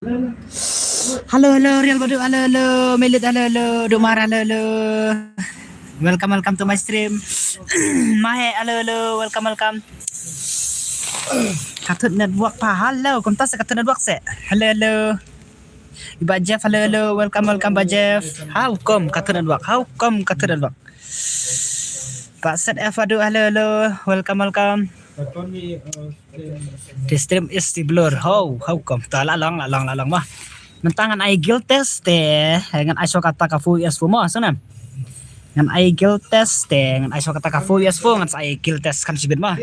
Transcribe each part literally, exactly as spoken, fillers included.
Hello, hello, Real Badu, hello, hello, Melit, hello, hello, Dumar, hello, hello. Welcome, welcome to my stream. Mahe, hello, hello, welcome, welcome. Ka thut network pha, hello, kumta sa ka thut network se. Hello, hello. Ba Jeff, hello, hello, welcome, welcome, Ba Jeff. How come ka thut network? How come ka thut network? Ba Set F Adu, hello, hello, welcome, welcome. The stream is the blur. How, how come? Ta la long, la long, la long ma. Mynta ngan ai guild test te, ngan ai shuwa kata ka four vs four ma, sngewbha. Ngan ai guild test te, ngan ai shuwa kata ka four vs four, ngan sa ai guild test kham shibit ma.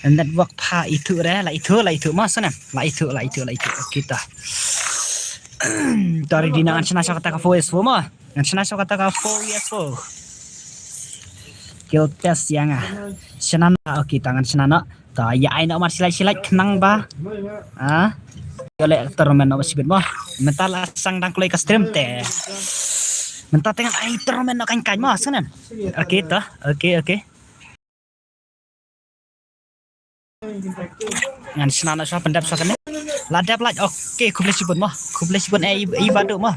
Network pha ithuh re, la ithuh, la ithuh ma, sngewbha. La ithuh, la ithuh, la ithuh. Kita. Tari dina ngan shna shuwa kata ka four vs four ma. Ngan shna shuwa kata ka four vs four. Guild test ïa nga. Shna na, okay, ta ngan shna na. Ta ïa ai na mar shilai shilai khnang ba. Ah. Ïa le tournament na ba shibit mo. Mynta la sdang dang kloi ka stream te. Mynta te ngan ai tournament na kan kan mo, sngewbha. Okay, ta. Okay, okay. Ngan shna na shuwa pyndep shuwa kane. La dep la. Okay, khublei shibun mo. Khublei shibun eh i, i Badu mo.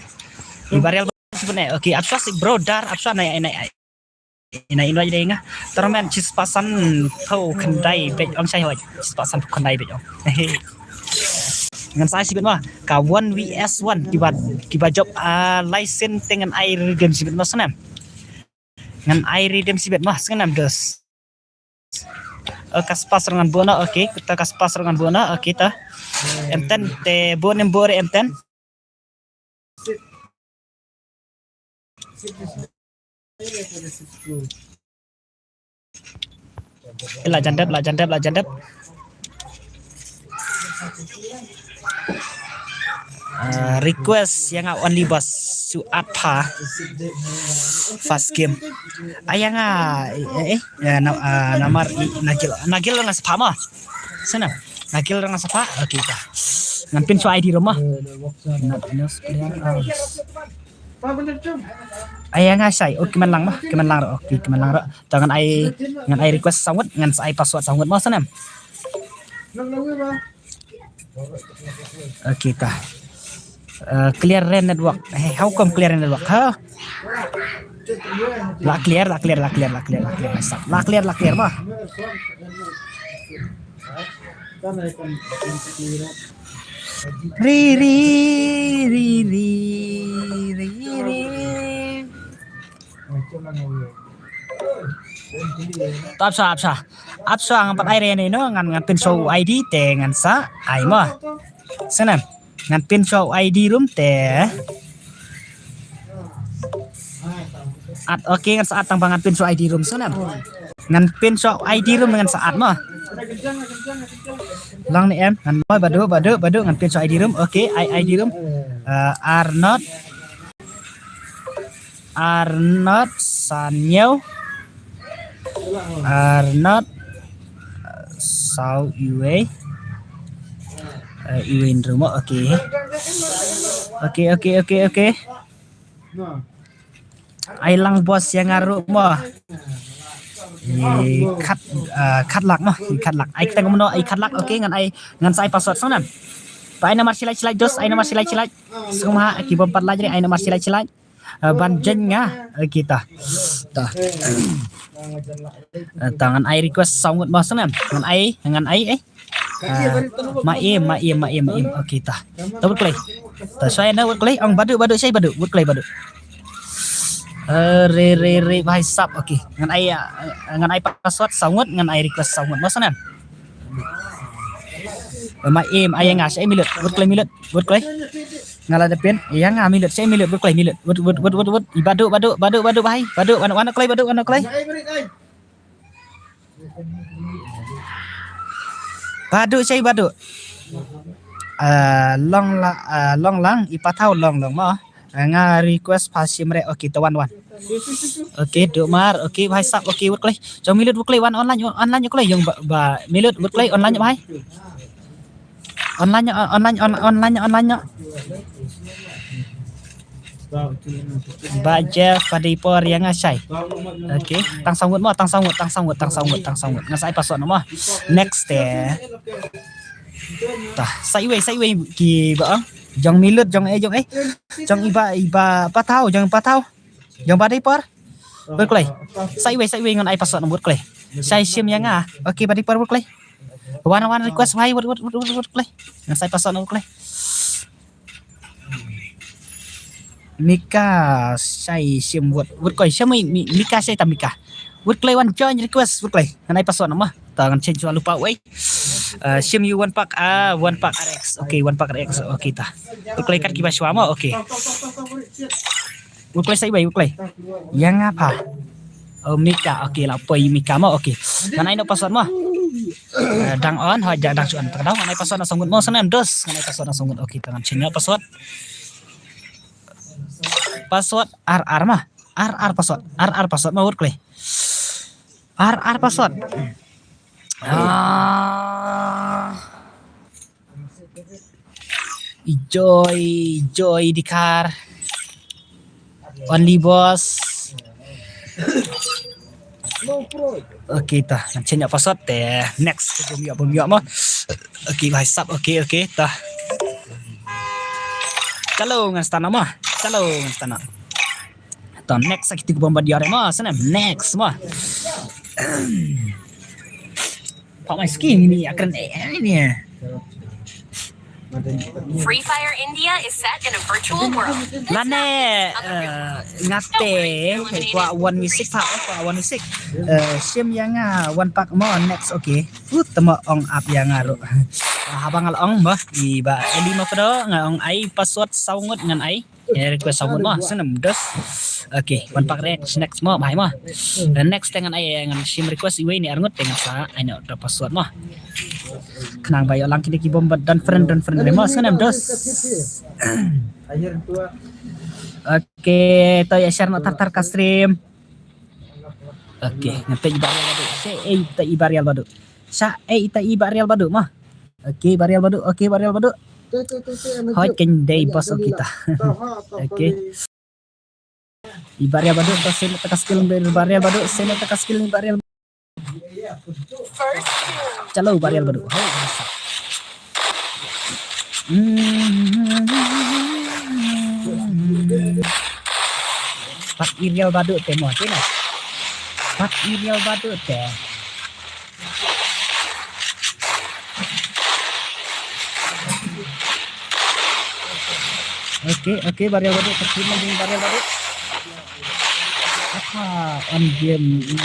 I Barial shibun eh. Okay, ap shuwa sik bro dar ap shuwa nai nai. Ina invite dei nga. Tournament shispah san phew khyndai beit ong shai hoi. Shispah san phew khyndai beit ong. Ngan sa ai shibit mo. Ka one vs one kiba, kiba jop, ah, license te ngan ai redeem shibit mo, sngewbha. Ngan ai redeem shibit mo, sngewbha dos. Oh, ka spas rongan bona, okay, kita ka spas rongan bona, okay, ta. Em ten te bon em bore em ten. La jan dep, la jan dep, la jan dep. Ah, request ïa nga only boss shu at pha first game. Ai ïa nga, eh, eh, eh, ïa na, ah, namar i, nagil, nagil nga sa pha ma. Sana, nagil nga sa pha. Okay, ta. Ngan pyn shuwa I D room ma. Not enough player hours. Ai ïa nga shai. Oh, ki man lang ma, ki man lang ro. Okay, ki man lang ro. Ta ngan ai, ngan ai request sawut, ngan sa ai password sawut mo, sngewbha. Okay, ta. Uh, clear re network. Hey, how come clear re network? Ha? La clear, la clear, la clear, la clear, la clear, la clear, la clear, ma. Ri, ri, ri, ri, ri, ri. Ap shuwa, ap shuwa. Ap shuwa ngan pat ai re ne no, ngan, ngan pyn shuwa u I D te ngan sa ai mo. Sngewbha. Ngan pyn shuwa u I D room te. At, okay, ngan sa at tang ba ngan pyn shuwa I D room, sngewbha. Ngan pyn shuwa I D room ngan sa at mo. Lang ne em, ngan mo Badu, Badu, Badu, ngan pyn shuwa I D room. Okay, ai I D room. Uh, Arnold. Arnold Sanyo. Arnold Sau Iwei. Uh, Iwei Nrumo, okay. Okay, okay, okay, okay. Ai lang boss ïa nga ruh mo. I khat, ah, khat lak mo, i khat lak. Ai kata kumno, i khat lak, okay, ngan ai, ngan sa ai password sngewbha. Ba ai namar shilai shilai dos, ai namar shilai shilai. Sngewbha, ki bym pat lait re, ai namar shilai shilai. Ah, ban jeng nga, okay, ta. Ta. Ah, ta ngan ai request sawut mo sngewbha. Ngan ai, ngan ai, eh. Ah, ma im, ma im, ma im, ma im. Okay, ta. Ta wut klei. Ta shai na wut klei. Ong Badu, Badu, shai Badu. Wut klei Badu. Eh, re, re, re, bhai sab. Okay. Ngan ai, ah, ngan ai password sawut, ngan ai request sawut mo sngewbha. Eh, ma im, ai nga, shai Milut. Wut klei Milut. Wut klei. Nga la da pyn. Ïa nga Milut, shai Milut. Wut klei Milut. Wut, wut, wut, wut, wut. I Badu, Badu, Badu, Badu, bhai. Badu, wan, wan klei, Badu, wan klei. Badu, shai Badu. Ah, long la, ah, long lang, i pathaw long long mo. Ah, nga request pha shim re, okay, ta wan wan. Okay, Dumar, okay, bhai sab, okay, wut klei. Jong Milut wut klei, wan online, online klei, jong ba, ba, Milut wut klei, online bhai. Online, on-, online, on-, online, online. Ba Jeff, padi por ïa nga shai. Okay, tang sawut mo, tang sawut, tang sawut, tang sawut, tang sawut. Nga sa ai password mo. Next, eh. Tah, sa iwei, sa iwei ki ba ong. Jong Milut, jong eh, jong eh. Jong iba, iba patau, jong patau. Jong ba dei por. Wat kloi. Sa iwei, sa iwei ngan ai password wat kloi. Sa shim ïa nga. Okay, ba dei por wat kloi. Wan, wan request bhai, wat, wat, wat, wat, wat kloi. Ngan sa ai password wat kloi. Mika shai shim wat, wat kloi, shim mi, mi, Mika shai ta Mika. Wat kloi wan join request, wat kloi. Ngan ai password nama. Ta ngan change wa lupa wei. Uh, shim ïa u One Pack, ah, One Pack R X. Okay, One Pack R X. Okay ta. Wat kloi kat kiba shwa ma, okay. Wat kloi sa iwei, wat kloi. Ïa nga pha. Oh, Mika, okay, la poi Mika ma, okay. Ngan ai noh password ma. Eh, dang on, hoi, dang, dang shu on. Ta ka daw, ngan ai password na song ngut mo, snem dos. Ngan ai password na song ngut, okay, ta ngan change password. Password R R ma. R R password. R R password ma wat kloi. R R password. Ah. Joy, Joy Dikar. Only boss. Okay, ta ngan change password te. Next, bum ïoh, bum ïoh mo. Okay, bhai sab, okay, okay, ta. Chalo ngan start mo. Chalo ngan start. Ta next sa kiti ki bom ba diar mo, snem. Next mo. Pak mai skin ini akan eh ini. Free Fire India is set in a virtual world. Lane, eh, ngate, kwa one music pa, kwa one music. Eh, shim ïa nga One Pack mo, next, okay. Put tama ong ap ïa nga ro. Haba ngal ong mo, iba eli mo kedo, nga ong ai password saw ngut ngan ai. Eh, request saw ngut mo, snem dos. Okay, One Pack R X next mo, bhai mo. Eh, next te ngan ai, ngan shim request iwei ne ar ngut te ngan sa ai noh da password mo. Khnang ba ïoh lang kine ki bom ba don friend, don friend re mo, snem dos. Okay, to ïa share noh tar tar ka stream. Okay, ngan peit i Barial Badu. Sa ei ta i Barial Badu. Sa ei ta i Barial Badu mo. Okay, Barial Badu. Okay, Barial Badu. Hoi, ken dei boss, okay ta. Okay. I Barial Badu, to send ta ka skill ni Barial Badu, send ta ka skill ni Barial. Chalo Barial Badu. Hoi. Hmm. Pat Irial Badu te mo, te na. Pat Irial Badu te. Okay, okay, Barial Badu, terima kasih Barial Badu. Apa on game ini?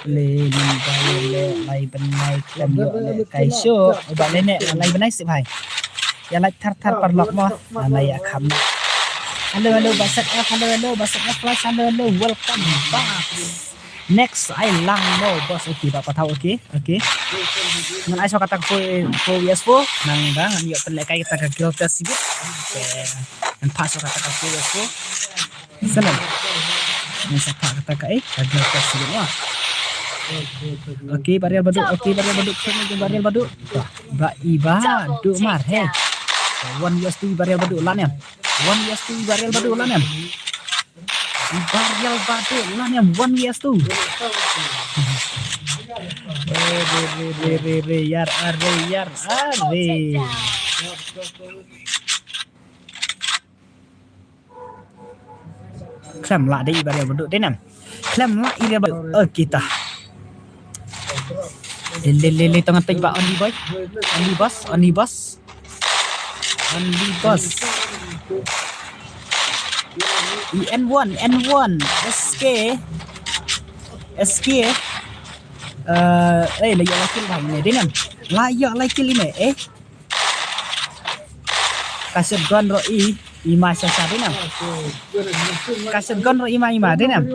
Le min ba le lai bnai khlem ïoh le kai shuh. Ba le ne lai bnai sih bhai. Ïa like thar thar parlok mo. Ana ïa kham. Hello, hello, Basak F, hello, hello, Basak F plus, hello, hello, welcome back. Next ai lang mo boss, okay, ba patau, okay, okay. Ngan ai shuwa kata ka four, four vs four, nang ba ngan ïoh pynlehkai kata ka guild ka sibit. Okay. Ngan pass shuwa kata ka four vs four. Salam. Ngan sa phah kata ka, eh, ka guild ka sibit mo. Okay, Barial Badu, okay, Barial Badu, kena jong Barial Badu. Bah, ba i Badu mar, hey. One vs two Barial Badu, lan em. One vs two Barial Badu, lan em. Barial Badu, lan em, one vs two. Re, re, re, re, re, yar, are, yar, are. Khlem lah dei i Barial Badu, dei nam. Khlem lah i Barial Badu. Oh, kita. Le, le, le, le, tong tei ba only boy. Only boss, only boss. Only boss. I N one, N one, S K. S K. Eh, eh, la ïoh la kill bhai ne, dei nam. La ïoh la kill ne, eh. Ka shotgun ro i, i ma sha sha dei nam. Ka shotgun ro i ma i ma dei nam.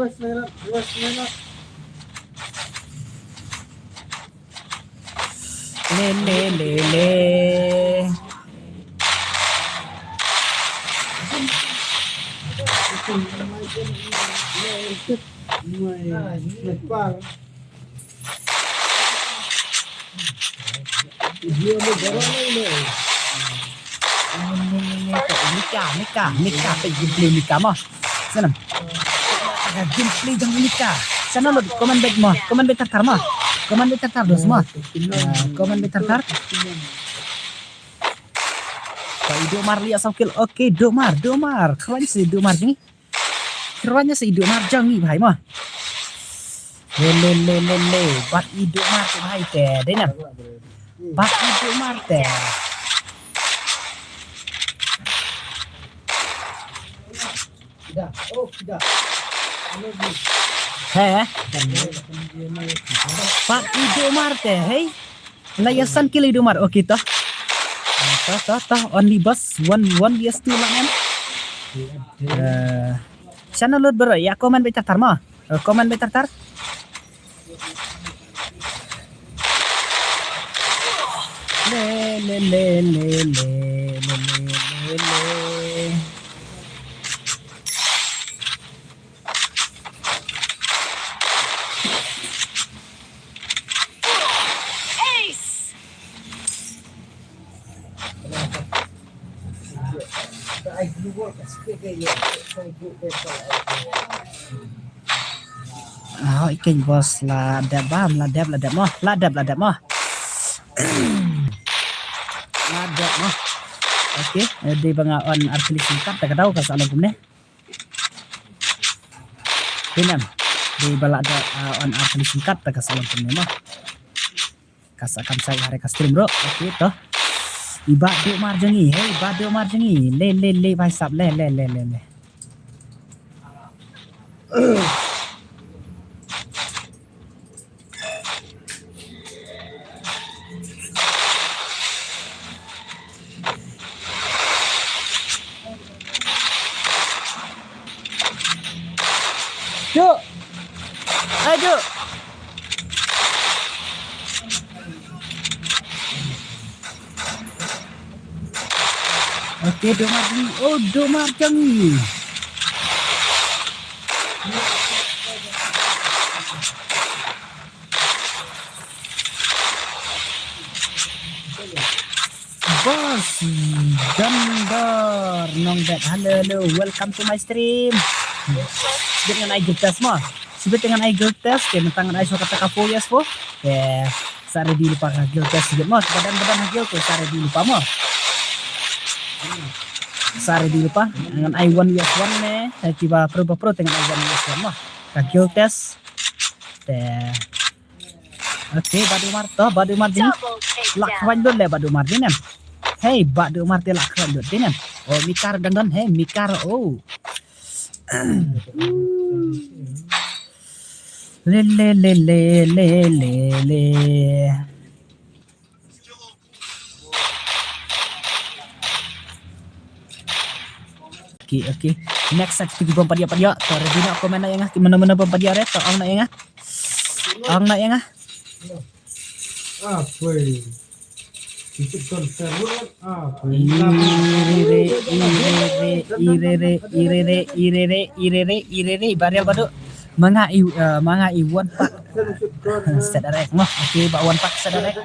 Le, le, le, le. Nika, Nika, Nika, Nika, pe gameplay Nika mo. Sana. Gameplay jong Nika. Sana lo comment back mo. Comment back tar tar mo. Comment beit tar tar dos mo. Ah, comment beit tar tar. Ba i Domar leh saw kill. Okay, Domar, Domar. Khlaiñ sa i Domar jong ngi. Khlaiñ sa i Domar jong ngi bhai mo. Le le le le le. Bad i Domar te bhai te. Dei na. Bad i Domar te. He. Bad i Domar te, hei. La ïa san kill i Domar. Okay, toh. Toh, toh, toh. Only boss. One, one V S two lah, man. Eh, channel load bro. Ïa comment beit tar tar mo. Eh, comment beit tar tar. Le, le, le, le, le, le, le, le, le. Ace! Ah, i keiñ boss la dep bam, la dep, la dep mo, la dep, la dep mo. La dep mo. Okay, eh, dei ba nga on artylli sngewkat, ta ka daw ka sa long kumne. Pynban dei ba la dep, ah, on artylli sngewkat, ta ka sa long kumne mo. Ka sa kam sai ha re ka stream bro. Okay, toh. I Bah Domar jong ngi, hei Bah Domar jong ngi. Le, le, le, bhai sab, le, le, le, le, le. Juk. Hai, Juk. Okay, Domar jong ngi. Oh, Domar jong ngi. Boss Gandor Nongbet. Hello, hello. Welcome to my stream. Shibit ngan ai guild test mo. Shibit ngan ai guild test. Te mynta ngan ai shuwa kata ka four years four. Te sa ready lypa ka guild test shibit mo. Te ba don ba don ha guild te sa ready lypa mo. Sa ready lypa. Ngan ai one years one ne. Te kiba pro ba pro te ngan ai one years one mo. Ka guild test. Te Okay, Bah Domar to, Bah Domar jong ngi. Lak khwaiñ lut le Bah Domar jong ngi ne. Hey, Bah Domar te lak khwaiñ lut jong ngi ne. Oh, Mikar dang don, hey, Mikar, oh. Le, le, le, le, le, le, le. Okay, okay. Next sa kito ki bom pat ïa, pat ïa. To ready na comment na ïa nga. Ki mano mano bom pat ïa re. To ong na ïa nga. Ong na ïa nga. Apa? Kita confirm kan? Apa? Irere, irere, irere, irere, irere, irere, irere, Bah Rial Badu. Ma nga i, eh, ma nga i wan pak. Set direct mo. Okay, ba wan pak set direct.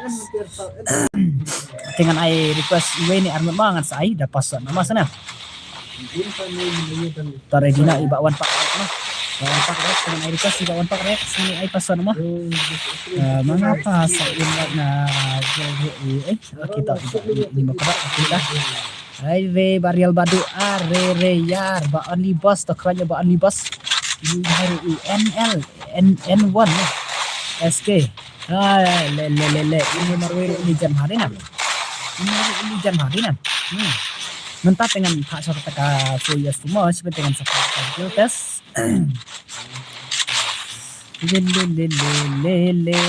Te ngan ai request iwei ne arngut mo ngan sa ai da password mo sana. Tare dina i ba wan pak mo. Ba wan pak mo, ngan ai request i ba wan pak mo. Sini ai password mo. Eh, ma nga pa sa invite na, eh, eh, kita, kita, ini mo kebak, kita. Hai re Bah Rial Badu, are re ïar, ba Only Boss, to khranya ba Only Boss. Ini hari i N L, N, N one, eh. S K. Ah, le, le, le, le. Ini marwei ini jam hari na. Ini marwei ini jam hari na. Hmm. Mynta te ngan phah shuwa kata ka four years tu mo, shibit te ngan sa phah kata ka guild test. Le, le, le, le, le, le.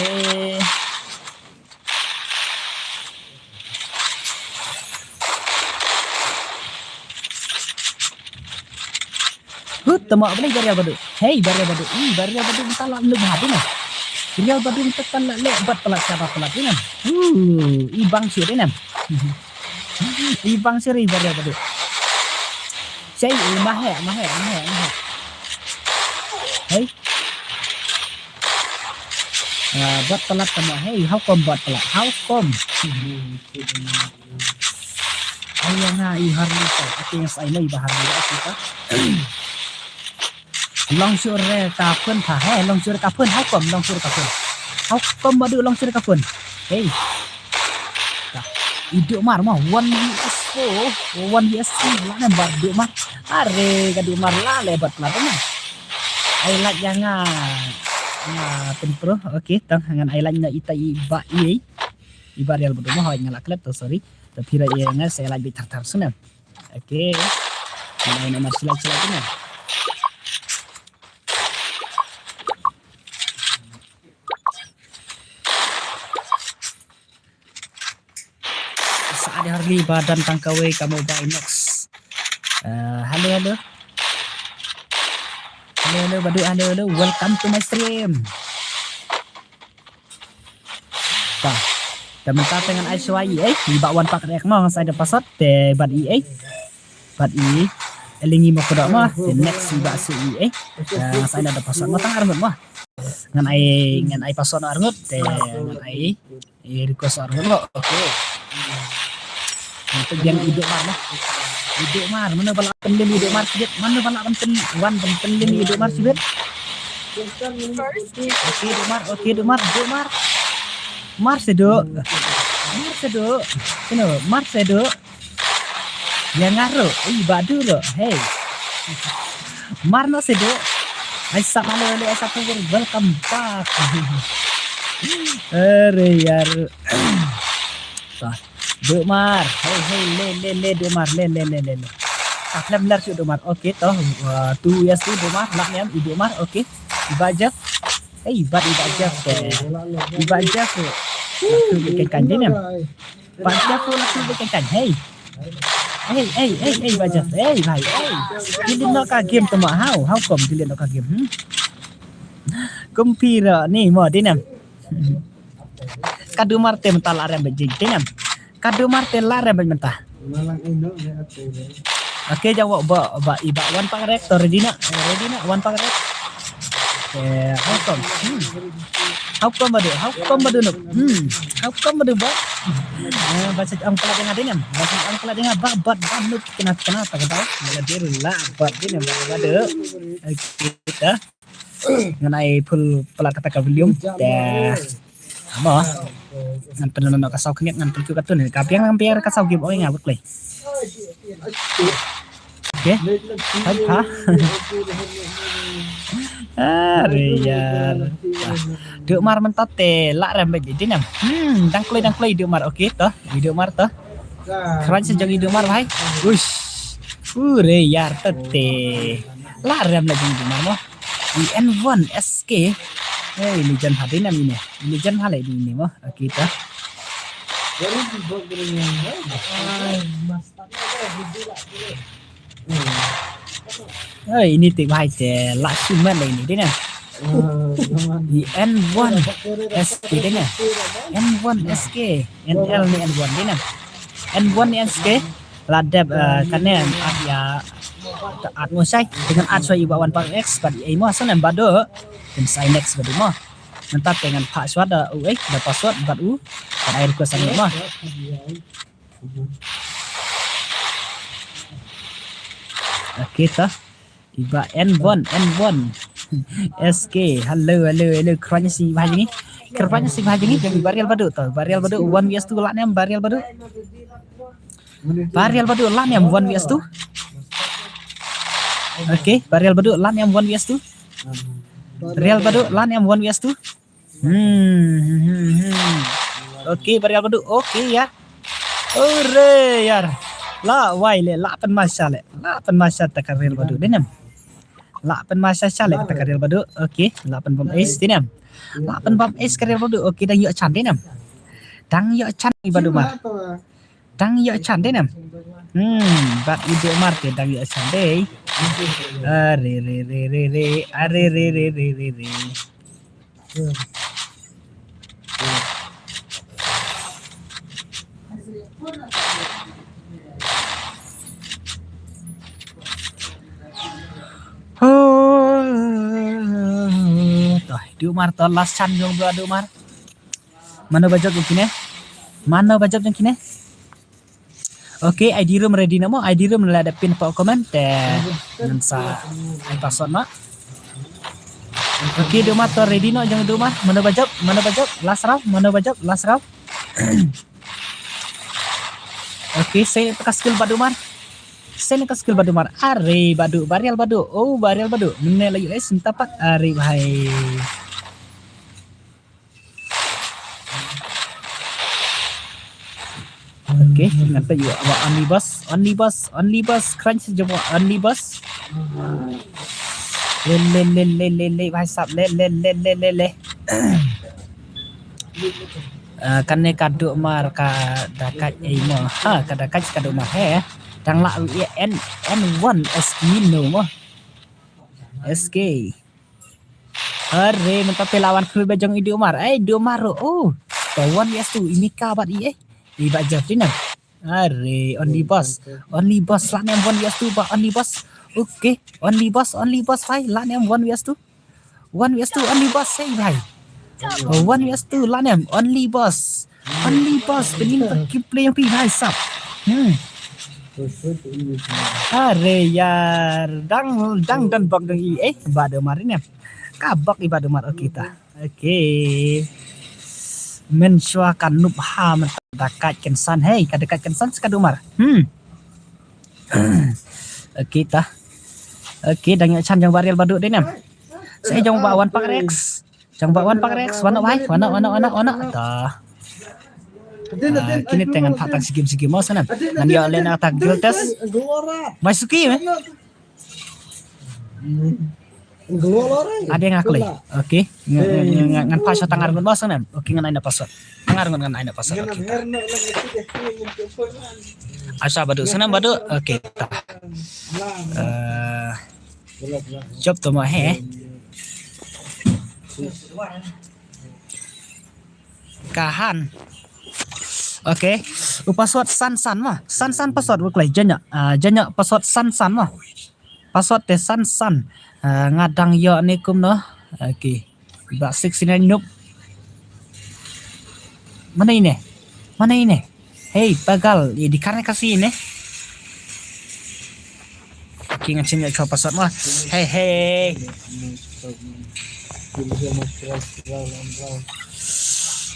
Hut, tama apa ni Bah Rial Badu? Hey, Bah Rial Badu. Ih, Bah Rial Badu mynta la leh bha ding ah. Bah Rial Badu mynta la leh bat palat, shaba palat ding ah. Uh, i bang shu ding ah. I bang shu ri Bah Rial Badu. Sei, i mahe, mahe, mahe, mahe. Hey. Ah, bot palat tamo, hey, how come bot palat? How come? Ai ya nga i har ni sa, ati yang sai lai bahar ni ati ka. Long sure ka pun tha, hey, long sure ka pun, how come long sure ka pun? How come ba Duh long shuh ka phone? Hey. Ka. I Duh Mar mo, one V S four, one V S three, la ne ba Duh Mar. Are ka Duh Mar la le bat la na. Ai la ïa nga. Nga pynpro. Okay, tang ngan ai la na ita i ba i. I ba Real Badu mo, hoi nga la klet to, sorry. To pira i nga sa la bi tar tar suna. Okay. Ngan ai na mar sila sila suna. Sa ada harli ba dan tang kawei ka mobile Nox. Eh, hello, hello. Hello, hello, Badu, hello, hello. Welcome to my stream. Ta. Ta mynta te ngan ai shuwa i, eh, i ba wan pak rek mo, ngan sa ai da password te bad i, eh. Bad i, eh, lingi mo kudok mo, te next i ba su i, eh. Eh, ngan sa ai da password mo tang arngut mo. Ngan ai, ngan ai password arngut, te ngan ai, eh, request arngut mo. Okay. Ngan tu biang i Duh Mar mo. I Duh Mar, mano ba la pynlem i Duh Mar sibit, mano ba la pynlem, wan pynlem i Duh Mar sibit. Okay, Duh Mar, okay, Duh Mar, Duh Mar. Mar sha Duh. Mar sha Duh. Sino, mar sha Duh. Ïa nga ruh, i ba Duh ruh. Hey. Mar noh sha Duh. Ai sa hello, hello, ai sa welcome back. Are ïa ruh. Ta. Duh Mar. Hey, hey, le, le, le, Duh Mar, le, le, le, le, le. Ta khlem ler shuh Duh Mar. Okay, to. Uh, two years tu Duh Mar, lah niam i Duh Mar. Okay. I ba Jeff. Hey, i ba, i ba Jeff. Eh. I ba Jeff. Kan kan dinem. Ba Jeff la tu kan kan. Hey. Hey, hey, hey, hey, ba Jeff. Hey, bhai. Hey. Delete noh ka game tu ma. How? How come delete noh ka game? Hmm? Kumpira ni mo dinem. Ka Duh Mar te mynta la rem bad jing te ngam. Ka Duh Mar te la rem bad mynta. Okay, jawab ba, ba, i ba wan pak rek to ready na, eh, ready na wan pak rek. Eh, how come? Hmm. How come Badu? How come Badu nuk? Hmm. How come Badu ba? Eh, ba sa ang pala dengar dingam. Ba sa ang pala dengar ba, ba, ba nuk kena, kena tak tahu. Mula dia la ba dinem ba Badu. Okay, dah. Ngan ai full plat kata ka volume. Te mo ngan pynlong ka saw khyndiat ngan pynlong ka tun ka biang ngan biang ka saw game oi nga bak lei. Okay. Hai ha. Are ïar. Duh Mar mynta te la rem bad dinem. Hmm, dang kloi dang kloi Duh Mar. Okay to. Duh Mar to. Kran sa jong i Duh Mar bhai. Uish. Ure ïar to te. La rem la jong i Duh Mar mo. I N one S K. Hey, legend ha dinem ine. Legend ha le dinem mo. Okay ta. Hey, ini tik bhai te la sumen le ini dinem. I N one S K dinem. N one S K. N L ni N one dinem. N one ni S K. La dep, eh, kane at ïa, at mo shai. Dengan at shai iba wan pak X pat ai mo sa nem Badu. Kin sai next Badu mo. Nanta te ngan phah shwa da u, eh, da password bad u. Kan ai request sa mo. Okay ta. Iba N one, N one. S K, hello, hello, hello. Kerana si bhai ni. Kerana si bhai ni. Jadi Barial Badu tu. Barial Badu, one V S two lah nem, Barial Badu. Barial Badu, lah nem, one V S two. Okay, Barial Badu, lah nem, one V S two. Real Badu, lah nem, one V S two. Hmm, hmm, hmm, hmm. Okay, Barial Badu. Okay, ya. Ore, yar. La, wai le, la pen masa le. La pen masa ta ka Real Badu. Dinem. La pen masa sa le ta ka Real Badu. Okay, la pen bom ace, dinem. La pen bom ace ka Real Badu. Okay, dang ïoh chan, dinem. Dang ïoh chan i Badu ma. Dang ïoh chan dei nam. Hmm, bad i Duh Mar te dang ïoh chan dei. Are re re re re, are re re re re re. Toh, Duh Mar toh last chan jong Duh Mar. Mano ba jop jong kine? Mano ba jop jong kine? Okay, I D room ready na mo? I D room la da pin pa comment te ngan sa ai password ma. Okay, Dumar to ready noh jong Dumar. Mano ba jop, mano ba jop, last round, mano ba jop, last round. Okay, send ka skill Bah Dumar. Send ka skill Bah Dumar. Are Bah Du, Bah Rial Bah Du. Oh, Bah Rial Bah Du. Mynne la U S mynta pat. Are bhai. Okay, ngan peit ïa Only Boss, Only Boss, Only Boss, crunch jong Only Boss. Le le le le le le, bhai sab, le le le le le le. Ah, kane ka Dumar ka dakat ei mo. Ha, ka dakat ka Dumar he. Dang lah ïa N, N one S K no mo. S K. Are, mynta te la wan khrui ba jong i Dumar. Ei, Dumar ruh. Oh, to one vs two. I Mika bad i, eh. I Bah Jeff dei na. Are, Only Boss. Only Boss, lah ne em one vs two, Bah Only Boss. Okay, Only Boss, Only Boss, bhai. Lah ne em one vs two. One vs two, Only Boss, sei bhai. Oh, one vs two, lah ne em, Only Boss. Only Boss, pynlong ka ki play ïa phi bhai sab. Hmm. Are yaar, dang, dang, dang bok dang i, eh, Bah Dumar ne. Ka bok i Bah Dumar, okay ta. Okay. Mynshuwa ka noob ha mynta ka dakat kynsan, hei, ka dakat kynsan sa ka Dumar. Hmm. Okay ta. Okay, dang ïoh chance jong Bah Rial Bah Du dei ne. Sa jong Bah Wan Pak Rex. Jong Bah Wan Pak Rex, wan noh bhai, wan noh, wan noh, wan noh, wan noh. Ta. Ah, kine te ngan phah tang shi game shi game mo sngewbha. Ngan ïoh lehnoh ta guild test. Mai suki me. Ade nga kloi. Okay. Ngan, ngan, ngan, ngan phah shot tang arngut mo sngewbha. Okay, ngan ai na password. Tang arngut ngan ai na password. Okay ta. Asha Bah Du, sngewbha Bah Du. Okay ta. Eh, jop to mo he. Kahan. Okay. U password san san mo. San san password u kloi. Janya. Ah, janya password san san mo. Password te san san. Ah, nga dang ïoh ne kumno. Okay. Bah sixty-nine noob. Mana ine? Mana ine? Hei, pagal, ye dikhane kasi ine. Okay, ngan shim ïa ka password mo. Hei, hei.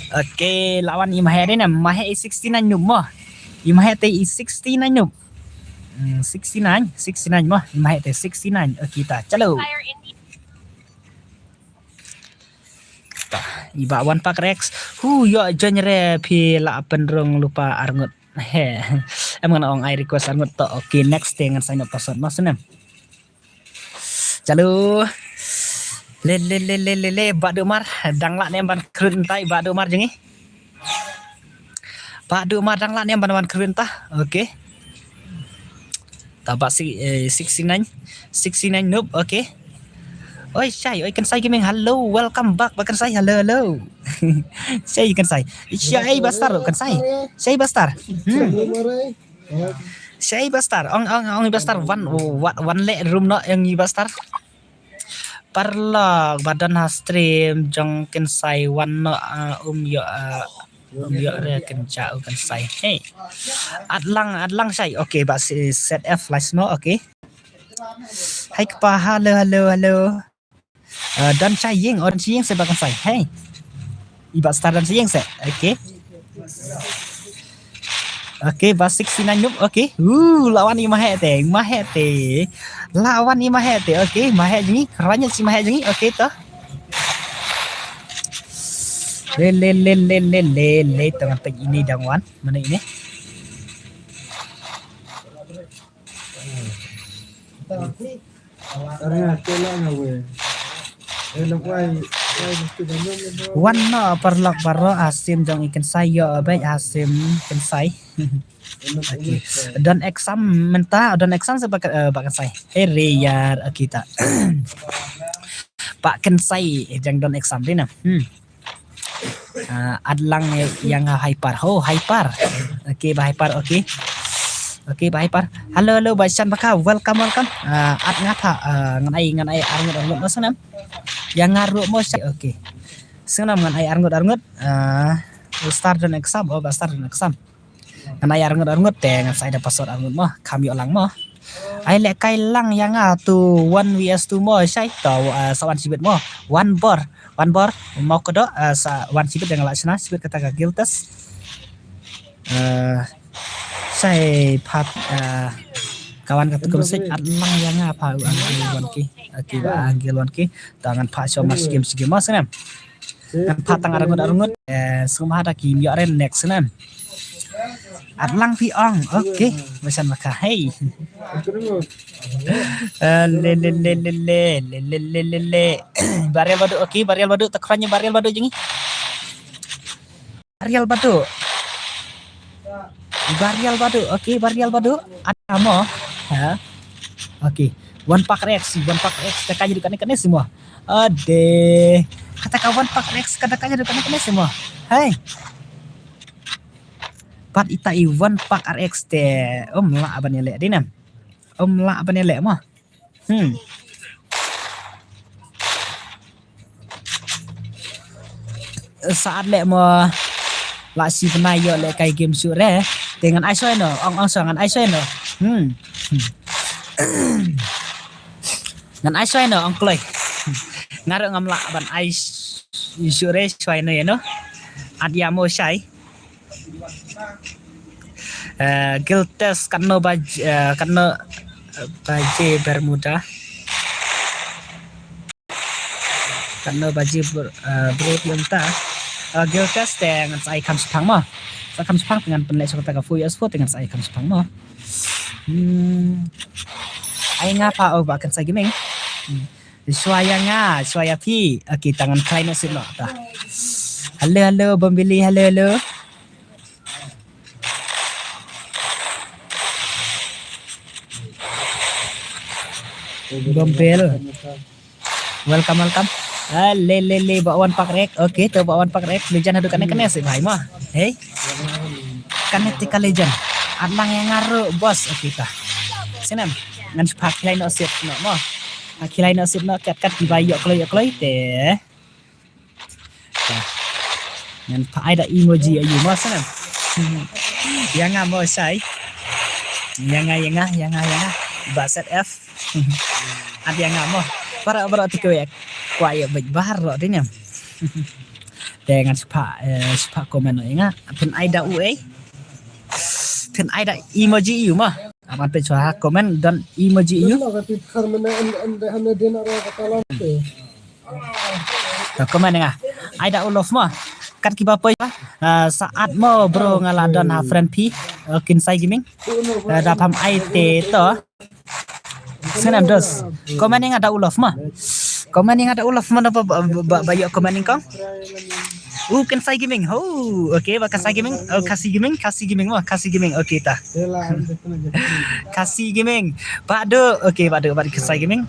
Okay, lawan i Mahe dei ne, Mahe i sixty-nine noob mo. I Mahe te i sixty-nine noob. Hmm, sixty-nine, sixty-nine mo. I Mahe te sixty-nine. Okay, ta, chalo. Ta, i Bah Wan Pak Rex. Hu, ïoh join re phi la pynrung lypa arngut. He. Em ngan ong ai request arngut to. Okay, next te ngan sign up password mo sngewbha. Chalo. Le le le le le le Bah Dumar dang lah ne ban kren tai Bah Dumar jong i. Bah Dumar dang lah ne ban wan kren ta. Okay. Ta Bah si, eh, sixty-nine, sixty-nine noob, okay. Oi Shai, oi Kynsai Gaming, hello, welcome back Bah Kynsai, hello, hello. Shai Kynsai. Shai Bastar Kynsai. Shai Bastar. Hmm. Shai Bastar. Ong ong ong Bastar wan wan wan le room no ong Bastar. Paralok ba don ha stream jong Kynsai wan noh, ah, um ïoh, ah, um ïoh re kynja u Kynsai. Hey. At lang, at lang Shai. Okay, Bah si Z F live mo, okay. Hai kpa, hello, hello, hello. Ah, don Shai ïing, oh, don Shai ïing se Bah Kynsai. Hey. I Bah Star don Shai ïing se. Okay. Okay, Bah sixty-nine noob. Okay. Uh, lawan i Mahe te, Mahe te. Lawan i Mahe te. Okay, Mahe jong ngi, kren ïa shi Mahe jong ngi. Okay to. Le le le le le le le to ngan peit ine dang wan. Mana ine? Wan noh paralok baroh ha stream jong i Kynsai ïoh bad ha stream Kynsai. Okay. Don exam mynta, don exam se Bah, eh, Bah Kynsai. Hei re ïar, okay ta. Bah Kynsai jong don exam dei na. Hmm. Ah, at lang ïa nga Hyper. Ho, Hyper. Okay, Bah Hyper, okay. Okay, Bah Hyper. Hello, hello, Bah Shan Baka. Welcome, welcome. Ah, at nga tha, ah, ngan ai, ngan ai arngut, arngut mo sngewbha. Ïa nga ruh mo Shai. Okay. Sngewbha ngan ai arngut, arngut. Ah, u Star don exam, oh, Bah Star don exam. Ngan ai arngut, arngut te ngan sa ai da password arngut mo. Kham ïoh lang mo. Ai leh kai lang ïa nga tu one V S two mo shai. To, ah, sa wan shibit mo. Wan bor. Wan bor. Mo kedo, ah, sa wan shibit ïa nga lah shna shibit kata ka Guiltes. Eh, shai pat, eh, kawan kata ka message at lang ïa nga pha u angle one K. Aki ba angle one K. Ta ngan pha sho mas game sigi mas nem. Ngan pha tang arngut arngut. Eh, sum ha da ki ïoh re next nem. At lang phi ong. Okay. Masan maka. Hey. Eh, le le le le le le le le le le. Barial badu. Okay, barial badu. Takran ïa barial badu jingi. Barial badu. Barial badu. Okay, barial badu. Ada mo? Ha? Okay. One pack Rex, one pack Rex. Kata ka jadu kane kane semua. Ade. Kata ka one pack Rex, kata ka jadu kane kane semua. Hai. Pat ita i one pack R X te. Om lah aban ya lek dinam. Om lah aban ya lek mo. Hmm. Saat leh mo la si bnai ïoh leh kai game shuh re. Te ngan ai shuh no, ong ong shuh ngan ai shuh no. Hmm. Ngan ai shuh no ong kloi. Nga ruh ngam lah ban ai shuh re shuh no ïa no. At ïa mo shai. Eh, Guiltes katno baj, eh, katno, eh, baje Bermuda. Katno baje ber-, eh, bro ïa ta. Eh, Guiltes te ngan sa ai kham shipang mo. Sa kham shipang te ngan pynleh sha kata ka four years four te ngan sa ai kham shipang mo. Hmm. Ai nga pha o ba kan sa gaming. Hmm. Shuwa ïa nga, shuwa ïa phi. Okay, ta ngan khlai noh sip noh ta. Hello, hello, Bombili, hello, hello. Bombel. Welcome, welcome. Ah, le, le, le, ba wan pak rek. Okay, to ba wan pak rek. Lejan haduh kane kane sih, bhai, mo. Hey. Kane te ka lejan. At lang ïa nga ruh, boss. Okay, ta. Sinem. Ngan shu pha khilai noh sip noh, mo. Pha khilai noh sip noh, kat kat kiba ïoh kloi, ïoh kloi te. Ngan pha ai da emoji ayu mo snem. Ïa nga mo shai. Ïa nga, ïa nga, ïa nga, ïa nga. Ba set F. At ïa nga mo. Para, para tu kewek. Kwa ïa bej bar ro diniam. Te ngan shu pha, eh, shu pha comment ïa nga. Phin ai da u ei. Phin ai da emoji ayu mo. Amat pe chwa comment don emoji ayu. To comment nga. Ai da u love mo. Kat kiba poi, ah, saat mo bro nga la don ha friend phi. Oh, Kinsai Gaming. Eh, da pham ai te to. Sinem dos. Comment nga da u love mo. Comment nga da u love mo ba, ba, ba, ba ïoh comment kong. Uh, Kinsai Gaming. Ho, okay, ba Kinsai Gaming. Oh, Khasi Gaming, Khasi Gaming mo, Khasi Gaming. Okay ta. Khasi Gaming. Ba do, okay, ba do, ba do Kinsai Gaming.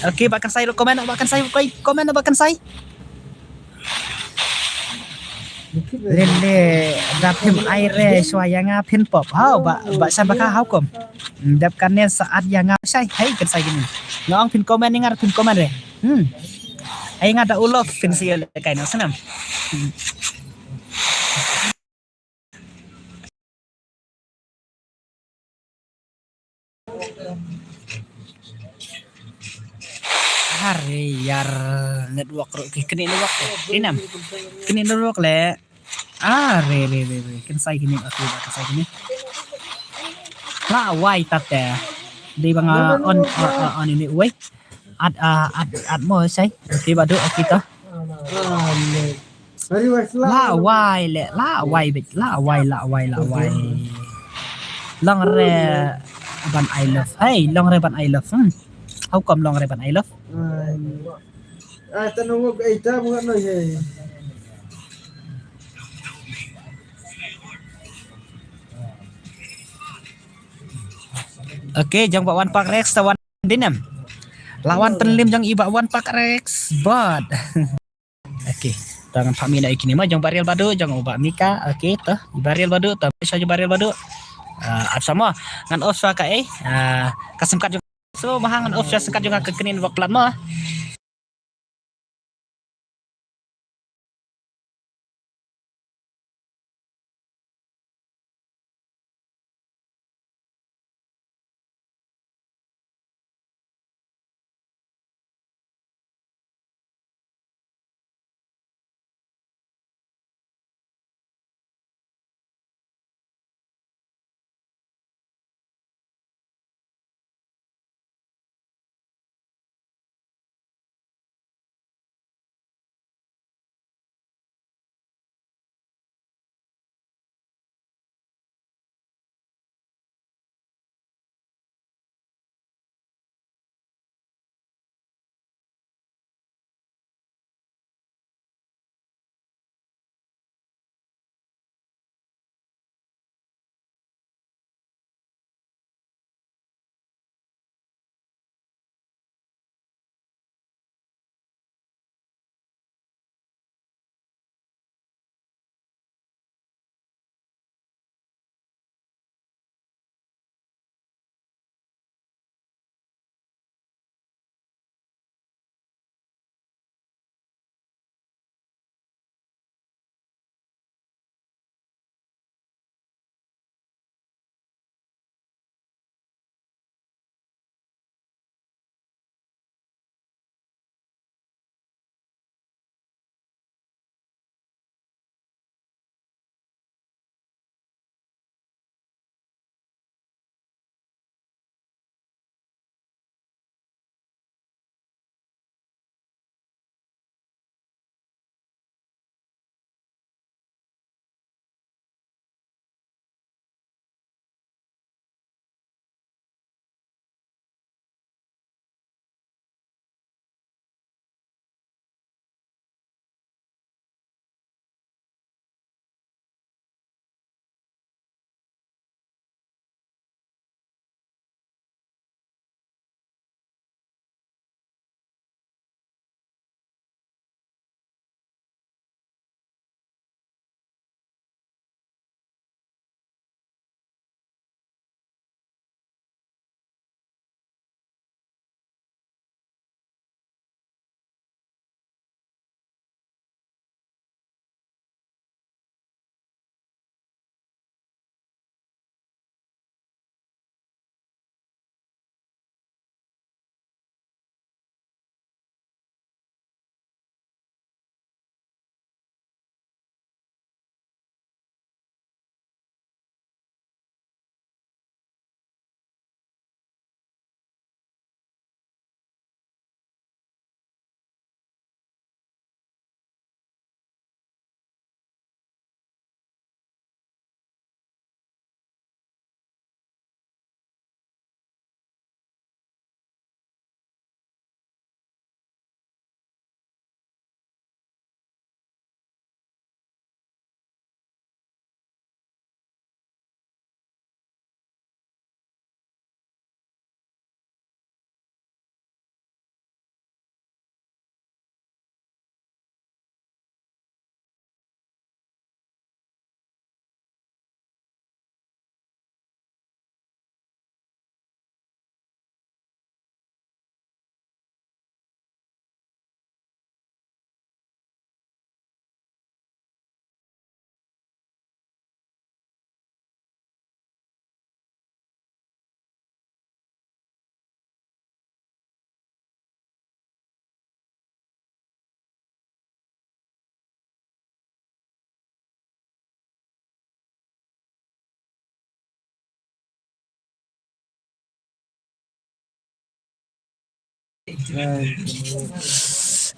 Okay, ba Kinsai lo comment, ba Kinsai, comment, ba Kinsai. Lele da phim ai re shwa ïa nga phin pop. Hau ba, ba shan ba ka hau kom. Dep kane saat ïa nga shai hai Kinsai Gaming. Nga ong phin comment ïa nga phin comment re. Hmm. Ai nga da u love phin si le kai no sanam. Hmm. Are yar network ruh ki kene network te. Inam. Kene network le. Are re re re. Kin sai kini aku ba kin sai kini. La wai tat te. Dei ba nga on, on, on ini wai. At, ah, at, at mo sai. Okey badu okey to. La wai le, la wai bit, la wai, la wai, la wai. Long re ban I love. Hey, long re ban I love. Hmm. How come long re ban I love? Ai, ta nungok ai ta mo no ye. Okey, jong ba wan pak Rex ta wan dinem. Lawan penlim jong i ba wan pak Rex bad. Okey, ta ngan pha mi na ikini ma jong Barial Badu jong u ba Mika. Okey, ta Barial Badu, ta sa jong Barial Badu. Ah, ap sama ngan off sa ka eh. Ah, ka sengkat jong so mahang ngan off sa sengkat jong ka kenin wak plat ma.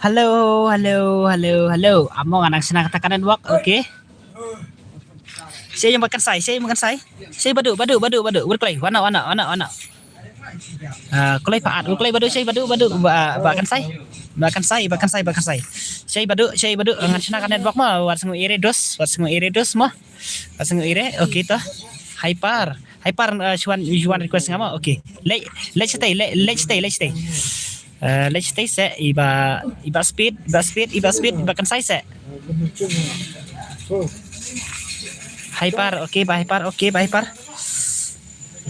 Hello, hello, hello, hello. Amo nga nang shna kata ka network, okay. Shei ïa ba kan sai, shei ïa ba kan sai. Shei Badu, Badu, Badu, Badu. Wat kloi, wan noh, wan noh, wan noh, wan noh. Ah, kloi pat, wat kloi Badu, shei Badu, Badu. Ba, ba kan sai. Ba kan sai, ba kan sai, ba kan sai. Shei Badu, shei Badu. Ngan shna ka network mo, wat sngew ire dos, wat sngew ire dos mo. Wat sngew ire, okay to. Hyper. Hyper, uh, shu wan, shu wan request nga mo. Okay. Leit, leit shatei, leit, leit shatei, leit shatei. Uh, leit shatei seh, iba, iba speed, iba speed, iba speed, iba kan sai seh. Hyper, okay, ba Hyper, okay, ba Hyper.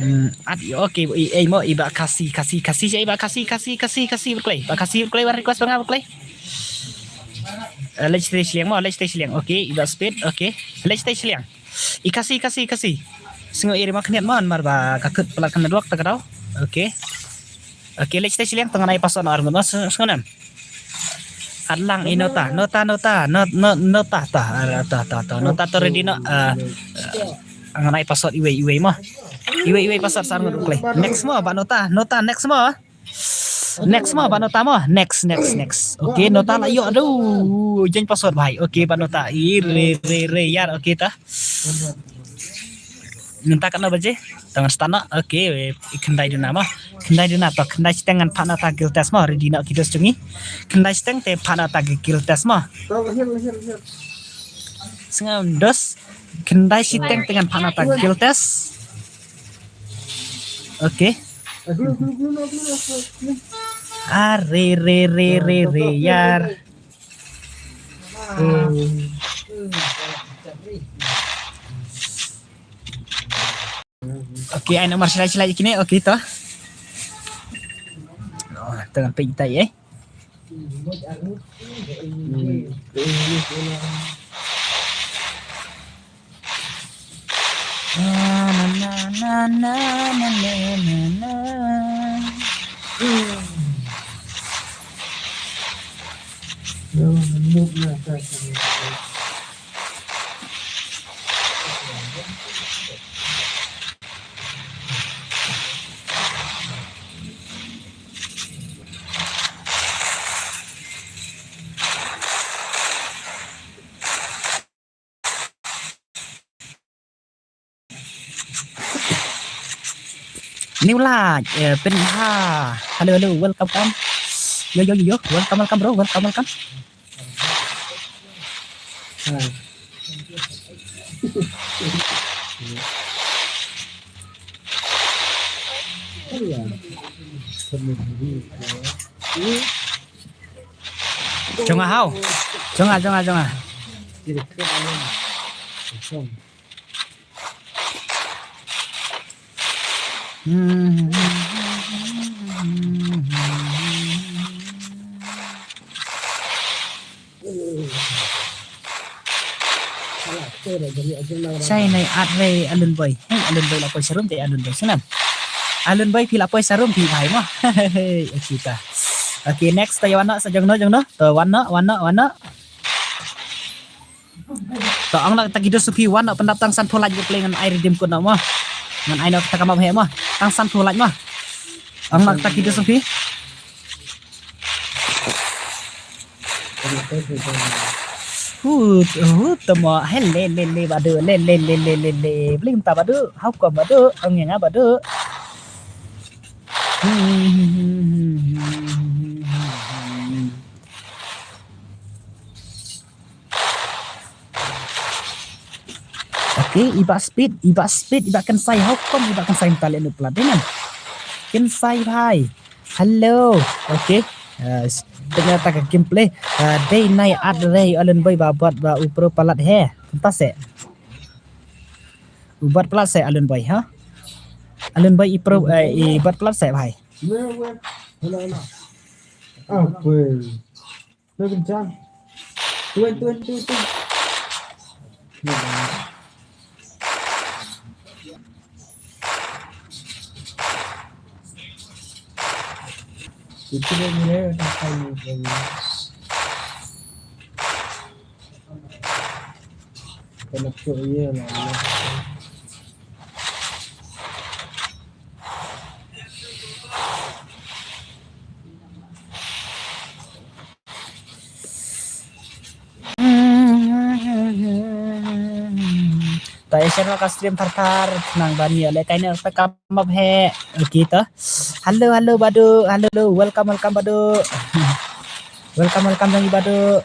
Hmm, at, okay, i, eh, mo, iba Khasi, Khasi, Khasi, iba Khasi, Khasi, Khasi, Khasi, wat kloi. Ba Khasi, wat kloi, wan request ba nga, wat kloi. Eh, leit shatei shiliang mo, leit shatei shiliang. Okay, iba speed, okay. Leit shatei shiliang. I Khasi, Khasi, Khasi. Sngew ire mo khyndiat mo, namar ba ka kut palat ka network ta ka daw. Okay. Okay, leit shatei shiliang, to ngan ai password noh ar ngut mo, sngew, sngew nem. At lang i Nota, Nota, Nota, Not-, Not-, Nota, ta, ah, ta, ta, ta, Nota to ready noh, ah, ah, ngan ai password iwei, iwei mo. Iwei, iwei password sa ar ngut, okay. Next mo, ba Nota, Nota, next mo. Next mo, ba Nota mo. Next, next, next. Okay, Nota la ïoh, aduh. Jan password bhai. Okay, ba Nota. I re, re, re, ïar. Okay, ta. Mynta katno baje? Tang stana. Okay, i khyndai duna mo. Khyndai duna to. Khyndai shiteng ngan phah na ta guild test mo. Ready na ki dos jong ngi. Khyndai shiteng te phah na ta guild test mo. Sngewbha dos. Khyndai shiteng te ngan phah na ta guild test. Okay. Are re re re re ïar. Okay, ai namar shlai shlai kine, okay to. Oh, tengah pik tai eh. Na, na, na. New light, eh, pin ha. Hello, hello, welcome, welcome. Yo, yo, yo, yo, welcome, welcome, bro, welcome, welcome. Jong nga hau. Jong nga, jong nga, jong nga. Shai nai at re Alun Boy. Hey, Alun Boy la poi sharum te Alun Boy. Sngew nem. Alun Boy phi la poi sharum phi bhai mo. Hey, okay ta. Okay, next to ïa wan noh sa jong no, jong no. To wan noh, wan noh, wan noh. To ong noh ta ki dos jong phi wan noh pyndap tang san phew like bad play ngan ai redeem code noh mo. Ngan ai noh ta ka map heh mo. Tang san phew like mo. Ong noh ta ki dos jong phi. Hu, hu, tamo, he, le, le, le, Badu, le, le, le, le, le, le. Bling ta Badu, how come Badu, ong ïa nga Badu. Okay, iba speed, iba speed, iba kynsai, how come iba kynsai mynta leh lut palat dei man. Kynsai bhai. Hello. Okay. Uh, tengah ta ka gameplay. Uh, dei nai at re Alun Boy ba bot ba u pro palat he. Kumta se. U bot palat se Alun Boy, ha? Alun Boy i pro, eh, i bot palat se bhai. Apa? Tuan, tuan, tuan, tuan. Itu dia punya, tak tahu dia punya. Kena tu iya lah. Ta ïa share noh ka stream thar thar, nang ban ïa leh kai ne ta kam ap he. Okay ta. Hello, hello Badu, hello, hello. Welcome, welcome Badu. Welcome, welcome jong ngi Badu.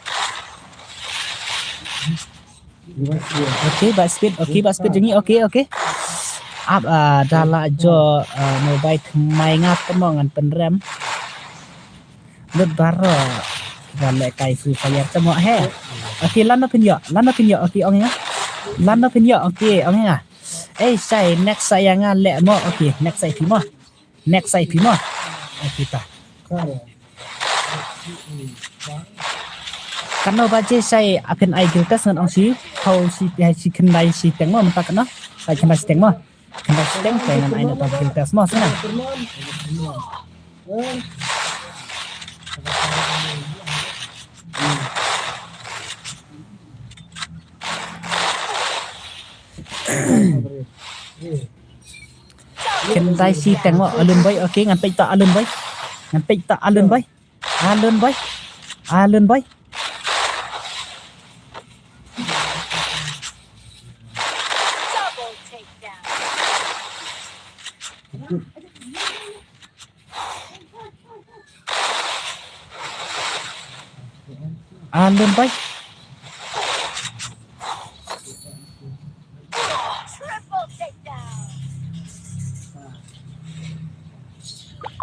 Okay, ba speed, okay, ba speed jong ngi, okay, okay. Ap, ah, da la jo, ah, mobile thymmai nga tymmen ngan pynrem. Lut baroh. Ba leh kai Free Fire tymmen he. Okay, lano phin ïoh, lano phin ïoh, okay, ong ïa. Lano phin ïoh, okay, ong ïa. Eh, shai, next sa ïa nga leh mo, okay, next sa ïa phi mo. Next sa ïa phi mo. Okay, ta. Katno baje shai, ah, phin ai guild test ngan ong shi, hau shi, shi khyndai shiteng mo, mynta katno. Shai khyndai shiteng mo. Khyndai shiteng te ngan ai noh ta guild test mo, sngewbha. Khyndai shiteng mo, Alun boy, okay, ngan peit ta Alun boy. Ngan peit ta Alun boy. Alun boy. Alun boy. Alun boy.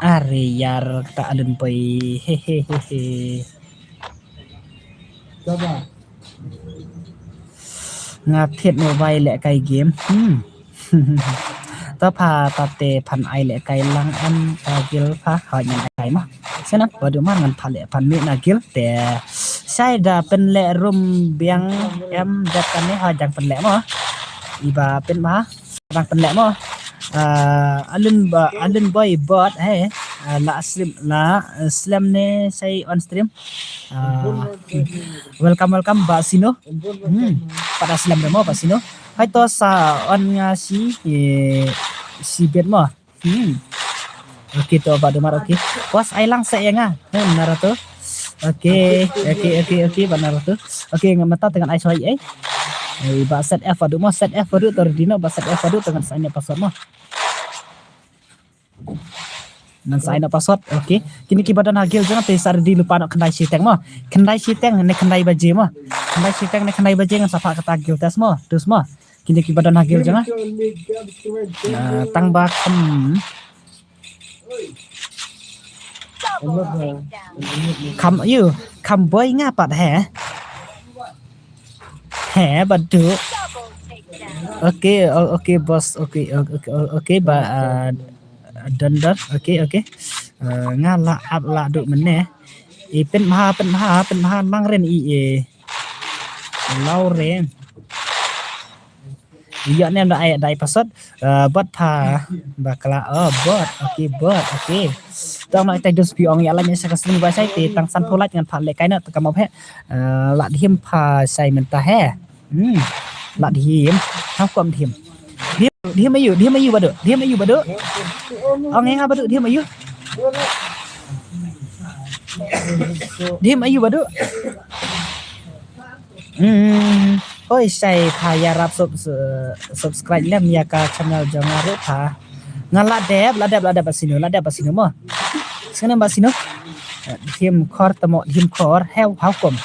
Are ïar ta Alun boy. He he he he. Nga thied mobile leh kai game. Hmm. To pha ta te phan ai leh kai lang em ta guild pha ha ngan ai kai mo. Sngewbha ba du mar ngan pha leh phan mih na guild te. Shai da pynleh room biang em dat kane ha jang pynleh mo. Iba pyn ma. Bang pynleh mo. Ah, Alun ba, Alun boy bot he. Ah, la stream la, eh, slem ne shai on stream. Ah, welcome, welcome ba Sino. Hmm. Pada slem de mo ba Sino. Hai to sa on nga si, eh, si bet mo. Hmm. Okay to ba Dumar, okay. Pas ai lang sa ïa nga. Hmm, Naruto. Okay, okay, okay, okay, ba Naruto. Okay, nga mata tengah ai soi ai. Eh, ba set F adu mo, set F adu tor dino ba set F adu tengah sa ïa password mo. Ngan sa ïa password, okay. Kine ki ba don ha guild jong nga te sa ready lypa noh khyndai shiteng mo. Khyndai shiteng ne khyndai baje mo. Khyndai shiteng ne khyndai baje ngan sa phah kata guild test mo. Tus mo. Kine ki ba don ha guild jong nga. Ah, tang ba kham. Kham ïa, kham boi nga pat he. He, Badu. Okay, o-, okay, boss. Okay, o-, okay, o-, okay, ba, ah, Dondon. Okay, okay. Ah, nga la ap la du mynne. I pynbha, pynbha, pynbha nang ren i, eh. Lau ren. Ïa ne da ai, da ai password. Ah, bot pha bakla. Oh, bot. Okay, bot. Okay. Tang na ita dus pi ong ïa la ne sa ka sini ba sai te tang san pulai ngan pha le kai na ta ka mo phe. Ah, la dhim pha sai mynta he. Hmm. La dhim. Ha kom dhim. Dhim, dhim ayu, dhim ayu Badu. Dhim ayu Badu. Ong ïa nga Badu, dhim ayu. Dhim ayu Badu. Hmm. Hoi sai pha ïarap sub-, su-, subscribe lem ïa ka channel jong nga ruh pha. Nga la dep, la dep, la dep ba Sino, la dep ba Sino mo. Sngewbha ba Sino. Dhim khor tamo, dhim khor. Heu, how come?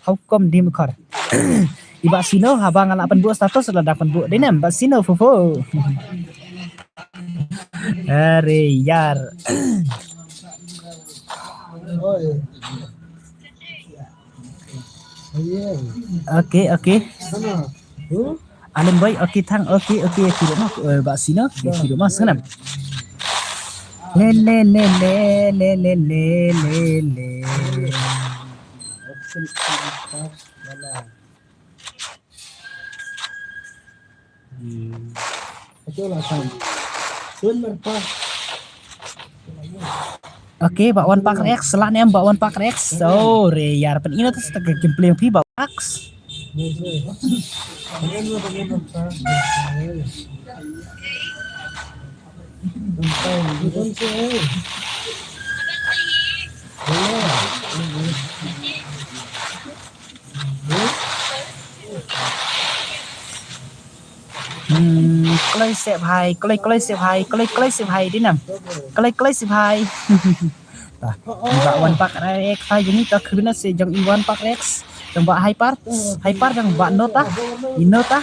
How come dhim khor? I ba Sino, haba nga la pynbuk status, la dang pynbuk dei nem ba Sino, fofo. Are ïar. Okay, okay. Alun boy, okay, thank, okay, okay, okay, okay, ba Sino, okay, okay, ba Sino. Le, le, le. Hmm. Okay, ba wan pak Rex, lah nem ba wan pak Rex. Sorry, ïar pyn ino tas tak gameplay phi ba Rex. Hmm, kloi sep hai, kloi kloi sep hai, kloi kloi sep hai, dei nam. Kloi kloi sep hai. Ta, i Bah Wan Pak Rex hai jong ngi, ta khwin na se jong i Wan Pak Rex. Jong Bah Hyper, Hyper jong Bah Nota. I Nota.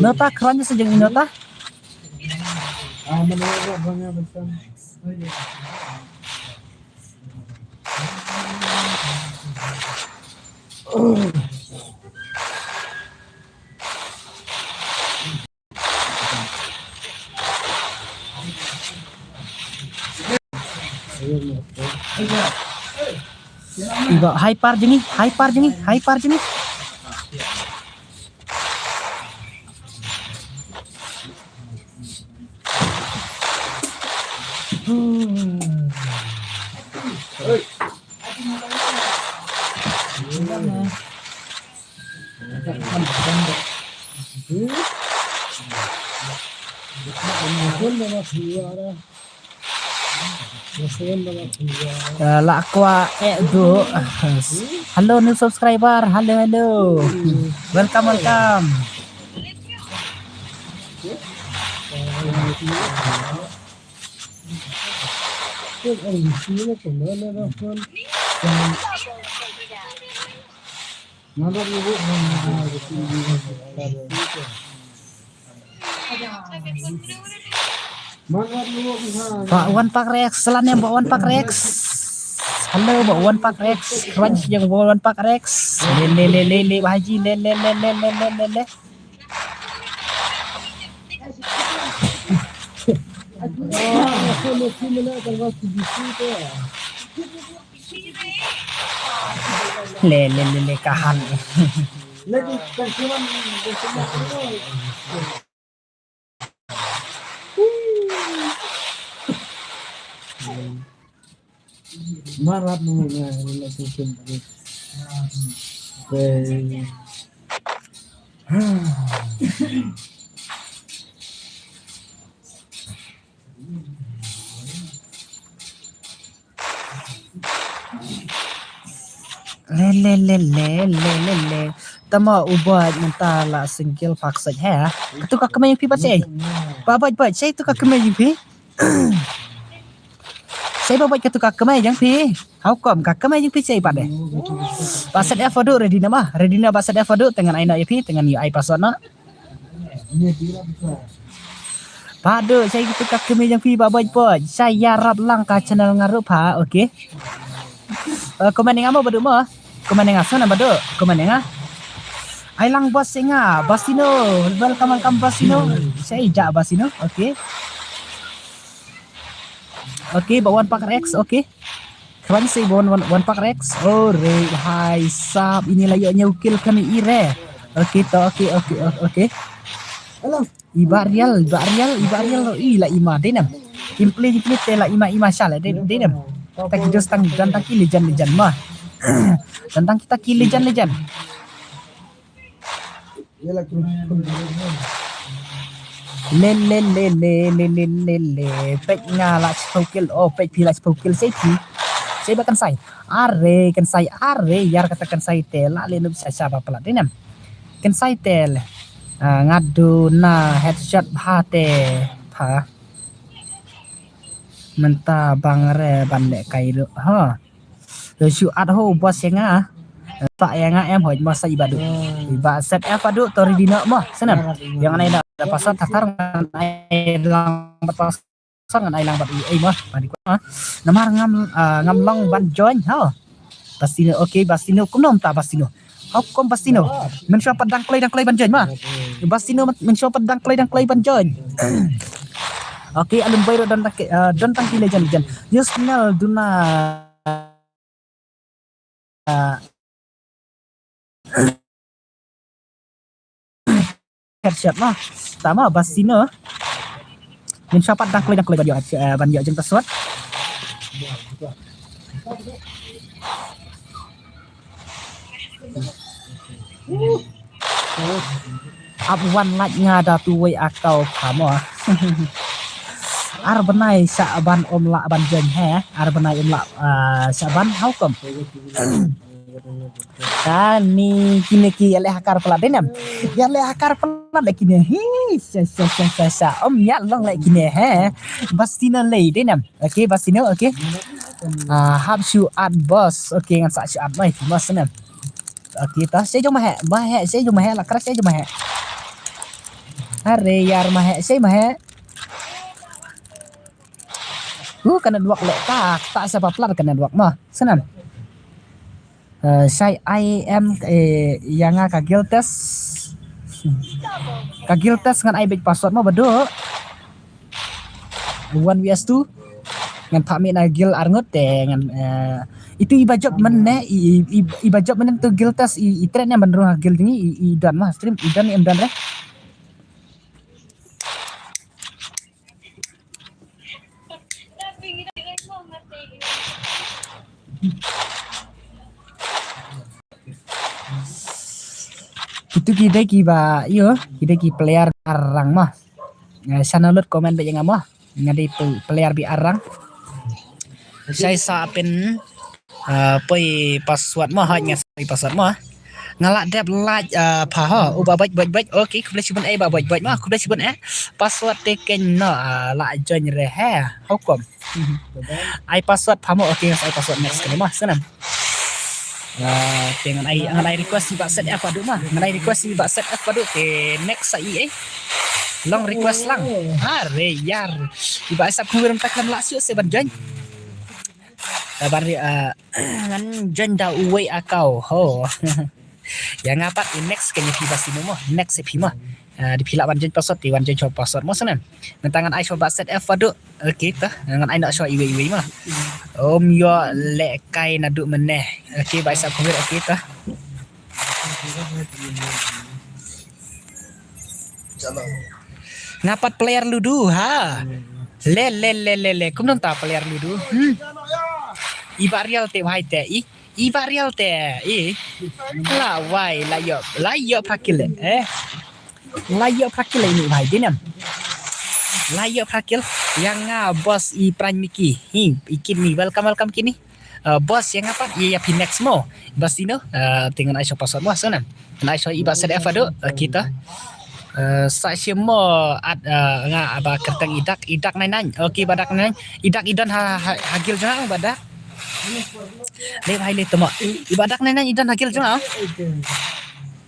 Nota khrong se jong i Nota. I Bah Hyper jong ngi, Hyper jong ngi, Hyper jong ngi. Eh, la kwah eh du. Hello new subscriber. Hello, hello. Welcome, welcome. Bah Wan Pak Rex, salam ïa Bah Wan Pak Rex. Hello Bah Wan Pak Rex. Khrong sha jong Bah Wan Pak Rex. Le le le le le Bah Haji, le le le le le le le. Le le le le, ka han. Marat mo nga relationship. Okay. Le le le le le le le. Tama u Bah mynta la single pak sait ha. Katu ka kmai jong phi pat sei. Bah Bah Bah sei tu ka kmai jong phi. Sei Bah Bah katu ka kmai jong phi. How come ka kmai jong phi sei pat de. Bah Set F adu ready na ma. Ready na Bah Set F adu, te ngan ai na ïa phi, te ngan ïa ai password na. Padu, sa ïa katu ka kmie jong phi Bah Boj Boj. Sa ïarap lang ka channel nga ruh pha, okay. Eh, comment ïa nga mo Badu mo. Comment ïa nga, sa na Badu. Comment ïa nga. Ai lang bos ïa nga, Bastino. Welcome, welcome Bastino. Sa ïa ja Bastino, okay. Okay, Bah Wan Pak Rex, okay. Khrang sei Bah Wan, Wan, Wan Pak Rex. Oh, re, hai sap, ini la ïoh ñiew kill kane i re. Okay, to, okay, okay, okay, okay. Hello. I Bah Rial, i Bah Rial, i Bah Rial, i la ima, dei nam. Kim play, kim play te la ima, ima sha la, dei, dei nam. Ta ki dos tang, don tang ki legend, legend ma. Don tang kita ki legend, legend. Le le le le le le le le. Peit nga la shiphew kill. Oh, peit phi la shiphew kill. Sei phi. Sei ba kynsai. Are kynsai, are ïar kata kynsai te la leh nup sha sha ba plat dei nam. Kynsai te le. Ah, nga duna headshot bha te. Bha. Mynta bang re ban leh kai ruh. Ha. Yo shu at ho bos ïa nga. Pak ïa nga em hoj mo sa i Badu. I Bah Set F Badu to ready noh mo. Sana. Ïa ngan ai da password thatar ngan ai lang bad password ngan ai lang bad ei mo. Namar ngam, ah, ngam long ban join ha. Bastino, okay, Bastino kumno mynta Bastino. How come Bastino? Mynshuwa pat dang kloi dang kloi ban join mo. Bastino mynshuwa pat dang kloi dang kloi ban join. Okay, alum bai ruh don tang ki, ah, don tang ki legend, legend. News Channel duna headshot lah. Tama Bastino. Mynshuwa pat dang kloi dang kloi ban ïoh, eh, ban ïoh jingpaswat. Ap wan lait nga da tu wei akau pha mo. Ar bnai sa ban um lah ban join he. Ar bnai um lah, ah, sa ban how come? Ani kine ki ïaleh hakar palat dei nam. Ïaleh hakar palat leh kine. Hi, sha, sha, sha, sha, sha. Om ïa long leh kine, he. Bastino lei dei nam. Okay, Bastino, okay. Ah, hap shu at boss. Okay, ngan sa shu at mai, boss nam. Okay, ta. Sha jong ma he, ma he, sha jong ma he, la kra sha jong ma he. Are, yar ma he, sha ma he. Uh, ka network leh ka, ta sa palat ka network ma. Snam. Eh, shai ai em, eh, ïa nga ka guild test. Ka guild test ngan ai beit password mo ba duk. One V S two. Ngan phah mih na guild arngut te ngan, eh, itu i ba jop mynne, i, i, i, i ba jop mynne tu guild test, i, i threat ne ban rung ha guild ni, i, i don ma stream, i don em don re. Kitu ki dei ki ba, ïo, ki dei ki player arang ma. Eh, shana lut comment ba ïa nga ma. Nga dei pl-, player bi arang. Shai sa pyn, eh, poi password ma, hoi nga sa poi password ma. Nga la dep like, eh, pha ho. U ba bait, bait, bait. Okay, khublei shibun eh ba bait, bait ma. Khublei shibun eh. Password te ken no, eh, la join re he. How come? Ai password pha mo, okay, ngan sa ai password next kali mo, snam. Ah, te ngan ai, ngan ai request i ba set F adu mo, ngan ai request i ba set F adu, te next sa i, eh. Long request lang. Are yar. I ba sap kumwir tak lam la shu se ban join. Ah, ban ri, ah, ngan join da uwei akau. Ho. Ïa nga pat i next ka ïa phi ba sino mo, next ïa phi mo. Ah, di phi lah ban join password, di ban join shuwa password mo snam. Ngan ta ngan ai shuwa ba set F adu. Okay ta, ngan ai noh shuwa iwei iwei mo. Om ïoh leh kai naduh mynne. Okay, ba sap kumwir, okay ta. Nga pat player ludo ha. Le le le le le. Kumno ta player ludo. Hmm. I ba real te bhai te i. I ba real te i. La wai la ïoh, la ïoh phra kill eh. La ïoh phra kill ini bhai dei nam. La ïoh phra kill. Ïa nga boss i Prime Mickey. Hi, i Kidney. Welcome, welcome Kidney. Uh, boss ïa nga pat ïa phi next mo. Boss ino, uh, te ngan ai shuwa password mo snam. Ngan ai shuwa i ba set F adu, uh, kita. Uh, sa shi mo at, uh, nga aba kyrteng i Dak, i Dak nine nine. Okay, ba Dak nine nine. I Dak i don ha, ha, ha guild jong nga ba Dak. Le bhai le tamo. I ba Dak nine nine i don ha guild jong nga.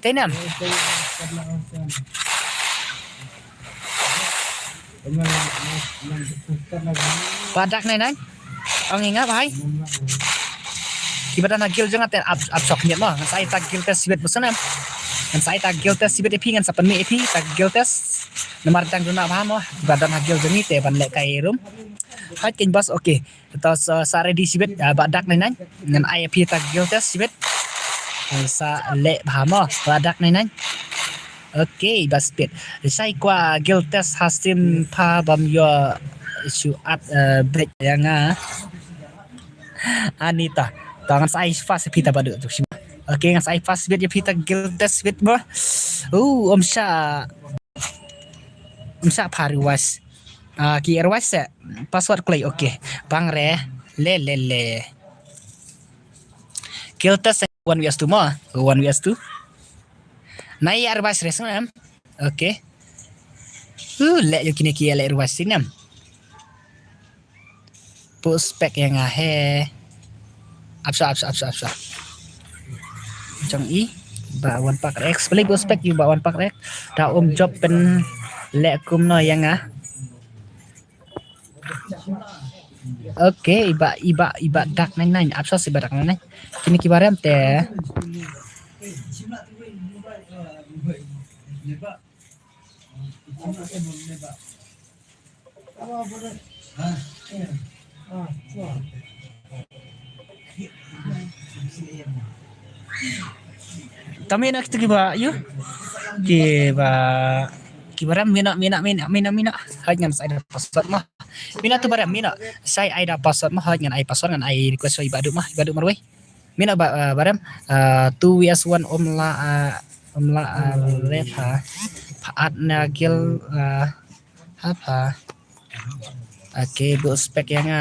Te nam. Ba Dak nine nine. Ong ïa nga bhai. Ki ba don ha guild jong nga te ap, ap shok miet mo. Ngan sa ai ta guild test sibit mo snam. Ngan sa ai ta guild test sibit ïa phi, ngan sa pynmih ïa phi ta guild test. Namar dang duna bha mo. Ki ba don ha guild jong ngi te ban leh kai room. Hot ken boss, okay. To sa, sa ready sibit, ah, ba Dak nine nine. Ngan ai phi ta guild test sibit. Ngan sa leh bha mo, ba Dak nine nine. Okay, ba sibit. Shai kwah guild test ha stream pha bam ïoh shu at, eh, break ïa nga. Anita. To ngan sa ai fast phi ta ba duk tu. Okay, ngan sa ai fast sibit ïa phi ta guild test sibit mo. Uh, om sha. Om sha pha request. Ah, ki request se. Password kloi, okay. Bang re. Le, le, le. Guild test one V S two mo. One V S two. Nai ya request re snam. Okay. Uh, le ïa kine ki le request snam. Buh spek ïa nga he. Apsa, apsa, apsa, apsa. Jong i ba wan pak rek. Speli buh spek ïa ba wan pak rek. Da um jop pyn leh kumno ïa nga. Okay, i ba, i ba, i ba Dak nine nine. Apsa si ba Dak nine nine. Kine ki ba rem te. Tami na kita kiba yu. Kiba, kiba ram mina, mina, mina, mina, mina. Hai ngan sa ai da password mo. Mina tu ba ram mina. Sa ai da password mo, hai ngan ai password, ngan ai request i ba duk mo, i ba duk marwei. Mina ba, ah, ba ram, ah, two V S one om la, ah, om la, ah, rep ha. Pha at na guild, ah, ha pha. Okay, buh spek ïa nga.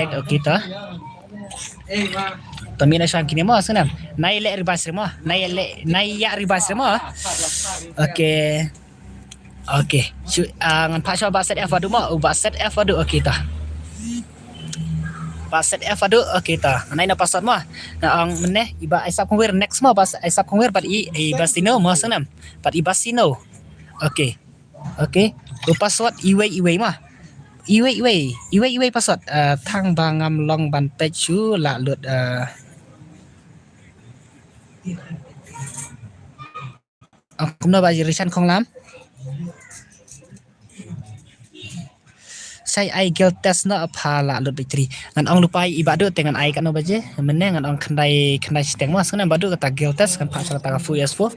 Hashtag, okay to. To mynta shang kine mo, sngewbha. Nai leh reverse re mo. Nai leh, nai ïa reverse re mo. Okay. Okay. Shu, ah, ngan phah shuwa Bah Set F haduh mo. U Bah Set F haduh, okay to. Bah Set F haduh, okay to. Nai na password mo. Nga ong mynne, i Bah Aisap Kongwir next mo, Bah Aisap Kongwir bad i, i Bah Sino mo, sngewbha. Bad i Bah Sino. Okay. Okay. U password iwei iwei mo. Iwei iwei. Iwei iwei password. Ah, tang ba ngam long ban peit shuh la lut, ah, Ong kumno Bah Rishan Khonglam? Shai ai guild test noh pha la lut battery. Ngan ong lypa i Bah Duh te ngan ai katno baje. Mynne ngan ong khyndai, khyndai shiteng mo. Sngewbha Bah Duh kata guild test ngan phah sha kata ka full S four.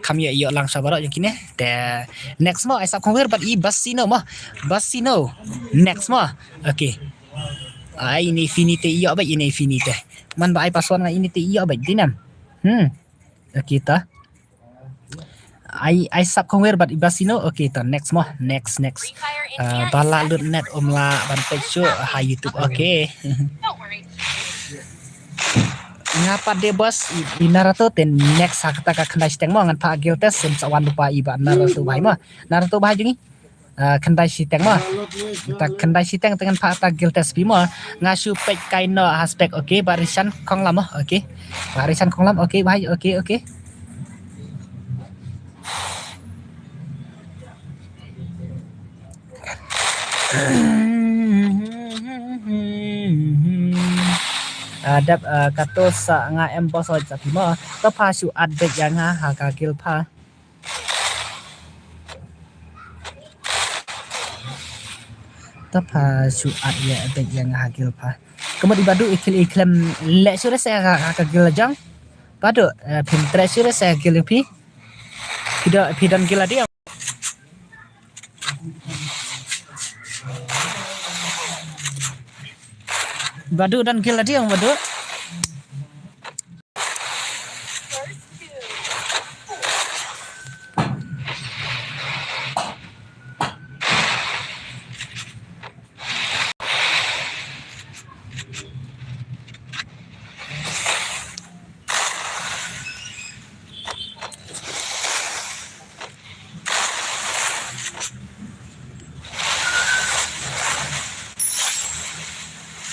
Kam ïoh ïoh lang sha baroh jong kine. Te next mo Aisap Kongwir bad i Bah Sino mo. Bah Sino. Next mo. Okay. Ai ine i Fini te ïoh bad ine i Fini te. Man ba ai password nga ine te ïoh bad dei nam. Hmm. Okay to. Ai, Aisap Kongwir bad i Bah Sino. Okay to, next mo, next, next. Ah, ba la lut net ym lah ban peit shuh ha YouTube. Okay. Nga pat de boss, i, i Naruto te next ha kata ka khyndai shiteng mo, ngan phah guild test, sim sa wan lypa i Bah Naruto bhai mo. Naruto bhai jong ngi. Ah, khyndai shiteng mo. Ta khyndai shiteng te ngan phah ta guild test phi mo. Nga shu peit kai noh ha spec, okay, Bah Rishan Khonglam mo, okay. Bah Rishan Khonglam, okay, bhai, okay, okay. Ah, dap, ah, kato sa nga em boss oi sa phi mo. To pha shu add back ïa nga ha ka guild pha. To pha shu add ïa, add ïa nga ha guild pha. Ka mut i Bah Duh i khlem, i khlem leh shuh re sa ha, ha ka guild la jong. Bah Duh, eh, phim treh shuh re sa ha guild phi. Phi don, phi don guild la dei. Bah Duh don guild la dei Bah Duh.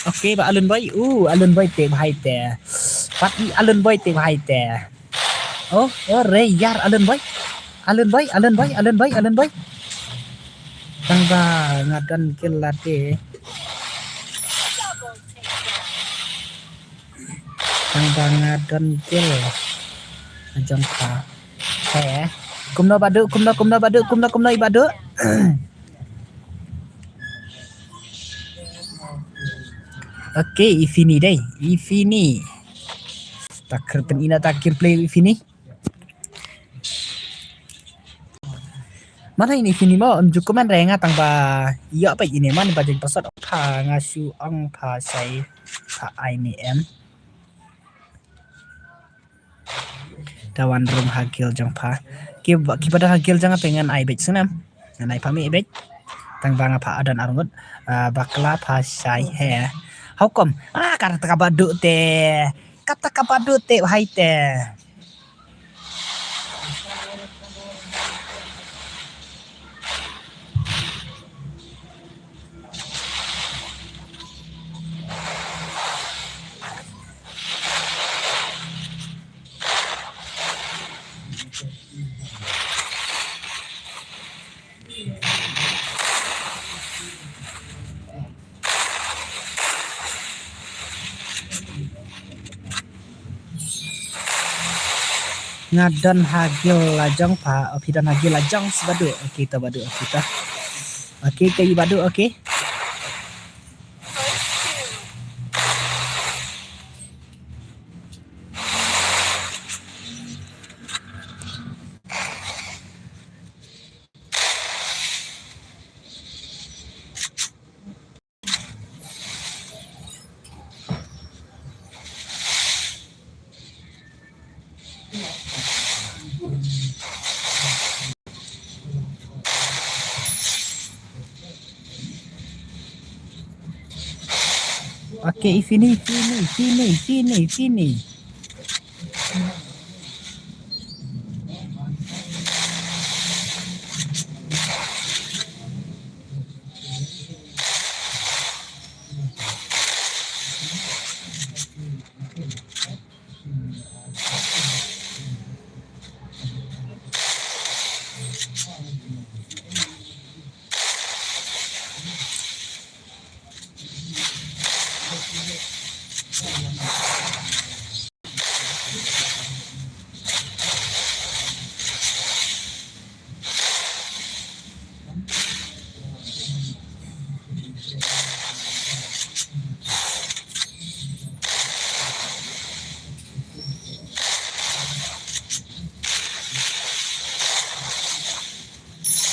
Okay, Bah Alun Boy. Uh, Alun Boy te bhai te. Pat i Alun Boy te bhai te. Oh, oh, re yar Alun Boy. Alun Boy, Alun Boy, Alun Boy, Alun Boy. Tang ba nga don guild la dei. Tang ba nga don guild la jong pha. He. Kumno Bah Duh, kumno, kumno Bah Duh, kumno, kumno i Bah Duh. Okay, i Fini dei, i Fini. Ta kyrpad ina ta gameplay i Fini. Mana ine i Fini mo, em ju comment re nga tang ba ïoh pat ine man ba jing password pha nga shu ong pha shai pha ai ne em. Ta wan rung ha guild jong pha. Ki ba, ki ba don ha guild jong pha ngan ai beit sngewbha. Ngan ai pha mi beit. Tang ba nga pha adon arngut. Ah, bakla pha shai he. How come? Ah, kata ka Bah Duh te. Kata ka Bah Duh te bhai te. Nga don ha guild la jong pha, oh, phi don ha guild la jong si Bah Duh, okay to Bah Duh, okay to. Okay, ka i Bah Duh, okay. Okay, fini, fini, fini, fini, fini.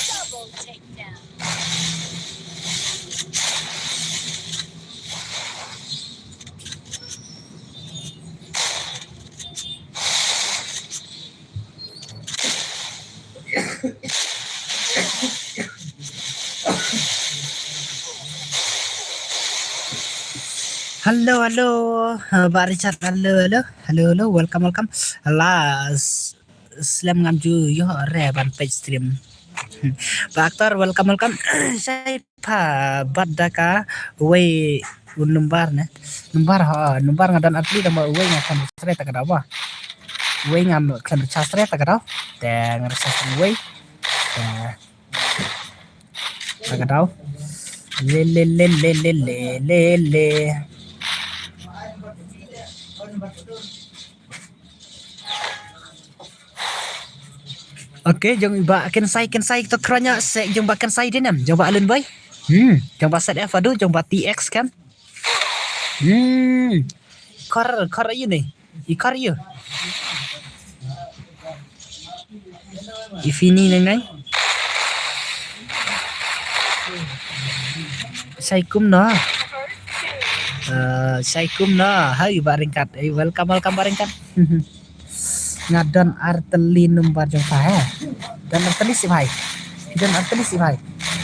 Double takedown. Hello, hello. Uh, Bah Richard, hello, hello. Hello, hello. Welcome, welcome. Alas. Slem ngam ju ïoh re ban peit stream. Bah Actor, welcome, welcome. Shai pha bad da ka wei u number ne. Number ha, number nga don atli da ma wei nga khlem recharge ta ka daw ba. Wei ngam khlem recharge ta ka daw. Te nga recharge wei. Te ta ka daw. Le le le le le le le le. Okay, jong ba Kensai, Kensai to kranya se jong ba Kensai dinem, jong ba Alun Boy. Hmm, jong ba Z F adu, jong ba T X kan. Hmm. Kor, kor ayu ni. I kor ayu. I fini nang nang. Shai kum no. Uh, shai kum no. Hai ba ringkat. Eh, welcome, welcome ba ringkat. Nga don arteli number jong pha he. Don arteli si bhai. Phi don arteli si bhai.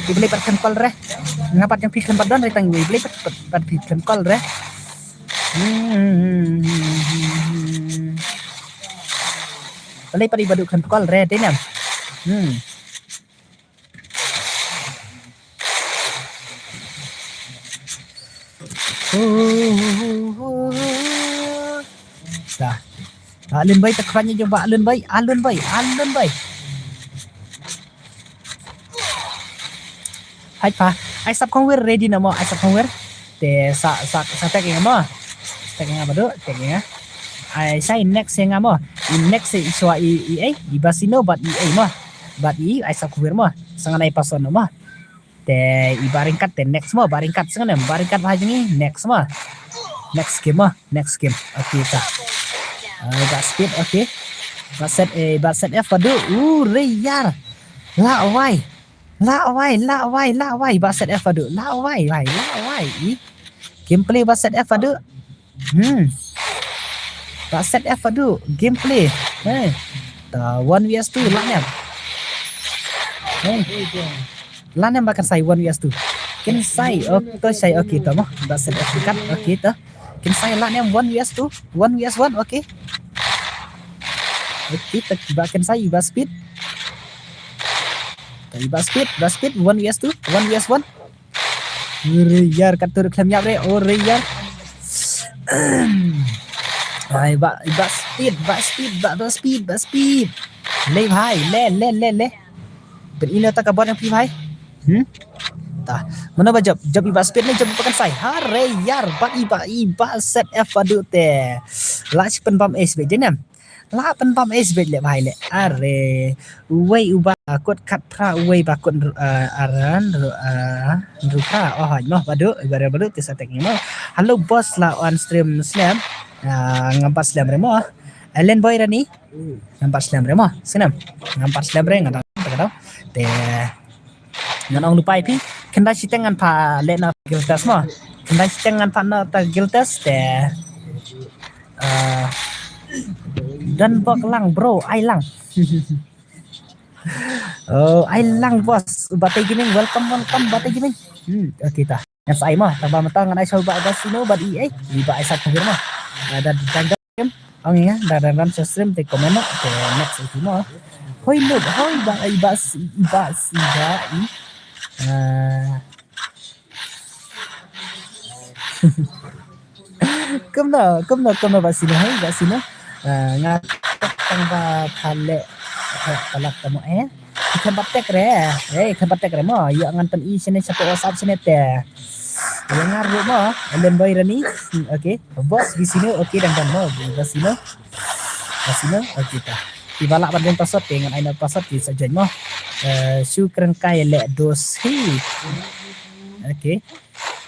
Phi blei pat khlem call re. Nga pat jong phi khlem pat don re tang wei blei pat pat phi khlem call re. Hmm. Blei pat i badu khlem call re te nam. Hmm. Dah. Ba Alun Bai, ta khranya jong Ba Alun Bai, Alun Bai, Alun Bai. Hai pa, ai sap kongwir ready na mo, ai sap kongwir. Te sa sa sa tek nga mo. Tek nga badu, tek nga. Ai sai next nga mo. I next i swa i i ai, i Basino bad i ai mo. Bad i ai sap kongwir mo. Sangan ai pason mo. Te i ba ringkat te next mo, ba ringkat sngewbha, ba ringkat ba jngi next mo. Next game mo, next game. Okay ta. Ah, ba speed, okay. Ba set, eh, ba set F adu. Uh, reyar. La wai. La wai, la wai, la wai. Ba set F adu. La wai, wai, la wai. I. Gameplay ba set F adu. Hmm. Ba set F adu gameplay. Hey. Ta one V S two lah nem. Hey. Lah nem ba Kensai one V S two. Kensai, oh, to sai, okay to mo. Ba set F kat, okay to. Kensai lah nem one V S two, one V S one, okay. Okay, ta ba Kensai ba speed. Ta ba speed, ba speed one V S two, one V S one. Ore yar, kat tu khlem ïap re, ore yar. Ai, ba, ba speed, ba speed, ba, ba speed, ba speed. Le bhai, le, le, le, le. Ben ino ta ka bot yang phi bhai. Hmm? Ta. Mano ba jop, jop i ba speed ne, jop i ba Kensai. Hare yar, ba i ba, i ba set F adu te. La chi pen bam ace be jenem. La pen bam ace beit le bhai le. Are. Uwei uba kut khat phra, uwei ba kut, uh, aran ru, uh, ru phra. Oh, hoi mo badu, badu, badu, tisa tek ni mo. Hello boss, la on stream slem. Uh, ngam pat slem re mo. Ellen Boy Rani. Ngam pat slem re mo. Sinem. Ngam pat slem re, ngam pat slem re. Te ngan ong lypa ïa phi, khyndai shiteng ngan pha leh na guild test mo. Khyndai shiteng ngan pha na ta guild test te. Ah, don bok lang bro, ai lang. Oh, ai lang boss. Batay Gaming, welcome, welcome Batay Gaming. Hmm, okay ta. Ngan sa ai mo, tang ba mynta ngan ai sha u Bah Basino bad i ei, i Bah Isaac Khabir mo. Ah, da dang dang stream. Ong i nga, da dang dang stream te comment mo, te next iti mo. Hoi lut, hoi ba, i ba, i ba, i ba, i. Ah. Kumno, kumno, kumno Basino, hoi Basino. Ah, nga tang ba ka leh, eh, ka lak ta mo eh. Ki khem ba tek re, eh, khem ba tek re mo. Ïa ngan pyn-i shane shapoh WhatsApp shane te. Ïa nga ruh mo, Ellen Boy Rani. Hmm, okay. Boss Basino, okay, dang dang mo, Basino. Basino, okay ta. Kiba lah ban join password te ngan ai noh password ki sa join mo. Eh, shu kren kai leh dos hi. Okay.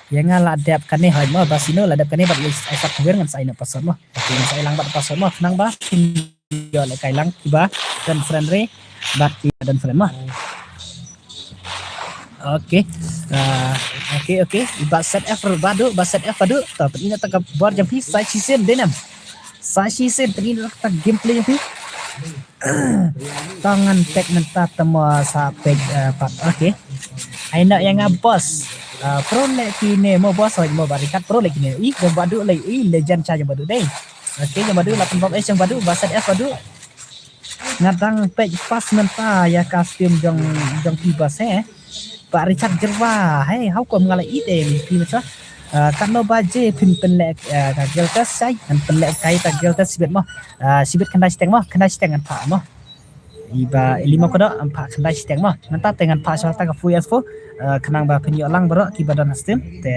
Ïa nga la dep kane hoi mo, Basino la dep kane bad ïa Isaac Khabir ngan sa ai noh password mo. Okay, ngan sa ai lang bad password mo. Khnang ba kin ïoh lehkai lang kiba don friend re bad kiba don friend mo. Okay. Ah, okay, okay. Ba set F Badu, ba set F Badu. To, pyn-i noh ta ka bor jong phi sa shisien de nam. Sa shisien pyn-i noh ta gameplay jong phi. To ngan peit mynta te mo sa peit, eh, pat. Okay. Ai noh ïa nga boss. Ah, pro leh kine mo boss, hoi mo ba ri kat pro leh kine. Ih, jong Badu leh, ih, legend cha jong Badu dei. Okay, jong Badu la pynbam eh jong Badu, ba set F Badu. Nga dang peit first mynta ïa ka stream jong, jong phi boss eh. Bah Richard Gerwa, hey, how come nga la ïohi te phi mynta? Ah, katno baje phin pynleh, ah, ka guild test shai, ngan pynleh kai ta guild test shibit mo. Ah, shibit khyndai shiteng mo, khyndai shiteng ngan phah mo. Iba ili mo kodo, ngan phah khyndai shiteng mo. Mynta te ngan phah sha ta ka four S four, ah, khnang ba phin ïoh lang baroh kiba don ha stream. Te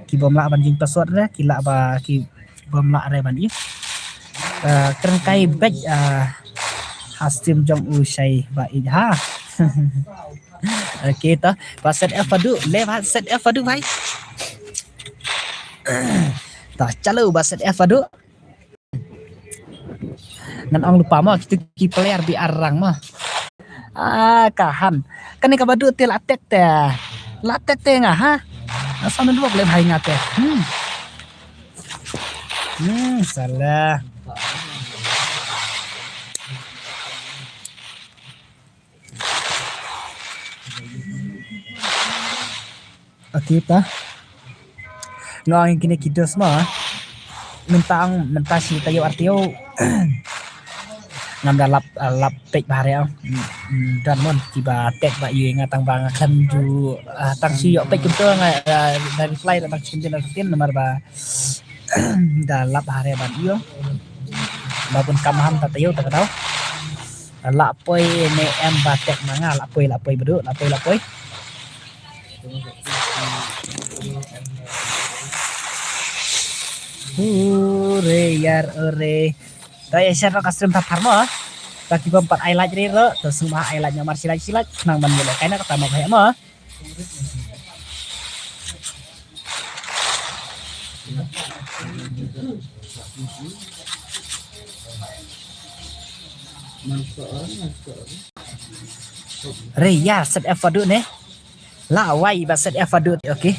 kibym lah ban join password re, ki lah ba ki bym lah re ban ïoh. Ah, kren kai beit, ah, ha stream jong u shai ba ïeit ha. Okay to, ba set F Badu, le ba set F Badu bhai. To, chalo ba set F Badu. Ngan ong lypa mo, kitu ki player B R rang mo. Ah, kahan. Kane ka Badu te la tek te. La tek te nga ha. Nga sa nunduk le bhai nga te. Hmm. Hmm, salah. Okay ta. Nga ong kine ki dos mo. Mynta ong, mynta shi taïew ar taïew. Ngam da lap, ah, lap peit bha re ong. Mm, mm, don mon kiba tek ba ïa nga tang ba nga khlem ju, ah, tang shi ïoh peit kumto nga, ah, da reply da tang shi ktien da ktien namar ba da lap bha re ban ïoh. Ba bun kam ham ta taïew ta ka daw. La poi ne em ba tek ma nga, la poi, la poi Badu, la poi, la poi. Ure yar ure. To ïa share noh ka stream thar thar mo. To kibym pat ai like re ro, to sngewbha ai like noh mar shi like shi like. Khnang ban ïoh lehkai na kata mo bhai mo. Re ya set F Badu ne. La wai ba set F Badu. Okay.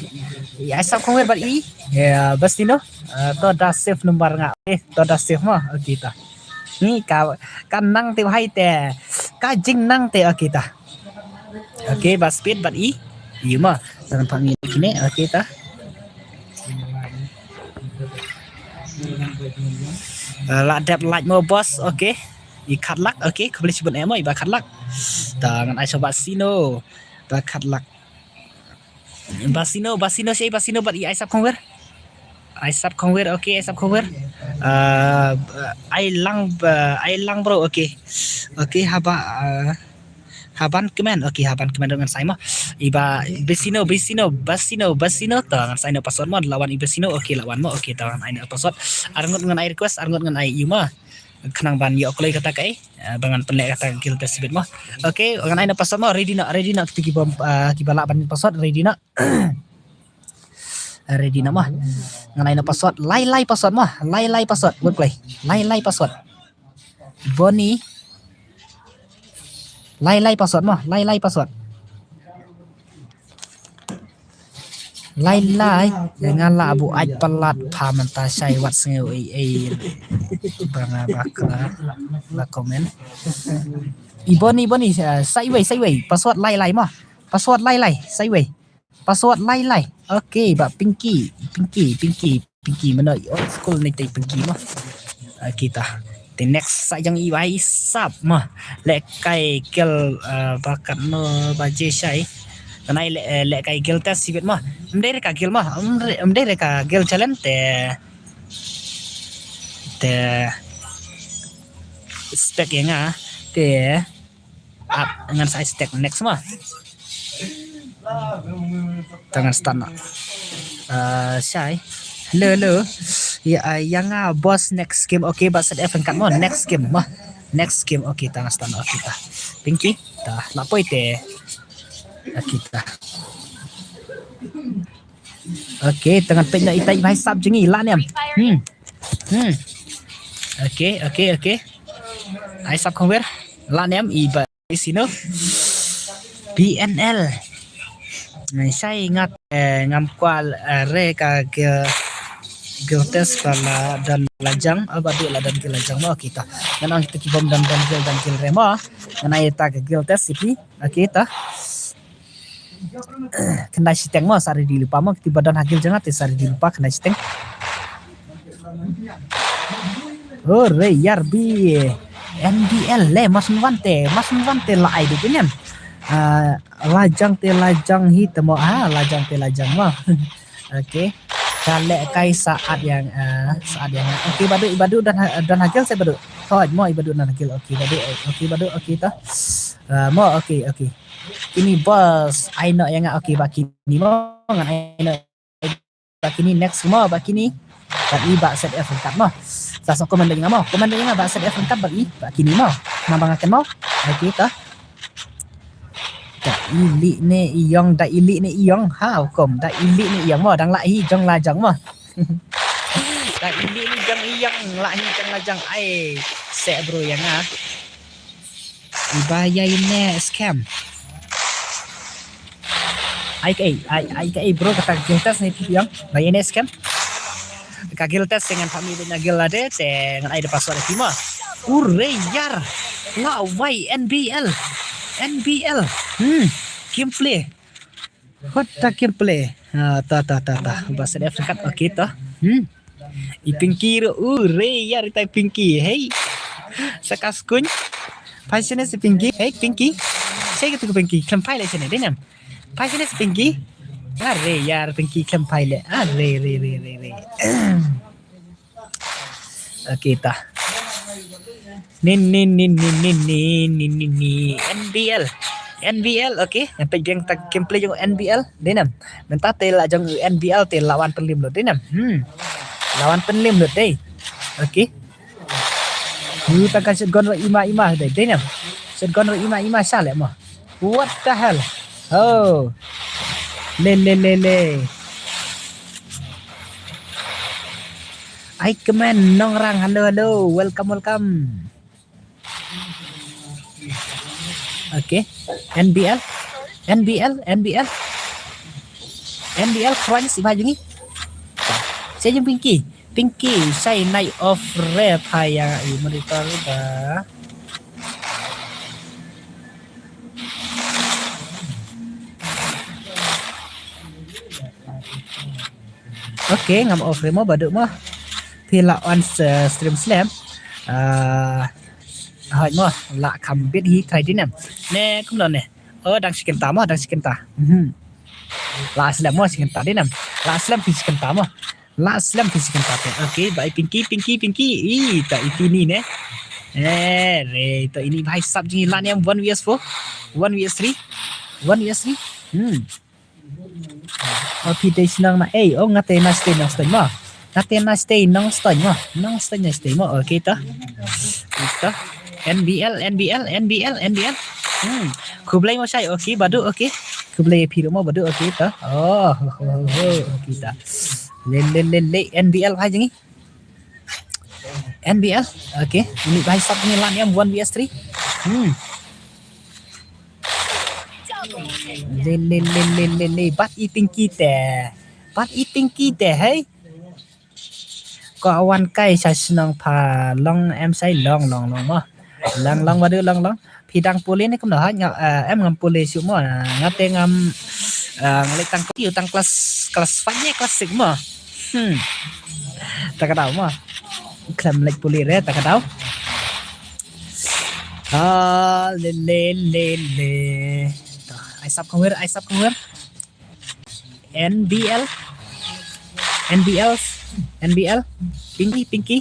Ya sap kong wer bad i. Ya Bastino. Ah, to da save number nga. Eh, to da save mo. Okay ta. Ni ka, ka nang te bhai te. Ka jing nang te. Okay ta. Okay, ba speed bad i. Ïa ma. Tangan pang ni kine. Okay ta. Ah, la dep like mo boss. Okay. I khatlak. Okay, khublei shibun eh mo i ba khatlak. Ta ngan ai sha Bastino. Ba khatlak. Bastino, Bastino, shei Bastino bad i ai sap kong wer. Ai sap kong wer, okay, ai sap kong wer. Ah, ai lang, ah, ai lang bro, okay. Okay, haba, ah, haban kmen, okay, haban kmen ngan sai mo. Iba Bastino, Bastino, Bastino, Bastino, to ngan sai noh password mo, lawan i Bastino, okay, lawan mo, okay, to ngan ai noh password. Arngut ngan ai request, arngut ngan ai email. Khnang ban ïoh kloi kata kaei, ah, ba ngan pynleh kata guild test bit mo. Okay, ngan ai noh password mo, ready noh, ready noh, kita kiba, ah, kiba lah ban password, ready noh. Ready noh mo. Ngan ai noh password, lai lai password mo, lai lai password, word play, lai lai password. Boni. Lai lai password mo, lai lai password. Lai lai, nga lah buh ai palat pha mynta shai wat sngew ei ei. Ba nga bakla la comment. I Boni, Boni, eh, sa iwei, sa iwei. Password lai lai mo. Password lai lai, sa iwei. Password lai lai. Okay, ba Pinky, Pinky, Pinky, Pinky, mano i old school ne te Pinky mo. Okay ta. Te next sa jong i bai sap mo. Lehkai guild, uh, ba katno baje shai. Tanai le, eh, lehkai guild test sibit mo. Mdei re ka guild mo. Mdei, mdei re ka guild challenge te. Te. Spec ïa nga. Te. Ap, ngan sa ai step next mo. Tang ngan start noh. Uh, shai. Hello, hello. Ya, uh, ïa nga boss next game. Okay, ba set F kat mo. Next game mo. Next game. Okay, tang ngan start noh. Okay, ta. Pinky. Ta, la poi te. Okay, ta. Okay, tang ngan peit noh ita i bai sap jong i la niam. Hmm. Hmm. Okay, okay, okay. Ai sap khong wer. La niam i ba sino. B N L. Ngai sai ngat, eh, ngam kwah, eh, re ka ge, guild test ba la don lajang, aba du la don guild lajang mo kita. Ngan ong kita ki bom don don guild don guild re mo. Ngan ai ta ka guild test siti. Okay ta. Khyndai shiteng mo, sa ready lypa mo, kiti ba don ha guild jong nga te sa ready lypa khyndai shiteng. Hooray, ïar bi. N B L le, mas wan te, mas wan te la ai de nen. Ah, lajang te lajang hi te mo, ah, lajang te lajang mo. Okay. Ka lehkai saat ïa nga, ah, saat ïa nga. Okay, badu, i badu don ha, don ha guild se badu. Thoj mo, i badu don ha guild. Okay, badu, okay, badu, okay ta. Ah, mo, okay, okay. Kini boss, ai noh ïa nga, okay, ba kini mo, ngan ai noh. Ba kini next mo, ba kini. Ba i ba set F kat mo. Sa so commander ïa nga mo, commander ïa nga ba set F kat ba i, ba kini mo. Nang ba nga ken mo. Okay ta. Da ili ne ïong, da ili ne ïong. Ha, hukum, da ili ne ïong mo, dang la hi jong lajang mo. Da ili ne jong ïong, la hi jong lajang ai. Se bro ïa nga. Iba ïa ine scam. Ai kaei, ai, ai kaei bro kata guild test ne ïong. Ba ïa ine scam. Ka guild test te ngan pha mi bina guild lade te ngan ai da password ïa ki mo. Hooray ïar. La wai N B L. N B L. Hmm. Gameplay. Hot ta gameplay. Ah, ta, ta, ta, ta. Ba set F kat, okay ta. Hmm. I Pinky ro, hooray ïar ita i Pinky. Hey. Sa ka skuñ. Phai shane sa Pinky. Hey Pinky. Sa katu ka Pinky. Khlem phai leh shane, dei nam. Phai shane sa Pinky. Are ïar Pinky khlem phai leh. Are, re, re, re, re. Okay ta. Nin, nin, nin, nin, nin, nin, nin, nin, nin. N B L. N B L, okay. Ngan peit biang ta gameplay jong N B L. Dei nam. Mynta te la jong N B L te la wan pynlem lut. Dei nam. Hmm. La wan pynlem lut dei. Okay. Hu ta ka shotgun ro ima ima dei. Dei nam. Shotgun ro ima ima sha leh mo. What the hell? Oh. Le, le, le, le. Ai kmen Nongrang, hello, hello. Welcome, welcome. Okay. N B L. N B L, N B L. N B L, khrwan si ba jong ngi. Sa jong Pinky. Pinky, sa night off re pha ïa i monitor ba. Okay, ngam off re mo, badu mo. Phi la on, eh, stream slem. Ah, hoi mo, la kham bit hi trai dinem. Ne, kumno ne. Oh, dang shi kynta mo, dang shi kynta. Mhm. La slem mo shi kynta dinem. La slem phi shi kynta mo. La slem phi shi kynta te. Okay, ba i Pinky, Pinky, Pinky. I, ta i Pinky ne. Eh, re, ta ini bhai sap jing la niam one V S four. One V S three. One V S three. Hmm. Oh, phi dei shnong na ei, oh, nga te na stay nong stay mo. Nga te na stay nong stay mo. Nong stay na stay mo. Okay ta. Ita. N B L, N B L, N B L, N B L. Hmm. Khublei mo shai, okay, badu, okay. Khublei phi mo badu, okay ta. Oh, ho, ho, ho, ho, okay ta. Le, le, le, le, N B L bhai jing i. N B L, okay. Ini bhai sap ni la niam one V S three. Hmm. Le, le, le, le, le, le. Bat i Pinky te. Bat i Pinky te, hey. Ko awan kai sa shnong pha long em sai long, long, long mo. Lang lang badu lang lang. Phi dang pule ne kumno ha? Nga, eh, em ngam pule shuh mo. Nga te ngam, eh, nga leit tang kiew tang klas, klas five ne klas six mo. Hmm. Ta ka daw mo. Khlem leit pule re ta ka daw. Ah, le le le le. Ai sap khongwer, ai sap khongwer. N B L. N B L. N B L. Pinky, Pinky.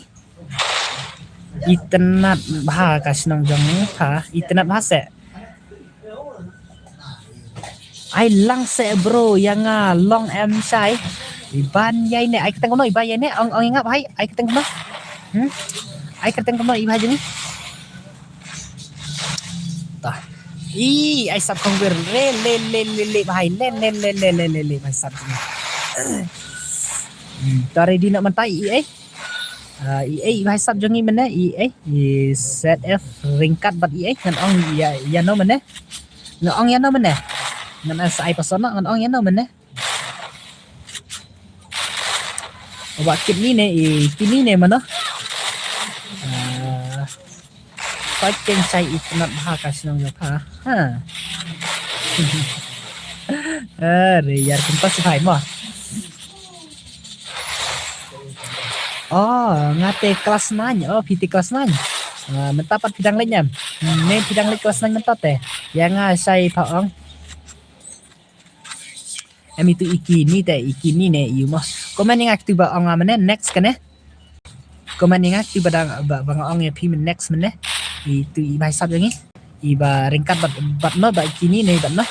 Itynnad bha ka shnong jong pha. Itynnad bha se. Ai lang se bro, ïa nga long em shai. Iban ïai ne, ai kyrteng kumno, iban ïai ne, ong, ong ïa nga bhai, ai kyrteng kumno. Hmm? Ai kyrteng kumno, iban jong i. Ta. I, ai sap khongwer, le, le, le, le, le, bhai, le, le, le, bhai sap jong i. Hmm, ta ready noh mynta i, eh. Ah, i, eh, i bhai sap jong i mynne, i, eh, i Z F ryngkat bad i, eh, ngan ong ïa, ïano mynne. Ngan ong ïano mynne. Ngan sa ai person noh, ngan ong ïano mynne. Ba kit ni ne, i, kit ni ne mano. Ah, Peit keiñ shai itynnad bha ka shnong jong pha. Ha. Are ïar kumta shu hai mo. Oh, nga te klas nine. Oh, phi te klas nine. Ah, mynta pat phi dang leit em? Hmm, ne phi dang leit klas nine mynta te. Ïa nga shai pha ong. Em itu i kini te, i kini ne ïu mo. Comment ïa nga ktu ba ong nga mynne next kane. Comment ïa nga ktu ba dang ba, ba nga ong ïa phi mynne next mynne. Itu i bhai sap jong i. I ba ryngkat bad, bad no ba i kini ne bad no.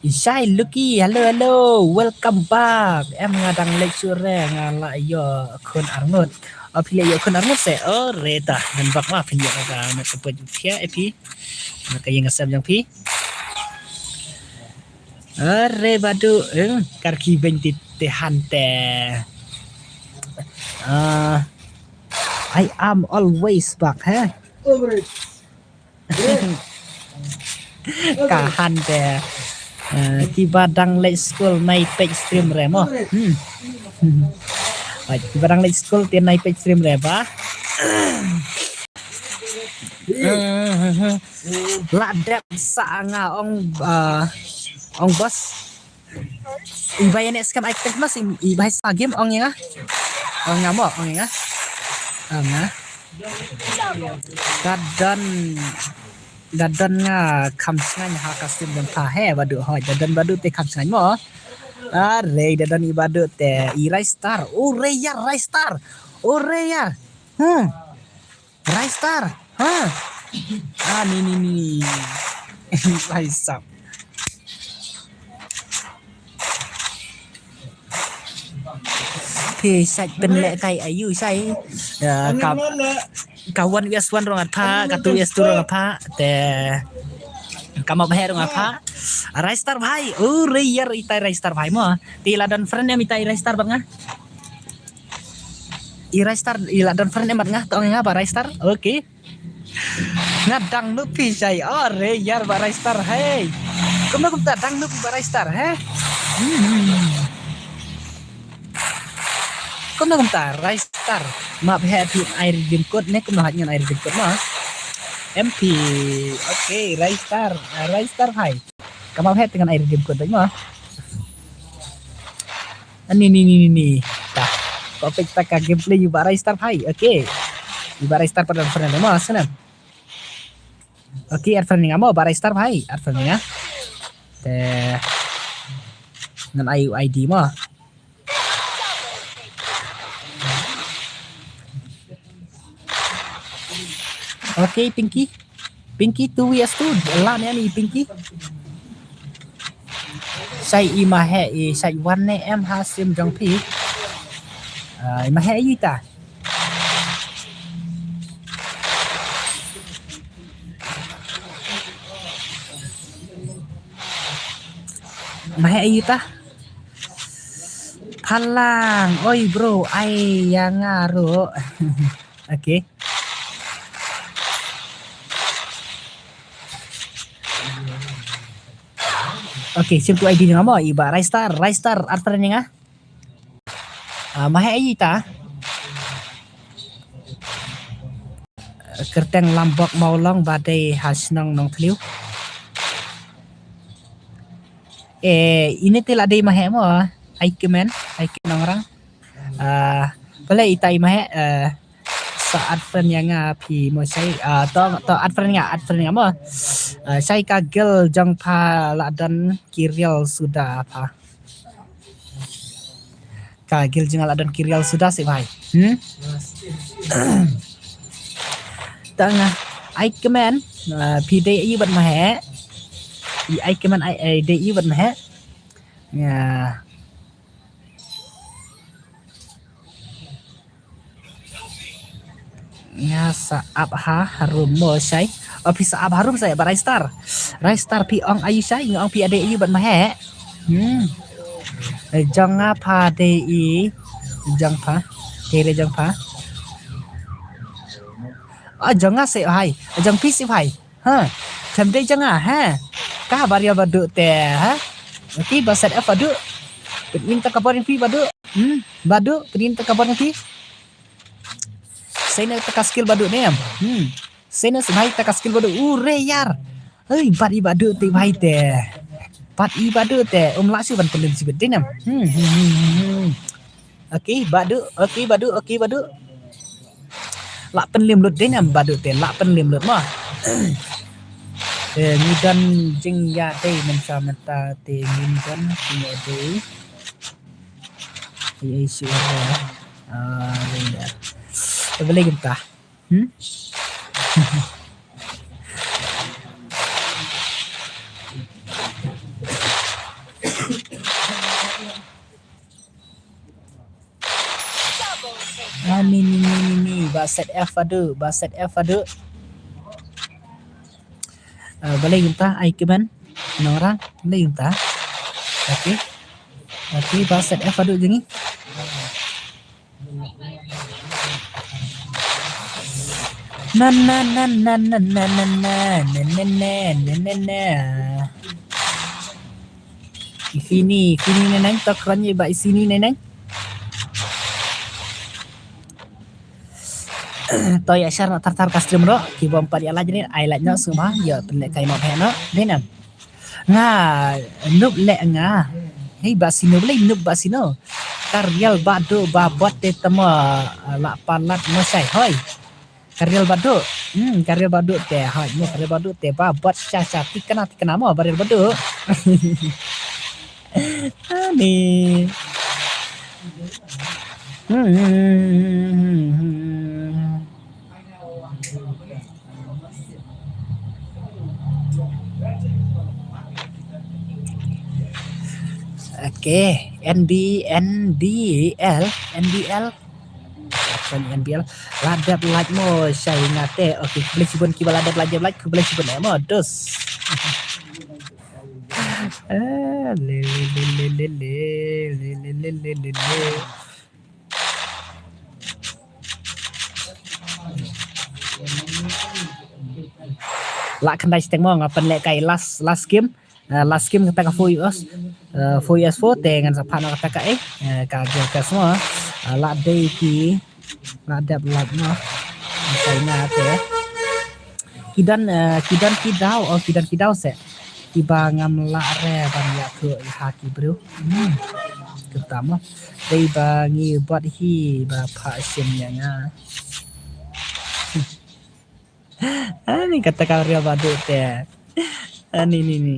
I shai Lucky, hello, hello, welcome back. Em nga dang leit shuh re, nga la ïoh khun arngut. Oh, phi la ïoh khun arngut se. Oh, re ta. Ngan bak ma phin ïoh ka met ka put phi eh phi. Na ka ïing ka sem jong phi. Are badu, eh, kar ki beng ti te han te. Ah, I am always back, he? Ka han te. Ah, kiba dang leit skul nai peit stream re mo. Hmm. Ai, kiba dang leit skul te nai peit stream re ba. La dep sa nga ong, ah, ong boss. Iba ïa ne skhem ai ktek mas iba sa game ong ïa nga. Ong nga mo, ong ïa nga. Ong nga. Da don, da don nga kham sngewbha ha ka stream jong pha he badu hoi. Da don badu te kham sngewbha mo. Are da don i badu te i Rai Star. O re ïa Rai Star. O re ïa. Hmm. Rai Star. Ha. Ah, ni, ni, ni. Rai Star. Phi shait pynlehkai aïu shai. Ya, ka, ka one vs one ruh nga pha, ka two vs two ruh nga pha. Te ka map heh ruh nga pha. Rai Star bhai. O re ïa itai Rai Star bhai mo. Te la don friend em itai Rai Star bad nga. I Rai Star, i la don friend em bad nga, to ong ïa nga ba Rai Star. Okay. Nga dang nup phi shai. Are ïa ba Rai Star, hey. Kumno kumta dang nup ba Rai Star, he? Hmm. Kumno kumta Rai Star. Map heh phi ai redeem code ne kumno haj ngan ai redeem code ma. M P. Okay, Rai Star. Ah, Rai Star hai. Ka map heh te ngan ai redeem code ma. Ani ni ni ni ni. Ta. Ko pek ta ka gameplay ïa ba Rai Star bhai. Okay. Ïa ba Rai Star pat friend mo sngewbha. Okay, add friend nga mo ba Rai Star bhai. Add friend nga. Te ngan ai I D mo. Okay, Pinky. Pinky two vs two. La ne ani Pinky. Shai i ma he i shai wan ne em ha stream jong phi. Ah, i ma he i ta. Ma he i ta. Phalang, oi bro, ai ïa nga ruh. Okay. Okay, sim tu I D nga mo, i ba Rai Star, Rai Star, add friend nga. Ah, ma he ai ta. Kyrteng Lambok Mawlong ba dei ha shnong Nongthliew. Eh, ine te la dei ma he mo. Ai kmen, ai kmen nongrang. Ah, pale ita i ma he, eh, sa add friend ïa nga phi mo shai. Ah, to, to add friend nga, add friend nga mo. Ah, shai ka guild jong pha la don ki riel suda pha. Ka guild jong nga la don ki riel suda seh bhai. Hmm? Tang ai kmen, ah, phi dei i bad ma he. I ai kmen ai, ai dei i bad ma he. Ya. Nga sa ap ha harum mo shai. Oh, phi sa ap harum shai ba Raistar. Raistar phi ong ayu shai, nga ong phi ade ayu bad ma he. Hmm. Eh, jong nga pha dei i jong pha. Dei re jong pha. Ah, jong nga seh hai. Jong phi seh hai. Ha. Chem dei jong nga ha. Ka ba riel Badu te ha. Okey, ba set F Badu. Pynïn ta ka bor phi Badu. Hmm, Badu, pynïn ta ka bor phi. Sene ta ka skill Badu ne em. Hmm. Sene sene ta ka skill Badu. U re yar. Hei, bat i Badu te bhai te. Bat i Badu te. Um la shu ban pynlem sibit dei ne em. Hmm, hmm, hmm, hmm, hmm. Okey, Badu. Okey, Badu. Okey, Badu. La pynlem lut dei ne em Badu te. La pynlem lut mo. Te ngi don jingïadei mynta mynta te ngim don jingïadei. Ei, ei, shu. Ah, ya. Te balei kumta? Hmm? Ah, ni, ni, ni, ni, ni. Ba set F Badu, ba set F Badu. Ah, balei kumta, ai kmen. Nongrang, balei kumta. Okey. Okey, ba set F Badu jong ngi. Na, na, na. I Fini, Fini ne nang, to kren i ba i Fini ne nang. To ïa share noh tar tar ka stream ruh, ki bym pat ïa like ne, ai like noh sngewbha, ïa pynlehkai noh bha noh, dei ne em. Nga, noob leh nga. Hei, ba sino, balei noob ba sino. Ka riel Badu ba bot te tamo, la palat mo shai, hoi. Ka riel Badu. Hmm, ka riel Badu te, hoi, mo ka riel Badu te, ba bot cha cha, tikna, tikna mo, ba riel Badu. Ani. Hmm. Okay, N B, N B L, N B L. Sorry, N B L. La dep like mo shai nga te. Okay, khublei shibun kiba la dep like, dep like, khublei shibun eh mo. Dos. Ah, le, le, le. Lah khyndai shiteng mo, nga pynlehkai last, last game. Ah, last game kata ka four U S, ah, four U S four, te ngan sa phah noh kata ka, eh, ah, ka Guild Test mo. Ah, lah dei ki, lah dep lah mo. Sa ïa nga te. Ki don, ah, ki don ki daw, oh, ki don ki daw seh. Kiba ngam lah re ban ïathuh ha ki briew. Hmm. Kumta mo. Dei ba ngi bot hi ba phah shim ïa nga. Ani kata ka riel Badu te. Ani ni ni.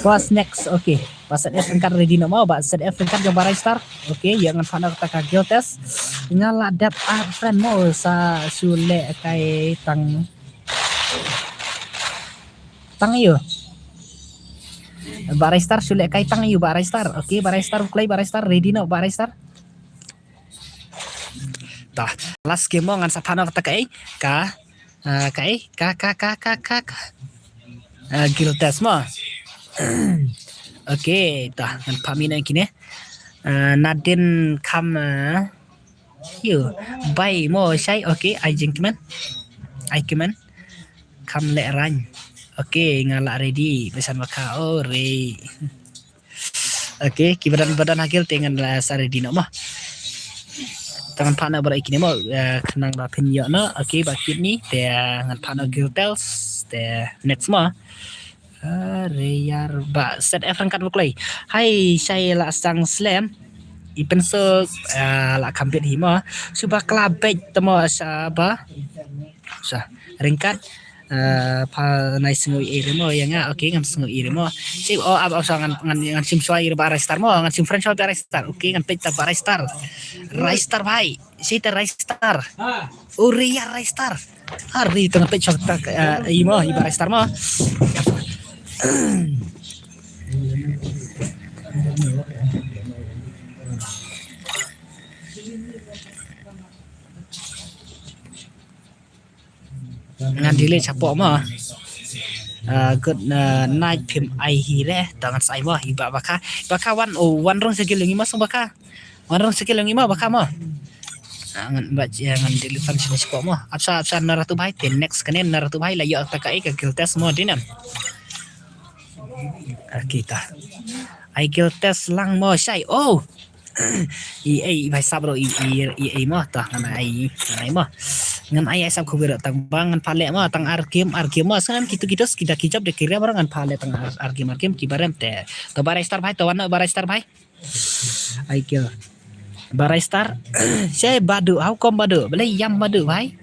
Boss next, okay. Ba set F ryngkat ready noh mo, ba set F ryngkat jong ba Raistar. Okay, ïa ngan phah noh kata ka Guild Test. Nga lah dep add friend mo sa shu lehkai tang. Tang ïa u. Ba Raistar shu lehkai tang ïa u ba Raistar. Okay, ba Raistar, u kloi ba Raistar, ready noh ba Raistar. Tah, last game mo ngan sa phah noh kata kaei, ka, ah, kaei, ka, ka, ka, ka, ka, ka. Ah, Guild Test mo. Okay, tah, ngan phah mih noh kine. Ah, Nadine kham, ah, ïa u. Bai mo shai, okay, ai jingkmen. Ai kmen. Kham leh rang. Okay, nga lah ready. Bisan baka, oh, re. Okay, kiba don, ba don ha guild te ngan la sa ready noh mo. Te ngan phah noh baroh kine mo, eh, khnang ba phin ïoh noh. Okay, ba kit ni te ngan phah noh guild tales te next mo. Ah, Reyar ba set F ryngkat ba kloi. Hai, shai la sang slem. I pynsuk, ah, la kham bit hi mo. Shu ba kla beit te mo sa ba. Sa ryngkat. Ah, pha nai sngew ïa re mo ïa nga. Okay, ngam sngew ïa re mo. Shi, oh, ab, ab, sa ngan, ngan, ngan shim shwa ïa re ba Ristar mo. Ngan shim friend shwa ba Ristar. Okay, ngan peit ta ba Ristar. Ristar bhai. Shi te Ristar. Uri ïa Ristar. Ari tang peit shwa ta, ah, i mo, i ba Ristar mo. Ngan delete shapoh mo. Ah, good, ah, night phim ai hi re, to ngan sa ai mo, i ba Bakha. Bakha wan, oh, wan rung sha guild jong ngi mo song Bakha. Wan rung sha guild jong ngi mo Bakha mo. Ah, ngan ba, ïa, ngan delete fan sha shapoh mo. Ap sa, ap sa na Ratu bhai, te next kane na Ratu bhai, la ïoh ta kaei ka guild test mo, dei ne em. Ah, kita. Ai guild test lang mo, shai. Oh. I, ei, i bhai sap ruh, i, i, i, ei mo, ta, ngan ai, ngan ai mo. Ngan ai, ai sap khubi ruh, tang ba, ngan phah leh mo, tang ar game, ar game mo, sa ngan kitu kitu, kita ki job de ki re mo, ngan phah leh tang ar, ar game, ar game, kiba rem te. To ba Ristar bhai, to wan noh ba Ristar bhai. Ai kyo. Ba Ristar. Shai Badu, how come Badu? Balei ïam Badu bhai?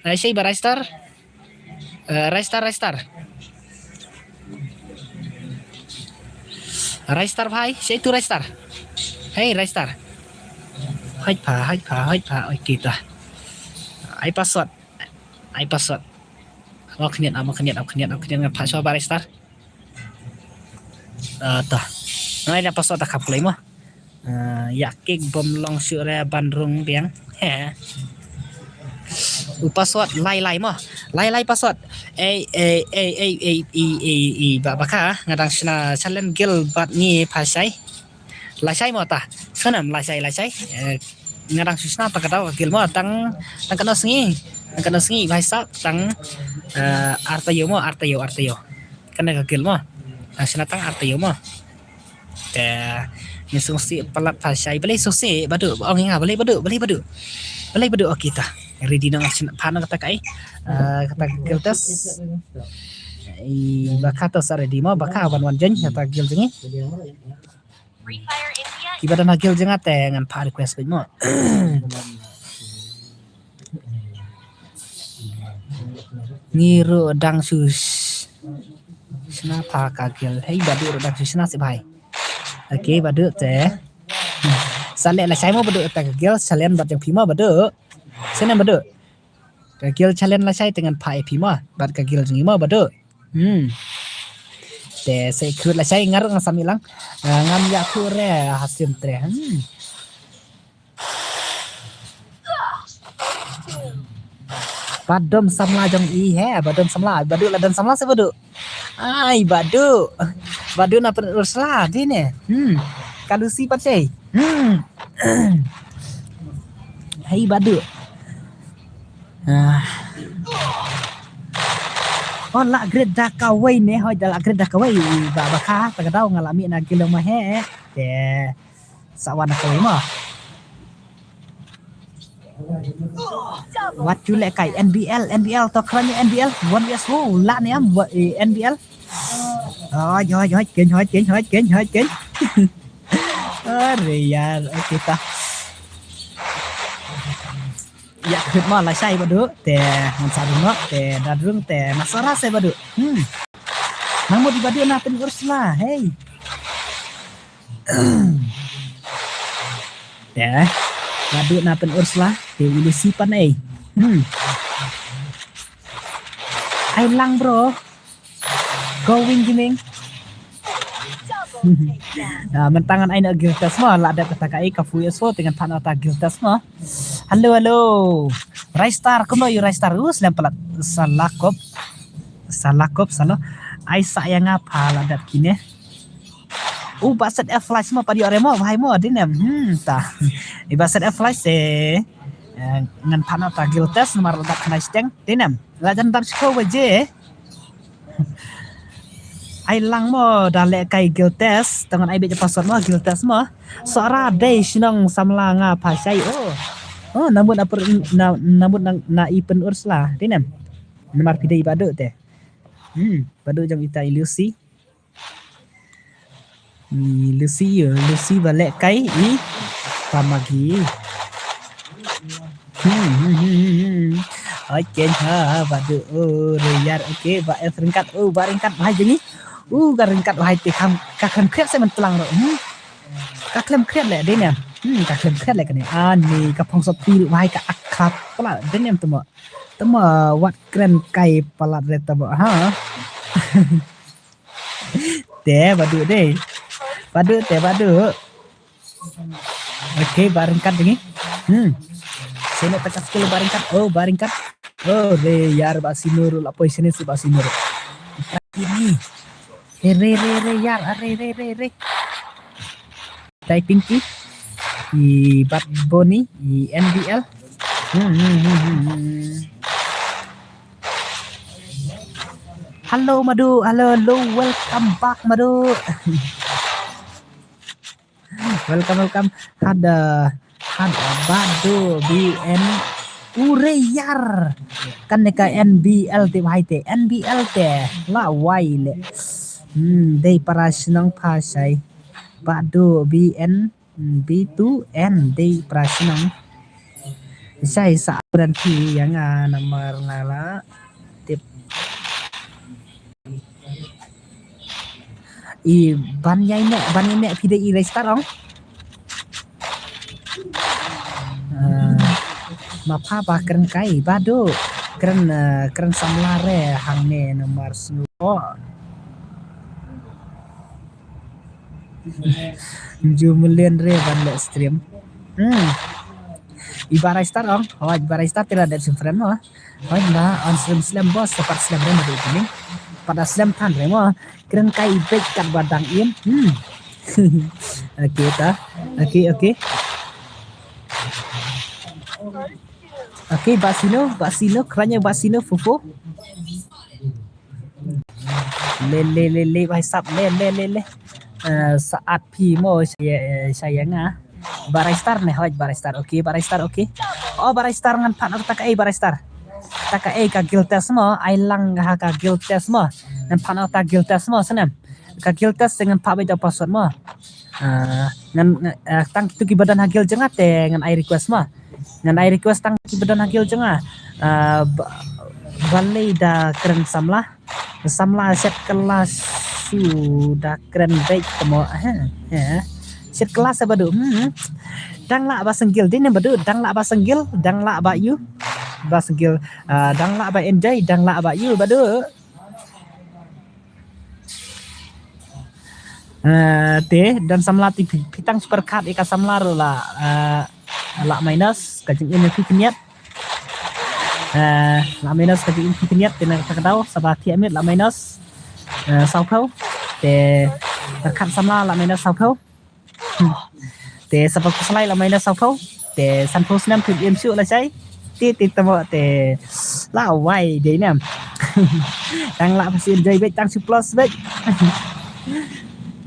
Ai shai ba Ristar. Eh, Ristar, Ristar. Ristar bhai, shai tu Ristar. Hey Ristar. Hai pha, hai pha, hai pha, oi kita. Ai password. Ai password. Ap khniat, ap khniat, ap khniat, ap khniat ngan phah shwa ba Ristar. Ah, ta. Ngai da password ta khap kloi mo. Ah, ïa kick bom long shu re ban rung biang. He. U password lai lai mo. Lai lai password. Ei, ei, ei, ei, ei, ei, ei, ei, ba, Bakha, nga dang shna challenge guild bad ngi pha shai. Lashai mo ta. Snam lashai, lashai. Eh, nga dang shu shna ta ka daw ka guild mo tang, tang kano sngi. Tang kano sngi bhai sap tang, eh, ar taïew mo, ar taïew, ar taïew. Kane ka guild mo. Dang shna tang ar taïew mo. Te ngi sngewsih palat pha shai. Balei sngewsih Badu, ong ïa nga balei Badu, balei Badu. Balei Badu, oh kita. Ready noh nga shna pha noh kata kaei. Eh, kata ka guild test. I Bakha to sa ready mo, Bakha wan wan join kata guild jong ngi. Kiba don ha guild jong nga te ngan phah request beit mo. Ngi ruh dang shu sh-, shna pha ka guild. Hei Badu ruh dang shu shna seh bhai. Okay Badu te. Sa leh lashai mo Badu ta ka guild challenge bad jong phi mo Badu. Sngewbha Badu. Ka guild challenge lashai te ngan phah ïa phi mo. Bad ka guild jong ngi mo Badu. Hmm. Te sa khut lashai nga ruh ngan sa mih lang. Ah, ngam ïathuh re ha stream te. Hmm. Ba dum samla jong i he, ba dum samla, Badu la don samla seh Badu. Ai Badu. Badu na Pynursa dei ne. Hmm. Ka Lucy pat sei. Hmm. Hei Badu. Ah. Oh, la upgrade da kawei ne, hoi da la upgrade da kawei. Ba, Bakha, ta ka daw nga la mih na guild ma he. Te sa wan na kawei mo. Wat ju leh kai N B L, N B L to khrang N B L, one V S four, la ne am, wa-, eh, N B L. Hoi, hoi, hoi, ken, hoi, ken, hoi, ken, hoi, ken. Are yaar, okay ta. Ïa khut mo lashai Badu, te ngan sa rung noh, te da rung, te na sara se Badu. Hmm. Nang mo di Badu na Pynursa, hei. Te Badu na Pynursa, te ulu sipan ei. Hmm. Ai lang bro. Going gaming. Ah, mynta ngan ai na guild test mo, la dep kata ka ai ka fu yes fo, te ngan phah na ta guild test mo. Hello, hello. Ristar, kumno ïa u Ristar? U slem palat. Salakop. Salakop, salo. Ai sa ïa nga pha la dep kine. U ba set F flash mo, padi ore mo, bhai mo, dei ne em. Hmm, ta. I ba set F flash se. Eh, ngan phah na ta guild test, namar la dep khnai steng, dei ne em. La jan dap shiko baje. Ai lang mo da leh kai guild test, tang ngan ai beit password mo guild test mo. Sohra dei shnong samla nga pha shai oh. Oh, namut na per na namut na, na i pen ur sla. Dei nem. Namar phi dei i Badu te. Hmm, Badu jong ita i Lucy. I Lucy yo, Lucy ba leh kai i Pamagi. Hmm, hmm, hmm, hmm, hmm. Oi ken ha Badu oh reyar. Okay, ba eh ryngkat oh ba ryngkat ba hai jeng i. Uh, ka ryngkat ba hai te kam ka khlem khriat se man tlang ro. Hmm. Ka khlem khriat leh dei nem. Hmm, ka khlem khriat leh kane. Ani ka phong sop ti ruh ba hai ka akhap pala dei nem tamo. Tamo wat kren kai palat re tamo ha. Te Badu dei. Badu te Badu. Okay, ba ryngkat dei. Hmm. Sino ta ka skill ba ryngkat. Oh, ba ryngkat. Oh, reyar ba Sinu ruh la poi sini si ba Sinu ruh. Ini. Re re re yar, re re re re. Dei Pinky, i Bad Bunny, i N B L. Hmm, hmm, hmm, hmm, hmm. Hello Madu, hello, hello, welcome back Madu. Welcome, welcome. Hada, hada Badu B N Ureyar. Kan ne ka N B L te bhai te, N B L te la wai le. Hmm, dei para shnong pha shai. Badu B N B two N dei para shnong. Shai sa pran phi yang a namar ngala tip. I ban yai ne, ban yai ne phi dei i register ong. Ah, ma pha ba kren kai Badu kren, ah, kren samla re hangne namar snu. Ju melian re ban le stream. Hmm. I ba register ong, oh, i ba register tira dep sim friend mo. Hoi ba on slem slem boss, sepat slem re madu kini. Pada slem than re mo. Kren kai i bek kat ba dang im. Hmm. Okay ta. Okay, okay. Okay, ba sino, ba sino, kerana ba sino fufu. Le le le le, ba hisap le le le le. Eh, saat phi mo saya saya nga. Baristar ne hoj baristar. Okay, baristar okay. Oh, baristar ngan pat na ta ka ei baristar. Ta ka ei ka guild test mo, ai lang ha ka guild test mo. Ngan pat na ta guild test mo snem. Ka guild test ngan pat ba da password mo. Ah, ngan, ah, tang kitu ki ba don ha guild jong nga te ngan ai request mo. Ngan ai request tang ki ba don ha guild jong nga. Ah, ba, balei da kren samla. Samla shet kelas su da kren bek temo. Ha, ha. Shet kelas ba du. Hmm. Dang lah ba single dei ne ba du. Dang lah ba single, dang lah ba ïu. Ba single, ah, dang lah ba enjoy, dang lah ba ïu ba du. Ah, te don samla te phi, phi tang super card ïa ka samla ruh la, ah, la minus ka jingim ïa phi khyndiat. Eh, la minus ka jingim khyndiat te na kata ka daw, saba thiah miet la minus, eh, sawphew. Te, eh, khat samla la minus sawphew. Hmm. Te saba khuslai la minus sawphew. Te sanphew snem phi im shuh la shai. Te, te tamo te la wai dei nem. Tang la pasi enjoy bek, tang shu plus bek.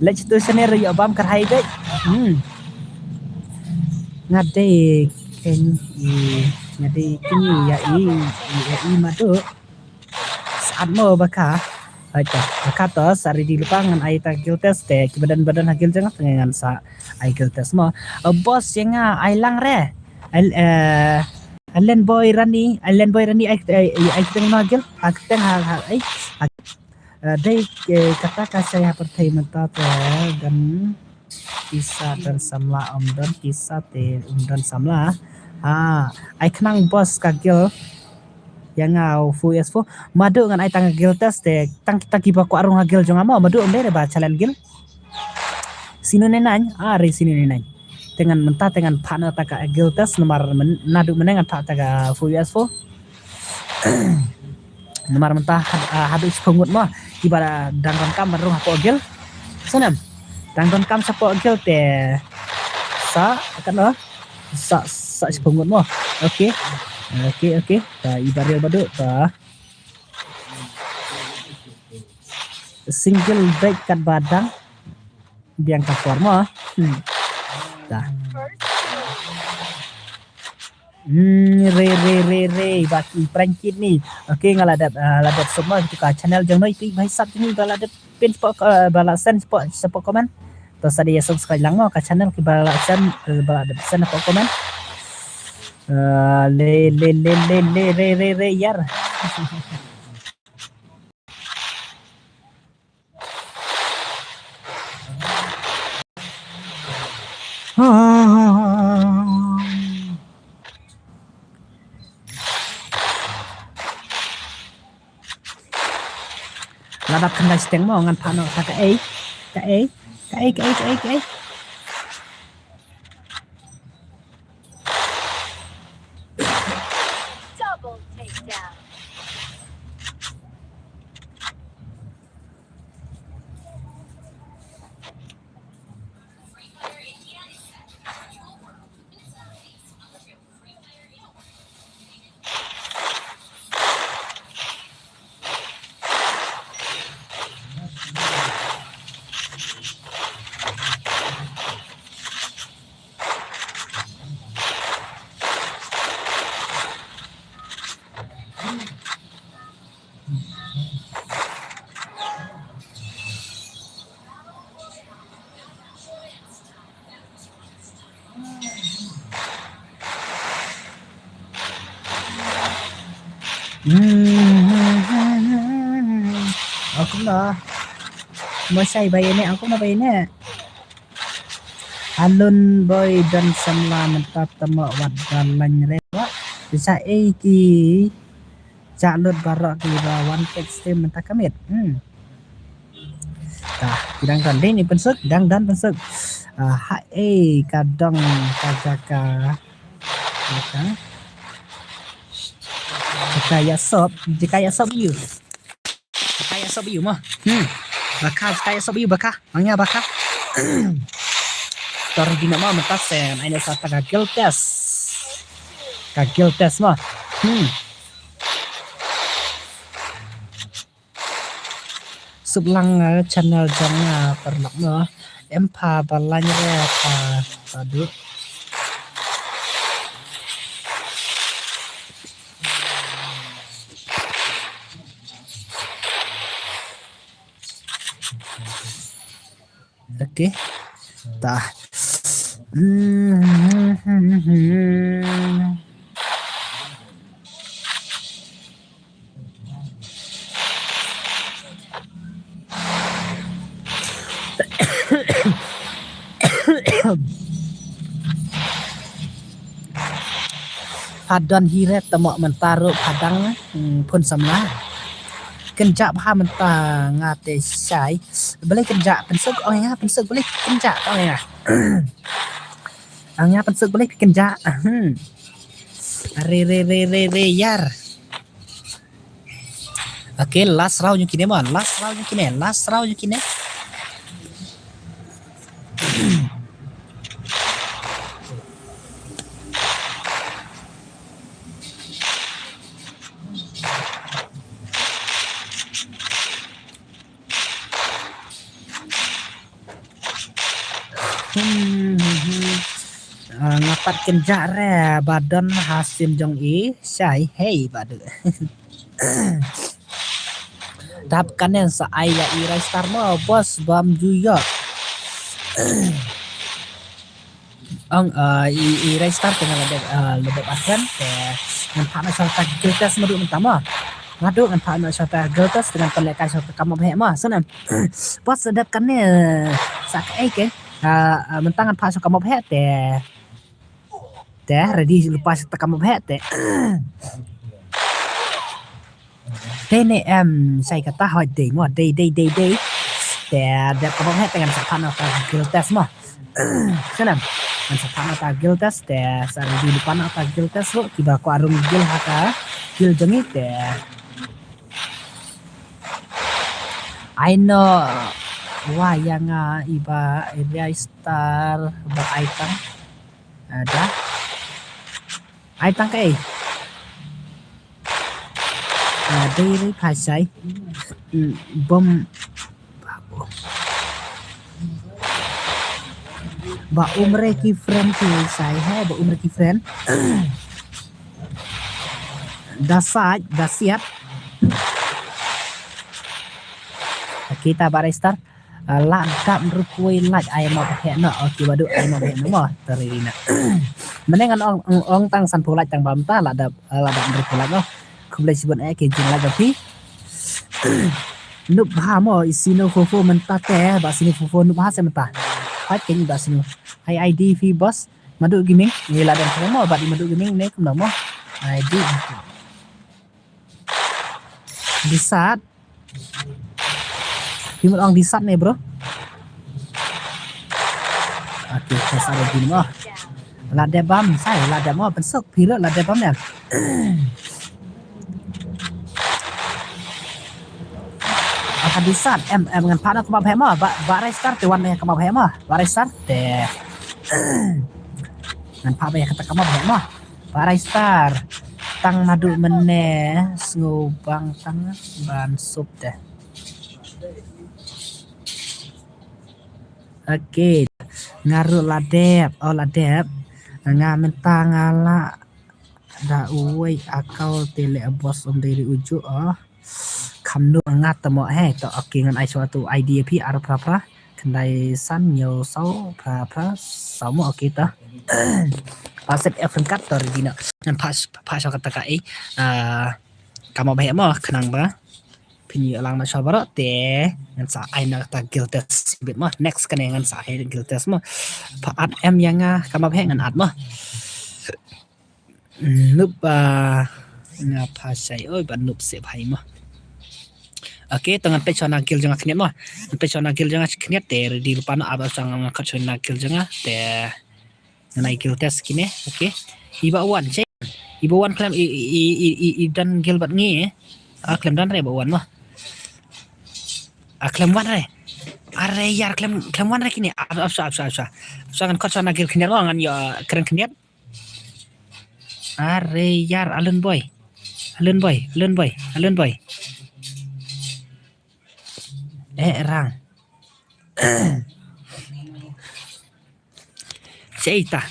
Leh tu sene ïoh bam kyrhai bek. Hmm. Nga dei kynñi, nga dei kynñi ïa i, ïa i madu. Sat mo baka. Acha, baka to sa ready lypa ngan ai ta guild test te ki ba don ba don ha guild jong nga ngan sa ai guild test mo. Eh, boss ïa nga ai lang re. Ai, eh, Island Boy Rani, Island Boy Rani ai, ai, ai, ai kyrteng mo guild. Ai kyrteng ha, ha, ai. Eh, dei, eh, kata ka shai ha pyrthei mynta te don kisa don samla, ym don kisa te ym don samla. Ha, ai khnang boss ka guild. Ïa nga u fu yes fu. Madu ngan ai tang guild test te tang kita kiba kwah rung ha guild jong nga mo. Madu ym dei re ba challenge guild. Sino ne nang, ah, re sino ne nang. Te ngan mynta te ngan phah na ta ka guild test namar men, naduh mynne ngan phah ta ka fu yes fu. Namar mynta had-, ah, haduh shiphew ngut mo. Kiba dang donkam ban rung hapoh guild. Snem. Dang donkam shapoh guild te sa, katno? Sa, sa shiphew ngut mo. Okay. Okay, okay. Ta i Baril badu ta. single bag kat ba dang biang ka por mo. Hmm. Ta. Hmm, re, re, re, re, ba ki prank kit ni. Okay, nga la dep, ah, la dep sop mo, tu ka channel jong noi, tu ba sap ni, ba la dep pin support, ah, ba la send support, support comment. To sa dei subscribe lang mo, ka channel ki ba la send, eh, ba la dep send support comment. Ah, le, le, le, le, le, re, re, re, yar. Lada khyndai steng mo ngan phah noh ka ei. Ka ei. Ka ei, ka ei, ka ei, ka ei. Double takedown. Hmm. Aku na. Masai bayar ni, aku na bayar ni. Alun boy don samla mynta tamo wat ba lain re wa. Sa ei ki. Sa lut baroh ki ba wan text te mynta kamit. Hmm. Ta, ki dang don dei ni pynsuk, dang don pynsuk. Ah, ha ei ka dong ka jaka. Jaka. Jaka ïa sop, jaka ïa sop ïu. Baka ïa sop ïu mo. Hmm. Baka, baka ïa sop ïu baka. Ang ïa baka. Tor bina mo mynta sen. Ai ne sa ta ka guild test. Ka guild test mo. Hmm. Suk lang, eh, channel jong nga, eh, paralok mo. Em pha ba lain re pha, pha du. Okay. Ta. Hadon hi re tamo mynta ruh hadang, hmm, phone samla. Kynjah bha mynta nga te shai. Balei kynjah pynsuk ong nga pynsuk balei kynjah ong nga. Ong nga pynsuk balei kynjah. Hmm. Re, re, re, re, re, yar. Okay, last round jong kine mo, last round jong kine, last round jong kine. Hmm, hmm, hmm. Ah, nga pat kynjah re ba don ha sim jong i shai hei ba du. Dap kane sa ai ïa i Rai Star mo boss bam ju ïoh. Ong, ah, i, i Rai Star te nga la dep, ah, la dep arken te ngan phah noh sha ka guild test ma du mynta mo. Nga du ngan phah noh sha ka guild test te ngan pynlehkai sha ka map heh mo. Sngewbha. Pat sa dep kane sa kaei ke, ah, ah, mynta ngan phah sha ka map heh te. Te ready lypa sha ka map heh te. Te ne em shai kata hoi dei mo dei dei dei dei. Te dep ka map heh te ngan sa phah noh ka guild test mo. Sngewbha. Ngan sa phah noh ka guild test te sa ready lypa noh ka guild test ruh kiba kwah rung guild ha ka guild jong i te. Ai noh wa ïa nga iba Rai Star ba ai tang. Ada. Ai tang kaei. Ah, dei re pha shai. Hmm, bom. Ba umre ki friend ki sai he, ba umre ki friend. Da sait, da siat. Kita ba register. Ah, la dap ruh kawei lait ai ma ba heh noh. Okay, badu ai ma ba heh noh mo. Tari na. Mane ngan ong, ong, ong tang san phew lait tang ba mynta la dap, ah, la dap ruh kawei lait noh. Khublei shibun eh ki jing lait ba phi. Nup ha mo i sino fofo mynta te, ba sino fofo nup ha se mynta. Pat ken ba sino. Ai I D phi boss. Madu Gaming, ni la dang mo, ba di Madu Gaming ne kumno mo. Ai di. Disat. Phi mut ong disat ne, bro. Okay, disat lagi mo. La dep bam, sai la dep mo, pensuk phi ruh la dep bam ne. Aka disat em, em ngan phah noh ka map heh mo, ba, ba register te wan ne ka map heh mo, ba register te. Ngan phah ba ïa kata ka map heh mo. Ba register. Tang naduh mynne sngewbang tang ban sop te. Okay. Nga ruh la dep. Oh, la dep. Nga mynta nga la da uwei account te leh boss, ym dei ri uju, oh. Kham nu ngat mo he to. Okay, ngan ai shuwa tu I D phi ar phra phra. Khyndai san hynñiew saw phra phra saw mo. Okay to. Pasep F kat to ri dina. Ngan phah, phah shuwa kata ka ei. Ah, ka map heh mo khnang ba phin ïoh lang na shuwa baroh te ngan sa ai na kata guild test bit mo. Next kane ngan sa ai guild test mo. Phah add em ïa nga ka map heh ngan add mo. Nup, ah, nga phah shai, oi, ba nup se bhai mo. Okay, to ngan peit shuwa na guild jong nga khyndiat mo. Ngan peit shuwa na guild jong nga khyndiat te ready lypa noh, ap ap shuwa ngan khot shuwa na guild jong nga te ngan ai guild test kine. Okay. Iba wan, shai. Iba wan khlem i, i, i, i, i don guild bad ngi, eh. Ah, khlem don re ba wan mo. Ah, khlem wan re. Are ïar khlem, khlem wan re kine. Ap, ap shuwa, ap shuwa, ap shuwa. Ap shuwa ngan khot shuwa na guild khyndiat mo, ngan ïoh, ah, kren khyndiat. Are ïar, Alun boy. Alun boy, Alun boy, Alun boy. Eh, rang. Shaita.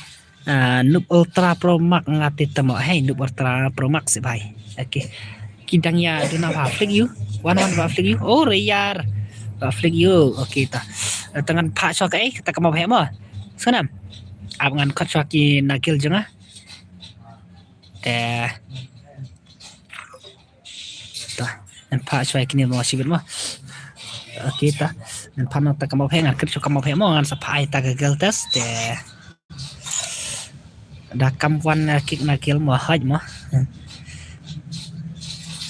Ah, Noob Ultra Pro Max nga te tamo. Hey, Noob Ultra Pro Max se bhai. Okay. Ki dang ïa duna ba flick you. Wan wan ba flick you. Oh, re ïar. Ba flick you. Okay ta. Eh, to ngan phah shuwa ka ei, kata ka map heh mo. Snam. Ap ngan khot shuwa ki na guild jong nga. Te. Ta. Ngan phah shuwa kine mo shibit mo. Okay ta. Ngan phah noh ta ka map heh, ngan kit shuwa ka map heh mo, ngan sa phah ai ta ka guild test te. Da kam wan, eh, kick na guild mo, haj mo.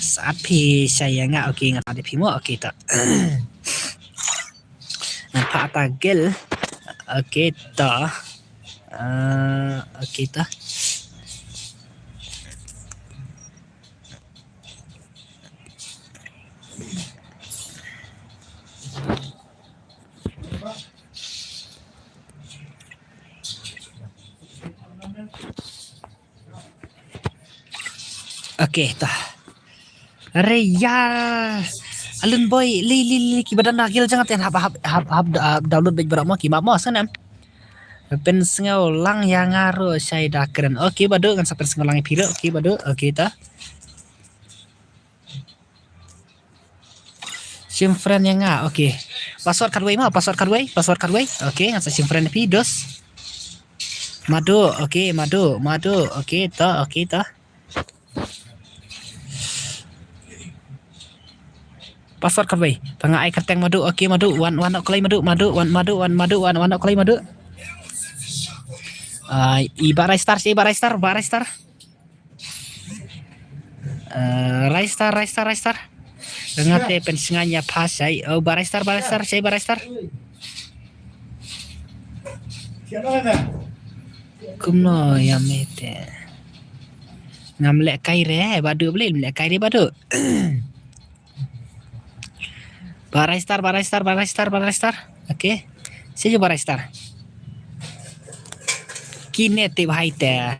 Sa phi shai ïa nga, okay, ngan sa phi mo, okay ta. Ngan phah ta guild. Okay ta. Ah, okay ta. Okay, ta. Are ïar. Alun boy, li, li, li, ki ba don na guild jong nga te hap, hap, hap, hap, hap download bad baroh mo, ki map mo, snam. Pynsngew lang ïa nga ruh shai da kren. Okay, badu, ngan sa pynsngew lang ïa phi ruh. Okay, badu, okay, ta. Shim friend ïa nga, okay. Password katwei mo, password katwei, password katwei. Okay, ngan sa shim friend ïa phi, dos. Madu, okay, madu, madu, okay, ta, okay, ta. Password katwei. Tang ai kyrteng madu, okay, madu, wan, wan, ok, klei madu, madu, wan, madu, wan, madu, wan, wan, ok, klei madu. Ah, i ba register, i ba register, ba register. Eh, register, register, register. Nga te pynsngew ïa pha shai. Oh, ba register, ba register, shai ba register. Kumno ïa me te. Ngam leh kai re, badu beli, leh kai re badu. Ba register, ba register, ba register, ba register. Okay. Shu ba register. Kine te bhai te.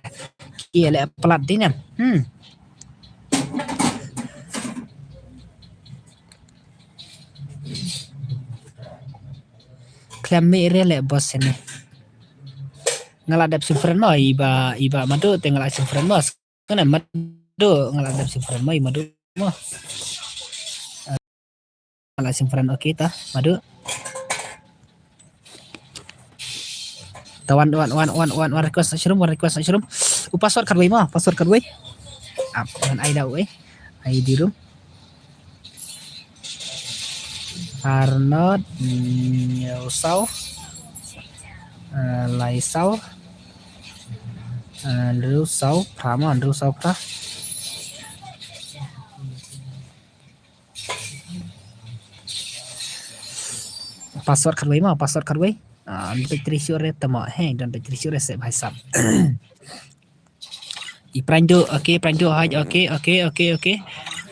Ki leh plat di ne. Hmm. Khlem mih re leh boss ne. Nga la dep sim friend mo, i Bah, i Bah Madu te nga la sim friend mo. Kane Madu, nga la dep sim friend mo, i Madu mo. Nga la sim friend, okay ta, Madu. Ta wan, wan, wan, wan, wan, wan request shroom, wan request shroom. U password khatwei mo, password khatwei. Ap, ngan ai da u, eh. Ai di room. Arnot, mm, Nyau Sau, eh, Lai Sau, eh, Andrew Sau, Phra mo, Andrew Sau Phra. Password khatwei mo, password khatwei. Ah, don peit tri shuh re tamo, he, don peit tri shuh re se bhai sab. I Pranjo, okay, Pranjo haj, okay, okay, okay, okay.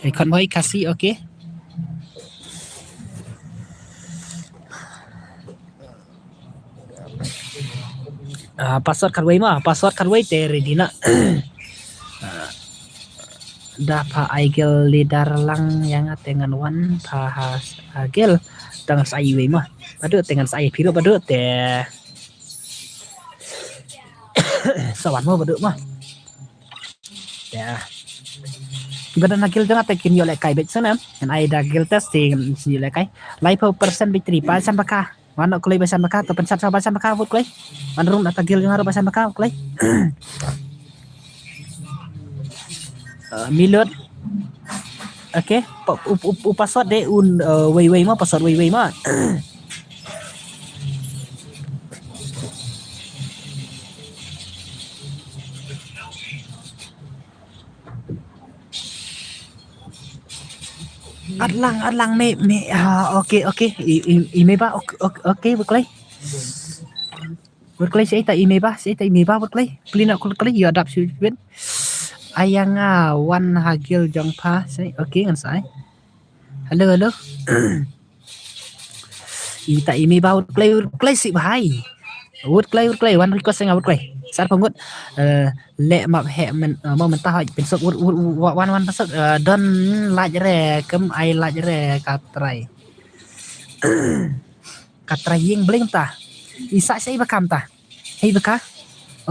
I Khon Bhoi Khasi, okay. Ah, password khatwei mo, password khatwei te ready na. Ah, da pha ai guild leader lang ïa nga te ngan wan pha ha, ha guild. Tang sa ai wei mo. Badu te ngan sa ai phi ruh badu te. Sa wan mo badu mo. Ya. Kiba don ha guild jong nga te kin ïoh lehkai beit sngewbha. Ngan ai da guild test te kin ïoh lehkai. Laiphew percent beit tri, ba shan ba ka. Wan noh kloi ba shan ba ka, to pynshat sha ba shan ba ka vote kloi. Wan rung na ta guild jong nga ruh ba shan ba ka vote kloi. Uh, Milot. Okay, pa-, u, u, u password de un, uh, wei wei mo, password wei wei mo. Atlang, atlang me, me, ah, okay, okay. I, i, i me ba, okay, okay, okay, vote kloi. Vote kloi, sa ita i me ba, sa ita i me ba, vote kloi. Pli na vote kloi, ïa dap shu win. Ai ïa nga wan ha guild jong pha, sa, okay, ngan sa ai. Hello, hello. Ita i me ba vote kloi, vote kloi sih bhai. Vote kloi, vote kloi, wan request nga vote kloi. Sar pangut. Eh, leh map he men, eh, mo mynta hoi, pynsuk vote, vote, vote, wan, wan pynsuk, eh, don laj re, kem ai laj re, ka trai. Ka trai ïing bling ta. Isa sei ba kam ta. Hei ba ka.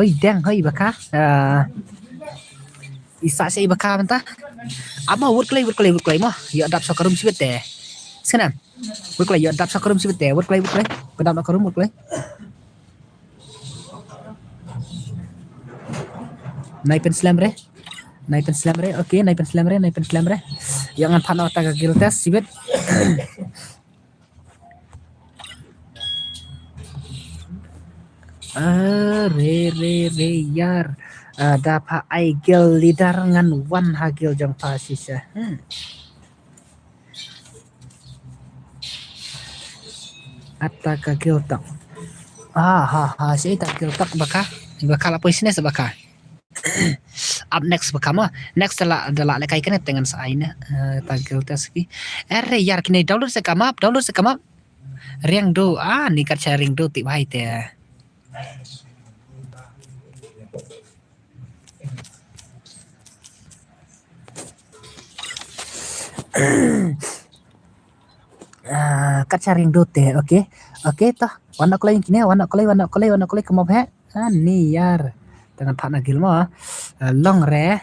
Oi deng hei ba ka. Ah, isa sei ba kam ta. Ap mo vote kloi, vote kloi, vote kloi mo. Ïa dap sa ka room sibit te. Sngewbha. Vote kloi, ïa dap sa ka room sibit te. Vote kloi, vote kloi. Pyndap na ka room, vote kloi. Nai pynslem re. Nai pynslem re. Okay, nai pynslem re, nai pynslem re. Ïa ngan pan ta ka guild test sibit. Ah, re, re, re, ïar. Ah, da pha ai guild leader ngan wan ha guild jong pha shisha. Hmm. Ata ka guild tak. Ah, ha, ha, si ta guild tak ba ka. Ba ka la poisonous ba ka. Up next ba ka mo. Next da la, da la lehkai kane te ngan sa ai ne. Eh, ta guild test ki. Are ïar kine download sa ka map, download sa ka map. Riang do, ah, ni kat sha riang do tip hai te. Ah, kat sha riang do te, okay. Okay, to. Wan nok kloi kine, wan nok kloi, wan nok kloi, wan nok kloi, ka map he. Ah, ni ïar. Te ngan phah na guild mo. Ah, long re.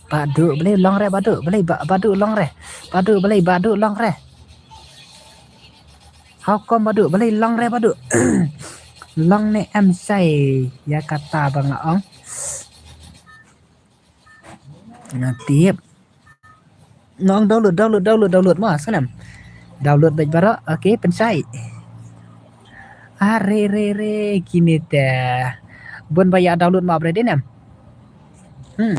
Badu, balei long re, badu, balei ba-, badu long re. Badu, balei, badu long re. How come badu, balei long re badu. Long ne em shai, ïa kata ba nga ong. Nga tip. Nga ong download, download, download, download mo, sngewbha. Download bad baroh, okay, pynshai. Are, re, re, kine te. Bun ba ïa download mo, bre, dei ne em. Hmm.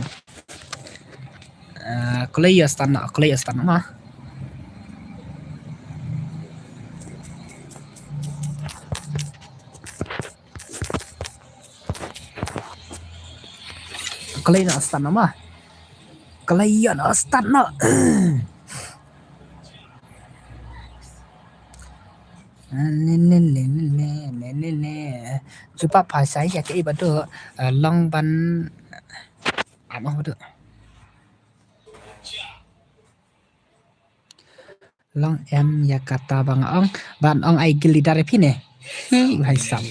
Eh, kloi ïa start noh, kloi ïa start noh mo. Kloi noh start noh mo. Kloi ïa noh start noh. Ne, ne, ne. Cuba phah shai ïa kaei badu, eh, long ban, ah, mo badu. Long em ïa kata ba nga ong, ban ong ai guild leader ïa phi ne. Hi, bhai sab.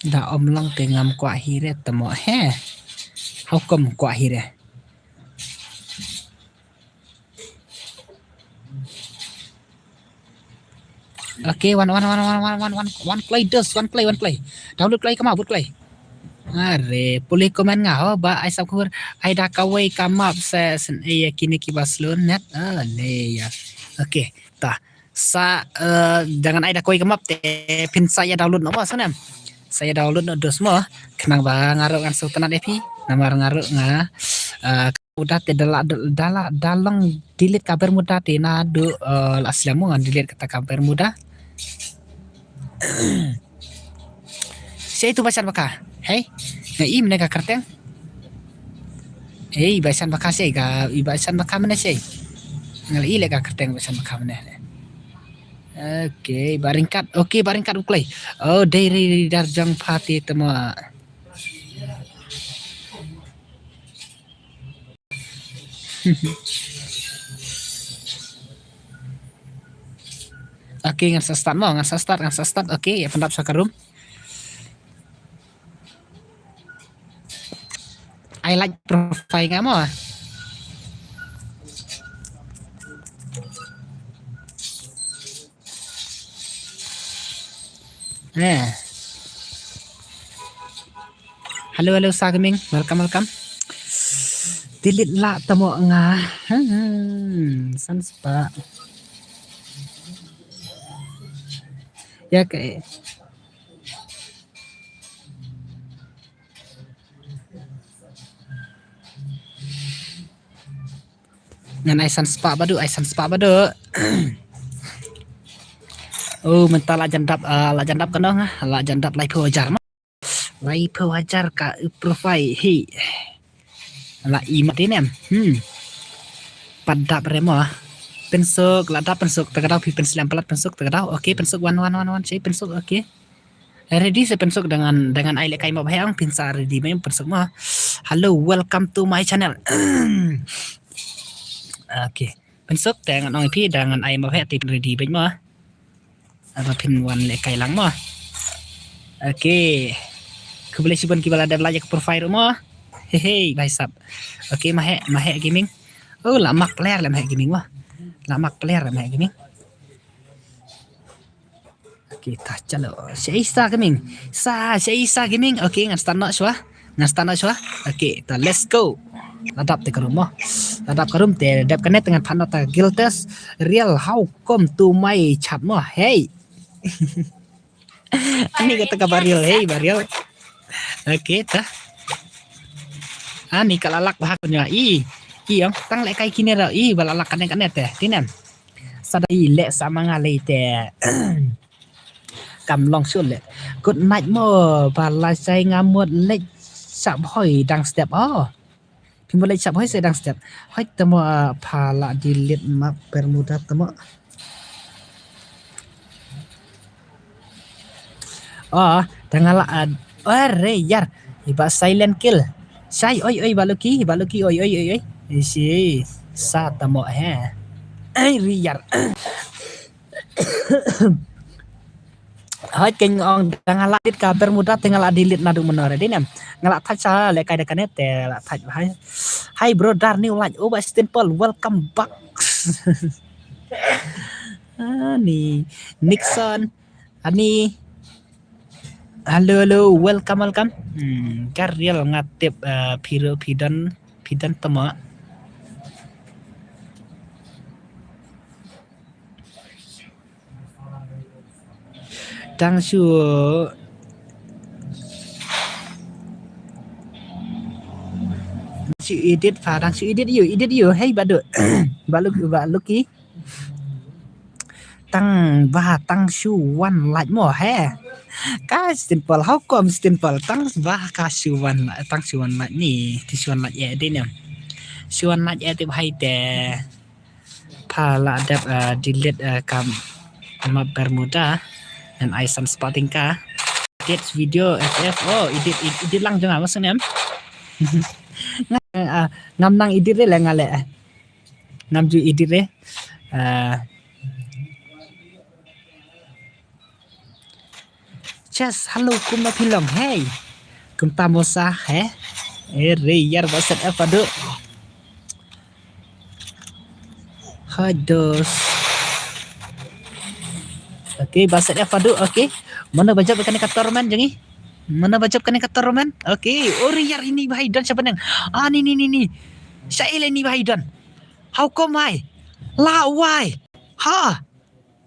Da ym long te ngam kwah hi re tamo he. How come kwah hi re? Okay, wan wan wan wan wan wan wan wan kloi dos, wan kloi, wan kloi. Download kloi kama, bud kloi. Are, pule comment nga ho ba ai sap khubor, ai da kawei ka map se sen e ya kine ki ba slow net. Ah, ne ya. Okay, ta. Sa eh, jangan ai da kawei ka map te phin sa ya download no ba snem. Sa ya download no dos mo. Khnang ba nga ruh ngan sngewtynnat ïa phi. Namar nga ruh nga eh, Bermuda te da la, da la, da long delete ka Bermuda te naduh eh, la slem mo ngan delete kata ka Bermuda. Sei tu ba shan baka. Hei, nga i mene ka kyrteng. Hei, ba shan baka sei ka, i ba shan baka mene sei. Nga la i le ka kyrteng ba shan baka mene. Okay, ba ryngkat. Okay, ba ryngkat u kloi. Oh, dei ri ri dar jong pha te tama. Okay, ngan sa start mo, ngan sa start, ngan sa start. Okay, ïa pyndap sa ka room. Ai like profile nga mo. Eh. Hello, hello, Sa Gaming. Welcome, welcome. Delete lah tamo nga. Hmm, san spah. Ya, okay. Ngan ai san spah badu, ai san spah badu. Oh, mynta la jan dap, ah, la jan dap kano nga, la jan dap laiphew hajar ma. Laiphew hajar ka profile, hi. La i ma te nem. Hmm. Pat dap re mo. Pynsuk, la dap pynsuk, ta ka dau phi pynslem palat pynsuk, ta ka dau. Okay, pynsuk wan, wan, wan, wan, sei pynsuk, okay. Ready se pynsuk dengan, dengan ai lehkai mo bha ong phin sa ready mo pynsuk mo. Hello, welcome to my channel. Okay. Pynsuk te ngan ong phi dengan ai mo bha te ready bha mo. Aba phin wan lehkai lang mo. Okay. Khublei shibun kiba la dep like ïa ka profile mo. Hei hei, bha sap. Okay, Mahek, Mahek Gaming. Oh, la mak player la Mahek Gaming mo. La mak player la Mahek Gaming. Okay, ta chalo. Shaisa Gaming. Sa, Shaisa Gaming. Okay, ngan start noh shuwa. Ngan start noh shuwa. Okay, ta let's go. La dap te ka room mo. La dap ka room te dep kane te ngan phah noh ta guild test. Real, how come to my chat mo. Hey. Ani kata ka Barial, hey Barial. Okay, ta. Ani ka la lak bha ko nya. I, i ong tang lehkai kine ra i ba la lak kane kane te. Tinen. Sa da i leh sa ma nga lei te. Kam long shuh leh. Good night mo, ba la shai nga mut leh sap hoi dang step. Oh. Phim leh sap hoi se dang step. Hoi tamo, ah, pha la delete map Bermuda tamo. Oh, da nga la, ah, oh, re yar. Iba silent kill. Sai, oi, oi, ba Lucky, ba Lucky, oi, oi, oi, oi. Isi, sa tamo he. Ai, re yar. Hoi, keng ong da nga la delete ka Bermuda te nga la delete naduh mynno re dei ne. Nga la thait sa lehkai da kane te la thait. Hi. Hi brother, new like. Oh, ba Stinpol, welcome back. Ani Nixon. Ani. Hello, hello, welcome, welcome. Hmm, ka real nga tip, uh, phi ruh phi don, phi don tamo. Dang shu, dang shu edit pha, dang shu edit ïa u, edit ïa u. Hei, ba duk, ba Luk, ba Lucky. Tang ba, tang shu wan like mo he. Ka Stinpol, how come Stinpol? Tang ba ka shu wan, tang shu wan like ni, ti shu wan like eh dei ne. Shu wan like eh tip hai te. Pha la dep, eh, delete, eh, ka map Bermuda. Ngan ai san spah tyngka. Edit video F F. Oh, edit, edit, edit lang jong nga, maksud ne em? Nga, eh, ngam nang edit re le nga le. Ngam ju edit re. Eh, Chess, hello, kumno phi long? Hey. Kumta mo sa, he? Eh, re, ïar ba set F haduh. Hados. Okay, ba set F haduh, okay. Mano ba jop kane ka tournament jong ngi? Mano ba jop kane ka tournament? Okay, oh re ïar ini bha i don sha bneng. Ah, ni, ni, ni, ni. Sha ile ini bha i don. How come I? La wai. Ha.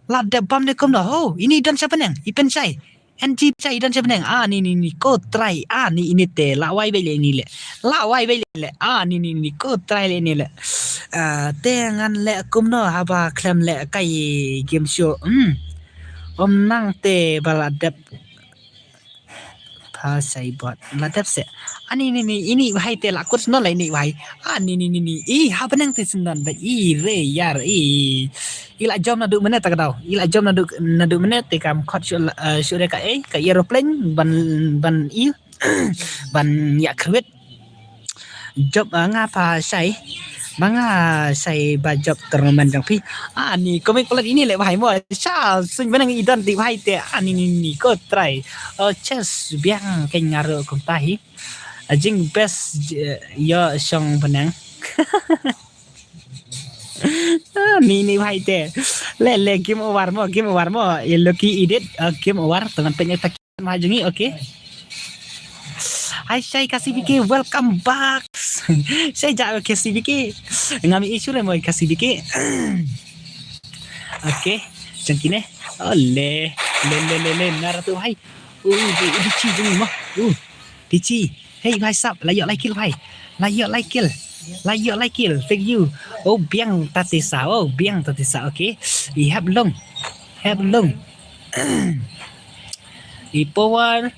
La dep bam ne kumno? Ho, ini don sha bneng. I pynshai. N G shai don sha bneng. Ah, ni, ni, ni, ko trai. Ah, ni ini te. La wai beit le ini le. La wai beit le. Ah, ni, ni, ni, ko trai le ini le. Ah, te ngan le kumno haba khlem le kai game show. Hmm. Om nang te ba la dep. Pha shai bot. La dep se. Ani ni ni ini bha i te la kut sno la ini bha i. Ani ni ni ni. I ha bneng te sndon ba i re ïar i. I la jom naduh mynne ta ka daw. I la jom naduh naduh mynne te kam khot shu la, eh, shu re ka ei ka aeroplane ban ban i ban ïa khrwit. Jop, ah, nga pha shai. Ma nga shai ba jop tournament jong phi. Ah, ni komik pelat ini le bhai mo. Sha suñ bneng i don ti bhai te. Ah, ni ni ni ko trai. Oh, chess biang kein nga ruh kumta hi. Ah, jing best, eh, ïoh shong bneng. Ah, ni ni bhai te. Le le game over mo, game over mo. Ye lucky edit, ah, game over. Tang pynïaid ta ma jong ngi, okay. Hai shai Khasi B K, welcome back. Shai ja Khasi B K. Ngam issue re mo Khasi B K. Okay. Jong kine. Ole. Le le le le nar tu hai. Uh, di di chi jong mo. Uh. Di chi. Hey bhai sap, la ïoh lai kill bhai. La ïoh lai kill. La ïoh lai kill. Thank you. Oh biang ta te sa. Oh biang ta te sa. Okay. I hap long. Hap long. I power.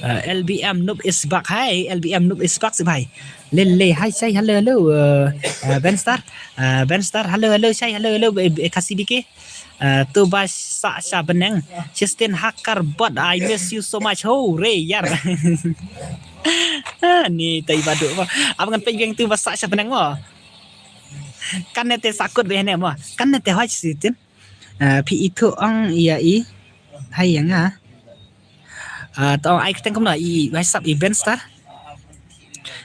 Uh, L B M Noob is back. Hai, L B M Noob is back si bhai. Lele, hai shai, hello, hello. Uh, uh, Ben Star. Uh, Ben Star, hello, hello, shai, hello, hello, eh, eh, Khasi B K. Uh, tu ba sa sha bneng. Justin Hakar bot, I miss you so much. Ho, re, ïar. Ah, ni tai badu mo. Ab ngan peit biang tu ba sa sha bneng mo. Kan ne te sakut be ne mo. Kan ne te hoi sitin. Ah, phi ithuh ong ïa i. Hai ïa nga. Ah, to ong ai kyrteng kumno i WhatsApp i Ben Star.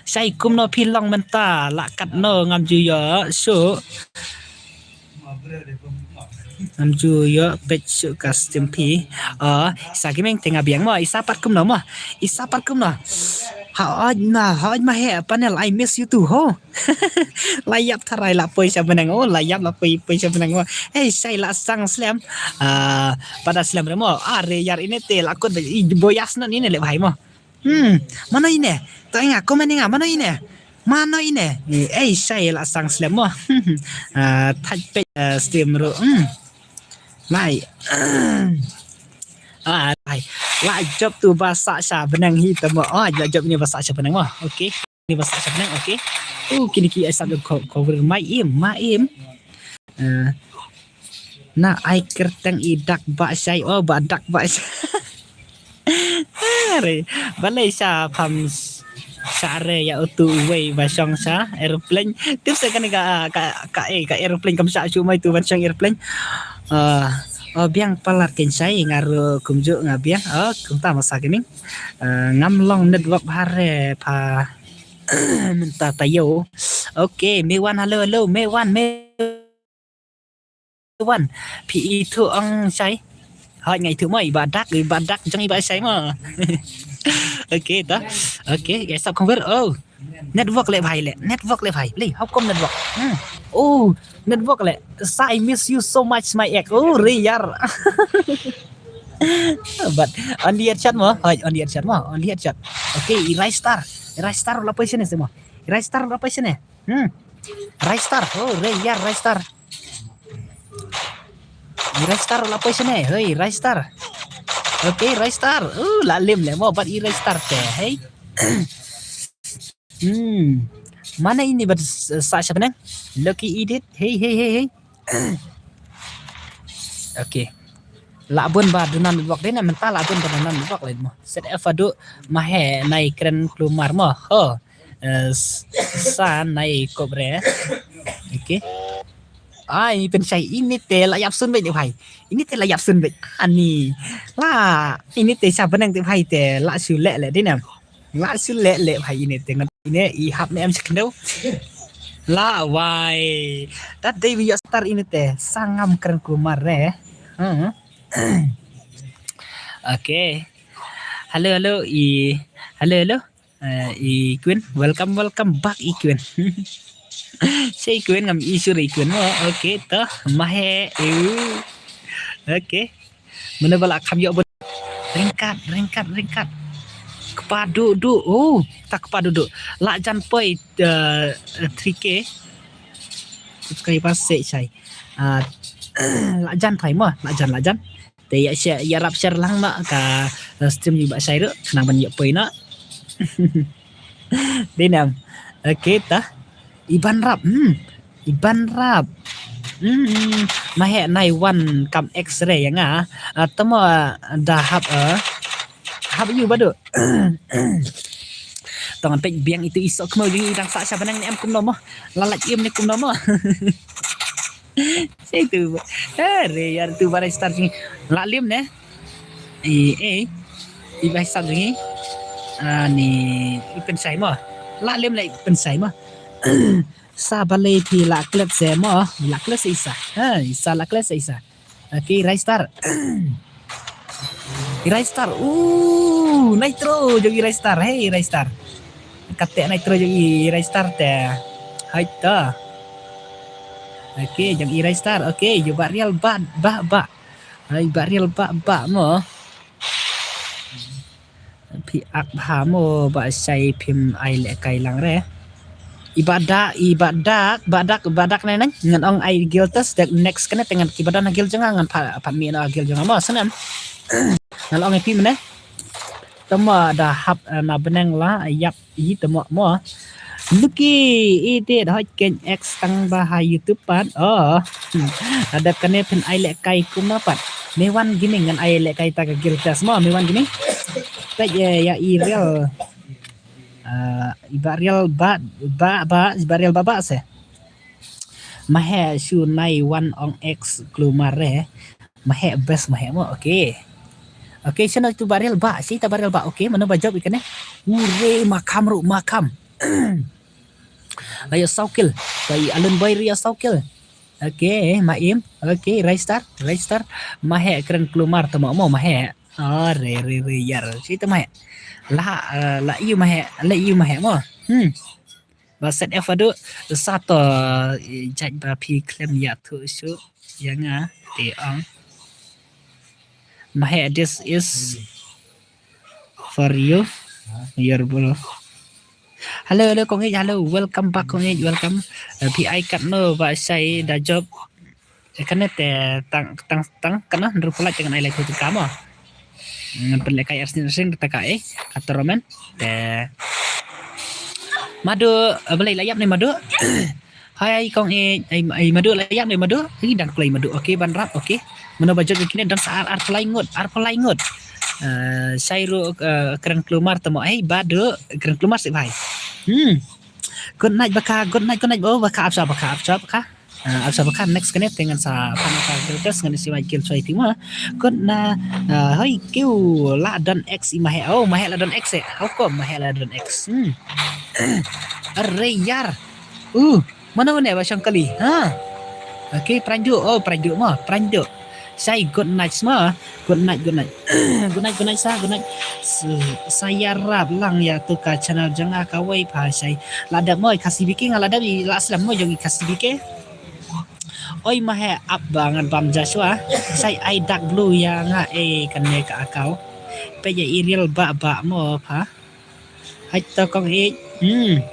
Shai kumno phi long mynta la katno ngam ju ïoh shuh. Ngam ju ïoh peit shuh ka stream phi. Ah, sa ki meng te nga biang mo, i sa pat kumno mo. I sa pat kumno. Ha oj ma, ha oj ma he panel, I miss you too ho. La ïap tharai la poi sha bneng o, la ïap la poi poi sha bneng o. Hey, shai la sang slem. Ah, pada slem re mo. Ah, re ïar ine te la kut i boyas no ine le bhai mo. Hmm, mano ine? To inga, komen inga, mano ine? Mano ine? Ei, shai la sang slem mo. Ah, thaj peit, ah, stream ru. Hmm. Lai. Ah, lai. La jop tu ba sa sha bneng hi tamo. Oh, la jop ni ba sa sha bneng mo. Okay. Ni ba sa sha bneng, okay. Oh, kini ki ai sab ko-, cover mai im, mai im. Ah, na ai kyrteng i dak ba shai, oh, ba dak ba shai. Are, balei sha pham s-, sha are ïa utu uwei ba shong sha aeroplane. Tip se kane ka, ka, ka, eh, ka aeroplane kam sha shu mai tu ban shong aeroplane. Ah, oh, biang palat kein shai nga ruh kumjuh nga biang. Oh, kumta masa kini. Ah, ngam long network bha re pha mynta taïew. Okay, Mewan, hello, hello, Mewan, Mewan. Phi ithuh ong shai. Hoi nga ithuh mo, i ba dak, i ba dak jong i ba shai mo. Okay, to. Okay, ya sap khong wer. Oh. Network le bhai le. Network le bhai. Le, how come network? Hmm. Oh, network le. Sa, I miss you so much, my ex. Oh, re ïar. But only headshot mo. Hoi, only headshot mo. Only headshot. Okay, i Rai Star. I Rai Star la position ne mo. I Rai Star la position ne. Hmm. Rai Star. Oh, re ïar Rai Star. I Rai Star la position ne. Hoi, Rai Star. Okay, Rai Star. Oh, la lim le mo, but i Rai Star te. Hey. Hmm. Mana ini bad s-, sa sha bneng? Lucky edit. Hey, hey, hey, hey. Okay. La bun ba duna network dei na mynta la bun ba duna network le mo. Set F haduh ma he nai kren klumar mo. Ho. Eh, s-, sa nai kobre. Okay. Ai, pynshai ini te la ïap sun beit te bhai. Ini te la ïap sun beit. Ani. La, ini te sha bneng te bhai te la shu leh leh dei ne. La shu leh leh bhai ini te ngan ini i hap ne em sha khyndew. La wai. Dat dei wi ïa star ini te. Sangam kren kumar re. Hmm. Okay. Hello, hello, i, hello, hello. Eh, i Queen, welcome, welcome back i Queen. Sa i Queen ngam i sur i Queen mo. Okay, to, mahe, eh. Okay. Mano ba la kham ïoh bun. Ryngkat, ryngkat, ryngkat. Kpa du du. Oh, ta kpa du du. La jan poi, eh, three K. Subscriber se shai. Ah, la jan thai mo, la jan, la jan. Te ïa share, ïarap share lang noh ka, eh, stream ïa ba shai ruh, khnang ban ïoh poi noh. Dei nam. Okay ta. Iban rap. Hmm. Iban rap. Hmm. Mahe nai wan kam X-ray ïa nga. Ah, tamo, ah, da hap, ah. Hap ïa u Badu. To ngan peit biang itu i soh kmo jong i dang sah sha bneng ne em kumno mo. La lait im ne kumno mo. Sa itu. Are ïa tu ba rai star jong i. La lim ne. I, eh. I ba star jong i. Ani i pynsai mo. La lim la i pynsai mo. Sa balei phi la klet se mo. La klet se isa. Ha, isa la klet se isa. Okay, Rai Star. I Rai Star. Uh, Nitro jong i Rai Star. Hey, Rai Star. Kate Nitro jong i Rai Star te. Hai ta. Okay, jong i Rai Star. Okay, ïa ba real ba, ba, ba. Hai, ba real ba, ba mo. Phi ak bha mo ba shai phim ai lehkai lang re. I ba dak, i ba dak, ba dak, ba dak ne nang. Ngan ong ai guild test dak next kane te ngan ki ba don ha guild jong nga ngan pha, pha mi na guild jong nga mo snem. Ngan ong ai phi mene. Tama da hap, eh, na bneng la ïap i tama mo. Lucky, i dei hoi ken X tang ba ha YouTube pat. Oh. Adep kane phin ai lehkai kumno pat. Me wan gini ngan ai lehkai ta ka guild test mo, me wan gini. Peit ïa, ïa i real. Ah, i ba real ba, ba, ba, i ba real ba, ba se. Mahe shu nai wan ong X klumar re. Mahe best mahe mo, okay. Okay, shu nai tu ba real ba, si ta ba real ba, okay, mano ba jop i kane. Ure makam ru makam. Ayo saw kill. Bai alun bai ria saw kill. Okay, ma im. Okay, Rai Star, Rai Star. Mahe kren klumar tama mo mahe. Oh, re, re, re, yar. Si tama mahe. La, eh, la ïa mahe, la ïa mahe mo. Hmm. Ba set F adu, sa to, eh, judge ba phi khlem ïa thu shu, ïa nga, te ong. Mahe, this is for you, your bro. Hello, hello, Kong Ej, hello, welcome back, Kong Ej, welcome. Eh, phi ai kat no, ba shai da jop. Eh, kane te tang, tang, tang, kane hynriew phew lait te ngan ai lai phew tyngka mo. Ngan pynlehkai arsien arsien kata ka, eh, ka tournament. Te Madu, eh, balei la ïap ne Madu? Hai, Kong Ej, ai, ai, Madu la ïap ne Madu? Ai, dang kloi Madu. Okay, ban rap, okay. Mano ba jot kine dang sa ar, ar phew lai ngut, ar phew lai ngut. Eh, shai ru, eh, kren klumar tamo, ai, Badu, kren klumar si bhai. Hmm. Good night baka, good night, good night, oh, baka, ap sha, baka, ap sha, baka. Ah, ap sha baka, next kane te ngan sa pan ka guild test ngan isi mai kill choi phi ma. Good na, ah, hoi kiu la don X i mahe. Oh, mahe la don X eh. How come mahe la don X? Hmm. Are yar. Uh, mano ne ba shang kali. Ha. Okay, pranju. Oh, pranju ma, pranju. Shai good night ma. Good night, good night. Good night, good night sa, good night. S-, sa ïarap lang ïa tu ka channel jong nga kawei pha shai. La dep mo i Khasi B K nga la dep i la slem mo jong i Khasi B K. Oi mahe ap ba ngan bam Joshua. Shai ai dark blue ïa nga eh kane ka account. Peit ïa i real ba ba mo pha. Hai to Kong Ej. Hmm.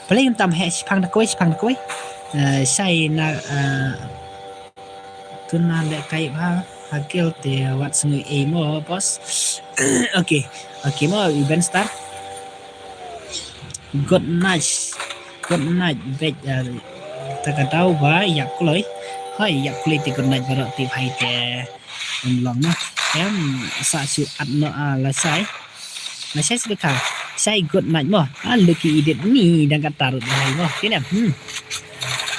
Balei ngam tam he shipang da kawei, shipang da kawei. Eh, shai na, eh, tu na lehkai bha ha guild te wat sngew ei mo boss. Okay. Okay mo i Ben Star. Good night. Good night bej, eh, ta ka daw ba ïap kloi. Hoi ïap kloi te good night baroh te bhai te. Em long ma. Em sa shu at no a la shai. La shai shu ka. Shai good night mo. A lucky edit ni dang ka tarut bhai mo. Kine. Hmm.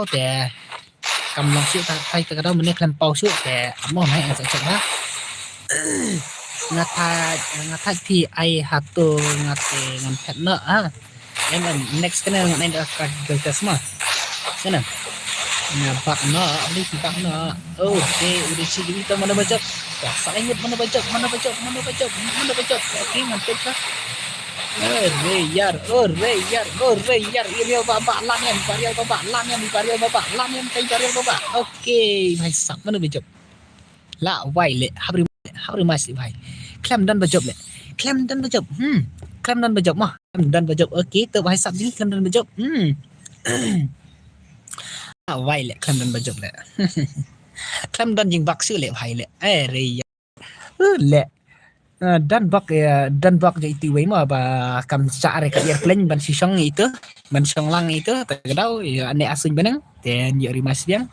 daw te kam long shuh ta, ta ka daw mynne khlem paw shuh te amo mai nga sa check ha. Nga thait, nga thait phi ai hato nga te ngan phet noh ha. Em, em, next kane ngan ai da ka Google Test ma. Kane. Nga bak noh, uli ki bak noh. Oh, te uli chi ito mano ba jop. Ya, sa ingat mano ba jop, mano ba jop, mano ba jop, mano ba jop. Okay, ngan phet ka. Ore yar, ore yar, ore yar. Iriaw ba ba lan yan, iriaw ba ba lan yan, iriaw ba ba lan yan, iriaw ba ba. Okay, bhai sab, mano ba jop. La wai le, habri, habri mas le bhai. Khlem don ba jop le. Khlem don ba jop. Hmm. Khlem don ba jop ma. Khlem don ba jop. Okay, to bhai sab ji khlem don ba jop. Hmm. La wai le, khlem don ba jop le. Khlem don jingbak shuh le bhai le. Eh, re ya. Uh, le. Uh, don bak, eh, don bak ja itu wei ma ba kam sa are ka airplane ban shisong itu. Ban song lang itu. Ta ka daw, ya, ne asung beneng. Ten yo rimas biang.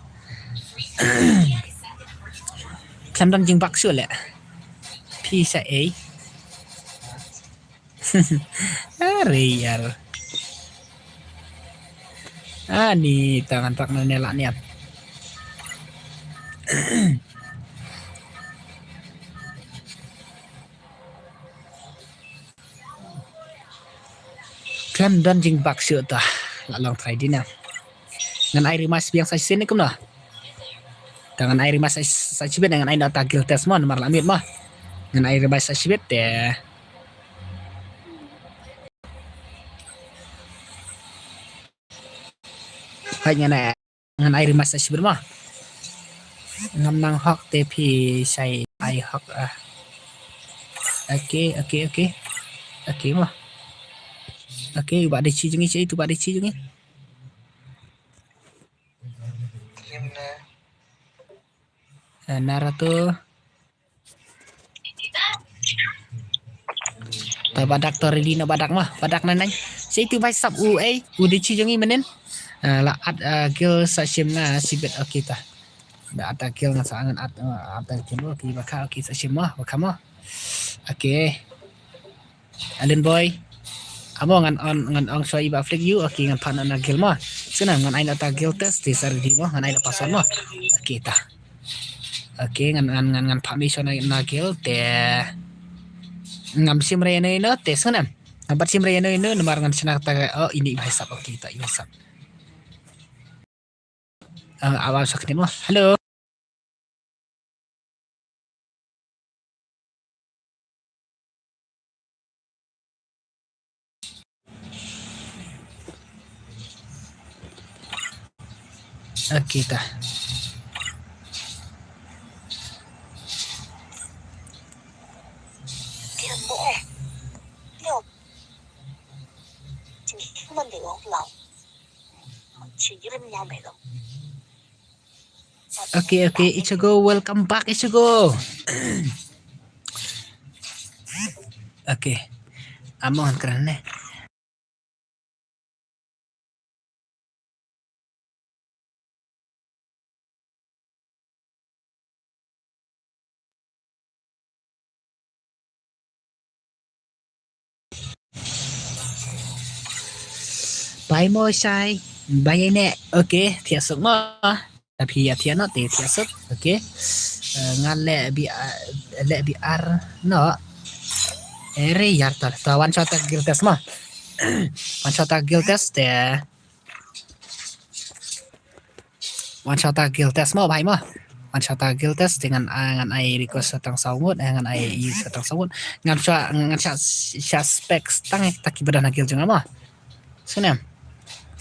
Khlem don jingbak shuh le. Phi sa ei. Are yar. Ani tangan tak nane la niam. Khlem don jingbak shuh ta. La long try dina. Ngan ai rematch biang sa shisien ne kumno? Te ngan ai rematch sa, sa shibit, ngan ai noh ta guild test mo, namar la miet mo. Ngan ai rematch sa shibit te. Hooid ngan ai, ngan ai rematch sa shibit mo. Ngam nang hok te phi shai ai hok ah. Okay, okay, okay. Okay mo. Okay, u Bah Dei Chi jong ngi, tu Bah Dei Chi jong ngi. Eh, Naruto. Ta Bah Dak to ready na Bah Dak mo. Bah Dak na nang. Sa itu bai sap u ei, u Dei Chi jong ngi mynnin. Eh, la at, eh, guild sa shim nga shibit, okay ta. Da at, eh, guild nga sa ngan at, eh, at, eh, guild, okay, ba kha, okay, sa shim mo, ba kha mo. Okay. Alun Boy. Amo ngan on, ngan ong shwa i Bah Flick ïu, okay, ngan phah noh na guild mo. Sngewbha ngan ai noh ta guild test te sa ready mo, ngan ai noh password mo. Okay ta. Okay, ngan, ngan, ngan, ngan phah mih shwa na, na guild te ngam shim re ïano ïano te sngewbha. Ngam pat shim re ïano ïano namar ngan shna ta, oh, ini i Bah Sap, okay ta, i Bah Sap. Ah, awa sa kane mo. Hello. Okay ta. Okay, okay, Ichigo, welcome back, Ichigo. Okay. Amo ngan kren ne. Bai mo shai, bai ne, okay, thiah suk mo. Tapi ïa thiah noh te thiah suk, okay. Eh, nga leh bi, eh, leh bi ar noh. Ere ïar ta, ta wan shata guild test mo. Wan shata guild test te. Wan shata guild test mo, bhai mo. Wan shata guild test te ngan, ah, ngan ai request sa tang saw ngut, eh, ngan ai ïa sa tang saw ngut. Ngam sha, ngam sha, sha spec tang, eh, ta ki ba don ha guild jong nga mo. Sngewbha.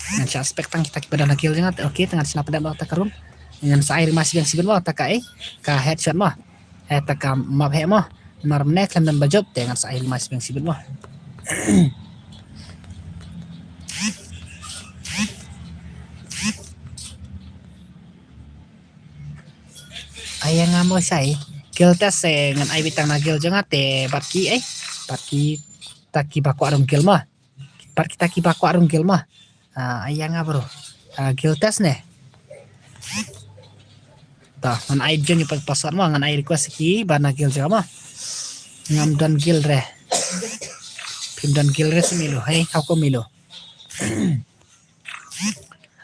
Ngan sha spec tang kita ki ba don ha guild jong nga. Okay, te ngan shna pdem noh ta ka room. Ngan sa ai rematch biang shibit mo, ta ka, eh, ka headshot mo. Eh, ta ka map heh mo. Namar mynne khlem don ba jop te ngan sa ai rematch biang shibit mo. Ai ïa nga mo shai. Guild test, eh, ngan ai beit tang na guild jong nga te bad ki, eh, bad kita ki ba kwah rung guild mo. Bad kita ki ba kwah rung guild mo. Ah, ai ïa nga bro. Ah, guild test ne. Ta, ngan ai join ïa pa-, password mo, ngan ai request ki ba na guild jong nga mo. Ngam don guild re. Phim don guild re, sa milo. Hei, how come milo?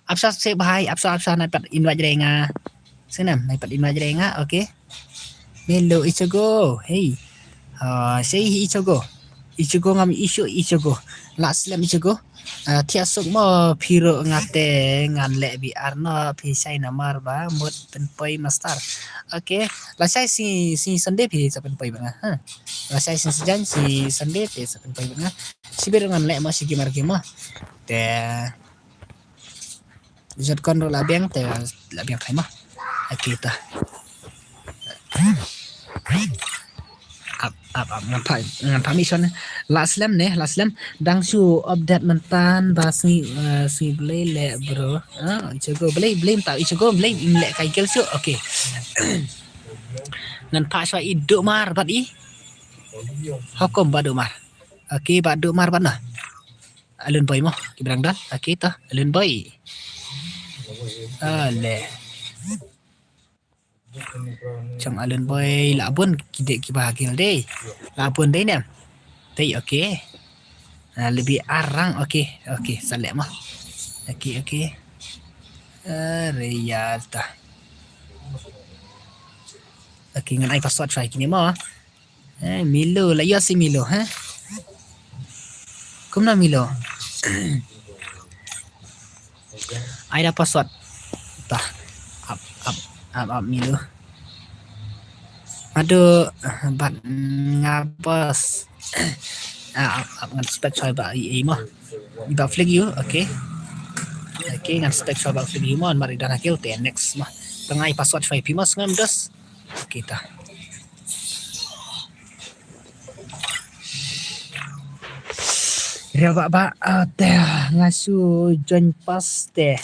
Ap sha se bhai, ap sha, ap sha, nai pat invite re nga. Sngewbha, nai pat invite re nga, okay. Melo Ichigo, hey. Ah, sei hi Ichigo. Ichigo ngam issue Ichigo. La slem Ichigo. Ah, thiah suk mo phi ruh nga te ngan leh bi ar noh phi shai namar ba mut pynpoi master. Okay, la shai sngi, sngi Sunday phi sa pynpoi bad nga, ha. La shai sngi Saitjaiñ, sngi Sunday phi sa pynpoi bad nga. Shibit ruh ngan leh mo shi game ar game mo. Te Jot kon ruh la biang te la biang khai ma. Aki ta. Ap, ap, ap, ngan pha, ngan pha mission. La slem ne, la slem. Dang shu update mynta ba sngi, eh, sngi Blei leh bro. Ah, Ichigo Blei, Blei mynta Ichigo Blei leh kai gel shu. Okay. Ngan pha shwa i Dumar bad i. Hukum ba Dumar. Okay, ba Dumar bad na. Alun Boy mo, ki brang dal. Aki ta, Alun Boy. Ale. Chang Alun Boy, la bun ki dei ki ba gil dei. La bun dei ne. Dei, okay. Ah, lebih arang, okay. Okay, sa leh mo. Okay, okay. Are ya ta. Okay, ngan ai password try kini mo. Eh, Milo, la ïa si Milo, ha? Kumno Milo? Ai da password. Tah. Ap, ap, ap, ap, milu. Aduh, bat nga bos. Ah, ap, ap, ngan spek choi ba i, i mo. Ba flick you, okay. Okay, ngan spek choi ba flick you mo, mar i dang hakil te next mo. Tang ai password choi pi mo sngam dos. Okay, tah. Real ba ba, ah, te nga su join pas te.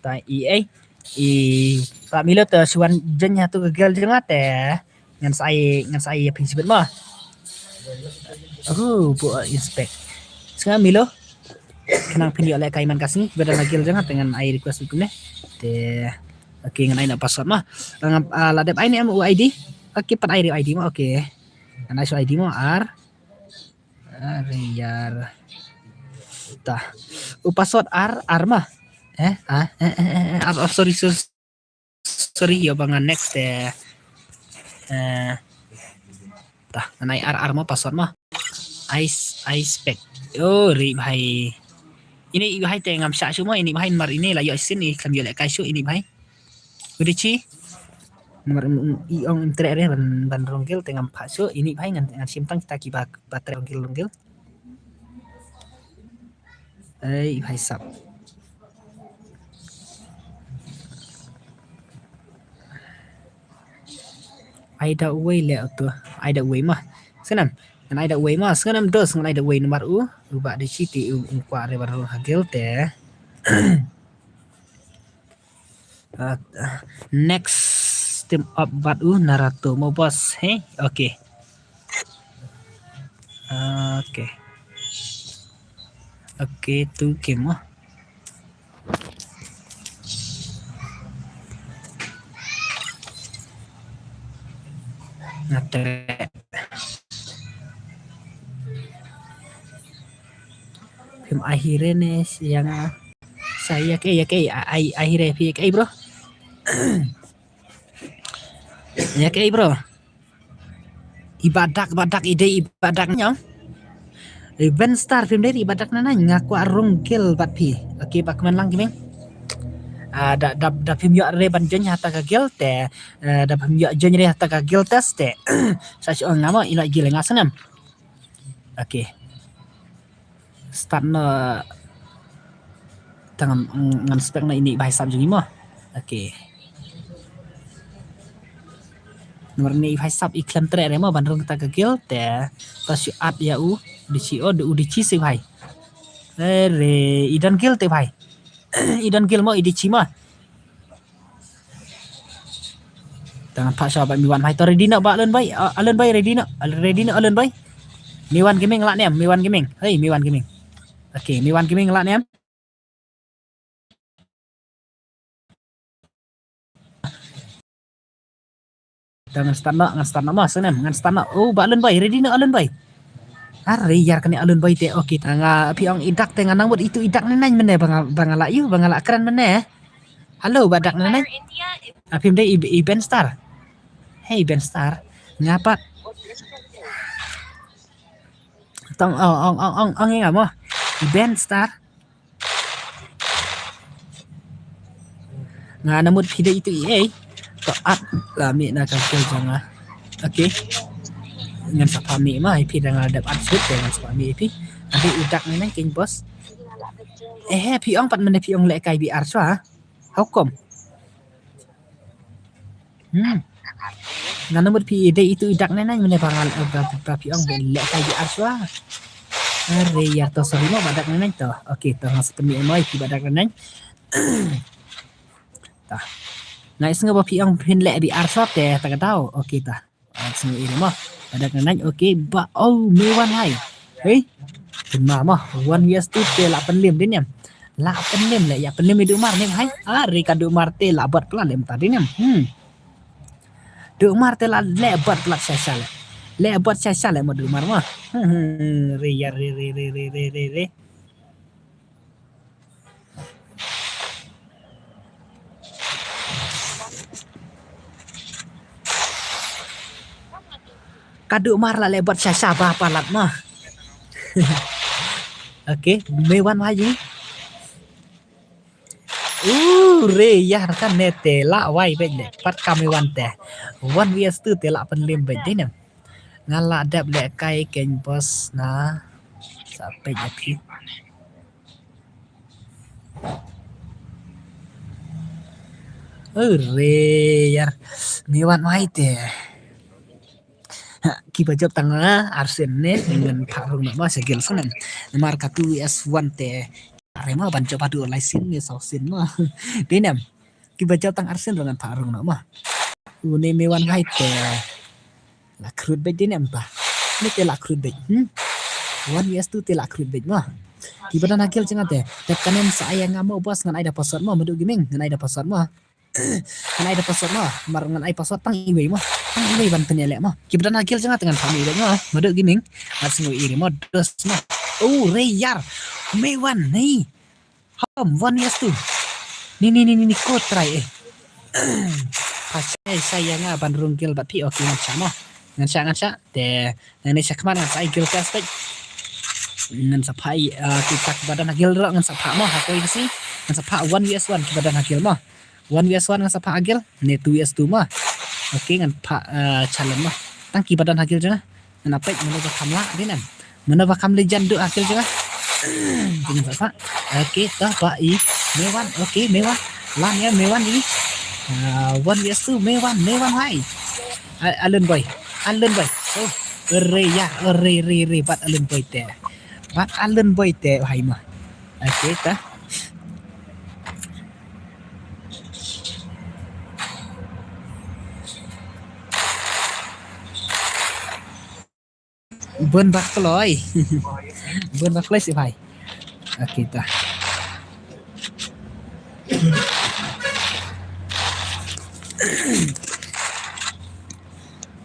Ta i ai. I ta milo te suan join ha tu ka gel jong nga te. Ngan sai, ngan sai ya pin sibet mo. Oh, bu inspect. Sngam milo. Khnang phin ïoh lehkai man ka sngi, bad na gel jong nga te ngan ai request kumne. Te, okay, ngan ai na password mo. Ngam, ah, la dep ai ne em u I D. Okay, pat ai u I D mo, okay. Ngan ai u I D mo, ar. Ar, yar. Tah. U password ar, ar mo. Eh, ah, eh, eh, eh, eh, ar, oh, sorry, sorry. Sorry, ïoh ba ngan next, eh. Eh, tah, ngan ai ar ar mo password mo. Ice, ice pack. Oh, ri bhai. Ini i bhai te ngam shah shu mo, ini bhai mar ini la ïoh shisien i khlem ïoh lehkai shu ini bhai. Udah chi. Mar, mm, mm, i ong im treh re ban, ban rong gel te ngam phah shu ini bhai ngan, ngan shim tang kita ki ba, ba treh rong gel, rong gel. Ei, bhai sab. Ai da uwei le uto. Ai da uwei mo. Snam. Ngan ai da uwei mo. Snam dos ngan ai da uwei namar u. U ba da chi te u, u kwah re ba rong ha gel te. Uh, next team up bad u Naruto mo bos, he? Okay. Okay. Okay, tu game mo. Ngate. Phim ahire ne siang a. Sa ïa ke, ïa ke, ai, ahire phi ïa ke, bro. Ïa ke, bro. I badak, badak, i dei, i badak nyam. I Ben Star phim dei, i badak na nang, nga kwah rung gel bad phi. Okay, ba kmen lang ki meng. Ah, da, da, da phim ïoh re ban join hata ka gel te. Eh, da phim ïoh join re hata ka gel test te. Sa shu nga mo, ina gel nga snam. Okay. Start na tang ngan spek na ini bhai sap jong i mo. Okay. Nomor ini bhai sap i khlem treh re mo ban rung ta ka gel te. Ta shu at ïa u di chi o di u di chi si bhai. Ere i don gel te bhai. I don gel mo i di chi mo. Tang pha sha ba mi wan bhai to ready na ba Alun bhai. Ah, Alun bhai ready na. Al-, ready na Alun bhai. Mi wan gaming la nem, mi wan gaming. Hey, mi wan gaming. Okay, mi wan gaming la nem. Tang ngan start na, ngan start na ma snem, ngan start na. Oh, ba Alun bhai, ready na Alun bhai. Are yar kane Alun bhai te. Okay, tang, ah, phi ong i dak te ngan nang bot itu i dak ne nang mene banga, banga la yu, banga la kran mene. Hello, ba dak ne nang. Aphi mde i, i Ben Star. Hey, Ben Star. Ngapa? Tong ong, ong, ong, ong, ong, nga mo. I Ben Star. Nga namut phi da itu i ei. To at la mi na ka kul jong nga. Okay. Ngan sa pha mi ma i phi da nga dep at sut ngan sa pha mi i phi. Ade i dak ne nang king boss. Eh, phi ong pat mene phi ong le kai bi ar swa. How come? Hmm. Nga namut phi dei itu i dak ne nang mene ba nga, ba, ba phi ong ba le kai bi ar swa. Are ya to sorry mo ba dak ne nang to. Okay, to nga sa pynmih mo i phi ba dak ne nang. Ta. Nga isnga ba phi ong phin le bi ar swa te ta ka dau. Okay ta. Nga isnga iri mo. Ba dak ne nang. Okay ba oh me wan hai. Hei. Kynmaw mo, one vs two te la pynlem dei niam. La pynlem le, ïa pynlem i Dumar ne hai. Are ka Dumar te la bot pla lem ta dei niam. Hmm. Dumar te la le bot pla sha sha le. Le bot sha sha le mo Dumar mo. Hmm, hmm, re ya re re re re re re. Ka Dumar la le bot sha sha ba palat ma. Okay, me wan ma ji. U re, ïa kane te lah wai beit leh. Pat kam i wan te. One V S two te lah pynlem beit dei ne em. Nga lah dep leh kai keiñ boss na. Sa peit ïa phi. U re, ïar. Mi wan wai te. Ha, kiba jop tang, ah, arsien ne, ngan phah rung noh ma sha guild snem. Namar ka two V S one te. Are ma ban jop haduh lai sien ne saw sien ma. Dei ne em. Kiba jop tang arsien ruh ngan phah rung noh ma. Une mi wan wai te. Lah khrut beit dei ne em ba. Ne te lah khrut beit. Hmm. One V S two te lah khrut beit ma. Kiba don ha guild jong nga te. Tep kanen sa ai ïa nga mo boss, ngan ai da password ma. Madu Gaming, ngan ai da password ma. Ngan ai da password ma. Mar ngan ai password tang iwei ma. Tang iwei ban pynïaleh ma. Kiba don ha guild jong nga te ngan phah iwei ma. Madu Gaming. Ngan sngew iri ma. Dos ma. U re, ïar. Mi wan ni. Hom, one V S two. Ni, ni, ni, ni, ni, ko trai, eh. Phah shai, shai ïa nga ban rung guild bad phi, okay, ngan shah mo. Ngan shah, ngan shah. Te, ngan shah khmat ngan sa ai guild test beit. Ngan sa phah, ah, kita kiba don ha guild ruh, ngan sa phah mo, ha kawei ka sngi. Ngan sa phah one V S one kiba don ha guild mo. One V S one ngan sa phah ha guild, ne two V S two mo. Okay, ngan phah, ah, challenge mo. Tang kiba don ha guild jong nga. Ngan peit mano ba kham lah, dei ne em. Mano ba kham legend duh ha guild jong nga. Dei ne em ba. Okay, to ba i. Mi wan, okay, mi wan. Lan ïa, mi wan i. Ah, one V S two, mi wan, mi wan hai. A-, Alan Boy. Alan Boy. Oh, re ïa, re, re, re, bad Alan Boy te. Bad Alan Boy te, hai ma. Okay, ta. Bun bad kloi. Bun bad kloi sih, bhai. Okay, ta.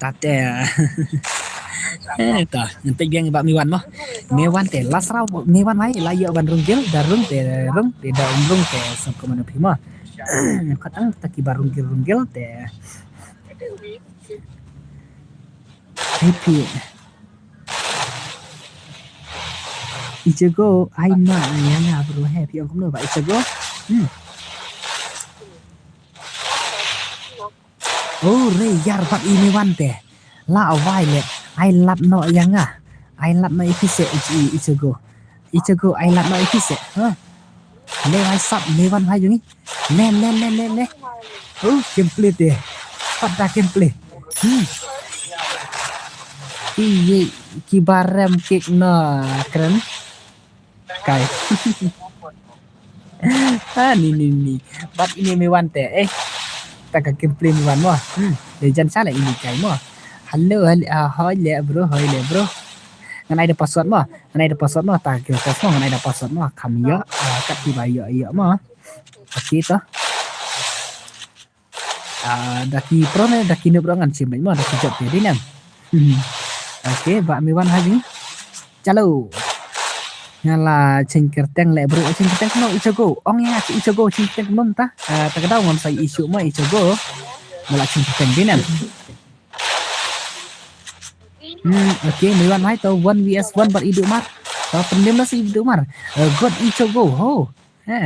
Tate. Eh, ta. Ngan peit biang ba mi wan mo. Mi wan te. Last round mi wan mai. La ïoh ban rung guild. Da rung te rung. Te da um rung te. Sop ka mano phi mo. Kata ta kiba rung guild, rung guild te. Happy. Ichigo, ai ma, ïa nga bro, happy ong kumno ba Ichigo. Hmm. Oh, re ïar bad i mi wan te. La wai le, ai lap no ïa nga. Ai lap no i kise i, i, Ichigo. Ichigo, ai lap no i kise. Ha? Le wai sap, le wan wai jong i. Le, le, le, le, le. Oh, gameplay te. Pat da gameplay. Hmm. Ki, ki barem kick no kren. Kai. Ah, ni, ni, ni. Bad ini mi wan te, eh. Ta ka gameplay mi wan mo. Hmm. Legend sala ini kai mo. Hello, hello, ah, hoi le bro, hoi le bro. Ngan ai da password mo. Ngan ai da password mo. Ta ka password mo. Ngan ai da password mo. Kam ïa, ah, kat ki ba ïa, ïa mo. Okay to. Ah, da ki pro ne, da ki noob ruh ngan shim beit mo, da ki jop te dei ne em. Okay, ba mi wan ha jing. Chalo. Nga la cheng kyrteng le bro, cheng kyrteng no Ichigo. Ong ïa nga Ichigo, cheng kyrteng kumno ta. Ah, ta ka daw ngam sa issue mo Ichigo. Nga la cheng kyrteng dei ne em. Hmm, okay, mi wan hai to one V S one bad i Dumar. To pynlem na si i Dumar. Eh, God Ichigo, ho. Ha,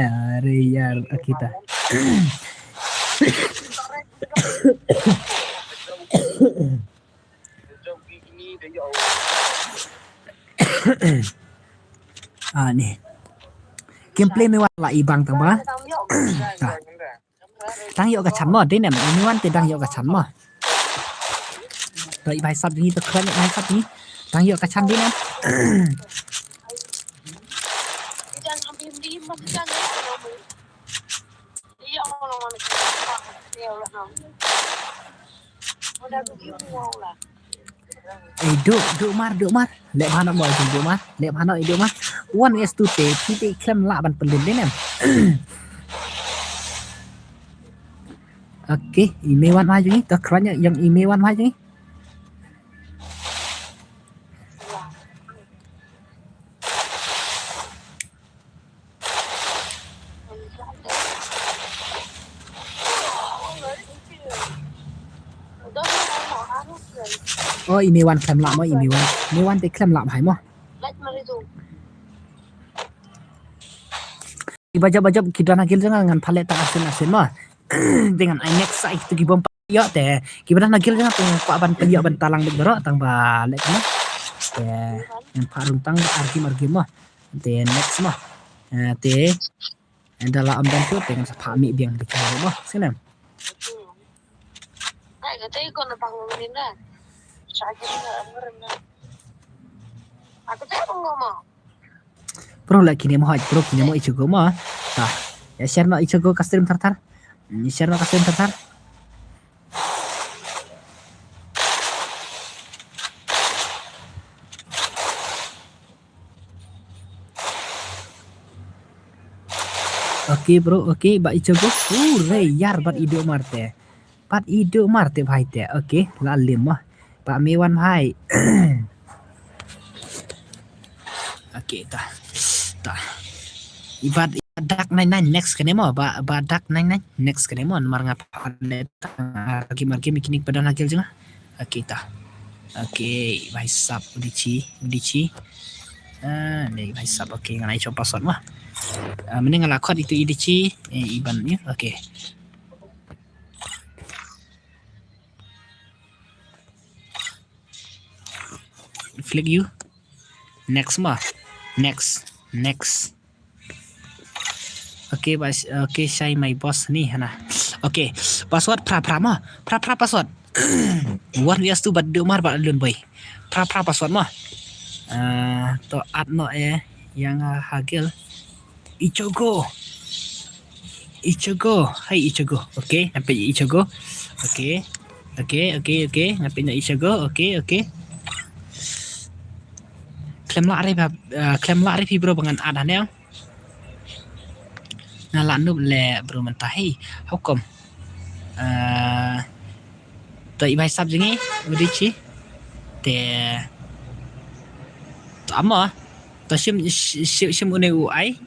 re ïar, ah, kita. Ah, ni. Gameplay mi wan la i bang tang ba. Ta. Dang ïoh ka chan mo, dei ne em, mi wan te dang ïoh ka chan mo. To i bai sap ni, to kren i bai sap ni. Dang ïoh ka chan dei ne em. Eh, duk, duk mar, duk mar. Leh bha noh mo, duk mar. Leh bha noh, duk mar. One is to te, phi te khlem lah ban pynlem dei ne em. Okay, i me wan ma jong i, to khranya yang i me wan ma jong i. Oh, i me wan khlem lah mo, i me wan. Me wan te khlem lah bha mo. Ba jop, ba jop, ki don ha guild jong nga ngan pha leh tang arsien arsien mo. Te ngan ai next sa ïa kito ki bym pat ïoh te. Kiba don ha guild jong nga te kwah ban pynïoh ban talang beit baroh tang ba leh kumno. Te ngan pha rung tang ar game ar game mo. Te next mo. Eh, te, eh, da la ym don shuh te ngan sa pha mih biang dei mo. Sngewbha. Ai, kata iko na panggung ni na. Sa agi na, ang ngeren na. Aku tak panggung mo. Bro, la kine mo haj, bro, kine mo Ichigo mo. Ta. Ïa share noh Ichigo ka stream thar thar. Hmm, share noh ka stream thar thar. Okay bro, okay, ba Ichigo. Hooray, ïar bad Ido Marte. Bad Ido Marte bhai te. Okay, la lem mo. Ba me wan bhai. Okay, ta. Ta. I bad, i bad Dark nine nine next kane mo. Ba, ba Dark nine nine next kane mo. Namar nga pha ne ta. Argi, argi mechanic pada na guild jong nga. Okay, ta. Okay, bhai sab Udichi, Udichi. Ah, ne bhai sab, okay, ngan ai cho password mo. Ah, mending nga la khot itu Udichi, eh, iban ni. Okay. Flick you. Next mo. Next. Next. Okay, bas, okay, shai my boss ni hana. Okay, password phra phra mo. Phra phra password. One vs two bad Ido Mar bad Alun boy. Phra phra password mo. Ah, to add noh eh ïa nga ha guild. Ichigo. Ichigo. Hai Ichigo. Okay, nga peit Ichigo. Okay. Okay, okay, okay. Nga peit Ichigo. Okay, okay. Khlem lah re ba, ah, khlem lah re phi bro ba ngan add hangne. Nga lah nup leh bro mynta hi. How come? Ah, to i bhai sab jong ngi, Udichi. Te, to amo. To shim, shim, shim une u ai.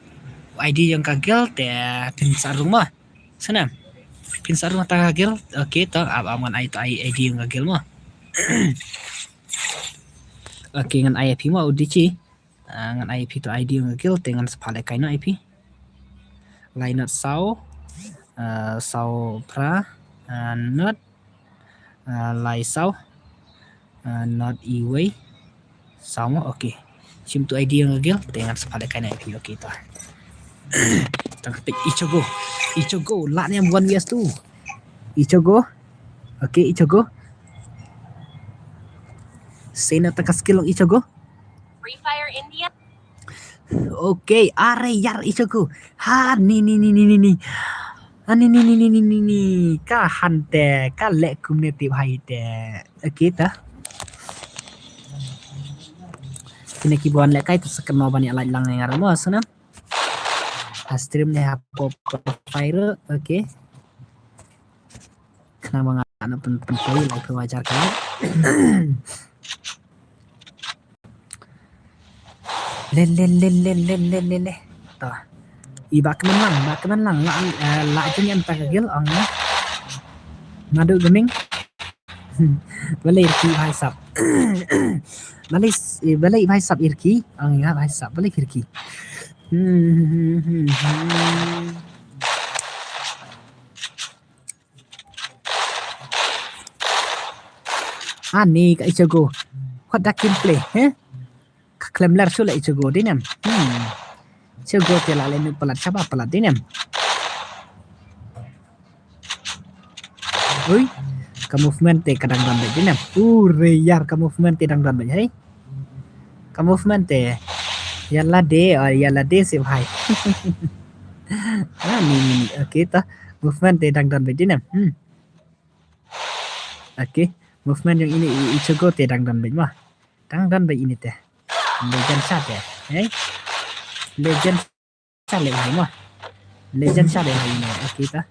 U I D jong ka guild te phin sa rung mo. Sana. Phin sa rung ta ka guild. Okay, to ap, ap ngan ai to ai I D jong ka guild mo. Okay, ngan ai phi mo Udichi. Ah, ngan ai phi to I D jong ka guild te ngan sa pha lehkai noh ai phi. Lai not saw, ah, saw phra, ah, not, ah, lai saw, ah, not iwei, saw mo, okay. Shim to I D jong ka guild te ngan sa pha lehkai noh ai phi, okay to. Tang peit Ichigo. Ichigo, lah ne em one vs two. Ichigo. Okay, Ichigo. Sena ta ka skill long Ichigo. Free Fire India. Okay, are ïar Ichigo. Ha, ni, ni, ni. Ha, ni, ni, ni. Ka han te, ka leh kumne tip hai te. Okay, ta. Kine ki ban lehkai to sa kynmaw ban ïa like lang ngar mo sana. Ha stream ne ha pop fire, okay. Khnang ba nga na pyn, pyn poi lai phew hajar ka. Le, le, le. To. I ba kmen lang, ba kmen lang. La, eh, la jingem ta ka guild ong na. Madu Gaming. Balei irki bhai sab. Balei, eh, balei bhai sab irki. Ong nga bhai sab. Balei irki. Hmm, hmm, hmm, hmm. Ani ka Ichigo. What the gameplay, eh? Ka khlem lar shu la Ichigo dei nem. Hmm. Ichigo te la le nu palat shaba palat dei nem. Ui. Ka movement te ka dang don beit dei nem. Ure ïar ka movement te dang don beit hei. Ka movement te. Ïa lade, oh, ïa lade sibhai. Ah, ni, ni, ni. Okay, ta. Movement te dang don beit dei nem. Hmm. Okay. Movement jong ine i, Ichigo te dang don beit mo. Dang don beit ine te. Legend sa te. Eh? Legend sa le bhai mo. Legend sa le bhai ine. Okay, ta.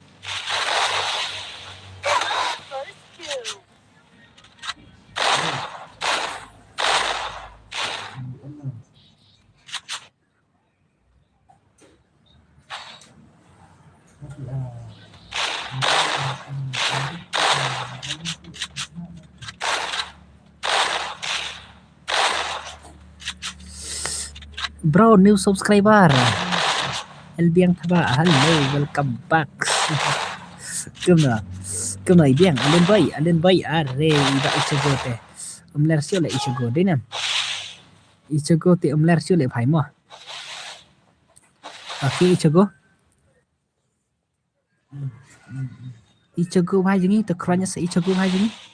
Bro, new subscriber. Elbiang Thaba, hello, welcome back. Kumno? Kumno Elbiang? Alen Boy, Alen Boy, are, iba Ichigo te. Umler sio le Ichigo, dinem. Ichigo te umler sio le phai mo. Okay, Ichigo. Ichigo bhai jong ngi, to khranya sa Ichigo bhai jong ngi.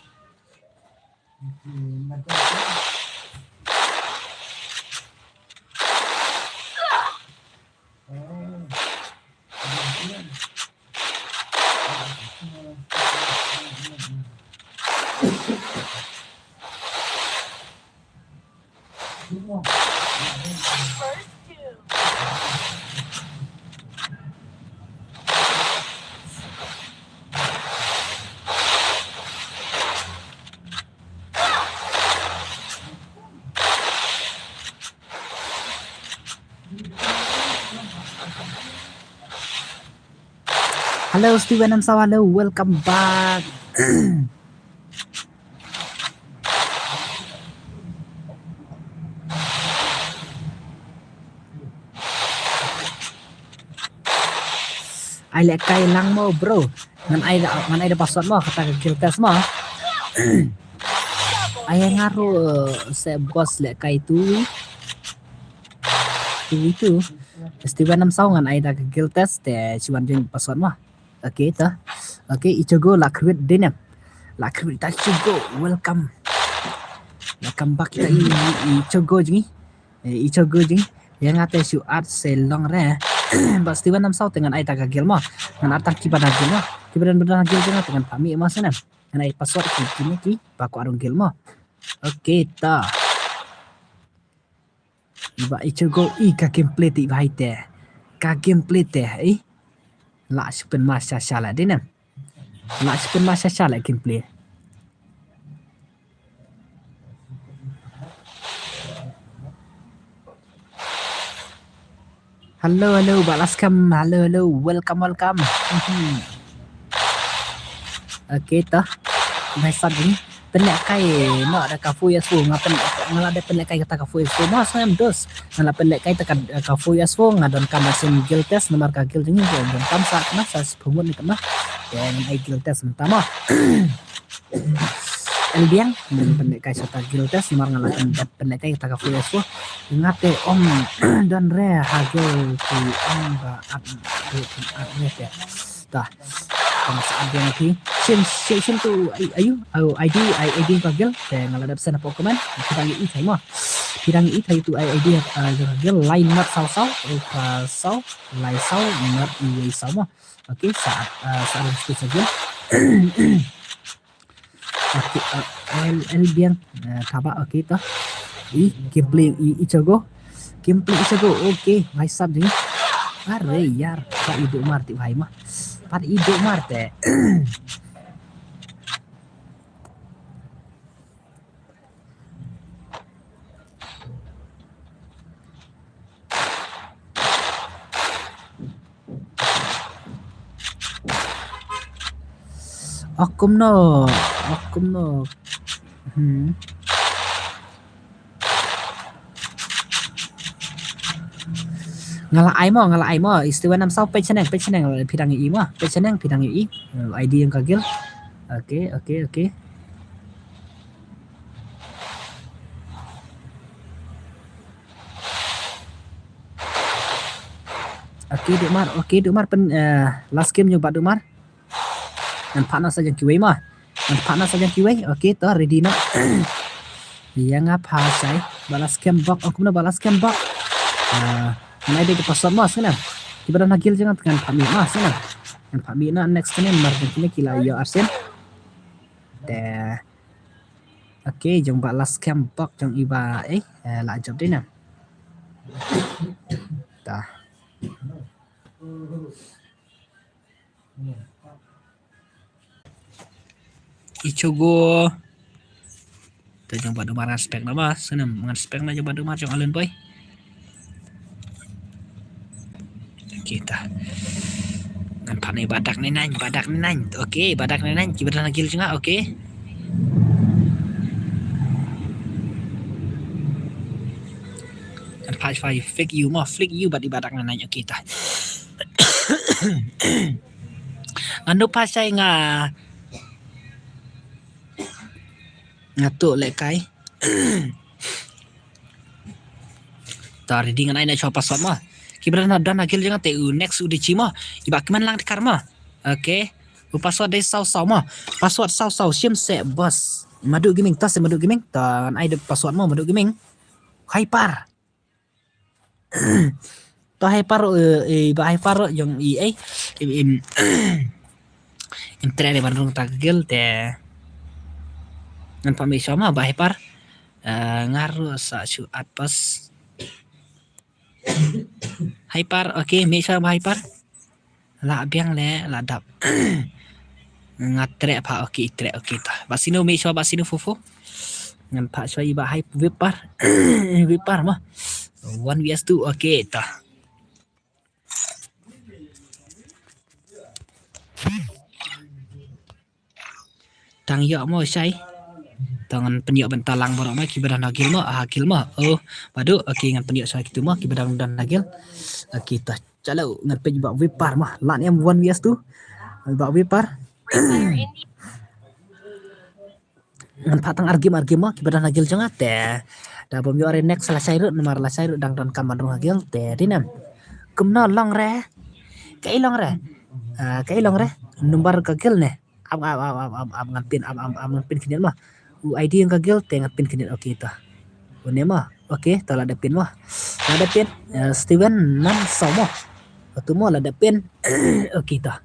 Hello, Steven Namsaw, hello, welcome back. Ai lehkai lang mo, bro. Ngan ai da, ngan ai da password mo, kata ka guild test mo. Ai nga ruh, eh, se bos lehkai tu. Tu itu. Steven Namsaw ngan ai da ka guild test te shu wan join password mo. Okay, ta. Okay, Ichigo la create dinem. La create ta Ichigo. Welcome. Welcome back ta i, i, Ichigo jong ngi. Eh, Ichigo jong ngi. Ïa nga te shu add se long re. Ba Steven Namsaw te ngan ai ta ka guild mo. Ngan add tang kiba na guild mo. Kiba don ba na guild jong nga te ngan pynmih mo snem. Ngan ai password ki kine kiba kwah rung guild mo. Okay, ta. Iba Ichigo i ka gameplay te iba hai te. Ka gameplay te, eh. La shu pynmih sha sha la dinem. La shu pynmih sha sha la gameplay. Hello, hello, ba la skhem. Hello, hello. Welcome, welcome. Mhm. Okay, to. Bhai sat ni. Pynlehkai noh da ka four years four. Nga pyn, nga la da pynlehkai kata ka four years four. Mo sngem dos. Nga la pynlehkai ta ka, ka four years four. Nga donkam sien guild test namar ka guild jong ngi. Nga donkam sa kena sa sepungwon ni kena. Te ngan ai guild test mynta mo. Elbiang, ngan pynlehkai sa ta guild test namar nga la pyn, pynlehkai ta ka four years four. Nga te ym don re ha guild ki ong ba at, at, at re te. Ta. Tang sa add ïa nga phi. Sien, sien, sien tu ai, ayu, au, I D, ai, I D ka guild. Te nga la dep send hapoh comment. Phi dang ïohi thai mo. Phi dang ïohi thai tu ai I D, ah, ka guild. Lai nod saw saw, oh, ka saw, lai saw, nod iwei saw mo. Okay, sa, ah, sa add tu sa guild. Okay, uh, el, el biang, uh, thaba, okay, to. I, Kipling, i, Ichigo. Kipling Ichigo, okay, bhai sab jing. Are yaar, pat i Duk Mar te bhai ma. Pat i Duk Mar te. Ok kumno, ok kumno. Hmm. Nga la ai mo, nga la ai mo. Istiwa nam saw page shaneng, page shaneng phi dang i mo. Page shaneng phi dang i. I D ïa ka guild. Okay, okay, okay. Okay, Duk Mar. Okay, Duk Mar pyn, eh, last game jong Bah Duk Mar. Ngan phah noh sa jong kiwei mo. Ngan phah noh sa jong kiwei. Okay, to ready noh. Ïa nga phah shai. Ba la scam bok. Oh, kumno ba la scam bok. Eh, ngan ai da ka password mo, sngewbha. Kiba don ha guild jong nga ngan phah mih mo, sngewbha. Ngan phah mih noh next time mar jong kine ki la ïoh arsien. Te Okay, jong ba la scam bok jong i ba, eh, eh, la jop dei na. Ta. Ichigo. Ta jong Bah Duk Mar ngan spek na ba, sngewbha ngan spek na jong Bah Duk Mar jong Alen Boy. Okay, ta. Ngan phah na i Bah Dak Nine Nine, Bah Dak Nine Nine. Okay, Bah Dak Nine Nine, kiba don ha guild jong nga, okay. Ngan phah, phah flick you mo, flick you bad i Bah Dak Nine Nine, okay, ta. Nga nu pa shai nga. Nga tu leh kai. Ta ready ngan ai na shuwa password mo. Ki ba don ha guild jong nga te u next u dei chi mo. Iba kmen lang te kar mo. Okay. U password dei saw saw mo. Password saw saw shim se boss. Madu Gaming ta se Madu Gaming. Ta ngan ai de password mo Madu Gaming. Hyper. Ta Hyper, eh, eh, ba Hyper jong i ei. Im, im, im tre de ban rung ta guild te. Ngan pa me shuwa mo ba Hyper. Eh, nga ruh sa shu add pass. Hyper, okay, me shuwa ba Hyper. La biang le, la dap. Nga treh pa, okay, treh, okay ta. Ba sino me shuwa, ba sino Fofo. Ngan pa shuwa i ba Hyper Whipper. Whipper mo. One V S two, okay ta. Tang ïoh mo shai. Tang ngan pynïoh bynta lang baroh mo ki ba don ha guild mo, ha guild mo. Oh, badu, okay ngan pynïoh shai kitu mo ki ba don don ha guild. Okay ta chalo ngan pynïoh ba Whipper mo. Lan em one V S two. Ba Whipper. Ngan pha tang ar game ar game mo ki ba don ha guild jong nga te. Da bym ïoh re next la shai ruh namar la shai ruh dang don kam ban rung ha guild te dei nem. Kumno long re. Kaei long re. Ah, kaei long re. Number ka guild ne. Ap ap ap ap ap ap ngan pin ap ap ap ngan pin khyndiat mo. U I D jong ka guild te ngan pin khyndiat okay ta. Une mo. Okay ta la da pin mo. La da pin. Eh, Steven Nam Saw mo. Utu mo la da pin. Okay ta.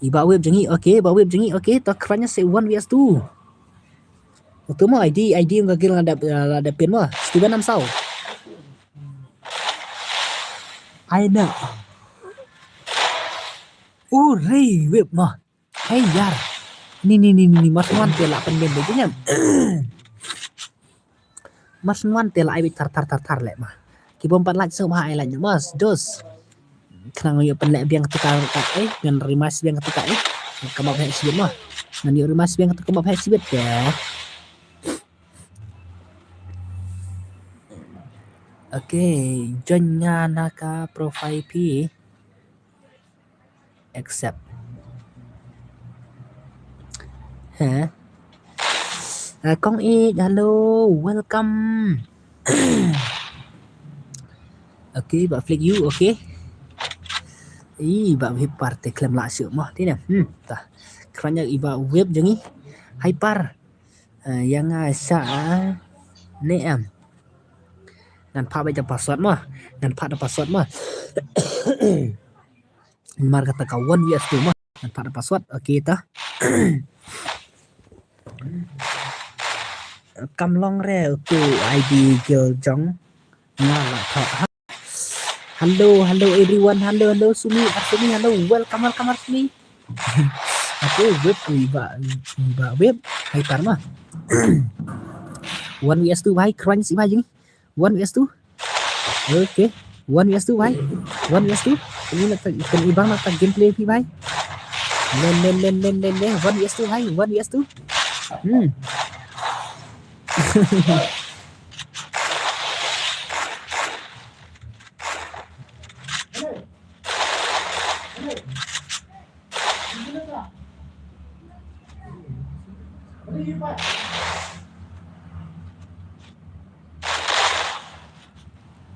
I ba Whip jong ngi. Okay, ba Whip jong ngi. Okay ta khranya se one V S two. Utu mo I D I D jong ka guild la da la da pin mo. Steven Nam Saw. Ai na. U rei Whip mo. Hei yar. Ni ni ni ni ni mas wan te la pynbem bem nyam. Mas wan te la ai bit tar tar tar tar le ma. Ki bom pan lach so ma ai lach mas dos. Khnang yu pynleh biang tu ka ka eh ngan rimas biang tu ka eh. Ka ma bhek sibit ma. Ngan yu rimas biang tu ka ma bhek sibit ya. Okay, join nga na ka profile phi. Accept. Heh. Uh, Kong Ik, hello, welcome. Okay, ba flick you, okay. Ih, ba Whip parte klem la shu mo, ti ne. Hmm, ta. Khranya i ba Whip jong ngi. Hyper. Uh, yang uh, sha uh, ne em. Ngan pha ba password mo. Ngan pha da password mo. Mar kata ka one V S two mo. Ngan pat password. Okay ta. Kam long re utu I D guild jong nga la thok ha. Hello, hello everyone. Hello, hello Sumi. Ar Sumi, hello. Welcome, welcome Ar Sumi. Okay, Whip, ba ba Whip. Hai par ma. One V S two bhai, khranya si bhai jing. One V S two. Okay. One V S two bhai. One V S two. Ini nak tak, ini bang nak tak gameplay phi bhai. Len len len len len len. One V S two bhai. One V S two. Hmm.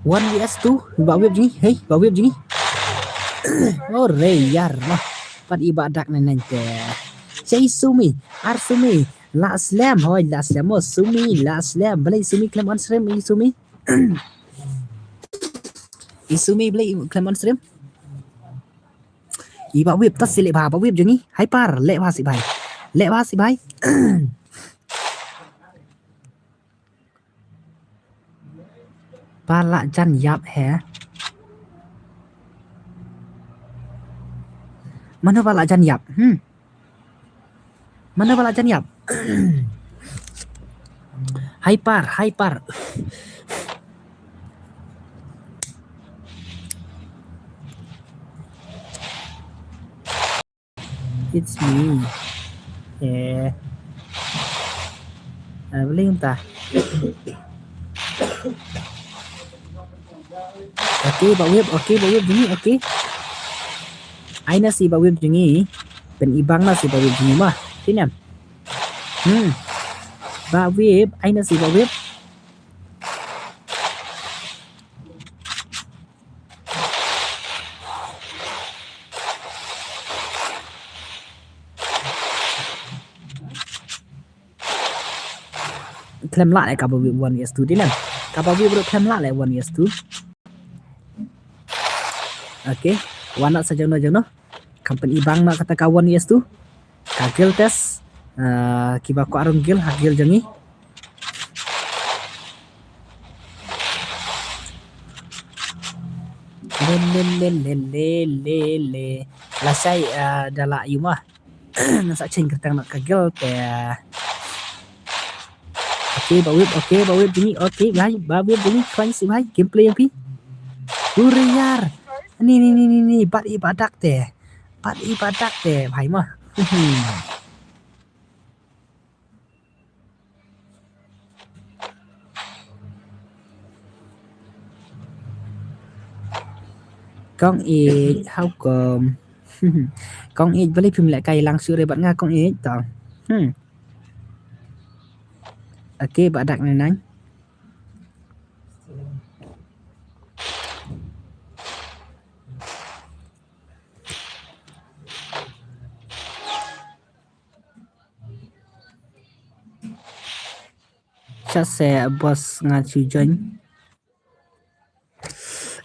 One V S two, ba Whip jing, hey, ba Whip jing. Oh, re yar, wah. Pat i ba dak nen nen te. Chei Sumi, Ar Sumi, la slem, hoi, la slem, oh, Sumi, la slem, balei Sumi klem on stream, i Sumi. I Sumi balei klem on stream. I ba Whip ta si leh bha, ba Whip jong i. Hai par, leh bha si bhai. Leh bha si bhai. Ba la jan yap he. Mano ba la jan yap? Hmm. Mano ba la jan yap? Hai par, hai par. It's me. Eh. Ah, bling ta. Okay, Bah Wip, okay, Bah Wip jong ngi, okay. Ai na shi Bah Wip jong ngi. Pyn-i bang na shi Bah Wip jong ngi mo. Tip ne em? Hmm. Bah Wip, ai na shi Bah Wip. Khlem lah leh kaba Wip one vs two, tip ne em? Kaba Wip ruh khlem lah leh one vs two. Okay, wan noh sa jong no jong no. Kam pyn-i bang noh kata ka one vs two. Ka guild test. Ah, kiba kwah rung guild ha guild jong ngi. Le le le le le le le. Lashai, ah, da lah ïa mo. Ngan sa change kyrteng noh ka guild te. Okay, Bah Wip, okay, Bah Wip jong ngi, okay, bhai, Bah Wip jong ngi, khlaiñ shi bhai, gameplay ïa phi. Huriyar. Ni, ni, ni, ni, ni, bat i badak te. Bat i badak te, bhai mo. Kong Ïeit, how come? Kong Ïeit, balei phim lehkai lang shuh re bad nga Kong Ïeit to? Hmm. Okay, Bah Dak Nai Nai. Sha se boss nga shu join.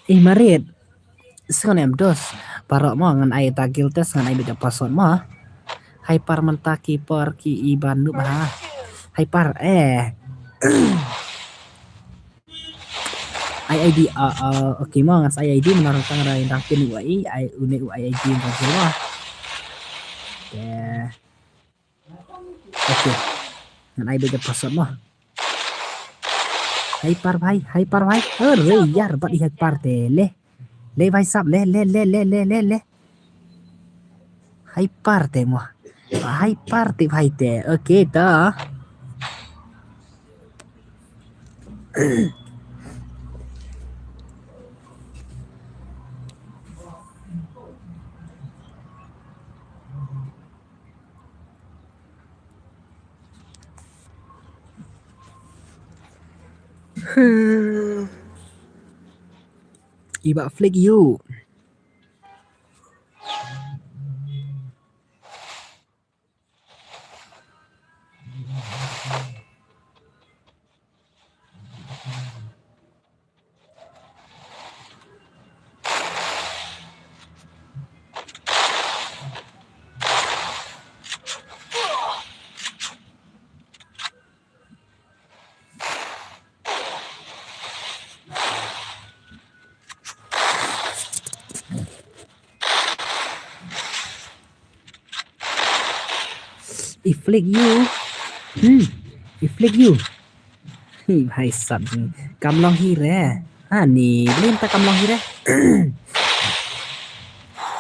Eh, marit. Sngew ne em dos. Baroh mo ngan ai ta guild test, ngan ai beit da password mo. Hai par mynta ki por ki i ban noob ha. Hai par eh. Ai ID, ah, ah, okay mo, ngan sa ai ID namar tang ra dang pyn u ai, ai une u ai ID ngan sa mo. Okay. Okay. Ngan ai beit da password mo. Hai par bhai, hai par bhai. Huriyar, bat i hai par te le. Le bhai sab, le, le, le. Hai par te mo. Hai par te bhai te. Okay to. Iba flick you. I flick you. Hmm. I flick you. Hi, bhai sab jong ngi. Kam long hi re. Ha ni, blim ta kam long hi re.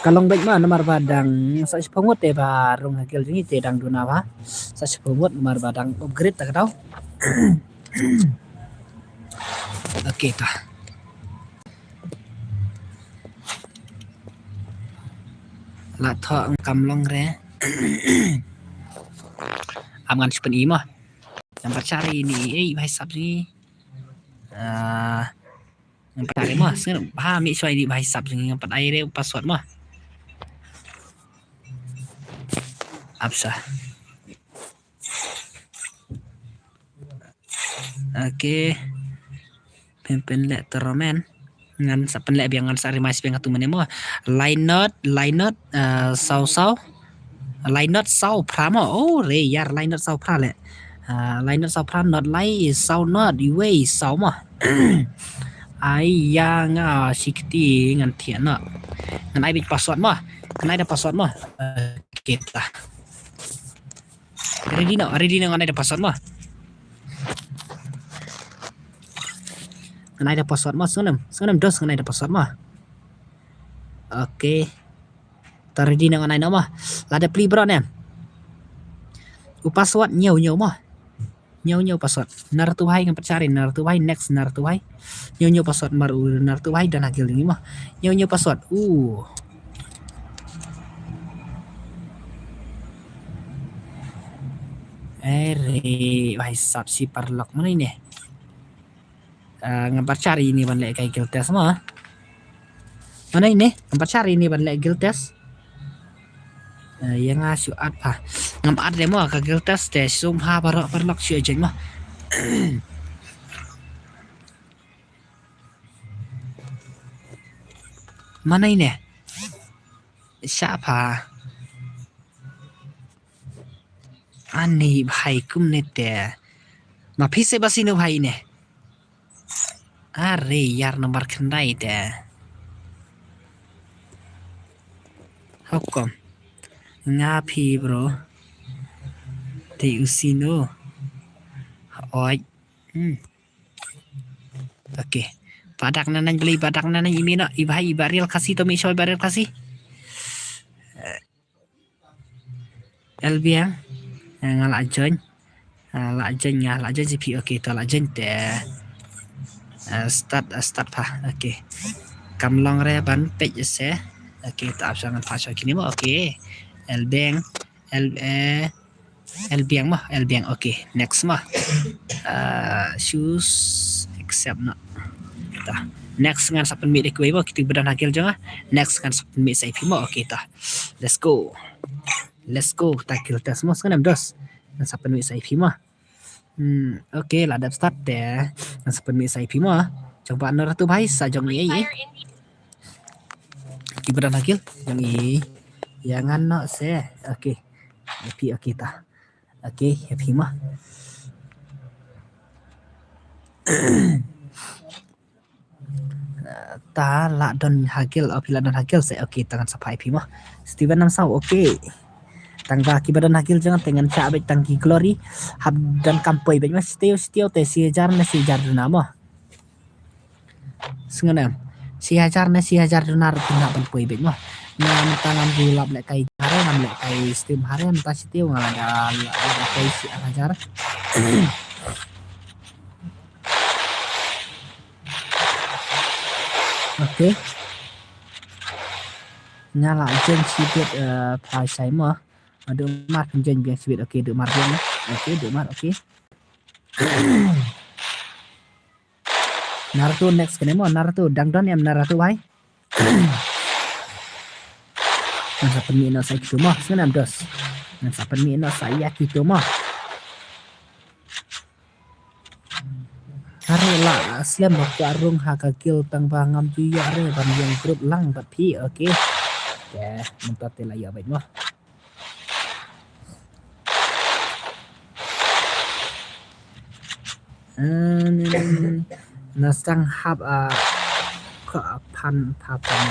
Ka long beit ma namar ba dang sa shiphew ngut te ba rung ha guild jong ngi te dang duna ba. Sa shiphew ngut namar ba dang upgrade ta ka daw. Okay ta. La thoh kam long re. Am ngan shu pyn-i mo. Ngan pat share ïa i, ei bhai sab jong ngi. Ah, ngan pat share mo. Sngew bha mih shuwa ïa i bhai sab jong ngi, ngan pat ai re u password mo. Apsa. Okay. Pyn pynleh toromen. Ngan sa pynleh biang, ngan sa remind biang atu mane mo. Lainot, lainot, eh, saw saw. Lainot saw phra mo. Oh, re ïar lainot saw phra leh. Eh, lainot saw phra, not lai saw not, iwei saw mo. Ai ïa nga shi kti ngan thiah noh. Ngan ai beit password mo. Ngan ai da password mo. Okay ta. Ready noh, ready noh, ngan ai da password mo. Ngan ai da password mo, sngewnem, sngewnem dos ngan ai da password mo. Okay. Ta ready noh, ngan ai noh mo. Lada plie baroh ne em. U password ñiew ñiew mo. Ñiew ñiew password. Naratu bhai, ngam pat share ïa Naratu bhai, next Naratu bhai. Ñiew ñiew password mar u Naratu bhai, don ha guild jong ngi mo. Ñiew ñiew password. Uh. Are bhai sab, shi paralok, mano ine? Ah, ngam pat share ine ban leh kai guild test mo. Mano ine? Ngam pat share ine ban leh guild test. Ah, ïa nga shu add pha. Ngam add re mo ka guild test te, shu pha baroh paralok shu join mo. Mano ine? Shah pha. Ani bhai, kumne te. Ma phi seh ba sino bhai ne? Are ïar namar khyndai te. How come? Nga phi bro. Te u sino. Oi. Hmm. Okay. Badak nanang beli, badak nanang imi no. Iba, iba real Khasi to, mi show iba real Khasi. Elbiang. Eh, nga la join. Ah, la join, nga la join C P. Okay, to la join te. Ah, start, ah, start pha. Okay. Kam long re ban page se. Okay, to ap sa ngan pha sa kini mo. Okay. Elbiang. El, eh, Elbiang mo, Elbiang. Okay, next mo. Ah, choose, accept no. Ta. Next ngan sa pynmih da kiwei mo, kita ba don ha guild jong nga. Next ngan sa pynmih sa ïa phi mo. Okay, ta. Let's go. Let's go. Ta guild test mo, sngewbha dos. Ngan sa pynmih sa ïa phi mo. Hmm, okay, la dep start te. Ngan sa pynmih sa ïa phi mo. Jong ba Naratu bhai, sa jong ngi ei ei. Ki ba don ha guild jong ngi. Ïa ngan no se. Okay. Ïa phi, okay ta. Okay, ïa phi mo. Ta la don ha guild, oh, phi la don ha guild se. Okay, ta ngan sa phai phi mo. Steven Namsaw, okay. Tang ba ki ba don ha guild jong nga te ngan shah beit tang ki glory. Hap don kam poi beit mo, sitiaw sitiaw te shi hajar ne shi hajar duna mo. Sngewbha em. Shi hajar ne shi hajar duna ruh phin hap ban poi beit mo. Nga mynta ngam ju lap lehkai hare, ngam lehkai stream hare, mynta sitiaw nga la da lehkai shi hajar. Okay. Nga la join shibit, eh, pha shai mo. Duk mar phin join biang shibit. Okay, duk mar biang. Okay, duk mar, okay. Naruto next kane mo, Naruto dang don em Naruto bhai. Ngan sa pynmih noh sa ïa kito mo, sngewbha em dos. Ngan sa pynmih noh sa ïa kito mo. Are la slem bad ka rung ha ka guild tang ba ngam ju ïoh re ban ïeng group lang bad phi, okay. Te mynta te la ïoh beit mo. Em, na sdang hap, ah, ko phan pha phan.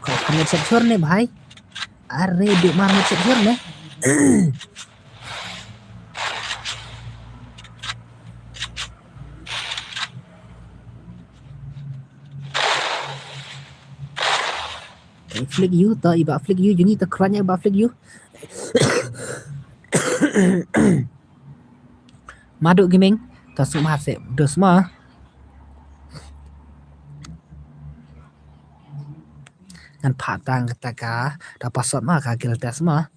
Ko phan ne chet chor ne bhai. Are duk mar ne chet chor ne. Flick you, to iba flick you, juni to kran iba flick you. Madu Gaming, to sum har se, dos ma. Ngan pha tang kata ka, da password ma ka guild test ma.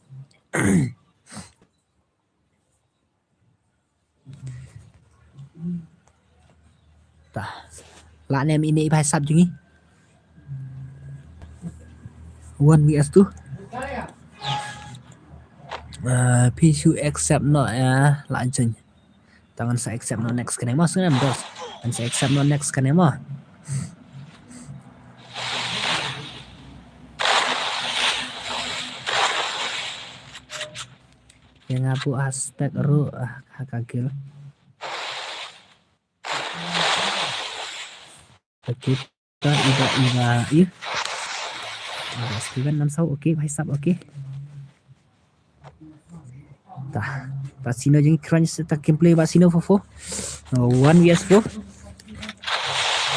Ta. La ne em ine i bhai sap jong ngi. One V S two. Uh, phi shu accept noh ïa la join. Ta ngan sa accept noh next kane mo, sngewbha em dos. Ngan sa accept noh next kane mo. Ïa nga buh hashtag ruh, ah, ha ka guild. Okay, ta iba, iba, ïa. Iba Steven Namsaw, okay, bhai sab, okay. Ta, ba sino jong ngi kren sa ta gameplay ba sino four four. Oh, one V S four.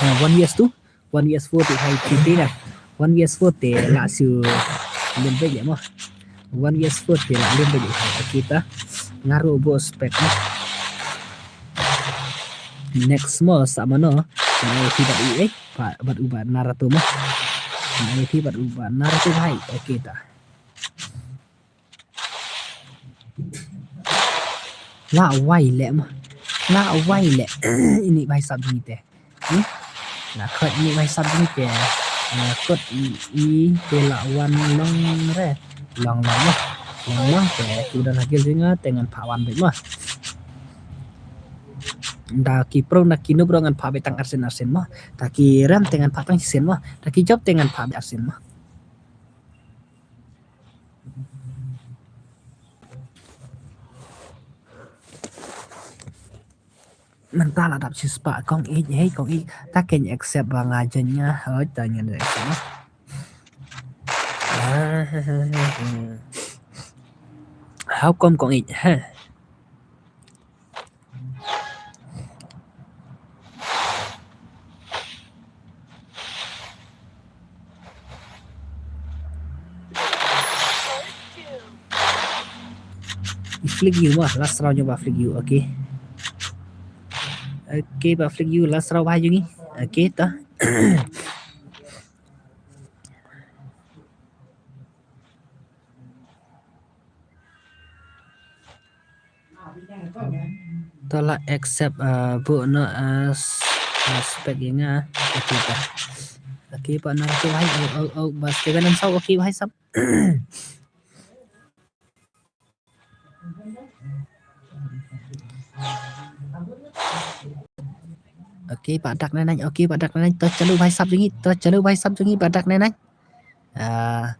Oh, one V S two. One V S four te hai te te na. One V S four te la shu lim beit ïa mo. One V S four te la lem beit ïa u Hai. Okay ta. Nga ruh bok spec mo. Next mo sa mano. Nga ïa phi bad u eh. Bad u Bah Naruto mo. Nga ïa phi bad u Bah Naruto Hai. Okay ta. La wai leh mo. La wai leh. Ini Bah Sap jong ngi te. Hmm? La khot ini Bah Sap jong ngi te. La khot i, i te la wan long re. Long long mo. Long long te ki don ha guild jong nga te ngan phah wan beit mo. Da ki pro na ki noob ruh ngan phah beit tang arsien arsien mo. Da ki rem te ngan phah tang shisien mo. Da ki job te ngan phah beit arsien mo. Mynta la dap shispah kong ïeit, hei kong ïeit. Ta kein accept ba nga join nga. Hoi ta ngan accept. How come kong ïeit, ha? I flick you mo, last round nyo ba flick you, okay. Okay, ba flick you, last round ba jong ngi. Okay, ta. To la accept, uh, bok no as, uh, spec ïa nga. Okay ta. Okay, Bah Naruto Hai, oh, oh, oh, bas ke ban saw, okay, Bah Sap. Okay, Bah Dak Nine Nine, okay, Bah Dak Nine Nine, to chalu Bah Sap jong ngi, to chalu Bah Sap jong ngi, Bah Dak Nine Nine. Ah,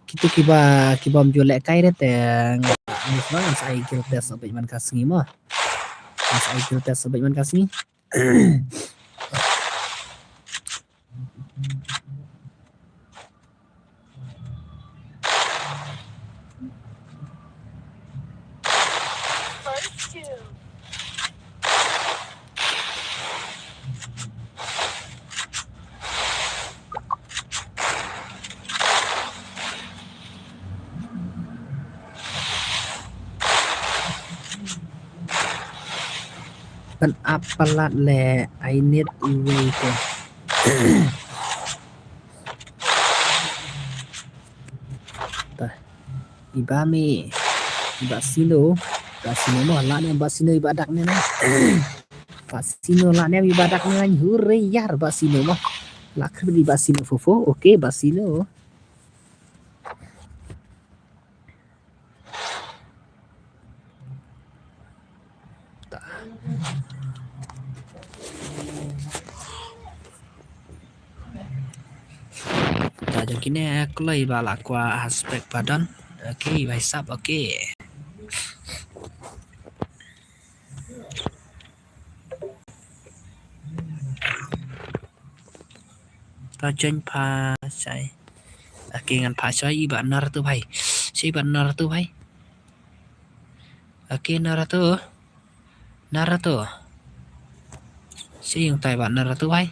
kito kiba, kiba ym ju lehkai re te, ngan sa ai guild test beit man ka sngi mo. Ngan sa ai guild test beit man ka sngi. Pynap palat le, I need uwei te. Ta. Iba me. Iba sino. Iba sino mo, la ne iba sino, iba dak ne na. Iba sino la ne iba dak ne na. Hure yar iba sino mo. La kri iba sino fofo. Okay, iba sino. Ta. Ta jong kine kloi ba la kwah ha spec ba don. Okay, Bah Sap, okay. Ta join pha shai. Okay, ngan pha shai i Bah Naruto Hai. Shai i Bah Naruto Hai. Okay, Naruto. Naruto. Shai yung tai Bah Naruto Hai.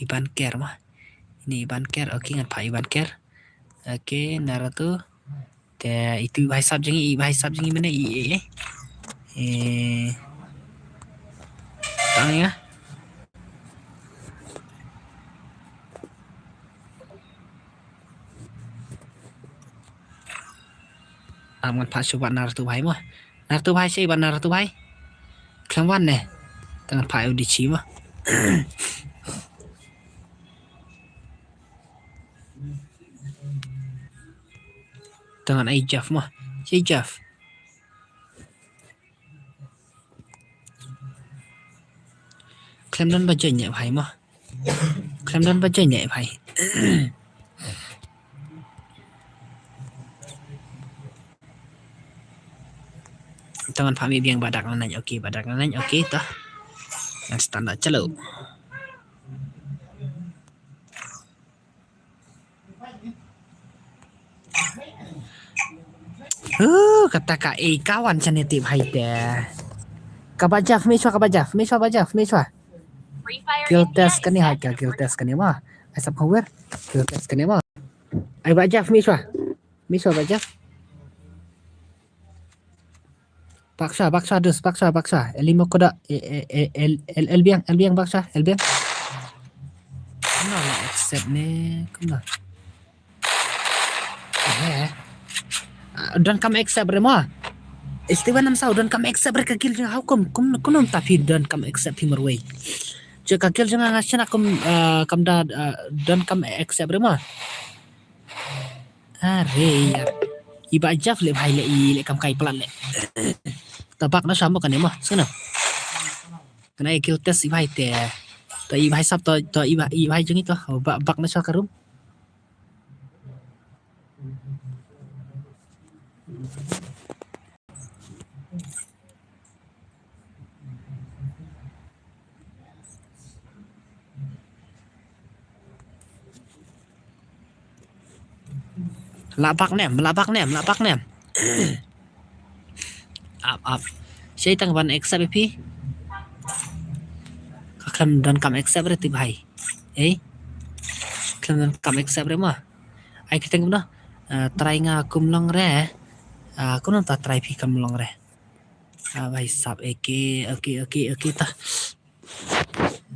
Iban Ker mo. Ini Iban Ker. Okay, ngan pha Iban Ker. Okay, Naruto. Te itu Bah Sap jong ngi, Bah Sap jong ngi mane i, i, i. Eh. Tang ya. Am ngan pha shu Bah Naruto Hai mo. Naruto Hai, shai Bah Naruto Hai. Khlem wan ne. Te ngan pha u Adachi mo. Te ngan ai Jeff mo. Shai Jeff. Khlem don ba join ne bhai mo. Khlem don ba join ne bhai. To ngan pha mih biang Bah Dak Nine Nine, okay, Bah Dak Nine Nine, okay to. Ngan start noh, chalo. Huh, kata ka ei ka wan shane te bhai te. Ka Bah Jeff, mih shuwa ka Bah Jeff, mih shuwa Bah Jeff, mih shuwa. Kill test kane ha, ka kill test kane mo. Ai sap khawir. Kill test kane mo. Ai Bah Jeff, mih shuwa. Mih shuwa Bah Jeff. Bak shuwa, bak shuwa, dus, bak shuwa, bak shuwa. Elimo koda, e, e, e, el, el, el biang, el biang, bak shuwa, el biang. Kumno la accept ne, kumno. Eh. Ah, don kam accept re mo. Steven Namsaw, don kam accept re ka kill jong nga, how come, kum, kumno mynta phi don kam accept phi marwei. Jong ka kill jong nga nga shna kum, ah, kam da, ah, don kam accept re mo. Are yar. I Bah Jeff le bhai le i le kam kai plat le. Ta bak na shamo kane mo. Sngewna. Kane kill test i bhai te. Ta i bhai sap ta, ta i bhai, i bhai jong i ta. Oh, bak, bak na sha ka room. La bak nem, la bak nem, la bak nem. Ap, ap. Shei tang ban accept phi. Ka khlem don kam accept re ti bhai. Eh? Khlem don kam accept re ma. Ai kita kumno. Ah, try nga kum long re. Ah, kumno ta try phi kam long re. Ah, bhai sap eke, oke, oke, oke ta.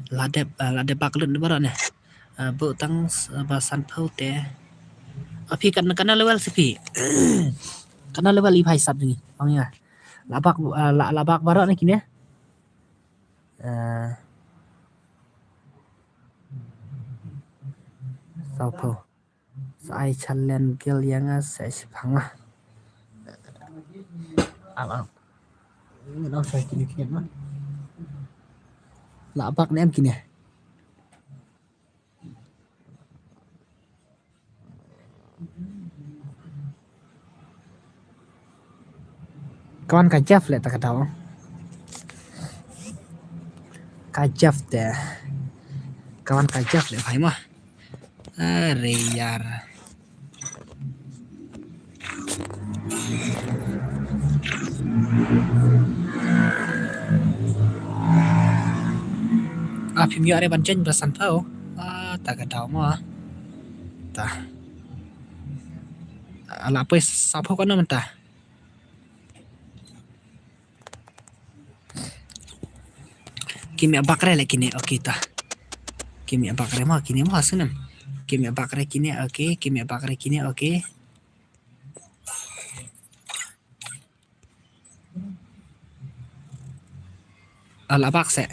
La dep, ah, la dep bak lut baroh ne. Ah, bu tang s-, ba sanphew te. Ah, phi kan, kan na level si phi. Kan na level i bhai sap jong ngi. Ong ya. La bak, ah, la, la bak baroh ne kine. Ah. Sanphew. Sa ai challenge gel ïa nga sa ai shipang ma. Am, am. Ngi nang sa kine kine ma. La bak ne em kine. Ka wan ka Jeff le ta ka daw. Ka Jeff te. Ka wan ka Jeff le bhai ma. Are yar. Ah, phim ïoh re ban join ba sanphew. Ah, ta ka daw ma. Ta. Ah, la poi sanphew ka na mynta. Kim ïa bak re le kine, okay ta. Kim ïa bak re ma kine ma snem. Kim ïa bak re kine, okay, kim ïa bak re kine, okay. Ah, la bak se.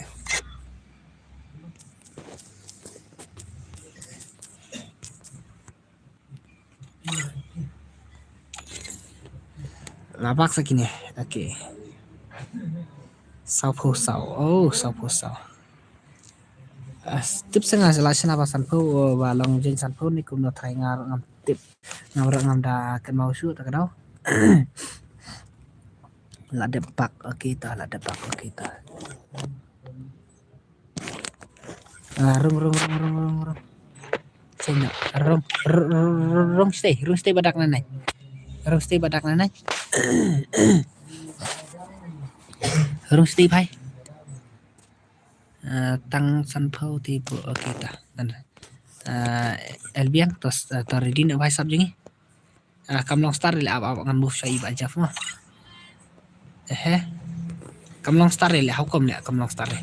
La bak sa kine. Okay. Sanphew saw. Oh, sanphew saw. Ah, tip sa nga la shna ba sanphew, oh, ba long jin sanphew ne kumno try nga ngam tip. Ngam ra ngam da kynmaw shuh ta ka daw. La dep bak, okay ta, la dep bak, okay ta. Ah, rung, rung, rung. Sino, rung, rung, rung, rung, stay, rung, stay badak nanai. Rung, stay badak nanai. Rung, stay bhai. Ah, tang sanphew ti bu, okay ta. Nan. Ah, el biang, tos, ah, to ready ne bhai sap jong ngi. Ah, kam long star le ap ap ngan move sha i ba Jeff ma. Eh, eh. Kam long star le, how come le kam long star le.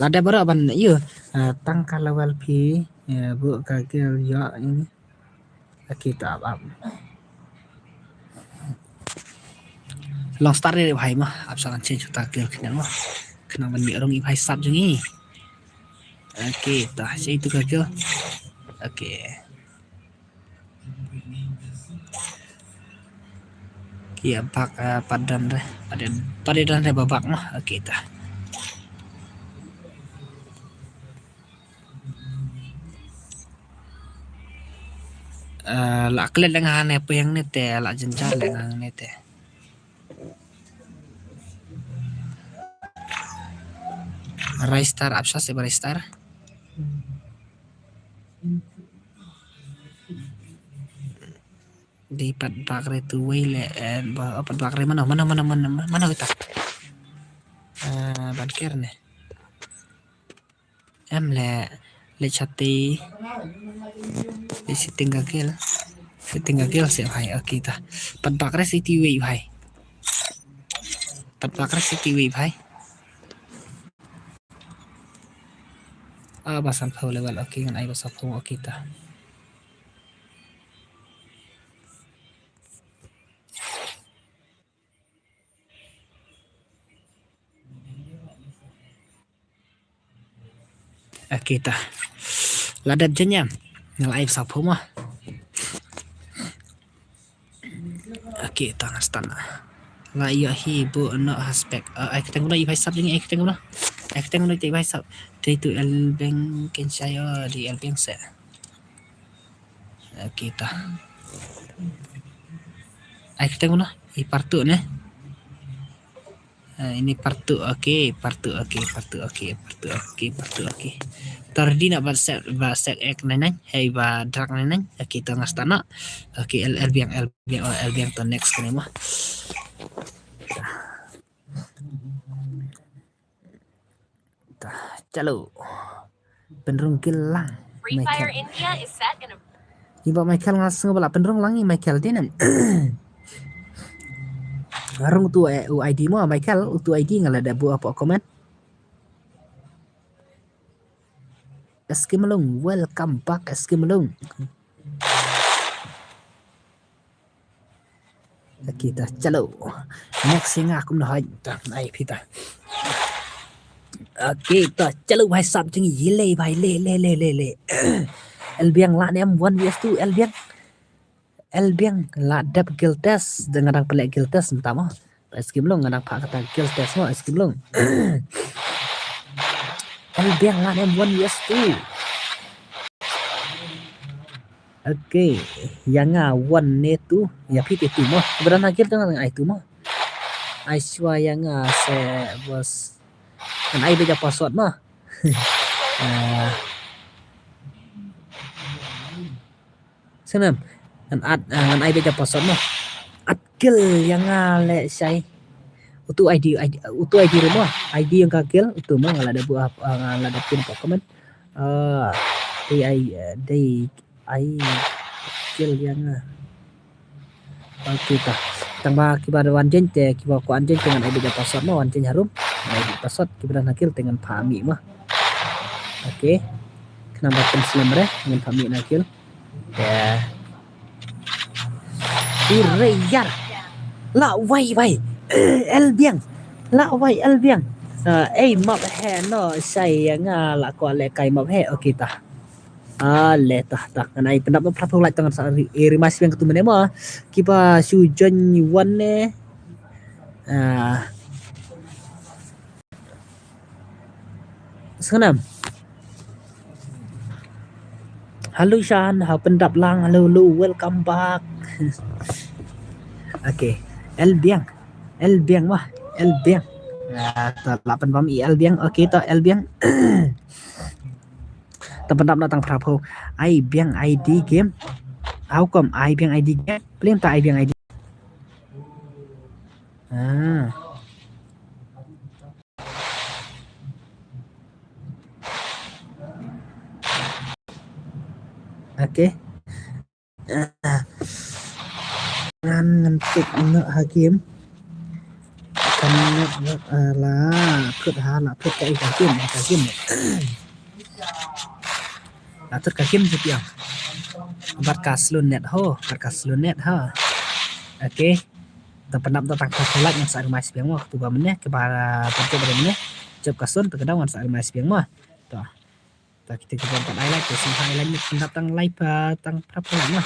La dep baroh ban ïa, ah, tang ka level phi, ïa, bu ka gel ïa ini. Okay ta ap ap. Long star le bhai ma, ap sa ngan change ta gel khnang ma. Khnang ban mih rong i bhai sap jong ngi. Okay, ta, sa itu ka kyo. Okay. Ki ïa bak, ah, pat don re. Pat don, pat don re ba bak ma. Okay, ta. Ah, la klet leng ha ne peng ne te, la jynjar leng ha ne te. Rai star, ap sha se ba rai star. Dei pat bak re tu wei le, eh, ba, oh, pat bak re mano, mano, mano, mano, mano kita. Eh, ban ker ne. Em le, le chati. Le setting ka gel. Setting ka gel se bhai, okay ta. Pat bak re siti wei bhai. Pat bak re siti wei bhai. Ah, ba sanphew level, okay, ngan ai ba sanphew, okay ta. Okay ta. La dep jan ïa. Nga la ai ba sanphew mo. Okay ta, ngan start na. La ïoh hi bu no haspek. Ah, ai kyrteng kumno i bhai sap jong ngi, ai kyrteng kumno. Ai kyrteng kumno i bhai sap. Dei tu Elbiang ken shai, oh, dei Elbiang se. Okay ta. Ai kyrteng kumno i Partu ne. Ah, ini Partu, okay, Partu, okay, Partu, okay, Partu, okay, Partu, okay. Tar di na ba sek, ba sek ek nai nai, hei ba drag nai nai. Okay, to ngan start na. Okay, El, Elbiang, Elbiang, oh, Elbiang to next kane mo. Ta, chalo. Pynrung kill lang. Free Fire Michael. India is set in a Iba Michael nga sngew ba la pynrung lang i Michael dei ne. Rung utu, eh, u I D mo Michael, utu I D nga la da buh hapoh comment. S K Malung, welcome back S K Malung. Okay ta, chalo. Next ïa nga kumno hoi ta, ai phi ta. Okay ta, chalo bhai sap jong ngi, le bhai, le, le, le, le, le. Elbiang lah ne em one versus two, Elbiang. Elbiang lah dep guild test, da nga dang pynleh guild test mynta mo. S K Malung nga dang phah kata guild test mo, S K Malung. Elbiang lah ne em one versus two. Okay, ïa nga one ne two, ïa phi te two mo. Kiba don ha guild to ngan ai two mo. Ai shuwa ïa nga se boss. Ngan ai beit ïa password mo. Ah. Sngewbha ngan add, ah, ngan ai beit ïa password mo. Add guild ïa nga lehse. Utu I D, I D, utu I D ruh mo. I D ïa nga guild utu mo, nga la da buh, ah, nga la da pin hapoh comment. Ah, dei ai, eh, dei ai guild ïa nga. Okay ta. Tang ba kiba wan join te, kiba kwah wan join te ngan ai beit ïa password mo, wan join harum. Ngan ai beit password, kiba don ha guild te ngan phah mih mo. Okay. Khnang ba kin slem re, ngan phah mih na guild. Te. Irei ïar. Lah wai wai. Elbiang. Lah wai Elbiang. Ah, ei map he no, shai ïa nga lah kwah leh kai map he. Okay ta. Ah, le ta, ta. Ngan ai pyndap phra phew like tang sa ri, eh, ri mas biang katu mane mo. Kiba shu join one ne. Ah. Sngewbha. Hello Shan, ha pyndap lang. Hello, hello, welcome back. Okay. Elbiang. Elbiang wah. Elbiang. Ah, ta lah pynbam i Elbiang. Okay, ta Elbiang. Ta pyndap na tang phra phew. Ai biang I D game. How come ai biang I D game? Plim ta ai biang I D. Ah. Okay. Ah. Ngan ngan tik ngat ha game. Kan ngat ngat, ah, la kut ha la kut ka i ka game, ka game. La kut ka game tu piang. Bad ka slow net ho, bad ka slow net ha. Okay. Tang pyndap da tang ka like ngan sa remind biang mo, katu ba mane, kaba, kaba mane. Jop ka sun, tu ka daw ngan sa remind biang mo. Tu. Ta kita kita pat ai like, kita ai like ni, pyndap tang like, ah, tang prap like mo.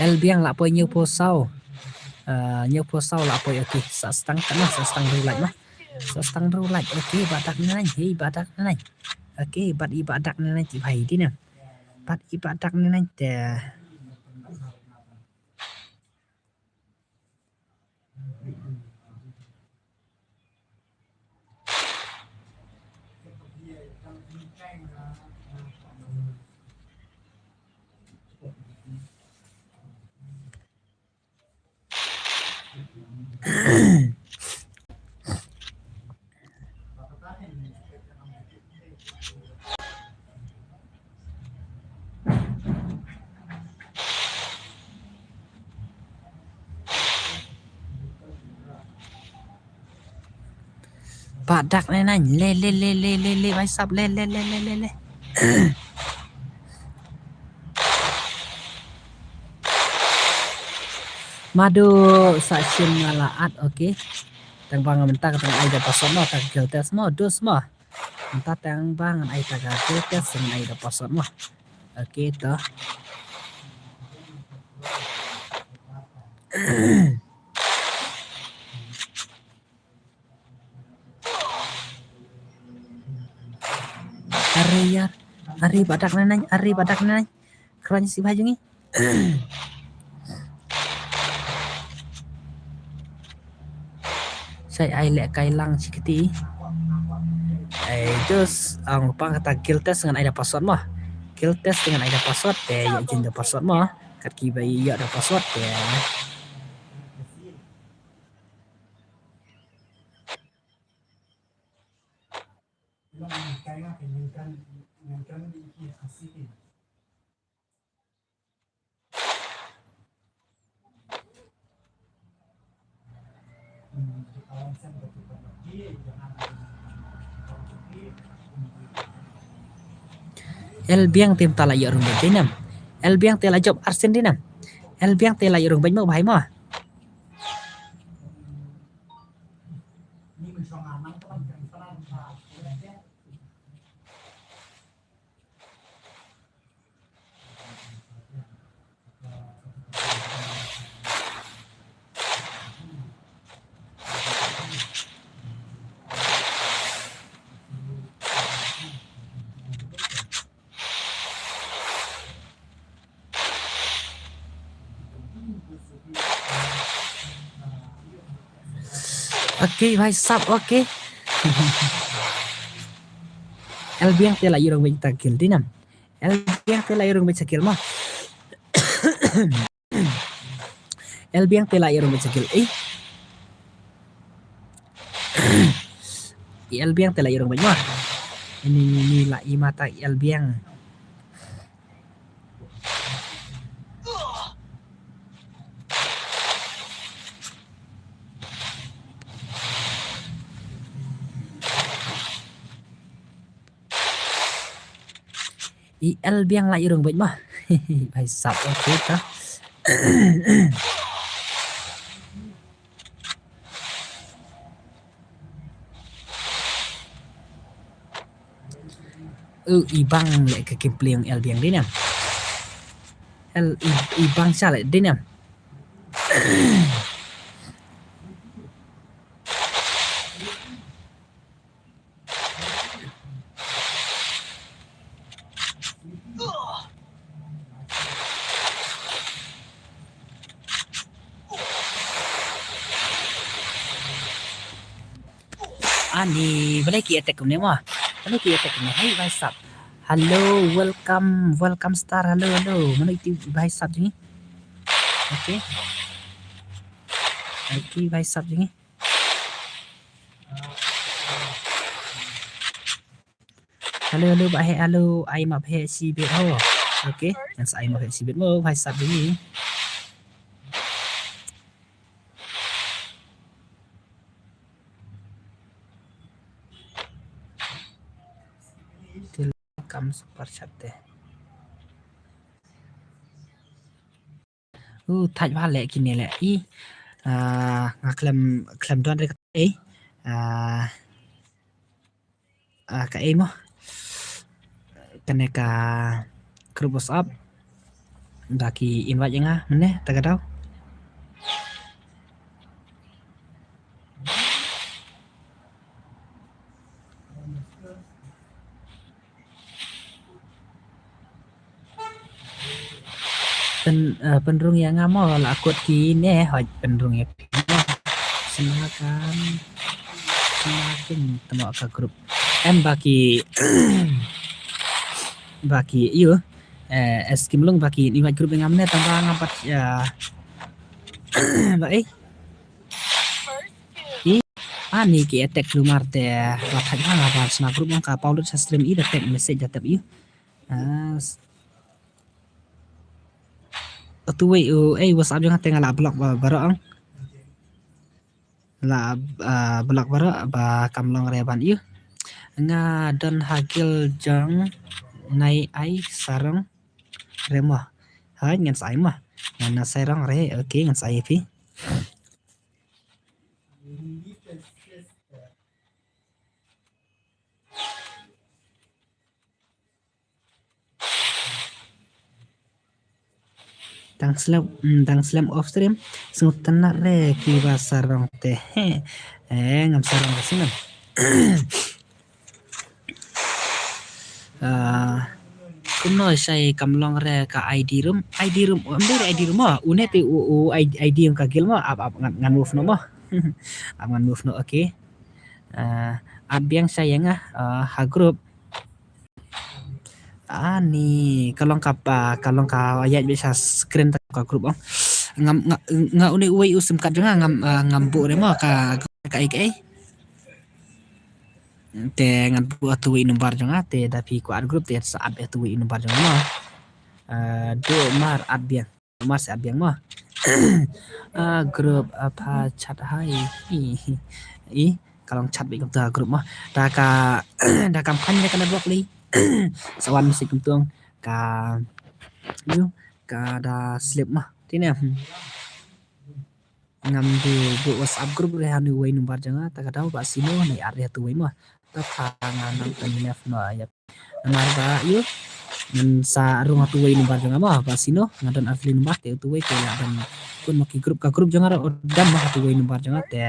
Elbiang lah poi hynñiew phew saw. Ah, hynñiew phew saw lah poi, okay. Sa stang kan lah, sa stang hynriew like lah. Sa stang hynriew like, okay, ba dak nai, hei, ba dak nai. Okay, bad i ba dak nai, ti bhai di na. Bad i ba dak nai, te. Ba dak ne nang, le, le, le, le, le, le, bhai sab, le, le, le, le, le, le. Madu sa sien nga la at, okay. Tang ba nga mynta ka tang ai da password mo, tang guild test mo, dus mo. Mynta tang ba ngan ai ta ka guild test ngan ai da password mo. Okay to. Are ïa, are ba dak ne nang, are ba dak ne nang. Kren sih bha jong ngi. Sa ai leh kai lang shi kti. Ai just ang pang kata guild test ngan ai da password mo. Guild test ngan ai da password te ïoh jin da password mo. Kat ki ba ïoh da password te. El biang te mynta la ïoh rung beit dei nam. El biang te la jop arsien dei nam. El biang te la ïoh rung beit mo bhai mo. Okay, bhai sab, okay. El biang te la ïoh rung beit ta guild dei nam. El biang te la ïoh rung beit sa guild mo. El biang te la ïoh rung beit sa guild. Eh. El biang te la ïoh rung beit mo. Ini, ini, ini la i mata el biang. I el biang la ïoh rung beit mo. Bhai sab, okay ta. U i bang le ka kim pliang el biang dei nam. El i, i bang sa le dei nam. Ani, balei ki attack kumne mo? Balei ki attack kumne? Hai, bhai sab. Hello, welcome, welcome star. Hello, hello. Mano iti bhai sab jong ngi? Okay. Okay, bhai sab jong ngi. Hello, hello, ba he, hello, ai map he si bet ho. Okay, ngan sa ai map he si bet mo, bhai sab dei. Til kam super chat te. U thait bha leh kine leh i. Ah, nga khlem, khlem don re ka ei. Ah, ah, ka ei mo. Kane ka group WhatsApp. Da ki invite ïa nga mynne ta ka daw. Pyn, eh, pynrung ïa nga mo la kut kine, hoi pynrung ïa phi mo. Sngewbha kan, sngewbha kan tymmen ka group. Em ba ki, ba ki ïoh, eh, eh, skim long ba ki invite group ngam ne tang ba ngam pat, eh, ba, eh. Ki, ani ki attack lumar te ba thak ha ba sna group ngam ka Paulus sa stream i da text message da tep ïoh. Ah, s-, atu wei u, eh, WhatsApp jong nga te nga la block ba, baroh ang. La, ah, block baroh ba kam long re ban ïoh. Nga don ha guild jong nai ai sarong re mo. Hai ngan sa ai mo. Ngan sa ai rong re. Okay, ngan sa ai phi. Dang slem, mm, dang slem off stream. Sngewtynnat re kiba sarong te. He. Eh, ngam sarong re sngewtynnat. Ah, kumno shai kam long re ka I D room. I D room, um, dei I D room mo. Une te u, u I D, I D ka guild mo. Ap, ap, ngan, ngan move noh mo. Ap ngan move noh, okay. Ah, ap biang shai ïa nga, ah, ha group. Ani, ka long ka pa, ka long ka ïaid beit sha screen ta ka group ong. Ngam, nga, nga une uwei u sim card jong nga ngam, ah, ngam buh re mo ka, ka ai, ka ai. Te ngan buh atu uwei number jong nga, te da phi kwah add group, te sa add atu uwei number jong nga mo. Ah, duh mar add biang. Mar sa add biang mo. Ah, group, ah, pha chat hai. I, i, i, ka long chat beit kumta group mo. Da ka, da kam khan da ka network lei. Sa wan message kumta ong ka, ïoh, ka da slip mo. Te ne, hmm. Ngam buh, buh WhatsApp group re ha une uwei number jong nga, ta ka daw ba sino nai add re ha utu uwei mo. Ta pha nga nang kan left no ïa. Namar ba ïoh ngan sa rung ha utu uwei number jong nga mo, ba sino nga don add re number te utu uwei te la don kun mo ki group, ka group jong nga ruh dam mo ha utu uwei number jong nga te.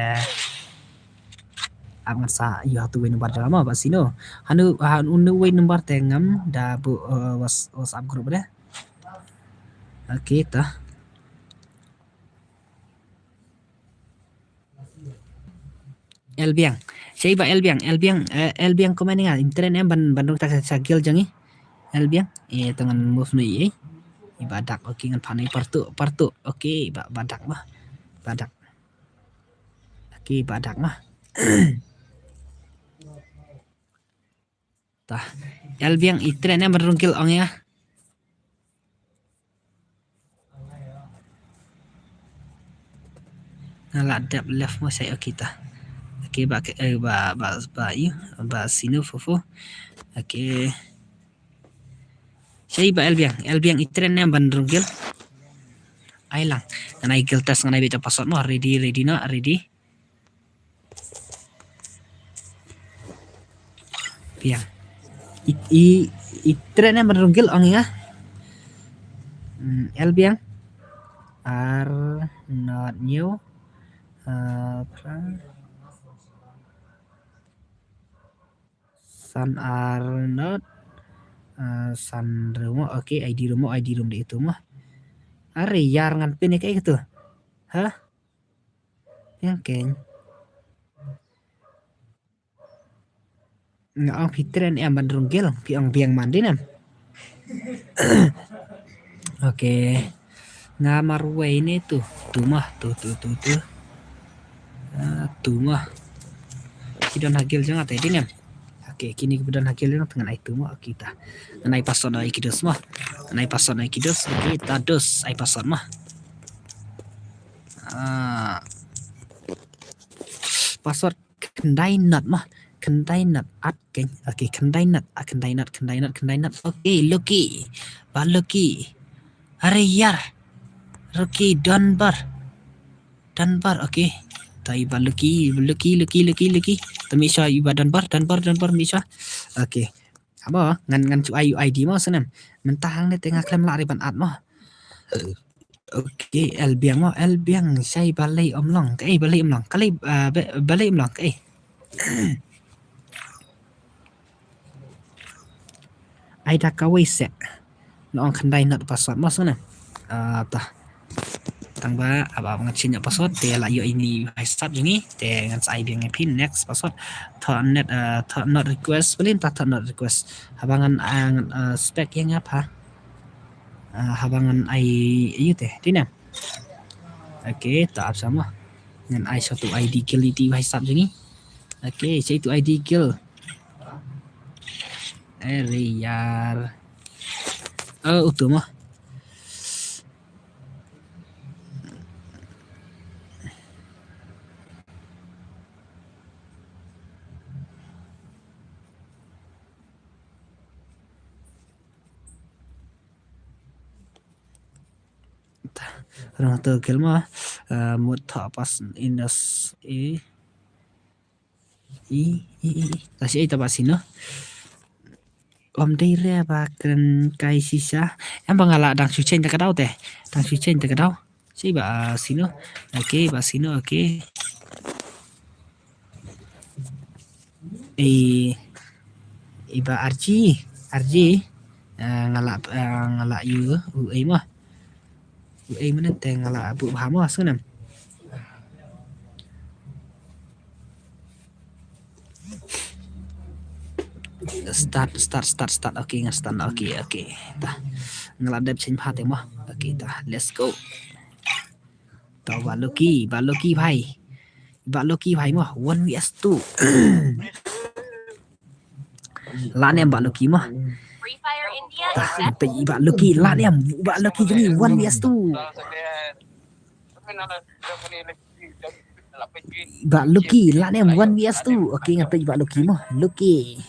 Ap ngan sa ïoh ha utu uwei number jong nga mo, ba sino. Ha une, ha une uwei number te ngam da buh, eh, Whats-, WhatsApp group re. Okay ta. Elbiang. Shai ba Elbiang, Elbiang, eh, Elbiang kumne nga, im tren em ban, ban rung tak sa guild jong ngi. Elbiang, eh, to ngan move noh ïa i. I Badak, okay, ngan pan i Partu, Partu, okay, ba, Badak mo. Badak. Okay, Badak mo. Ta. Elbiang i tren em ban rung guild ong ïa. Nga la dep left mo shai, okay ta. Okay, ba, eh, ba, ba, ba, ïoh, ba sino fofo. Okay. Shai ba Elbiang, Elbiang i tren em ban rung guild. Ai lang. Ngan ai guild test, ngan ai beit ta password mo, ready, ready noh, ready. Biang. I, i, i tren em ban rung guild ong ïa nga. Hmm, Elbiang. Ar not new. Ah, pra. San ar not. Ah, san ruh mo. Okay, I D ruh mo, I D ruh mo dei utu mo. Are ïar ngan pyn ïa kaei katu. Hah? Biang keiñ. Nga ong phi tren em ban rung guild, phi ong biang man dei nem. Okay. Nga marwei ne tu. Tu mo, tu, tu, tu, tu. Ah, tu mo. Ki don ha guild jong nga te dei nem. Okay, kine kiba don ha guild jong nga te ngan ai tu mo. Okay ta. Ngan ai password noh ïa ki dos mo. Ngan ai password noh ïa ki dos. Okay ta, dos ai password mo. Ah. Password khyndai not mo. Khyndai not at keiñ. Okay, khyndai not. Ah, khyndai not, khyndai not, khyndai not. Okay, Lucky. Ba Lucky. Are ïar. Lucky, Dunbar. Dunbar, okay. Ta i ba Lucky, Lucky, Lucky, Lucky, Lucky. Ta mih sha i ba Dunbar, Dunbar, Dunbar mih sha. Okay. Abo, ngan, ngan shu ai u I D mo sngewbha. Mynta hangne te nga khlem lah re ban add mo. Okay, Elbiang mo, Elbiang shai balei ym long. Kaei balei ym long. Kaei, ah, ba-, balei ym long kaei. Ai da kawei seh. Nga ong khyndai not password mo sngewbha. Ah, ta. Tang ba ap ap ngan change password te la ïoh ine i hisap jong ngi te ngan sa ai biang ïa phi next password. Thought net, uh, thought not request, balei mynta thought not request? Haba ngan, uh, ngan, uh, spec ïa nga pha. Uh, haba ngan ai ïa te, dei ne? Okay, ta ap sa mo. Ngan ai sha uto u I D guild ïa uto u hisap jong ngi. Okay, sha uto u I D guild. Are yaar. Oh, uto mo. Rong to guild mo, uh, mut tha pas inas e. I, i, i, i. Ta shi ai ta ba sino. Om dei re ba kren kai shisha. Em ba nga la dang shu change ta ka daw te. Dang shu change ta ka daw. Shi ba, ah, sino. Okay, ba sino, okay. I, i ba R G, R G. Ah, nga la, ah, nga la yu, u ei mo. U ei mo ne te nga la bu bha mo sngewnem. Start, start, start, start. Okay, nga start. Okay, okay. Ta. Nga la dep change bha te mo. Okay, ta. Let's go. Ta ba Lucky, ba Lucky bhai. Ba Lucky bhai mo. One V S two. Lah ne em ba Lucky mo. Ta, te ba Lucky lah ne em ba Lucky jong ngi one V S two. Ba Lucky lah ne em one V S two. Okay, nga te ba Lucky mo. Lucky.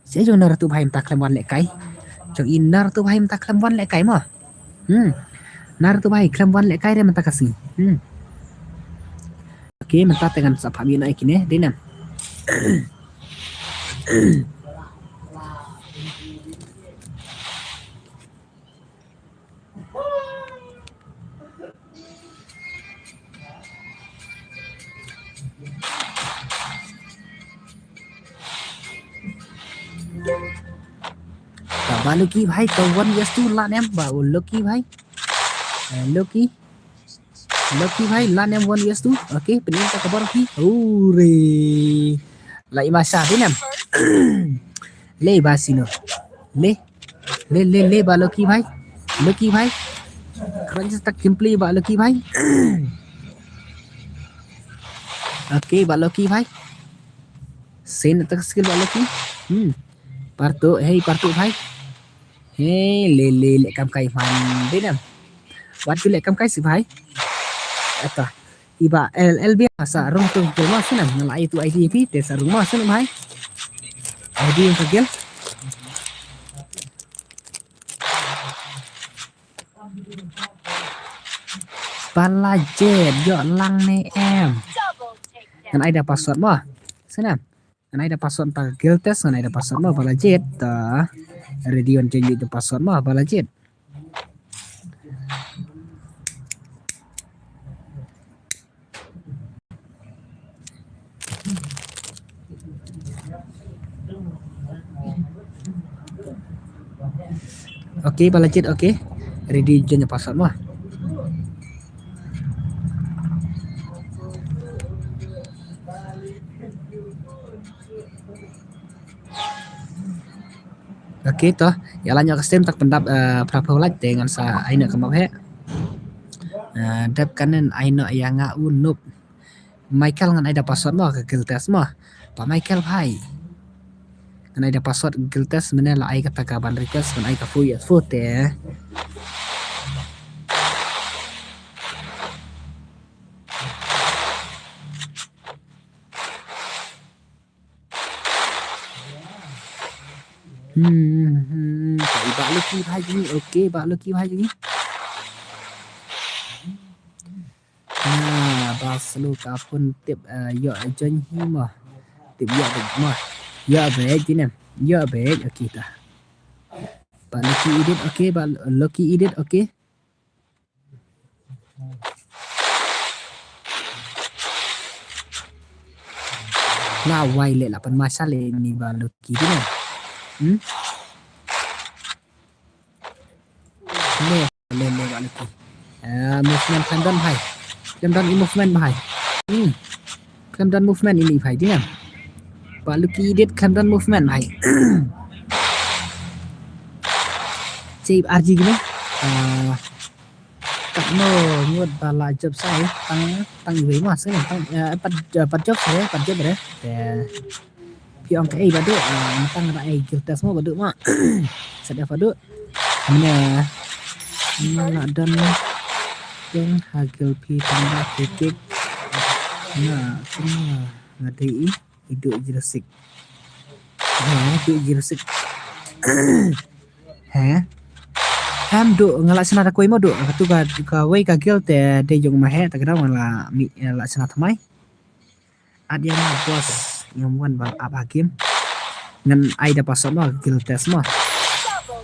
Sa jong Naruto bhai mynta khlem wan lehkai. Jong i Naruto bhai mynta khlem wan lehkai mo. Hmm. Naruto bhai khlem wan lehkai re mynta ka sngi. Hmm. Okay, mynta te ngan sa phah ïa na kine, dei ne em. Ta ba Lucky bhai, ta one V S two lah ne em, ba u Lucky bhai. Eh, Lucky. Lucky bhai, lah ne em one V S two. Okay, pynïeng ta ka bor phi. Ure. La i masa, dei ne em. Le ba sino. Le. Le, le, le, ba Lucky bhai. Lucky bhai. Kren sa tak gameplay ba Lucky bhai. Okay, ba Lucky bhai. Sen tak skill ba Lucky. Hmm. Partu, hey, partu bhai. Hey, le, le, le, kam kai man. Dei ne em. Wat tu le kam kai si bhai. Ata. Iba L L B sa rung tu tu ma sngewnem, nga la ai tu I D phi te sa rung ma sngewnem bhai. I D ka guild. Ba la Jet, ïoh lang ne em. Ngan ai da password mo. Sngewnem. Ngan ai da password ta guild test, ngan ai da password mo ba la Jet. Ta ready on change the password mo ba la Jet. Okay, ba la Jet, okay. Ready change password mo. Okay, to ïa la ñiuh ka stream tak pyndap, eh, phra phew like te ngan sa ai noh ka map he. Eh, dep kanen ai noh ïa nga u noob. Michael ngan ai da password mo ka guild test mo. Ba Michael bhai. Ngan ai da password guild test mynne la ai kata ka ban request ban ai ka full yes full te. Hmm, hmm, hmm. Ba Lucky bhai jong ngi. Okay, ba Lucky bhai jong ngi. Ah, ba slow ka phone tip, ah, ïoh join hi mo. Tip ïoh bad mo. Ïoh bad jinem. Ïoh bad, okay ta. Ba Lucky edit, okay, ba Lucky edit, okay. La wai le la pan masa le ni ba Lucky di na. Hmm? Le, le, le ba Lucky. Ah, movement khlem don bhai. Khlem don i movement bhai. Hmm. Khlem don movement ini bhai, dei ne em? Bah Lucky Edit khlem don movement bhai. Cep arji gini. Ah, katno ngut ba la jop sa, eh, tang, tang iwei ma, sini, tang, eh, pat, eh, pat jop re, pat jop re. Te, phi ong kaei Bah Duh, ah, tang ra ai guild test mo Bah Duh ma. Set F Bah Duh. Mane, nga la don keng ha guild phi tang ba phi kick. Nga, nga, nga dei i. Iduh Jurassic. Ha, iduh Jurassic. Ha? Em Duh, nga la shna da kawei mo Duh. Katu ka, kawei ka guild te dei jong ma he, ta ka daw nga la mih, eh, la shna thymmai. At ïa nga boss, ngam wan ban ap ha game. Ngan ai da password mo, guild test mo.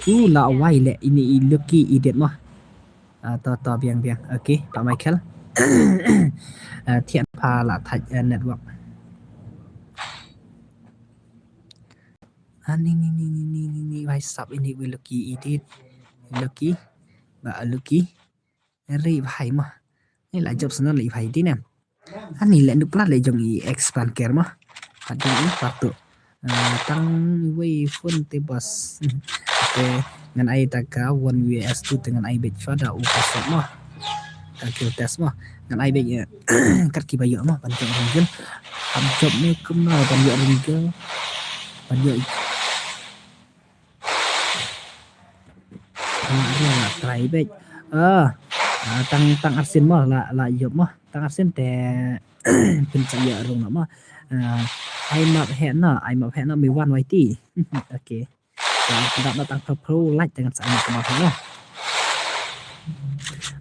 U la wai leh ini i Lucky Edit mo. Ah, to, to, biang, biang. Okay, Pak Michael. Ah, thiah pha la thait, eh, network. Ah, ni, ni, ni, wai sap ini wi Lucky Edit. Lucky. Bah Lucky. Ri bhai mo. Ni la jop sana li bhai dei ne em. Ani leh nuk pla leh jong i expand care mo. Pat jong i pat tu. Ah, tang wei phone te boss. Te ngan ai ta ka one V S two te ngan ai beit shuwa da u password mo. Ka guild test mo. Ngan ai beit, eh, kat ki ba ïoh mo. Ban jop ring guild. Ban jop ne kumno ban ïoh ring guild. Ban ïoh. Nga ruh nga try beit. Ah, ah, tang, tang arsien mo la, la ïoh mo. Tang arsien te pynsa ïa rung mo. Ah, ai map heh na, ai map heh na mi wan wai ti. Okay. Tang dap na tang pro pro like dengan sa ai map mo.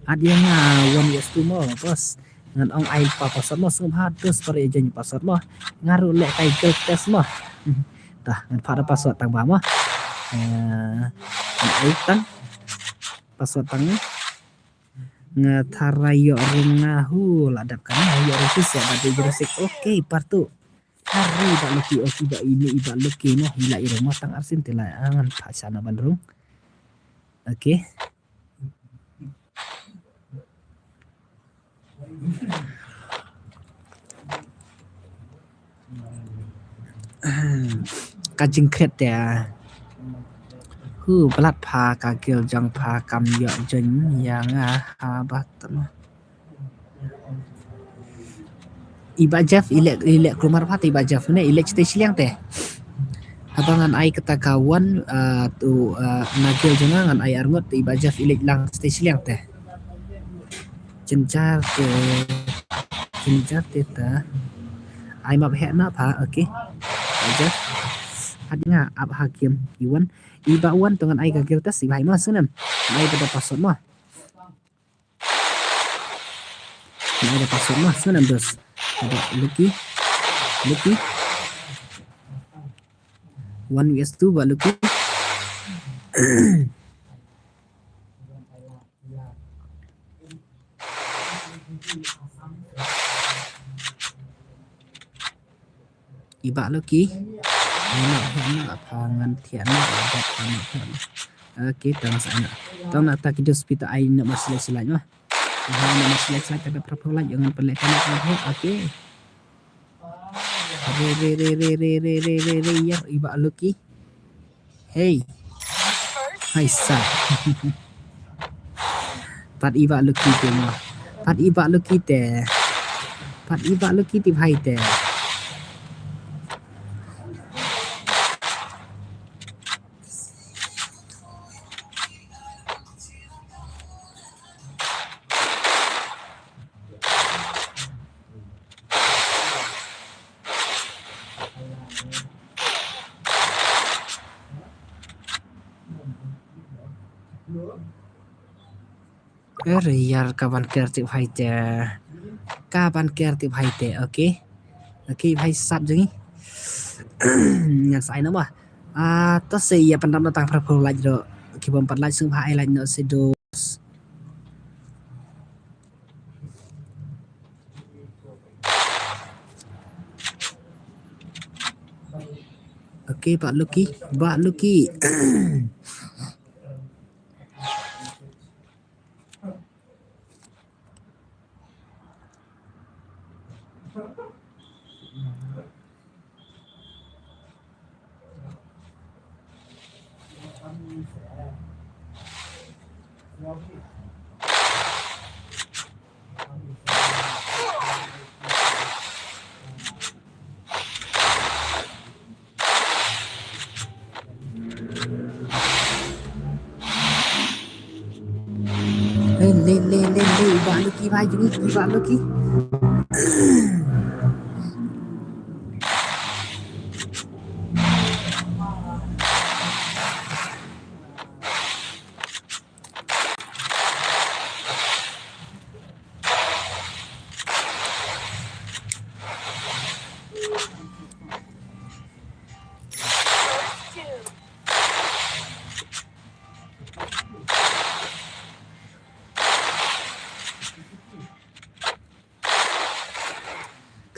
At ïa nga one is two mo, boss. Ngan ong ai pa password mo, sngewbha dos par ïa jong password mo. Nga ruh leh kai guild test mo. Tah, ngan phah da password tang ba mo. Eh, ngan ai tang. Password tang. Nga tharai ïoh rung nga hu la dap kan ïoh rung pisa ba dei Jurassic. Okay, partu. Hari ba Lucky, okay ba ini i ba Lucky mo. Ila i rung mo tang arsien te la ngan phah shana ban rung. Okay. Ka jingkret te. Hu blat pha ka guild jong pha kam ïoh jong ïa nga ha ba tama. I Bah Jeff, i leh, i leh kulmar pat i Bah Jeff ne, i leh stage shiliang te. Haba ngan ai kata ka wan, uh, tu, uh, na guild jong nga ngan ai arngut i Bah Jeff i leh lang stage shiliang te. Jynjar te, jynjar te ta. Ai map heh na pha, okay. Bah Jeff. Hat nga ap ha game i wan. I Bah wan tu ngan ai ka guild test i Bah i ma snem. Ai ka da password ma. Nai da password ma, sngewbha dos. Ada Lucky. Lucky. One V S two ba Lucky. I Bah Lucky. Ai map heh na pha ngan thiah na ba pha map heh na. Okay, tang sa na. Tang na ta ki dos pita ai na ma select select ma. Ai na ma select select ta ba pha pha like ngan pynleh ka na pha. Okay. Re re re re re re re re re ya i Bah Lucky. Hey. Hai sa. Pat i Bah Lucky te ma. Pat i Bah Lucky te. Pat i Bah Lucky te bhai te. Ere yar ka ban ker tip hai te. Ka ban ker tip hai te, okay. Okay, bhai sap jong ngi. Ngan sa ai na ma. Ah, to se ïa pyndap na tang pher pher like do. Ki bym pat like sngewbha ai like no se do. Okay, Bah Lucky, Bah Lucky. Eh, le, le, le, le, i Bah Lucky, bha jong ngi, i Bah Lucky.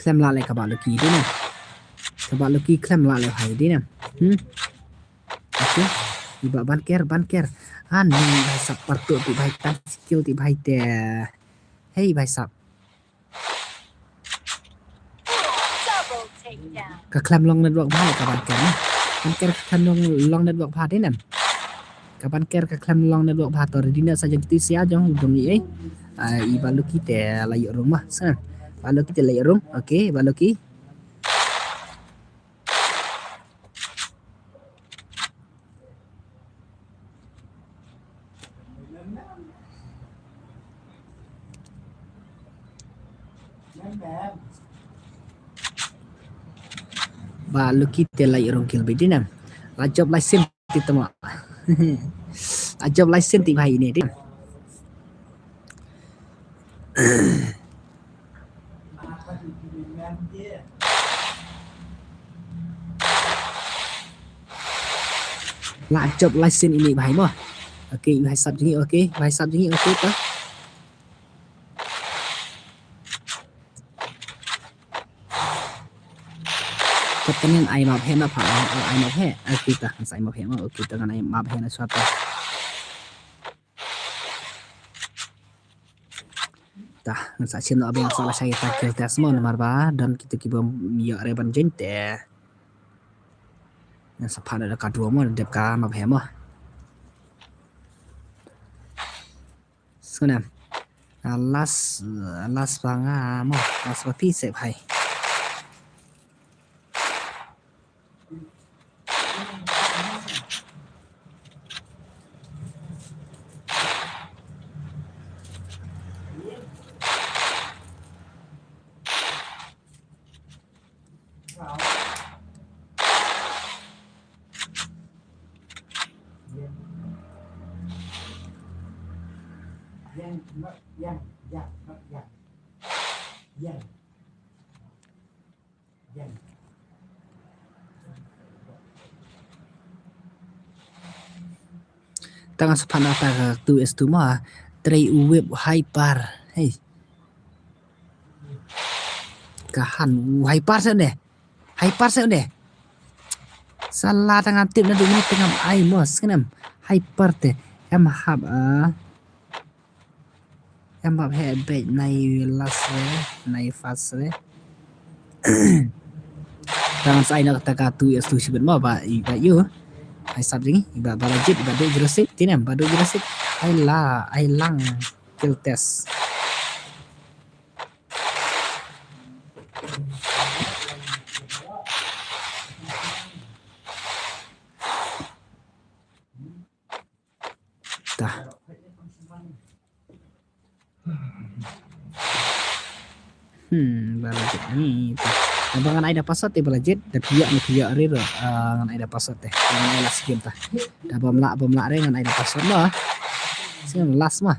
Khlem lah leh ka Bah Lucky dei ne. Ka Bah Lucky khlem lah leh bha dei ne. Hmm. Okay. I Bah Banker, Banker. Ani, i Bah Sap, partu ti bha, tang skill ti bha te. Hei, i Bah Sap. Ka khlem long network bha ka Banker ne. Banker ka khlem long, long network bha dei ne. Ka Banker ka khlem long network bha, to ready ne sa jong kito sia jong jong i ei. Ah, i Bah Lucky te la ïoh rung ma. Sa. Bah Lucky te la ïoh rung. Okay, Bah Lucky. Bah Lucky te la ïoh rung kill beit dei ne. La jop license ti tama. La jop license ti bha ine dei. La jop license ine bha mo. Okay, i Bah Sap jong ngi, okay, i Bah Sap jong ngi, okay, to. Ka pynïaid ai map heh na pha, ai map heh. Okay ta, ngan sa ai map heh mo. Okay ta, ngan ai map heh na shuwa ta. Ta, ngan sa shim noh ba ngan sa lashai ta kill test mo, namar ba don kito ki bym ïoh re ban join te. Ngan sa phah noh da ka duo mo, dep ka map heh mo. Sngewbha. Ah, last, ah, last ba nga mo, last ba phi sep hai. Tang sa phana ta ka two S two ma. Trei u whip hyper. Hei. Ka han u hyper sa ne. Hyper sa ne. Sala tang tip na du ni tang ai mo sngewbha. Hyper te. Em hap a. Em bap he beit nai last re, nai first re. Tang sa ai na kata ka two S two shibit ma ba i ba yu. Ai sap jing i ba ba legit i ba du Jurassic tinem ba du Jurassic. Ai la ai lang kill test. Ta. Hmm, ba legit ni ta. Ba ngan ai da password te ba legit da pia ni pia re ro. Ah, ngan ai da password te. Ngan ai last game ta. Da bom la bom la re ngan ai da password ma. Sing last ma.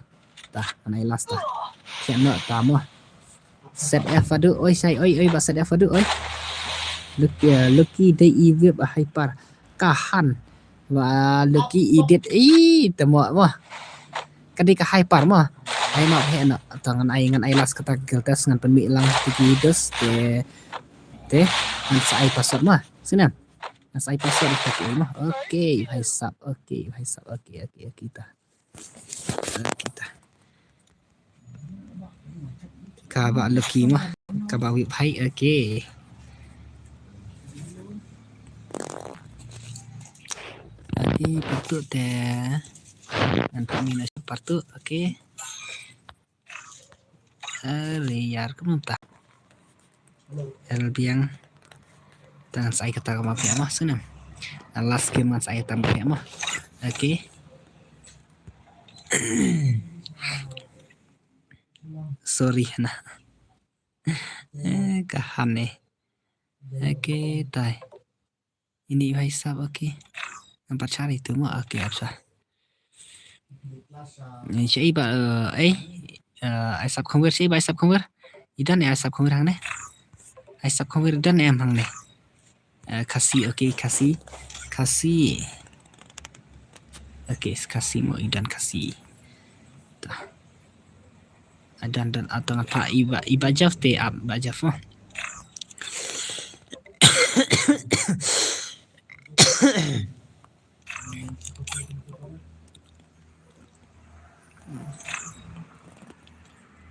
Ta, ngan ai last ta. Kena ta mo. Set F adu oi sai oi oi ba set F adu oi. Lucky, uh, lucky day i whip a hyper. Kahan. Ba lucky edit i temo mo. Kadi ka hyper mo. Ai ma he no. Ta ngan ai ngan ai last kata kill test ngan pynmih lang tiki dos te. Te ngan sa ai password mo. Sini. Ngan sa ai password kata ki mo. Okay, hai sap. Okay, hai sap. Okay, okay, okay ta. Kita. Ka ba lucky mah. Ka ba whip hai. Okay. Okay, patut te. Ngan kami na partu, okay. Are yar, kumta. Elbiang. Tang sa ai kata ka ma pia mo, sngewbha. Last game ngan sa ai kata ma pia mo. Okay. Sorry na. Eh, ka han eh. Okay, tai. Ini ai sap, okay. Nampat cari tu mo, okay, apa? Ni cei ba, eh, eh, eh, ai sap khongwer, cei ba ai sap khongwer. Idan eh ai sap khongwer hangne. Ai sap khongwer dan em hangne. Eh, Khasi, okay, Khasi. Khasi. Okay, Khasi mo, idan Khasi. Ta. Adan dan atong apa iba, iba jaf te ap, ba jaf mo.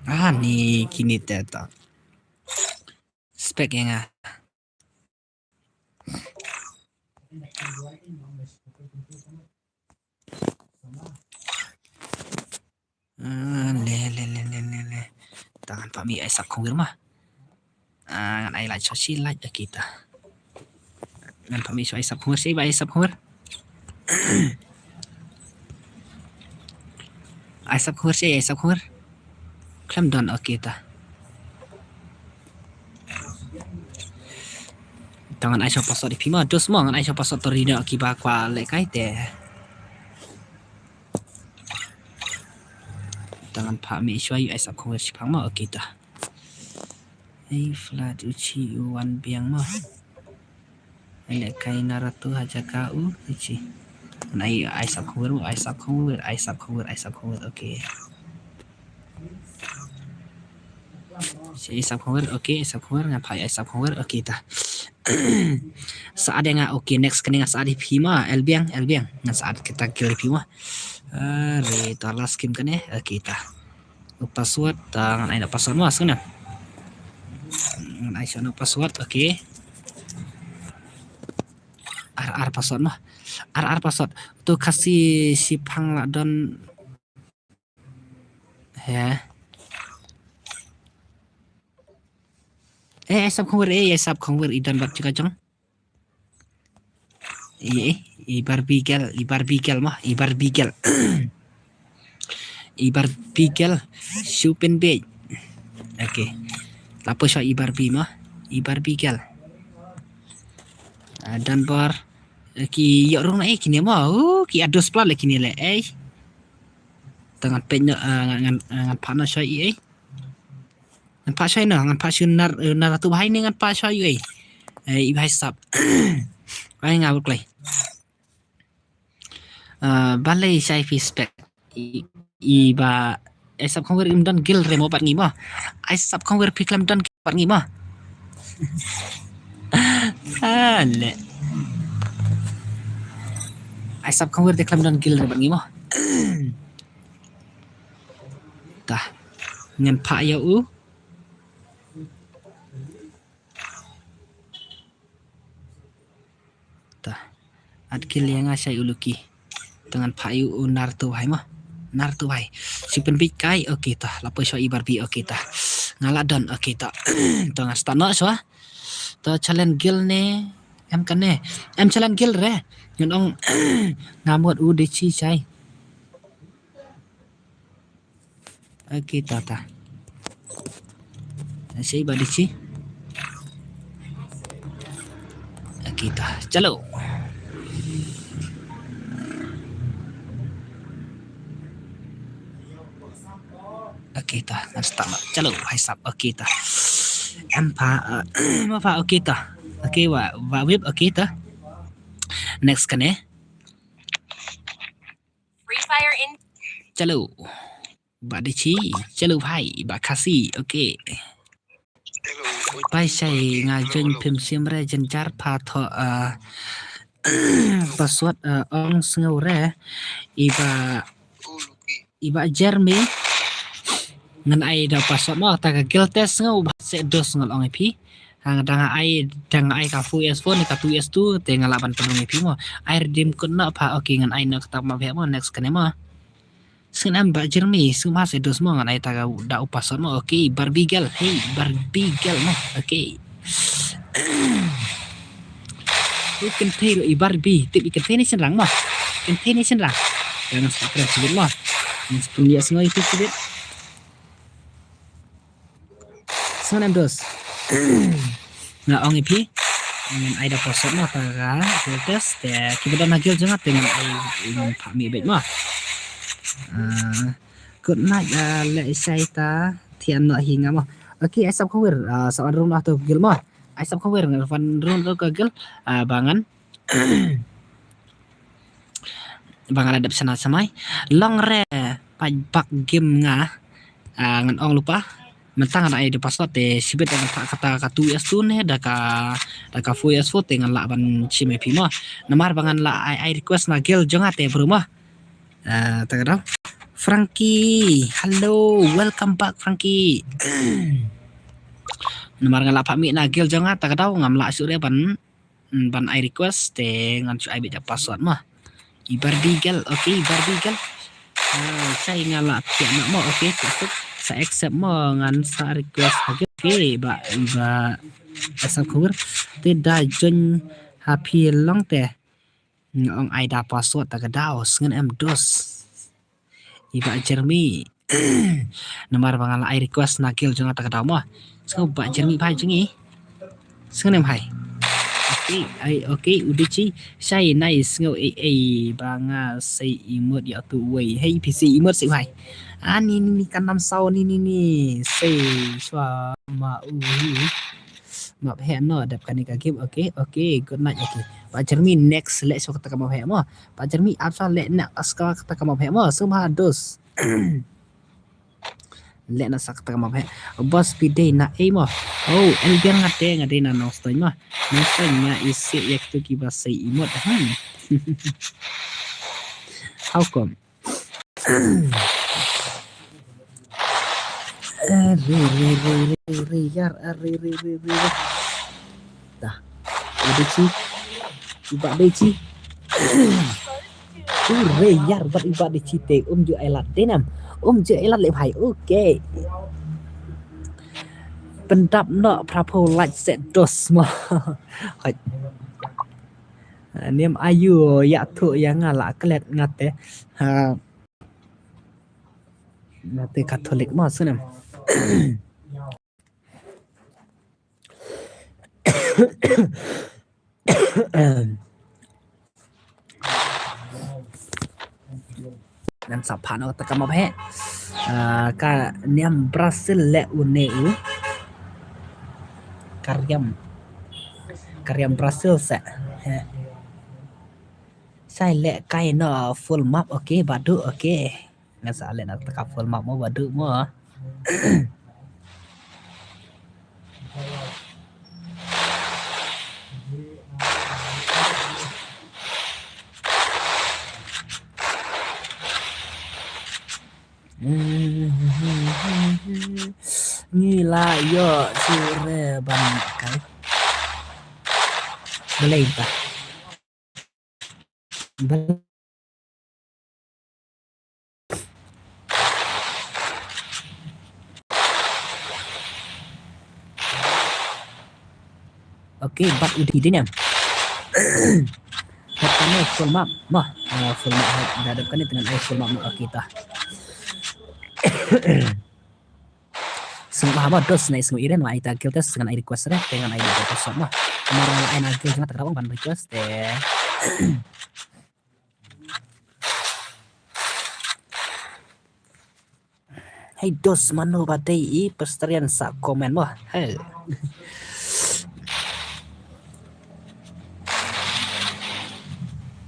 Ah, ni kini te ta. Spek ïa nga. Ah, le, le, le. Tang ngan phah mih ai sap khongwer ma. Ah, ngan ai like, shu like, okay ta. Ngan phah mih shu ai sap khongwer, shu ai sap khongwer. Ai sap khongwer, shu ai sap khongwer. Khlem don, okay ta. Tang ngan ai shu password ïa phi ma, dos mo, ngan ai shu password to ri noh kiba kwah lehkai te. Tang ngan phah mih shu ai sap khongwer shiphang ma, okay ta. Ei, flat u chi u wan biang ma. Ai lehkai Naruto ha jaka u, u chi. Ngan ai, ai sap khongwer, ai sap khongwer, ai sap khongwer, ai sap khongwer, okay. Ai sap khongwer, okay, ai sap khongwer, ngan phah ai sap khongwer, okay ta. Sa ad ïa nga, okay, next kane ngan sa ad ïa phi ma, Elbiang, Elbiang, ngan sa ad kita guild ïa phi ma. Are, ta last game kane, okay ta. Password, ta ngan ai noh password ma, sngewbha. Ngan ai shu noh password, okay. Ar ar password ma. Ar ar password. Tu Khasi shiphang la don. He. Eh, ai sap khongwer, eh, ai sap khongwer, idan bad chika chong. Ei, ei, i Barbie girl, i Barbie girl ma, i Barbie girl. I Barbie girl, shu pynbeit. Okay. La poi shuwa i Barbie ma, i Barbie girl. Ah, dan bar. Ki ïoh rung na eh kine ma, oh, ki ados pla le kine le, eh. Tang ngan peit noh, ah, ngan, ngan, ah, ngan phah noh shuwa i, eh. Ngan phah shuwa i noh, ngan phah shuwa nar, eh, Naruto bahai ne ngan phah shuwa i, eh. Eh, i bahai sap. Ai nga buk lai. Ah, balei shai phi spek. I, i ba, ai sap khongwer im don guild re mo bad ngi mo. Ai sap khongwer phi khlem don guild bad ngi mo. Ah, le. Ai sap khongwer te khlem don guild re bad ngi mo. Ta. Ngan phah ïa u. Ta. At guild ïa nga shai u Lucky. Tang ngan phah ïa u Naruto hai mo. Naruto hai. Shu pynbeit kai. Okay ta. La poi shuwa i Barbie. Okay ta. Nga la don. Okay ta. Tang ngan start noh shuwa. Ta challenge guild ne. Em kane. Em challenge guild re. Ngan ong nga mut u de chi shai. Okay ta ta. Shai ba de chi. Okay ta. Chalo. Okay ta. Ngan start ma. Chalo. Hai sap. Okay ta. Em pha, uh, ma pha. Okay ta. Okay wa, wa whip. Okay ta. Next kane. Free Fire in. Chalo. Ba de chi. Chalo bhai. Ba Khasi. Okay. Bhai shai nga join phim shim re jynjar pha tho, ah, password, ah, ong sngew re. Iba, iba Jeremy. Ngan ai da password mo ta ka guild te sngew ba se dos ngal ong ïa phi. Hang dang ai, dang ai ka four S four ne ka two S two te nga lah ban pynrung ïa phi mo. Ai redeem code noh pha, okay ngan ai noh kata ma phi mo, next kane mo. Sngewbha Jeremy, sngewbha sa dos mo ngan ai ta ka da u password mo. Okay, Barbie girl. Hey, Barbie girl mo. Okay. U kynthei ruh i Barbie, tip i kynthei ne shynrang mo. Kynthei ne shynrang. Ngan sa kren shibit mo. Ngan sa pynïasngew ïa phi shibit. Sngewbha em dos. Nga ong ïa phi. Ngan ai da password mo ta ka guild test te kiba don ha guild jong nga te ngan ai, ngan phah mih beit mo. Ah, good night, ah, leh shai ta thiah noh hi nga mo. Okay, ai sap khawir, ah, sap wan rung noh to guild mo. Ai sap khawir ngan wan rung noh ka guild, ah, ba ngan ba nga la dep shana shamai. Long re pat bak game nga, ah, ngan ong lypa. Mynta nga da ai da password te shibit da ngan phah kata ka two S two ne da ka, da ka four S four te ngan lah ban shim ïa phi mo. Namar ba ngan la ai, ai request na guild jong nga te bro mo. Ah, ta ka dang. Frankie, hello, welcome back Frankie. Namar nga la phah mih na guild jong nga ta ka dang ngam lah shuh re ban, mm, ban ai request te ngan shu ai beit da password mo. I Barbie girl, okay, i Barbie girl. Ah, sa nga la thiah noh mo, okay, accept. Sa accept mo ngan sa request ha guild, okay, ba, ba, sa khawir. Te da join ha phi long te. Nga ong ai da password ta ka dang, sngewbha em dos. I Bah Jeremy. Namar ba nga la ai request na guild jong nga ta ka dang mo. Sngewbha Bah Jeremy bha jong i. Sngewbha em hai. Okay, ai, okay, u dei chi. Shai nai sngew ei ei ba nga sei imut ïa tu wei. Hei phi sei imut sei bha. Ani ni ni kan nam saw ni ni ni. Sei shwa ma u hi. Map heh no dep kane ka game. Okay, okay, good night. Okay. Bah Jeremy next leh shuwa kata ka map heh mo. Bah Jeremy ap shuwa leh next ka kata ka map heh mo. Sngewbha dos. Leh na sa kata ka map heh. Boss phi dei na ei mo. Oh, Elbiang nga te nga dei na Nongstoiñ mo. Nongstoiñ nga isih ïa kitu kiba sei imut. Hmm. How come? Re, re, re, re, re, yar, re, re, re, re, re. Dah. Udah ci. Ubah deh ci. Tu re yar bat ubah deh ci te um ju elat denam. Um ju elat le bhai. Okay. Pyndap noh phra phew like set dos mo. Hoi. Niam ayu ïa tu ïa nga la klet nga te. Ha. Nga te Katholik ma sunem. Ngan sa phah noh kata ka map heh. Ah, ka niam Brazil leh une u. Ka riam. Ka riam Brazil seh. Heh. Sa leh kai noh full map, okay, Badu, okay. Ngan sa leh noh kata ka full map mo, Badu mo. Ngi la ïoh shuh re ban kai. Balei ta? Bal- Okay, bat u dei ne. Hot kane full map. Mah, ah, full map hot. Da dep kane tyngan ai full map mah. Okay ta. Sngewbha ba dos nai sngew iren wa ai ta guild test ngan ai request re. Te ngan ai request mah. Mar ai na guild ngan ta ban request te. Hei dos mano ba dei i pestrian sa comment mo. Hei.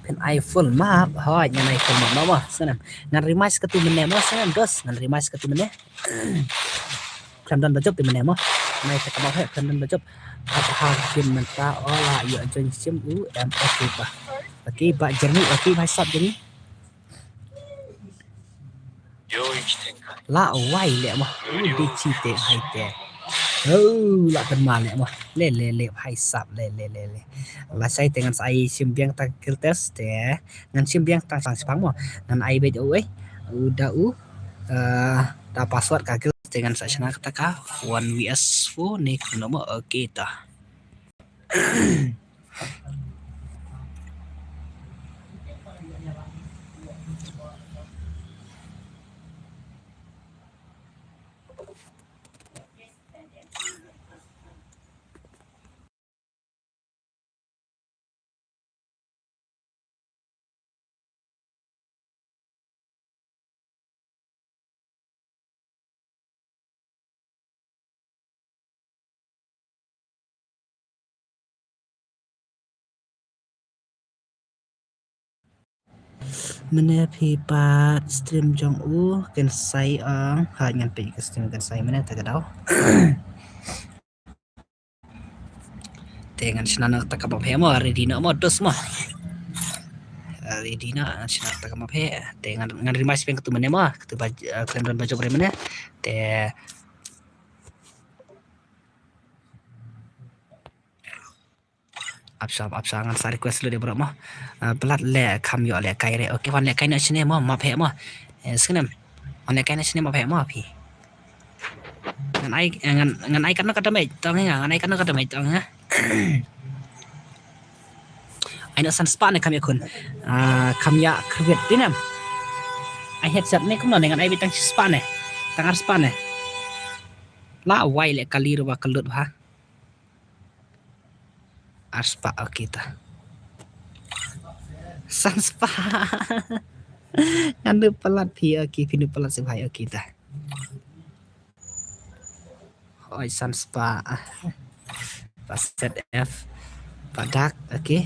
Phin ai full map, hoi ngan ai full map mo. Sana. Ngan remise ka tu mene mo, sana dos. Ngan remise ka tu mene. Khlem don ba jop te mynne mo. Nai te ka map heh khlem don ba jop. Ap ha kin mynta ola ïoh join sim u em okay pa. Okay ba journey okay ba sap journey. La wai le mo. U di chi te hai te. Oh la kan ma le mo. Le le le hai sap le le le le. La sai te ngan sai sim biang ta guild test te. Ngan sim biang tang sang spang mo. Ngan ai beit oi. U da u, eh, da password ka gil te ngan sa shna kata ka one V S four ne kumno mo. Okay ta. Mynne phi pat stream jong u Kensai ong. Ha, ngan peit ka stream Kensai mynne ta ka daw. Te ngan shna noh ta ka map he mo, ready noh mo, dos mo. Ready noh, ngan shna ta ka map he. Te ngan, ngan remind speng katu mynne mo, katu ba, eh, khlem don ba jop re mynne. Te ap sha, ap sha, ngan sa request lut de bro mo. Ah, palat leh kham ïoh lehkai re. Okay, wan lehkai noh shane mo, map he mo. Eh, sngewnem. Wan lehkai noh shane map he mo phi. Ngan ai, eh, ngan, ngan ai katno ka damage tang nga, ngan ai katno ka damage tang nga. Ai noh san spah ne kham ïa khun. Ah, kham ïa khriet phi nem. Ai headshot ne kumno ne ngan ai beit tang shi spah ne. Tang ar spah ne. La wai leh kali ruh ba ka lut ha. Ar spah, okay ta. San spah. Ngan du palat phi, okay, phi du palat sibhai, okay ta. Oi, san spah. Paset F. Padak, okay.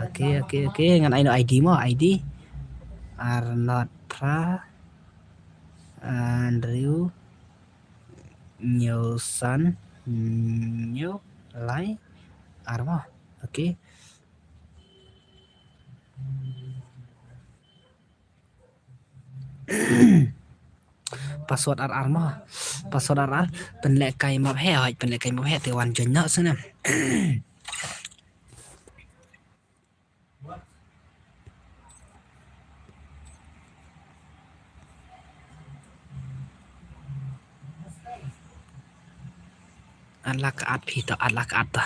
Okay, okay, okay. Ngan ai noh I D mo, I D. Arnold Phra. Andrew. Hynñiew san, hynñiew lai, ar mo. Okay. Password ar ar mo. Password ar ar. Pynlehkai map he, hooid pynlehkai map he, te wan join noh sngewnem. Ar la ka at phi to, ar la ka at ta.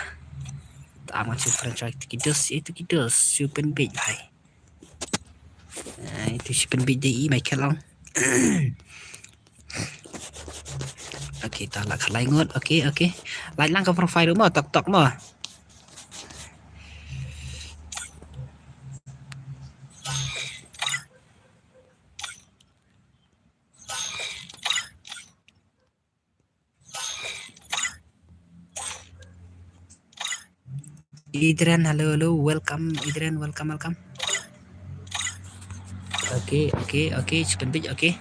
Ta ma chu franchise tu ki dos, itu ki dos, shu pynbeit bhai. Ai, tu shu pynbeit dei i Michael ong. Okay, ta la khalai ngut. Okay, okay. Lait lang ka profile mo, tok tok mo. Adrian, hello, hello, welcome, Adrian, welcome, welcome. Okay, okay, okay, shu pynbeit, okay.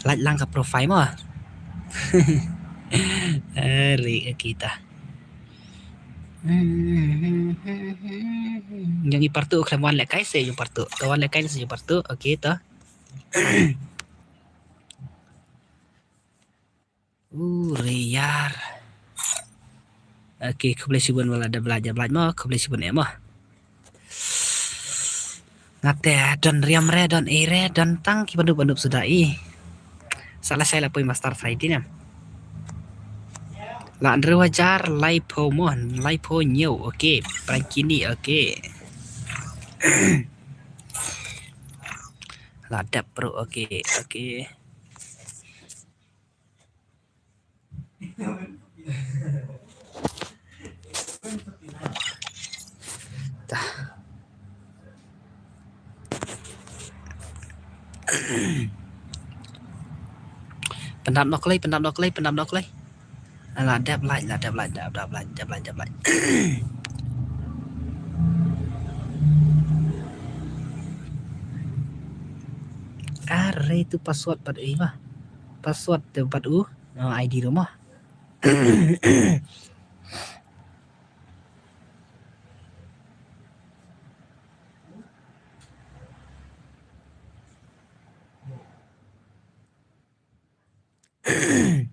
Lait lang ka profile mo. Ari kita. Jong i partu khlem wan lehkai se jong partu. To wan lehkai se jong partu. Okay to. U Riyar. Okay, khublei shibun wala da blad da blad mo, khublei shibun em mo. Ngate don riam re, don ei re, don tang ki bandup bandup suda i. Sa la shai la poi master Friday ne. La hynriew hajar laiphew mo, laiphew hynñiew, okay. Pran kini, okay. La dep bro, okay, okay. Pyndap noh klei, pyndap noh klei, pyndap noh klei. La dep lait, la dep lait, dep, dep lait, dep lait, dep lait. Are tu password pat ei ma. Password te pat u, uh, I D ruh mo. Hmm.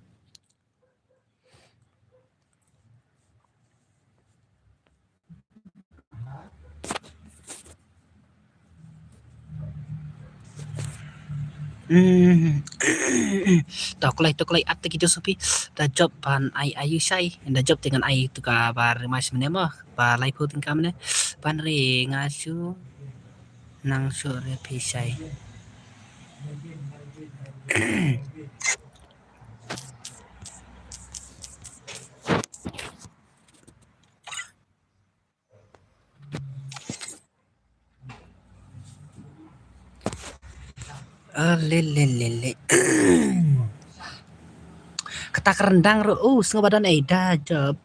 To kloi, to kloi, at te ki dosupi. Da jop ban ai, ai u shai. Da jop te ngan ai tu ka ba ri mas mene mo. Ba lai phu ting ka mene. Ban ri nga shu. Nang shu ri phi shai. Ah, le, le, le, le. Kata ka rendang ru, oh, sngew ba don ei da jop.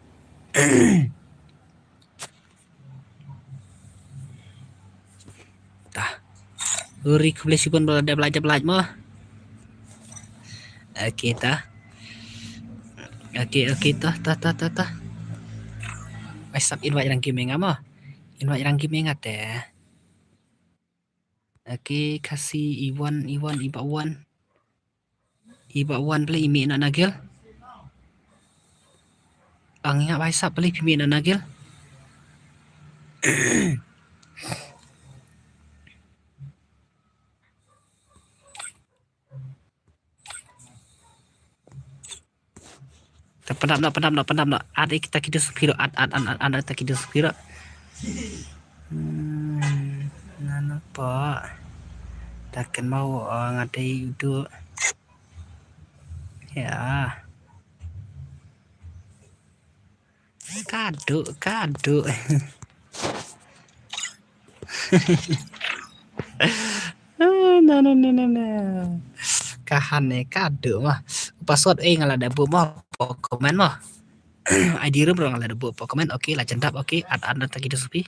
Tah. Uri khublei shibun ba la dep lait, dep lait mo. Okay, tah. Okay, okay, tah, tah, tah, tah, tah. Ai sap invite rang kim ïa nga mo. Invite rang kim ïa nga te. Okay, Khasi, Iwan, Iwan, Iba Wan. Iba Wan peli imi na nagil. Ang ïa bai sap peli pimi na nagil. Ta pandap na, pandap na, pandap na. At kita ki dosupi ru, at, at, at, at, at, kita ki dosupi ru. Hmm, nano pa. Takan mau, oh, ngadei udu. Ya. Kadu, kadu. No, no, no, no, no. Kahan ne kadu mah. Password eh nga la da buh mah, comment mah. I D room ruh nga la da buh comment. Okay, la jendap, okay. At, at, at, ta ki dosupi.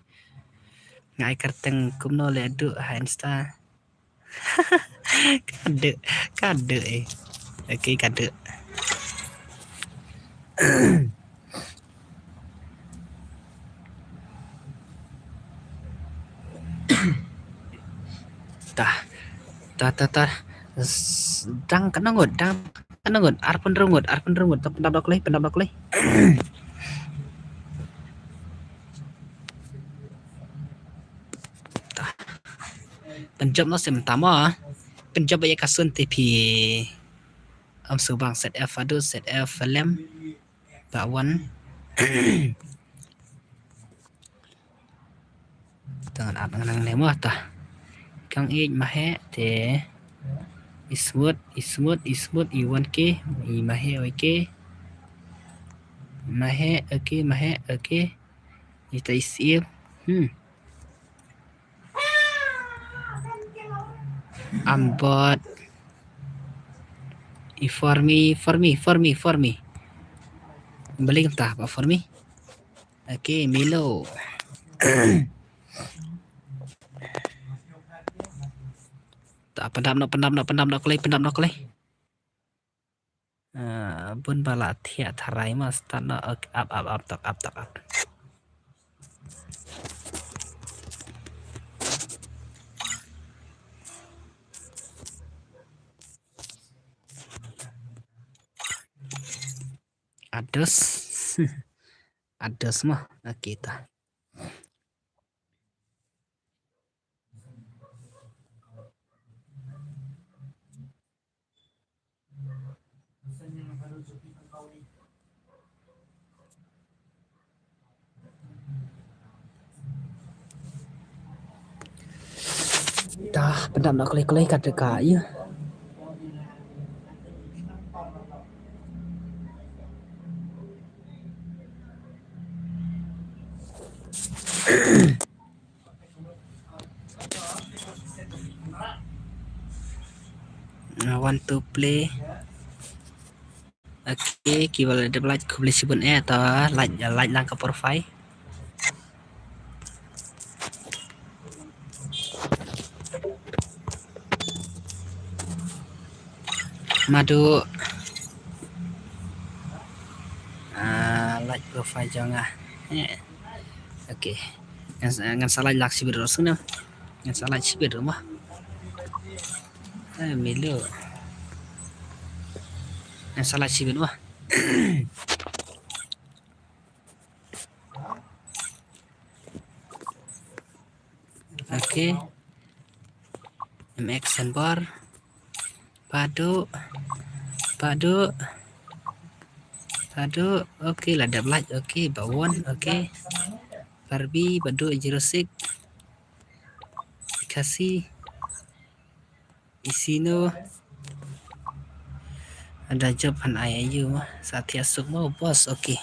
Nga ai kyrteng kumno le du ha Insta. Kadu, kadu eh. Okay, kadu. Tah. Tah, tah, tah. Dang katno ngut, dang katno ngut, arphew hynriew ngut, arphew hynriew ngut. Tah, pyndap da kloi, pyndap da kloi. Tah. Pynjop noh seh mynta mo. Pynjop ïa ka sun te phi. Am subang set F adu, set F lem. Ba wan. Tangan at ngan ne mo tah. Kang ej mahe te. Ismut, ismut, ismut, iwan ke, i mahe, okay. Mahe, okay, mahe, okay. Ita isim. Hmm. Ambot. I for me, for me, for me, for me. Balik entah apa for me. Okay, Milo. Tak, pendam nak, pendam nak, pendam nak, kelai, pendam nak, kelai. Ah, bun ba la thiah tharai ma start na, ok, ap, ap, ap, tak, ap, tak, ap. Ados. Ados mah. Ok, ta. Dah, pendam nak kelai-kelai kat deka, ya. Uh, want to play. Okay, kiba la dep like, khublei shibun eh, ta like, like lang ka profile. Madu. Ah, like profile jong nga. Eh. Okay. Ngan, ngan sa like lak shibit ruh sngewbha. Ngan sa like shibit ruh mah. Eh, Milo. Sa lait shibit mo. Okay. M X Sembor. Padu. Padu. Padu. Okay, la dep lait. Okay, Bawon. Okay. Barbie, Padu, Jurassic. Kasi. Isino. Ada job han ai ayu mo. Sa thiah suk mo, boss. Okay.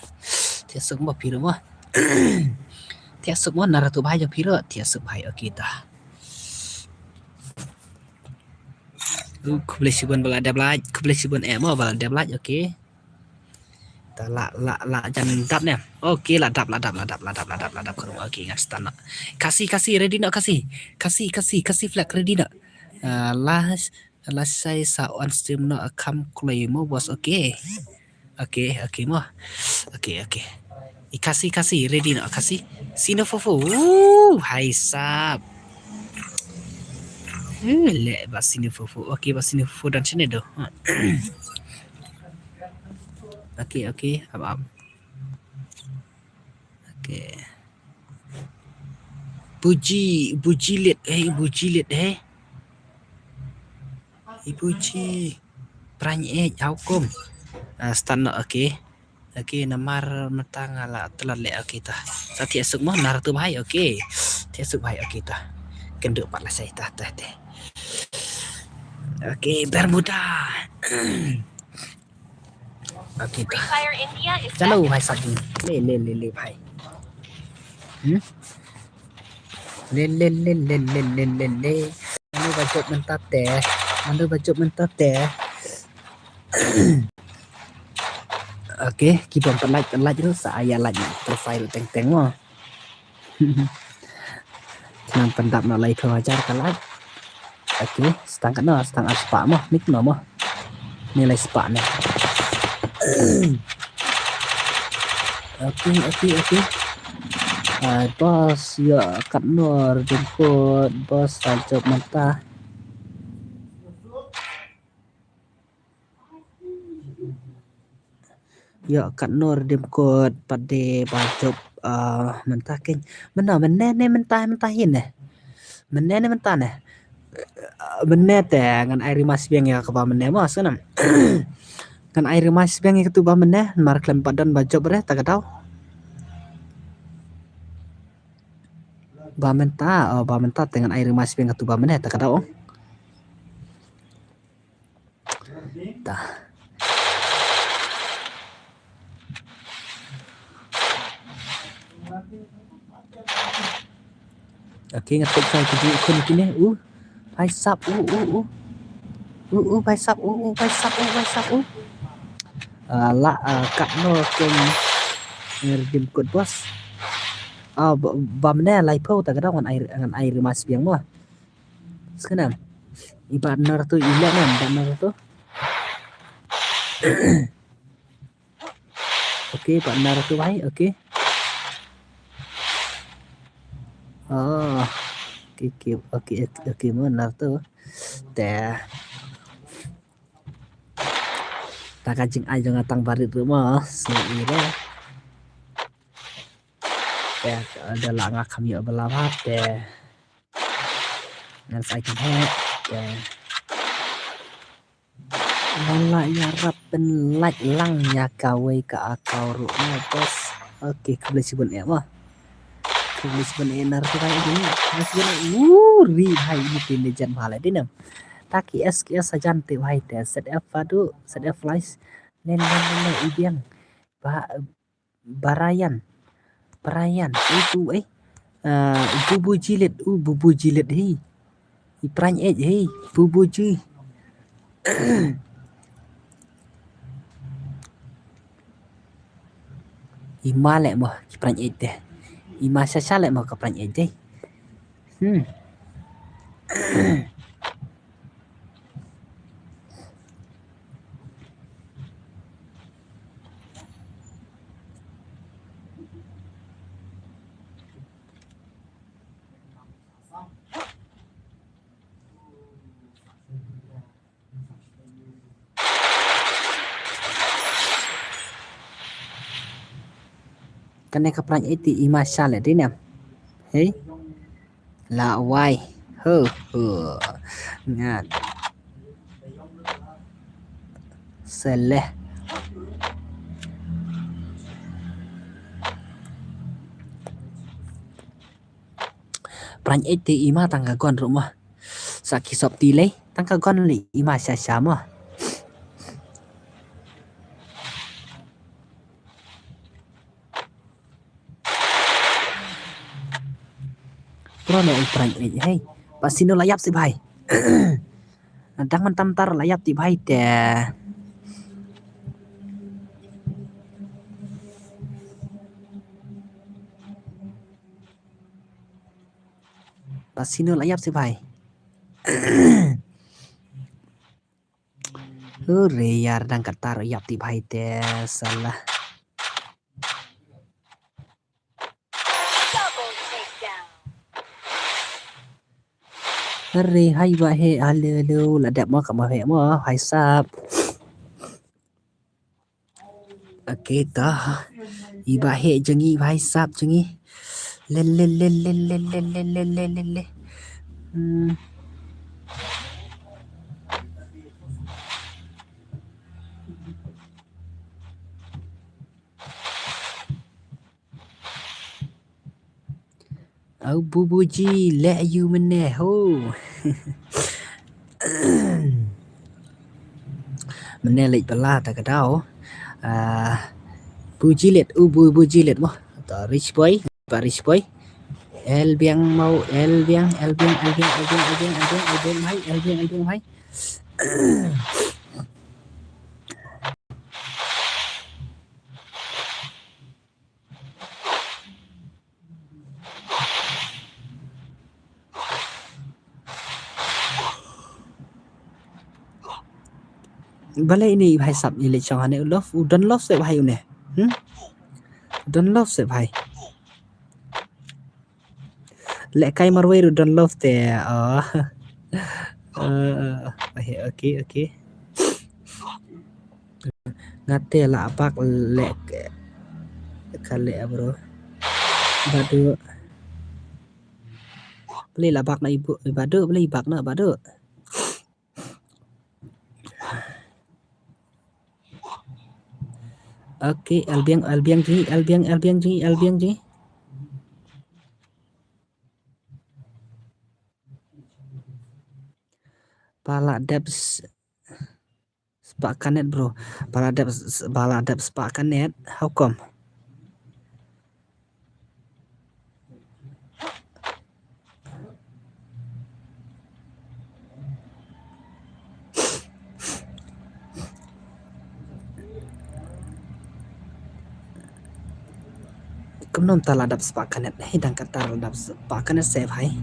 Thiah suk mo phi ruh mo. Thiah suk mo, Naruto bhai jong phi ruh. Thiah suk bhai, okay ta. Uh, khublei shibun ba la dep lait, khublei shibun eh mo ba la dep lait, okay. Ta la, la, la jan dap ne. Okay, la dap, la dap, la dap, la dap, la dap, la dap. Okay, ngan start noh. Kasi, Kasi, ready noh, Kasi. Kasi, Kasi, Kasi flag, ready noh. Ah, la, la shai sa on stream noh, ah, kham kloi mo, boss, okay. Okay, okay mo. Okay, okay. I Kasi, Kasi, ready noh, Kasi. Sino fofo. Uh, hai sap. Uh, le ba sino fofo. Okay, ba sino fofo dan sini doh. Okay, okay. Am, am. Okay. Buji, buji lit, eh, buji lit, eh. Ibu ji. Prang eh, hukum. Ah, start noh, okay. Okay, namar mynta nga la tlot leh, okay ta. Sa thiah suk mo, Naruto bhai, okay. Thiah suk bhai, okay ta. Kynduh pat la shai ta, ta, ta. Okay, Bermuda. Okay ta. Free Fire India is chalo, back. Bhai sab. Le, le, le, le, bhai. Hmm? Le, le, le, le. Mano ba jop mynta te? Mano ba jop mynta te? Okay, ki bym pat lait, pat lait ruh sa ïa lait na profile teng teng mo. Nang pyndap na laiphew hajar ka lait. Okay, stang katno, stang ar spah mo, nik no mo. Ni lai spah ne. Okay, okay, okay. Ai, boss, ïa katno redim code, boss, sa jop mynta. Ïa katno redim code pat de ba jop, ah, mynta keiñ. Mynno, mynne ne mynta, mynta hi ne. Mynne ne mynta ne. Ah, mynne te ngan ai rematch biang ïa kaba mynne mo, sngew nam. Ngan ai rematch biang ïa katu ba mynne, namar khlem pat don ba jop re, ta ka daw. Ba mynta, oh, ba mynta te ngan ai rematch biang katu ba mynne, ta ka daw. Ta. Okay, nga tip sa ki ju khun kine. Uh, bhai sab, uh, uh, uh. Uh, uh, bhai sab, uh, uh, bhai sab, uh, bhai sab, uh. Ah, la, ah, katno keiñ redim code, boss. Ah, ba, ba mynne laiphew ta ka daw ngan ai, ngan ai rematch biang mo. Skena. I Bah Naruto i leh ne, Bah Naruto. Okay, Bah Naruto bhai, okay. Oh. Okay, okay, okay, okay, mo Naruto. Te. Ta ka jingai jong nga tang barit ruh mo, sngew ïa. Te, da la nga kham ïoh ba la bha te. Ngan sa ai kynheh te. Nga la ïarap pynlait lang ïa kawei ka account ruh mo, boss. Okay, khublei shibun eh mo. Khublei shibun eh Naruto bhai, khublei shibun eh. Woo, ri bhai, ini te legend bha la dei nam. Ta ki S K S hajan te bhai te. Z F Padu, Z F Flies. Len, len, len, len, i biang. Ba, Barayan. Barayan. Itu, eh. Ah, Bubu Jilet. Uh, Bubu Jilet, hei. I Prang Ej, hei. Bubu Ji. I ma leh mo ki Prang Ej te. I ma sha sha leh mo ka Prang Ej te. Hmm. Ne ka prank iti ima sha le dine. Hei. La wai. Ho ho. Ngat. Seleh. Prank iti ima tang ka gon ruh mo. Sa ki sop ti lei tang ka gon lei ima sha sha mo. Pro ne u prank iti hei. Pasino la yap si bhai. Dang man tam tar la yap ti bhai te. Pasino la yap si bhai. Hore yar dang katar yap ti bhai te salah. Hore hai ba he halo halo la dep mo ka ma he mo hai sap. Okay, ta. Iba he jengi, iba he sap jengi. Lel, lel, lel, lel. Hmm. Au bubuji le yu mene ho. Mene leit bala ta ka dau. Ah, buji let u bu buji let mo. Ta rich boy, ba rich boy. El biang mau el biang el biang el biang el biang el biang el biang el biang mai el biang el biang mai. Balei ini bhai sap ini chong hane u love u don love se bhai une. Hmm? Don love se bhai. Leh kai marwei ruh don love te. Oh. Eh, okay, okay, okay. Ngate la bak leh ka leh bro. Badu. Beli la bak na ibu, badu beli bak na badu. Okay, albiang albiang ji, albiang albiang ji, albiang ji. Pala dep spah kanet bro. Pala dep pala dep spah kanet. How come? Kumno mynta la dap spah kanet, hei dang kata la dap spah kanet save hai.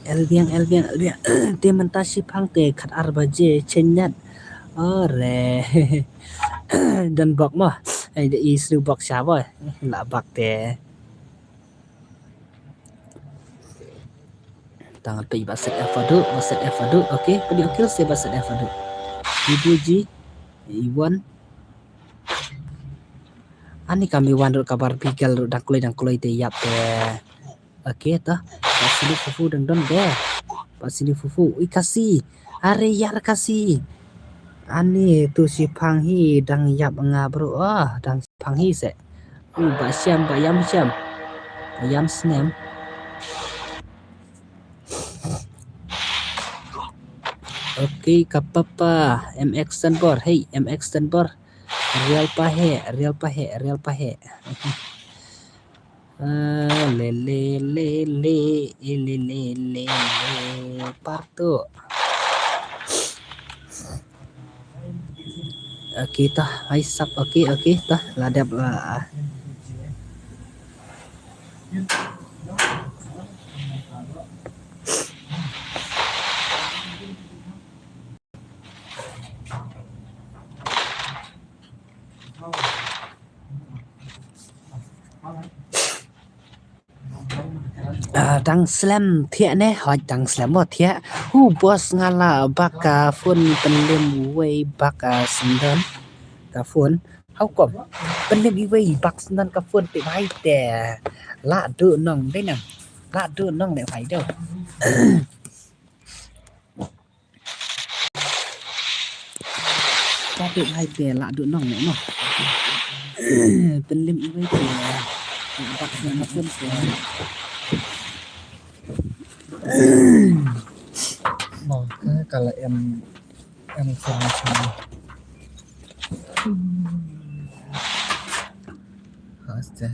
Elbiang, elbiang, elbiang. Te mynta shiphang te khat ar baje chenyat. Ore. Don bok mo. Ai de isru bok sha bo. La bak te. Tang pe ba set F adu, ba set F adu. Okay, pedi okay se ba set F adu. Ibu ji. Iwan. Ani kami wan rut kabar pigal rut dang kloi dang kloi te yap te. Okay ta. Pasili fufu dang don de. Pasili fufu. Ui kasi. Are yar kasi. Ani tu shiphang hi dang yap nga bro. Ah, dang shiphang hi se. Ui ba siam ba yam siam. Ba yam snem. Okay, kapapa M X Tanbor. Hey, M X Tanbor. Real pahe, real pahe, real pahe. Ah, le le le le le le le le partu. Okay ta, hai sap okay okay ta la dep la. Dang slem thiah ne, hoi dang slem mo thiah. Hu boss nga la bak ka phone pynlem wei bak ka syndon ka phone. How come? Pynlem iwei bak syndon ka phone te bhai te. La du nong dei nang. La du nong ne bhai do. Ka te bhai te la du nong ne mo. Pynlem iwei te. Bak syndon ka phone te. Mo ka la em em information. Hasta.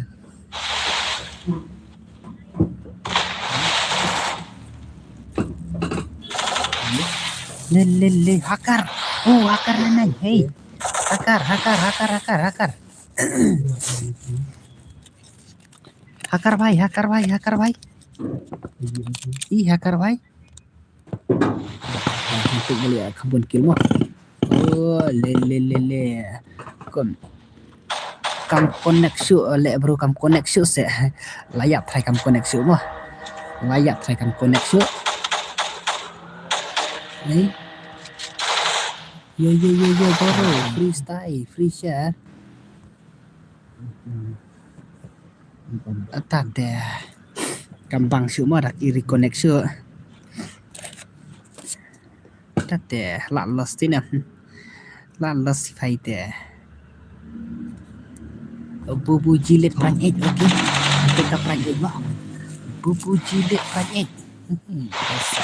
Le le le hacker. Oh hacker na nai. Hey. Hacker hacker hacker hacker hacker. Hacker bhai hacker bhai hacker bhai. Ih hacker bhai. Hantik balik ah, ka bun kill mo. Oh, le le le le. Kon. Kam connect shuh, eh, le bro kam connect shuh se. Layak try kam connect shuh mo. Layak try kam connect shuh. Ni. Yo yo yo yo bro, free style, free share. Ata te kam bang shuh ma rak i reconnect shuh. Ata te la lost ti ne. La lost phai te. Bubu jilid pran eight, okay. Kita pran eight ma. Bubu jilid pran eight. Hmm, biasa.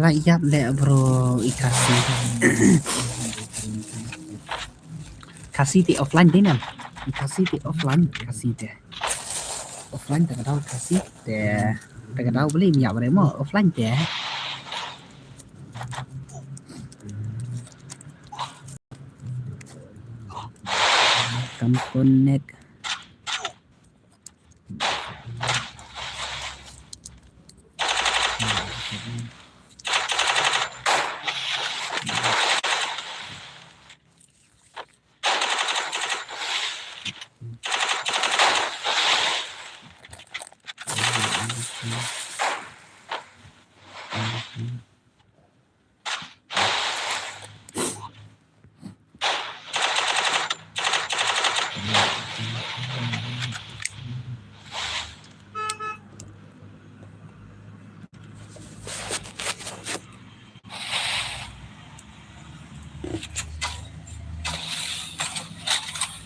La ïap leh bro i Khasi. Khasi te offline dei nam. I Khasi te offline, Khasi te. Offline te ka dei Khasi te. Te ka dei beli minyak bro mo offline te. Kam connect.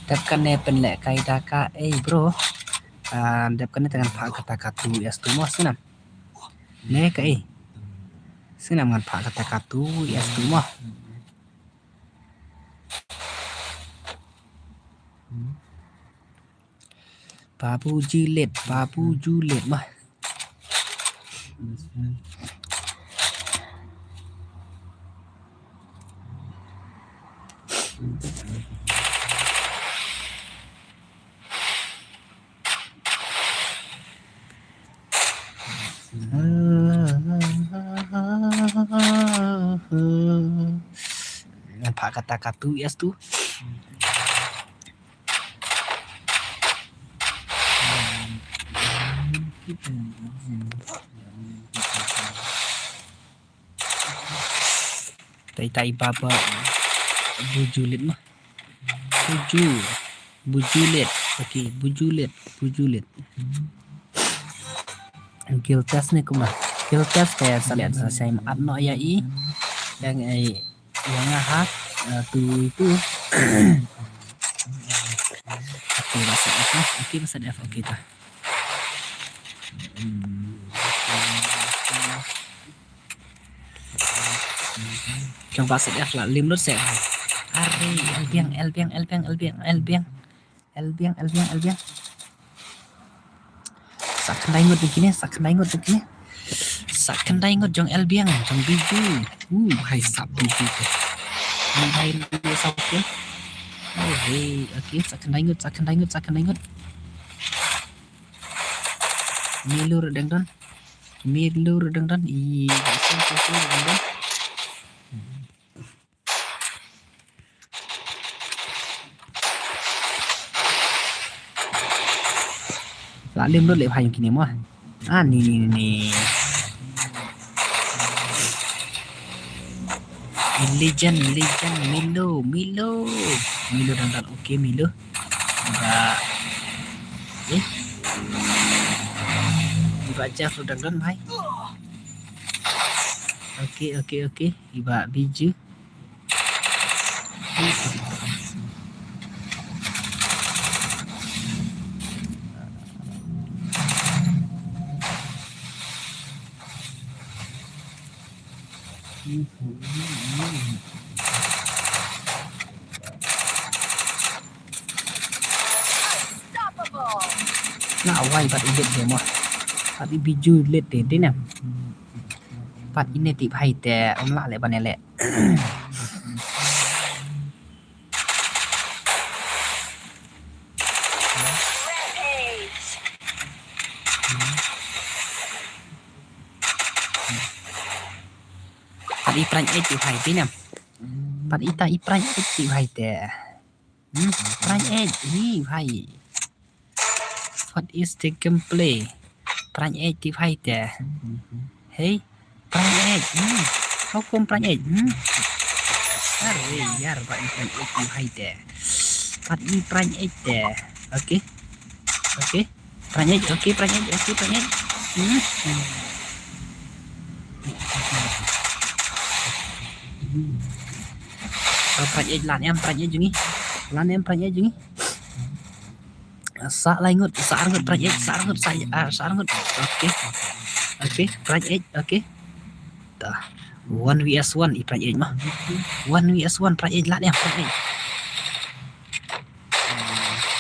Dep kane pynlehkai da ka ei bro. Ah, dep kane te ngan phah kata ka two S two mo snam. Ne ka ei. Snam ngan phah kata ka two S two mo. Babu Juliet, Babu Juliet mah. Ngan phah kata ka two S two. Tai tai baba. Bujulit mah. Buju. Bujulit. Okay, bujulit. Bujulit. Guild test ne kumba. Guild test te sa leh sa sai mat no ya i. Yang ai yang aha. Eh, tu itu. Okay, masa F. Okay, masa F. Okay ta. Jong ba set F la lim lut set. Are, L biang, L biang, L biang, L biang, L biang. L biang, L biang, L biang. Sa khyndai ngut jong kine, sa khyndai ngut jong kine. Sa khyndai ngut jong L biang, jong Biju. Uh, hai sap Biju te. Hai dia sap ke. Oh, hey, okay, sa khyndai ngut, sa khyndai ngut, sa khyndai ngut. Milur dang don. Milo dang dang i, i sen tu tu dang dang. La lem lut leh bha ïa kine mo. Ah, ni, ni, ni, ni. Legend, legend, Milo, Milo. Milo dang dang, okay, Milo. Ba. Eh. Ba Jeff dang dang, bhai. Okay, okay, okay. Iba Biju. Nga wai pat i lit de mo. Pat i Biju lit de, de ne. Pat ine tip hai te, ym lah leh ban ïaleh. Pat i Prime Eight tip hai te ne. Pat ita i Prime Eight tip hai te. Hmm, Prime Eight, hi, hai. What is the gameplay? Prime Eight tip hai te. Hey, Prime Eight. Hmm. How come Prime Eight? Hmm. Are yaar, pat i Prime Eight tip hai te. Pat i Prime Eight te. Okay. Okay. Prime Eight, okay, Prime Eight, okay, Prime Eight. Hmm. Oh, Prime Eight, lan em Prime Eight jong ngi. Lan em Prime Eight jong ngi. Sa lai ngut, sa ar ngut Prime Eight, sa ar ngut, sa, ah, sa ar ngut. Okay. Okay, Prime Eight, okay. Tah. One V S one i Prime Eight mo. One V S one Prime Eight, lan em Prime Eight.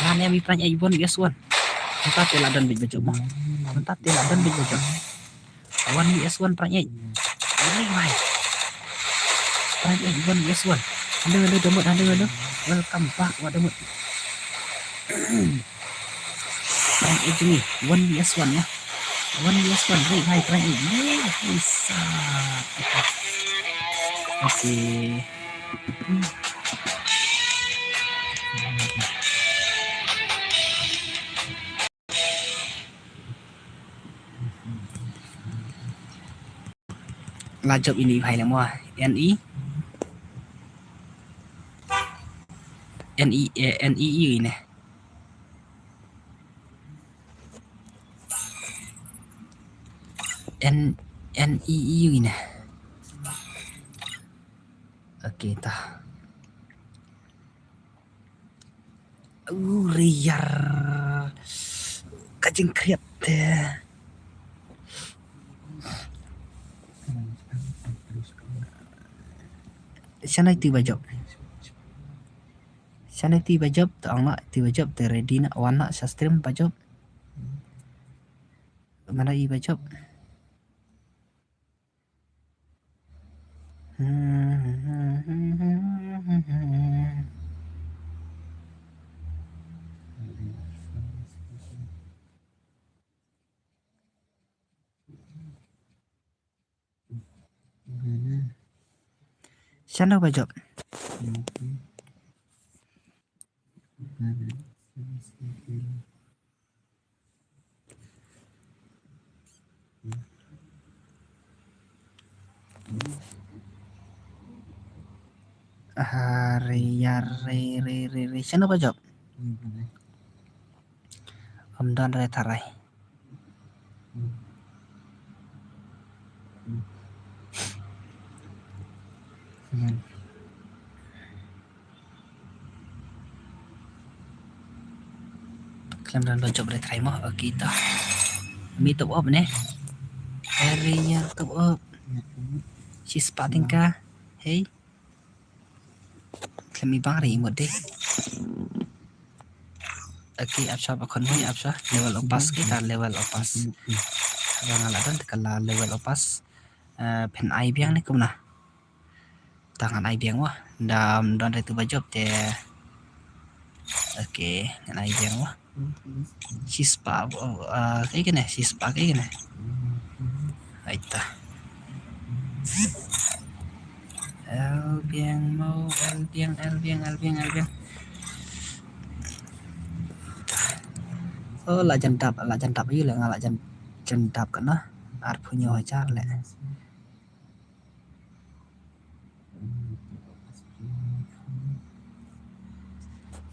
Lan em i Prime Eight, one V S one. Mynta te la don beit ba jop mo. Mynta te la don beit ba jop. One V S one Prime Eight. Ini bhai. Prime Eight, one V S one. Hello, hello, Damut, hello, hello. Welcome back, Wah Damut. Prime Eight jong ngi, one V S one ïa. One V S one, Ray, hai, Prime Eight. Ray, hai, sa. Okay. La jop ini bhai lemo. N E. N E, eh, N E U ine. N, N E U ine. Okay, tah. Ure yaar. Ka jingkhriat te. Shano iti ba jop? Shano iti ba jop? Te ong na iti ba jop, te ready na, wan na sha stream ba jop. Mana i ba jop? Shano ba jop? Are yaar, re, re, re, re. Shano ba jop? Ym don re tharai. Khlem don ba jop re tharai mo. Okay, to. Mi top up ne. Area top up. Shispah tyngka. Hey. Khlem i bang re i mut de. Okay, ap sha ba khon mui ap sha. Level o pass ki ka level o pass. Ba nga la don te ka la level o pass. Eh, phin ai biang ne kumno. Tang ngan ai biang wa. Dam don re tu ba jop te. Okay, ngan ai biang wa. Shispah, uh, kaei kane, shispah kaei kane. Aita. L biang mo, L biang, L biang, L biang, L biang. Oh, la jan dap, la jan dap ïa la nga la jan, jan dap kana. Arphew hynñiew hajar leh.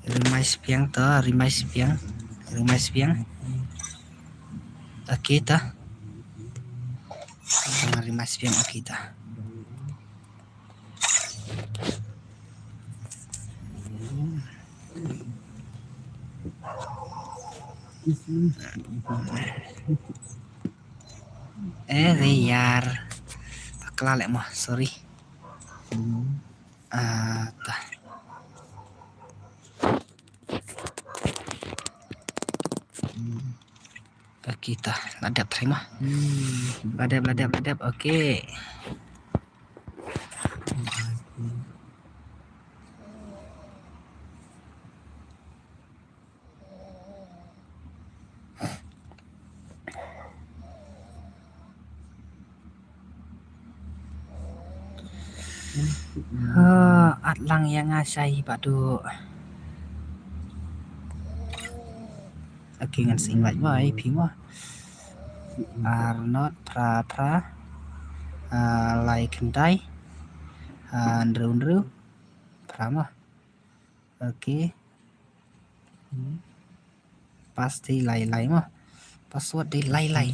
Rimai sbiang to, rimai sbiang, rimai sbiang. Okay to. Rimai sbiang, okay to. Eh, re ïar. Bakla leh mo, sorry. Ah, ta. Okay, ta. La dep trai mo. La dep, la dep, la dep. Okay. Ah, at lang ïa nga shai Bah Duh. Okay, ngan sa invite mo, eh, phi mo. Ar not phra phra. Ah, lai khyndai. Ah, hynriew hynriew. Phra mo. Okay. Pass dei lai lai mo. Password dei lai lai.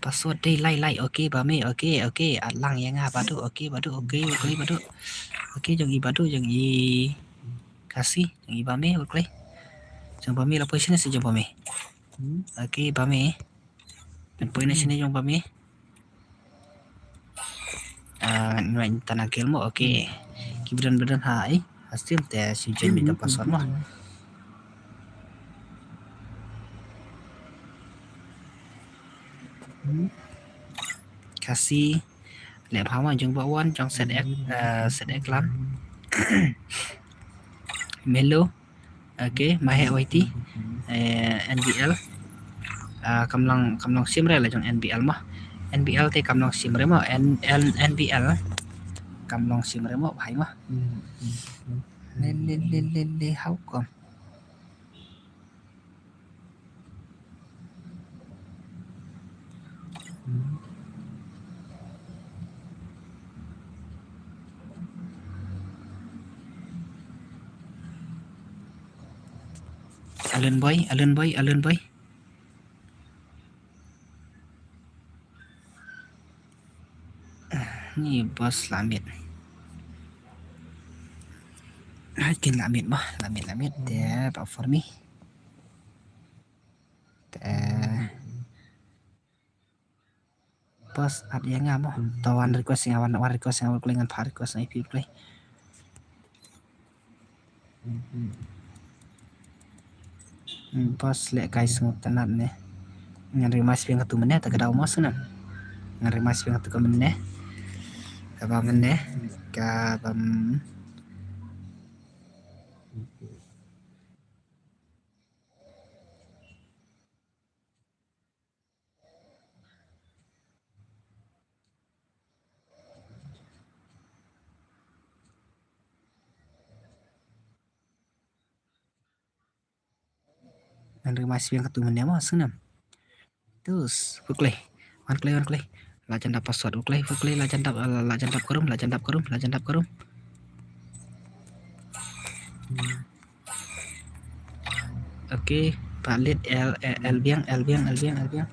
Password dei lai lai. Okay, Bah Mei. Okay, okay. At lang ïa nga Bah Duh. Okay, Bah Duh. Okay, okay, Bah Duh. Okay, jong i Bah Duh, jong i Khasi, jong i Bah Mei, okay. Jong Bah Mei la poi shane shi jong Bah Mei. Okay, Bah Mei. Pynpoi na shane jong Bah Mei. Ah, ngan tana gel mo, okay. Ki bdon bdon ha, eh. Ha stream te shu join beit da password mo. Khasi, leh bha mo jong Bah Wan, jong set ek, eh, set ek lam. Melo. Okay, Mahek Y T, eh, N B L. Ah, kam long, kam long shim re la jong N B L mo. N B L te kam long shim re mo, N, N, N B L. Kam long shim re mo, bhai mo. Le, le, le, le, le, how come? Alun Boy, Alun Boy, Alun Boy. Ni boss la mute. Hai kin la mute mo, la mute, la mute. Te pa for me. Te boss at ïa nga mo. To wan request ïa nga, wan, wan request ïa nga, khlei ngan pha request na i pi khlei. Hmm, boss leh guys, ngut tanat ne. Ngan ri mas biang katu mene, ta ka dau mos na. Ngan ri mas biang katu ka mene. Ka ba mene. Ka ba m- Ngan ri mas biang katu mene mo, snam. Tus, wan khlei. Wan khlei, wan khlei. La jan dap password, wan khlei, wan khlei, la jan dap, la, la jan dap ka room, la jan dap ka room, la jan dap ka room. Okay, palit L, eh, L biang, L biang, L biang, L biang.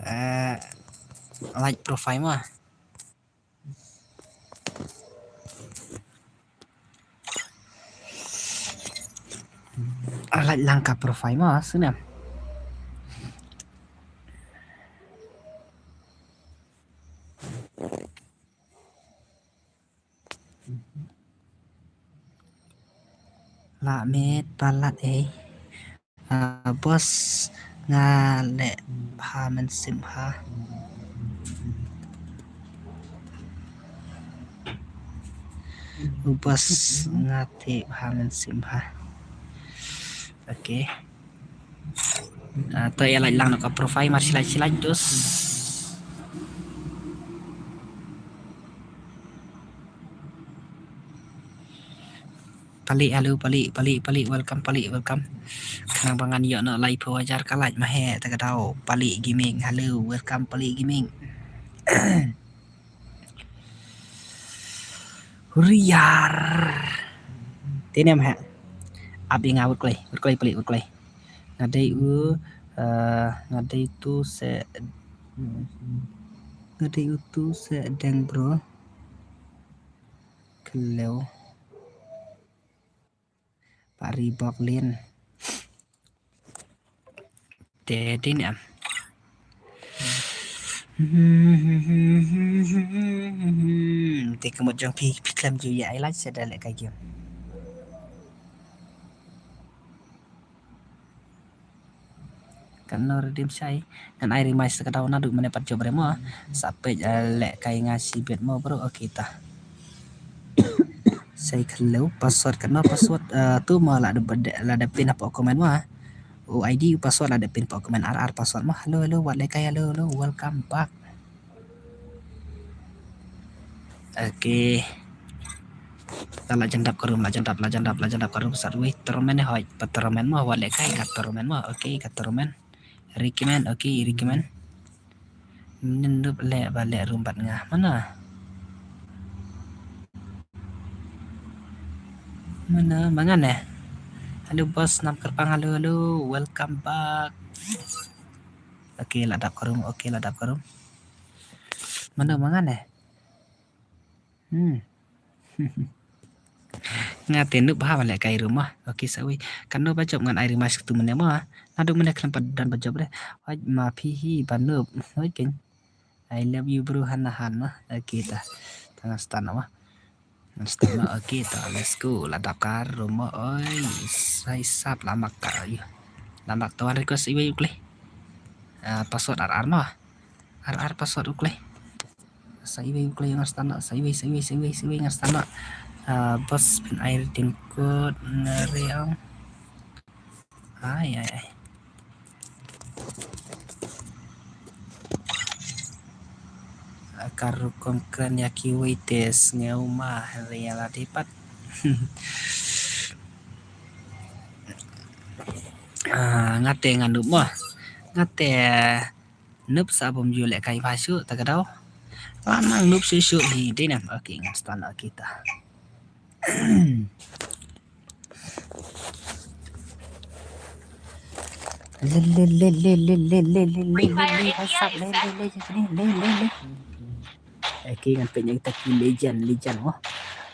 Eh, like profile mo. Like lang ka profile mo, snam. La met palat eh. Ah, boss, nga leh ha mynsiem ha. U bos nga te bha men sim ha. Okay. Ah, to ïa lait lang noh ka profile mar shi lait shi lait dus. Palik, hello, Palik, Palik, Palik, welcome, Palik, welcome. Khnang ba ngan ïoh noh laiphew hajar ka lait ma he, ta ka daw, Palik Gaming, hello, welcome, Palik Gaming. Huriar. Te ne em he. Ap ïa nga wut klei, wut klei, Palik, wut klei. Nga dei u, eh, nga dei tu se, nga dei u tu se deng bro. Khlem. Pari bok lin. Te din em. Te ka mut jong phi, phi khlem ju ïa ai like sa da leh kai game. Kan no redeem shai. Ngan ai rematch sa ka daw naduh mynne pat jop re mo. Sa peit, eh, leh kai nga shibit mo bro. Okay ta. Sai khlem password kan no password, eh, tu mo la da, la da pin hapoh comment mo. U I D u password la da pin hapoh comment, ar ar password mo. Hello, hello, wat leh kai, hello, hello, welcome back. Okay. Ta la jan dap ka room, la jan dap, la jan dap, la jan dap ka room sat wei. Tournament ne hoi, pat tournament mo, wat leh kai ka tournament mo. Okay, ka tournament. Recommend, okay, recommend. Nin dup leh ba leh room bad nga. Mana? Mana, mangan eh? Hello boss, nam kyrpang, hello, hello, welcome back. Okay, la dap ka room, okay, la dap ka room. Mana, mangan eh? Hmm. Nga te nup ha ba leh kai room ah. Okay, sa wei. Kan no ba jop ngan ai rematch tu mynne mo. Naduh mynne khlem pat don ba jop re. Hoi ma phi hi ba nup. Hoi ken. I love you bro, Hana Hana. Okay ta. Ta ngan start noh mo. Ngan start noh, okay ta. Let's go. La dap ka room mo. Oi, sai sap la mak ka. Oi. La mak ta wan request iwei u klei. Ah, password ar ar mo. Ar ar password u klei. Sa iwei u klei ngan start noh, sa iwei, sa iwei, sa iwei, sa iwei ngan start noh. Ah, boss phin ai redeem code na re ong. Ai, ai, ai. Ka rukom kren ïa kiwei te sngew ma, hynrei ïa lade pat. Ah, nga te ngan nup mo. Nga te nup sa bym ju leh kai bha shuh ta ka daw. Ka nang nup shuh shuh hi dei nam. Okay, ngan start noh kita. Le, le, le, le, le, le, le, le, le, le, le, WhatsApp, le, le, le, le, le, le, le. Okay, ngan peit ïa kita ki legend, legend mo.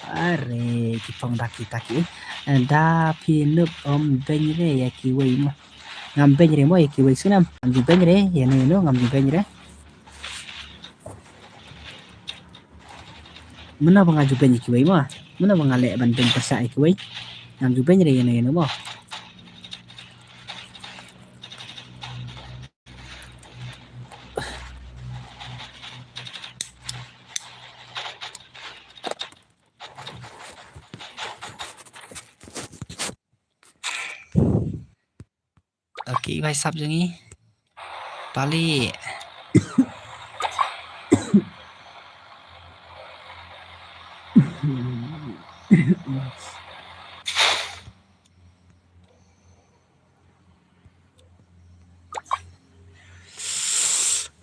Are, ki phong da kita ki. Eh, da phi nup ym beiñ re ïa kiwei mo. Ngam beiñ re mo ïa kiwei snam. Ngam ju beiñ re, ïa no, ïa no, ngam ju beiñ re. Mano ba nga ju beiñ ïa kiwei mo? Mano ba nga leh ban beiñ pyrshah ïa kiwei? Ngam ju beiñ re ïa no ïa no mo. Okay, bai sap jong ngi. Pali.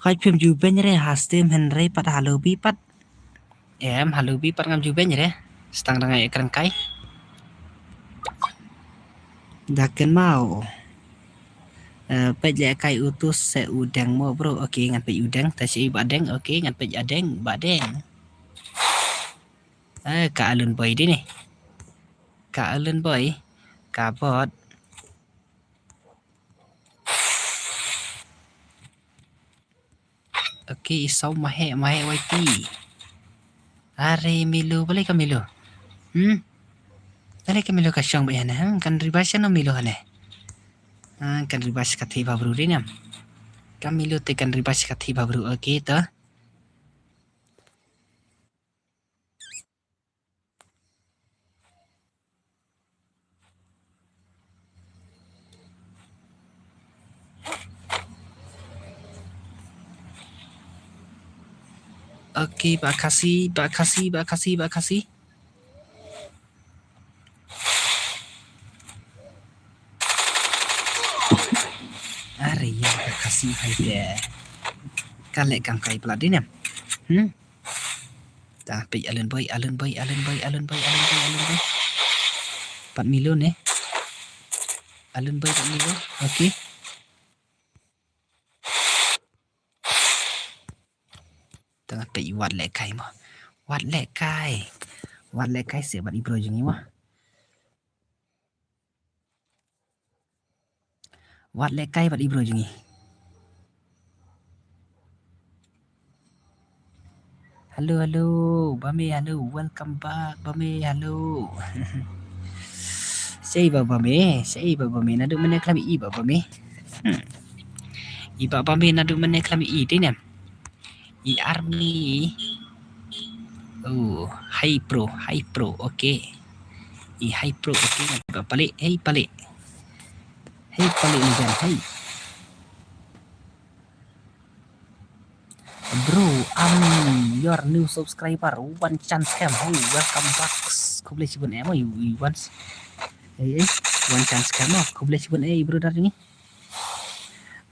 Hoi phim ju beiñ re ha stem hynrei pat ha lobby pat. Em, ha lobby pat ngam ju beiñ re. Stang dang ai kren kai. Da kynmaw. Eh, peit leh kai u tu se u deng mo bro. Okay, ngan peit u deng. Ta shi ba deng. Okay, ngan peit a deng, ba deng. Eh, ka alun boy di ni. Ka alun boy. Ka bot. Okay, i saw mahe, mahe Y T. Are Milo, balei ka Milo? Hmm? Balei ka Milo ka shong ba ïa ne, hmm? Kan riba sha no Milo hane. Ah, kan riba sha ka thei ba bru ri nam. Ka Milo te kan riba sha ka thei ba bru, okay to. Okay, Bah Khasi, Bah Khasi, Bah Khasi, Bah Khasi. Are ïa ka Khasi hai te. Ka leh kang kai pla dei ne. Hmm. Ta peit Alan Boy, Alan Boy, Alan Boy, Alan Boy, Alan Boy, Alan Boy. Pat Milo ne. Alan Boy, Pat Milo. Okay. Tang peit wat leh kai mo. Wat leh kai. Wat leh kai se bad i bro jong i mo. Wat leh kai bad i bro jong i. Hello, hello, Bame, hello, welcome back, Bame, hello. Sei ba Bame, sei ba Bame, naduh mynne khlem i ba Bame. Hmm. I ba Bame naduh mynne khlem i te ne. I army. Oh, hi pro, hi pro, okay. I hi pro, okay. Ba palik, hey palik. Hey palik ni jan, hey. Bro, I'm your new subscriber. One chance scam. Oh, welcome back. Khublei shibun em, oh, you, you once. Eh, eh, one chance scam, oh, khublei shibun eh, brother ni.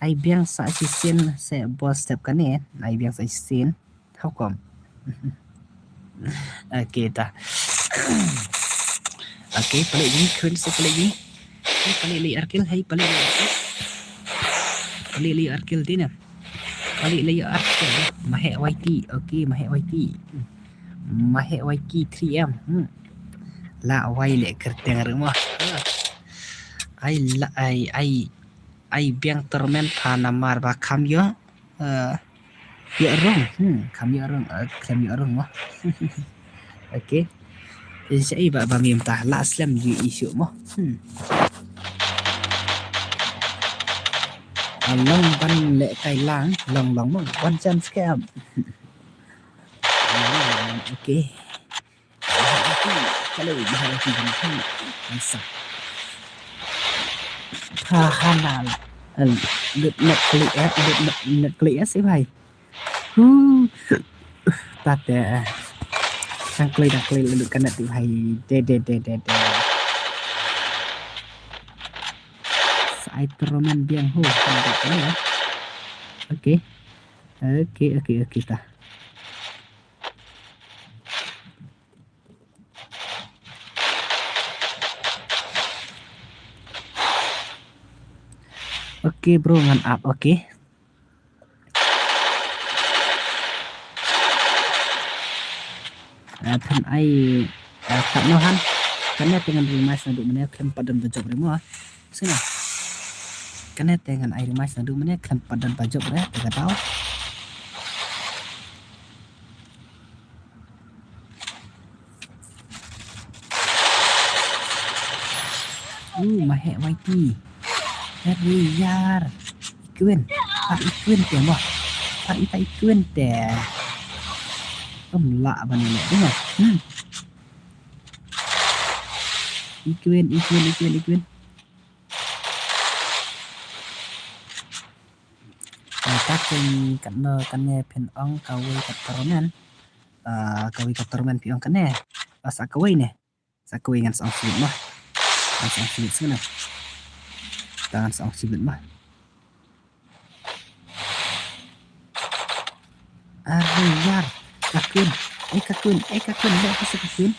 Ai biang sa shisien se boss step kane. Ai biang sa shisien. How come? Okay ta. Okay, palik ni, kren se palik ni. Hey, palik lei arkil, hey, palik lei arkil. Palik lei arkil tina. Palik lei arkil. Mahek Y T. Okay, Mahek Y T. Mahek Y T three M. Hmm. La wai le kerteng rumah. Ai la ai ai ai biang torment pha namar ba kham ïoh. Eh, ïoh rung. Hmm, kham ïoh rung. Eh, kham ïoh rung mo. Okay. Insha Allah ba mim ta la slem ju issue mo. Hmm. Along ban leh kai lang, long long mo. One chance scam. Okay. Pha hana lut net klik eh, lut net klik eh si bhai. Hu. Tate. Dang klik, dang klik lut ka net bhai. De de de de de. Sa ai torment biang ho. Okay. Okay, okay, okay ta. Okay bro, ngan ap, okay. Eh, phin ai, eh, kat noh han. Kane te ngan rematch naduh mynne khlem pat don ba jop re mo. Sngewbha. Kane te ngan ai rematch naduh mynne khlem pat don ba jop re te ka daw. Uh, Mahek Y T. Hei yar. Ikwin. Pat ikwin te mo. Pat ita ikwin te. Ym lah ban ïaleh dei mo. Hmm. Ikwin, ikwin, ikwin, ikwin. Ka kane, kane phin ong kawei ka torment. Ah, kawei ka torment phi ong kane. Ah, sa kawei ne. Sa kawei ngan sa ong sibit ma. Ngan sa ong sibit sngewbha. Ta ngan sa ong sibit ma. Are yar. Ka khun. Eh, ka khun. Eh, ka khun. Leh ka sa ka khun.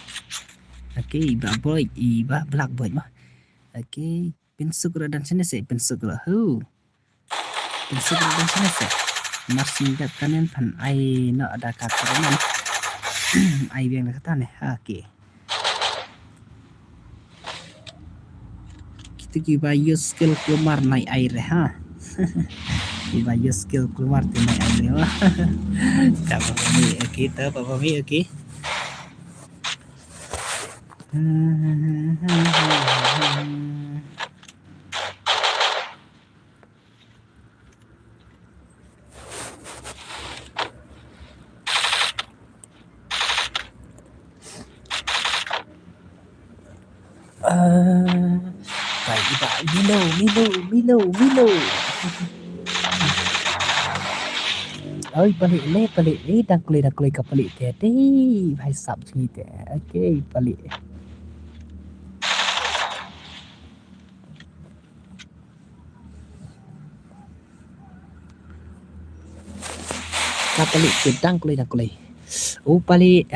Okay, i Bah Boy. I Bah Black Boy ma. Okay. Pynsuk ruh don shane se, pynsuk ruh. Hu. Pynsuk ruh don shane se. Mar shu dep kanen phan ai noh da ka torment. Ai biang da kata ne. Ha, okay. Kito kiba use skill kulmar nai ai re ha. Kiba use skill kulmar te nai ai re ha. Ka ba mi, okay, ta ba mi, okay. Ah, kai iba Milo, Milo, Milo, Milo. Oi, palik le, palik le, dang kloi, dang kloi ka palik te, te, bhai sap jngi te. Okay, palik. Ka palik te, dang kloi, dang kloi. Oh, palik.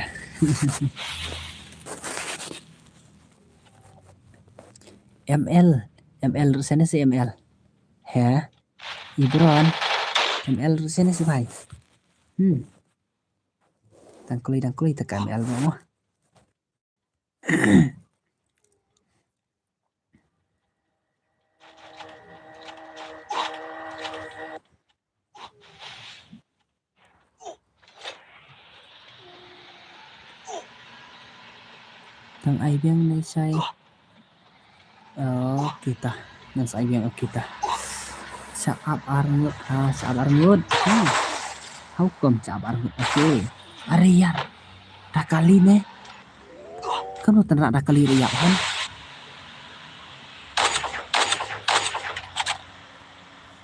M L, M L ruh sene si M L. He? Ibron. M L ruh sene si bhai. Hmm. Dang kloi, dang kloi ta ka M L mo. Tang ai biang ne shai. Oh, kita. Ngan sa ai biang, oh, kita. Sha ap arngut. Ha, sha ap arngut. Hmm. How come sha ap arngut? Okay. Are yar. Da kali ne. Kan lo tynrak da kali re yap han.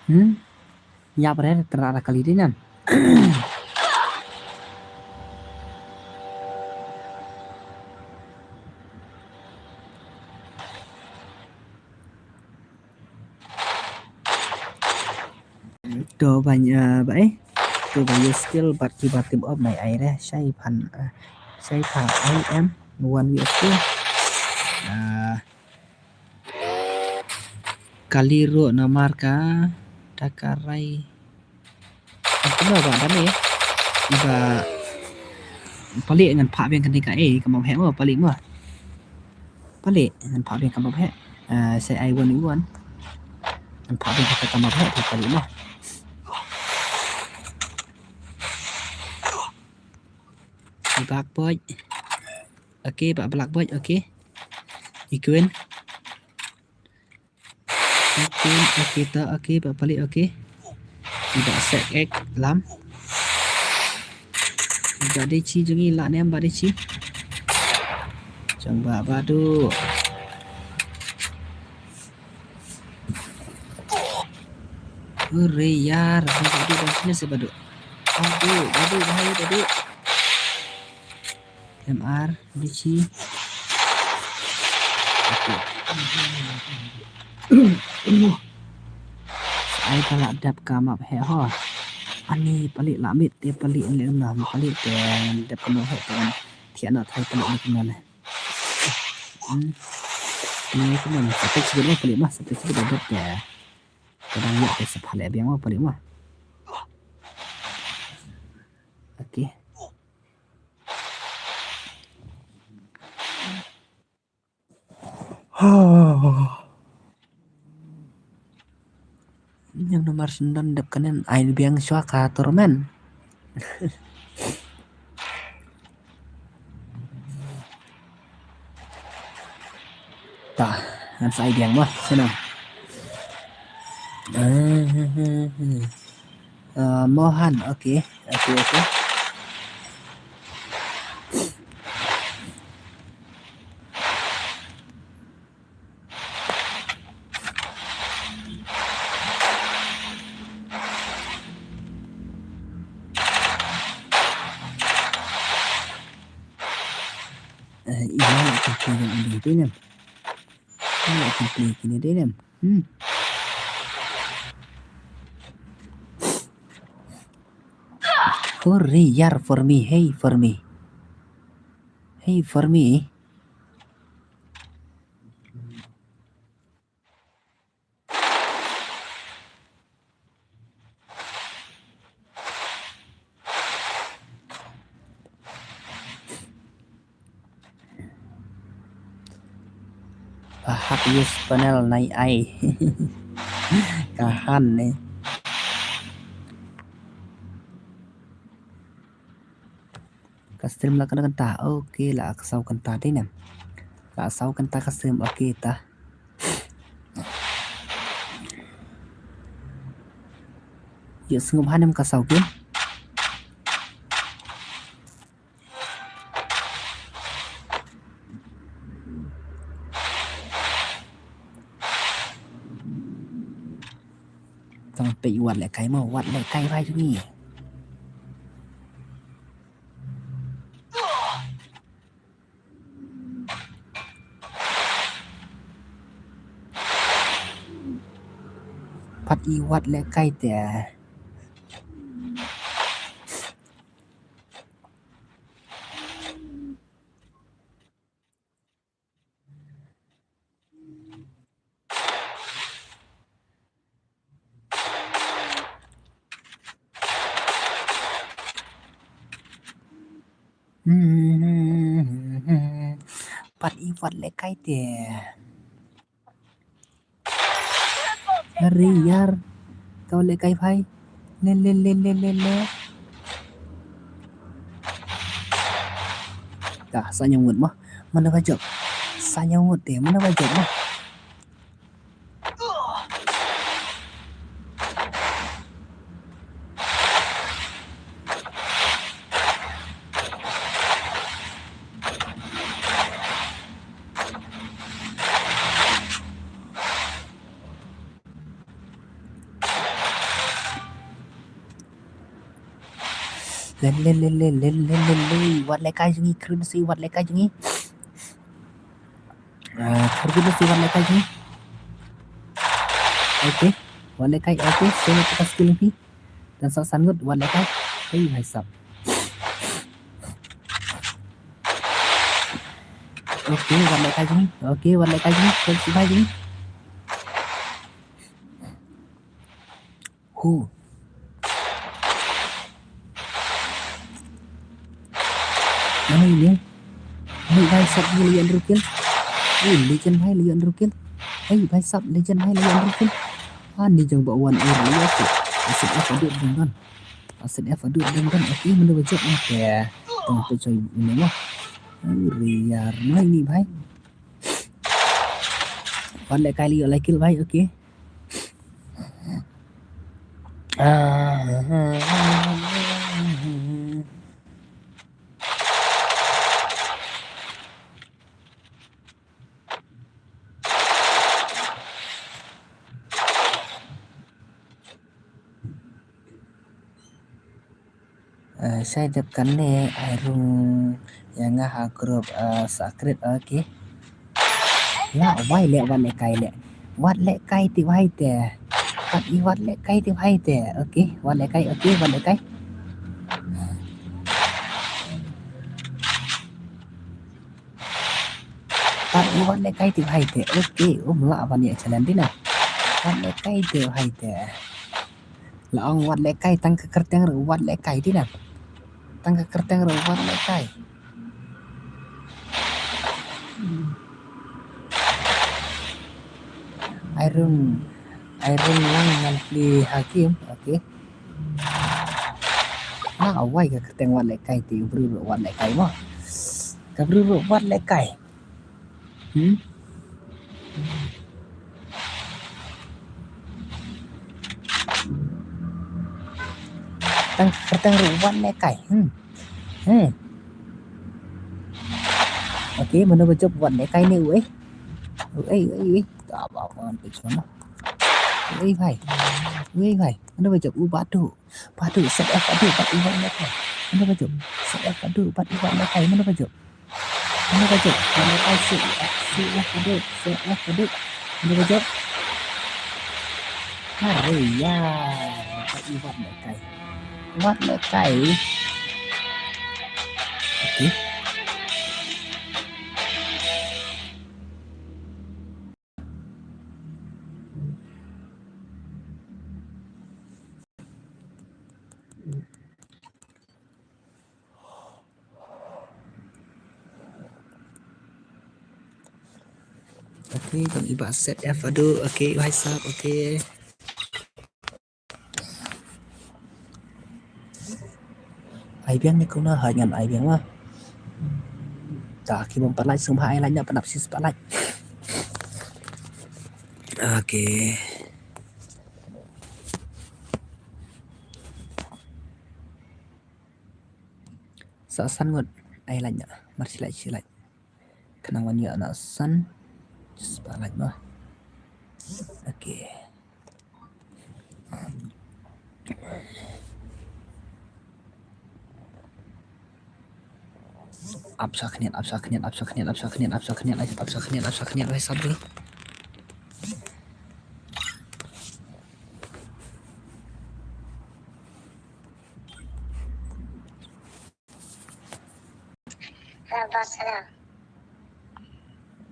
Hmm. Yap re tynrak da kali dei nan. To ban, eh, ba eh. To ban ïa skill bad ki ba team up nai ai re. Shai phan, eh, shai phan I am one V S two. Ah, kali ruh namar ka da ka rai. Kumno ba da ne. Ba palik ngan phah biang kane ka, eh, ka map heh mo, palik mo. Palik ngan phah biang ka map heh. Ah, shai I one one. Ngan phah biang ka map heh, palik mo. Black boy. Okay, ba black boy, okay. Ikuin. Okay, okay, ta, okay, ba palik, okay. Ba sek ek lam. Ba dei chi jong ngi lah ne em ba dei chi. Jong ba ba du. Hore yar, ba du ba sini se ba du. Ba du, ba du, ba du, ba du. M R, D C. Ai ka la dep ka map heh ho. Ani palik la mit te palik le nam palik te dep ka map heh te. Thiah na thai palik ni kumne. Hmm. Ni kumne sa palik sibit ma palik ma sa palik sibit dep te. Kadang ïa te sa palik biang ma palik ma. Okay. Ïa namar sendon dep kane ai biang shuwa ka tournament. Ta, ngan sa ai biang mo, sino. Eh, eh, Mohan, okay, okay, okay. Eh, ina la ka play kine dei nem. Ina la ka play kine dei nem. Hmm. Hurry, yar for me, hey for me. Hey for me. Ba hap use panel nai ai. Ka han ne. Ka stream la kane kynta. Okay, la ka saw kynta te ne. La saw kynta ka stream, okay ta. Ïa sngewbha ne em ka saw kin. Tang peit wat lehkai mo, wat lehkai bha jong ngi. Pat i wat lehkai te. Pat i wat lehkai te. Ari ïar. Ka wat lehkai bhai. Le le le le le le. Ka sa ñiaw ngut mo. Mano ba jop. Sa ñiaw ngut te. Mano ba jop mo. Len len len len len len len len. Wat lehkai jong ngi, kren si wat lehkai jong ngi. Ah, kren si wat lehkai jong ngi. Okay, wat lehkai, okay, so kita skill ni. Dan sa san ngut wat lehkai. Hei, hai sap. Okay, wat lehkai jong ngi. Okay, wat lehkai jong ngi. Kren si wat lehkai jong ngi. Hu. Mano ini? Mano bhai sap ni lagi Andrew Kill? Hu, legend bhai lagi Andrew Kill. Hei bhai sap legend bhai lagi Andrew Kill. Ah, ni jong ba wan air lagi tu. Asit F adu dengan. Asit F adu dengan. Okay, mano ba jop ni? Okay. Tengah tu coy ini lah. Ari ïar, mano ini bhai? Wat lehkai lagi lagi kill bhai, okay. Eh, shai dep kane ai rung ïa nga ha group, eh, sa krit, okay. La wai leh wat lehkai leh. Wat lehkai te bhai te. Wat i wat lehkai te bhai te. Okay, wat lehkai, okay, wat lehkai. Wat i wat lehkai te bhai te. Okay, um lah ban ïa challenge dina. Wat lehkai te bhai te. La ong wat lehkai tang ka kyrteng ruh wat lehkai dina. Tang ka kyrteng ruh wat lehkai. Ai rung, ai rung lang ngan plie ha game, okay. Na wai ka kyrteng wat lehkai te ka briew ruh wat lehkai mo. Ka briew ruh wat lehkai. Hmm. Tang, tang ruh wat lehkai. Hmm. Hmm. Okay, mano ba jop wat lehkai ne uei. Uei, uei, uei. Ta ba ko an pik sana. Uei bhai. Uei bhai. Mano ba jop u batu. Batu set F adu bat i wat lehkai. Mano ba jop. Set F adu bat i wat lehkai. Mano ba jop. Mano ba jop? Mano ba jop? Set F, set F adu, set F adu. Mano ba jop? Hari ya. Wat lehkai. Wat lehkai. Okay. Okay, tang iba set F adu. Okay, bhai sahab, okay. Ai biang ni kuna ha ngan ai biang ma. Ta ki bom pat like sum ha ai like nya panap sis pat like. Okay. Sa san ngut ai like nya. Mar shi like shi like. Khnang wan ïa na san. Spotlight noh. Okay. Ap sa khniat, ap sa khniat, ap sa khniat, ap sa khniat, ap sa khniat, ap sa khniat, ap sa khniat, ap sa khniat, ap sa khniat.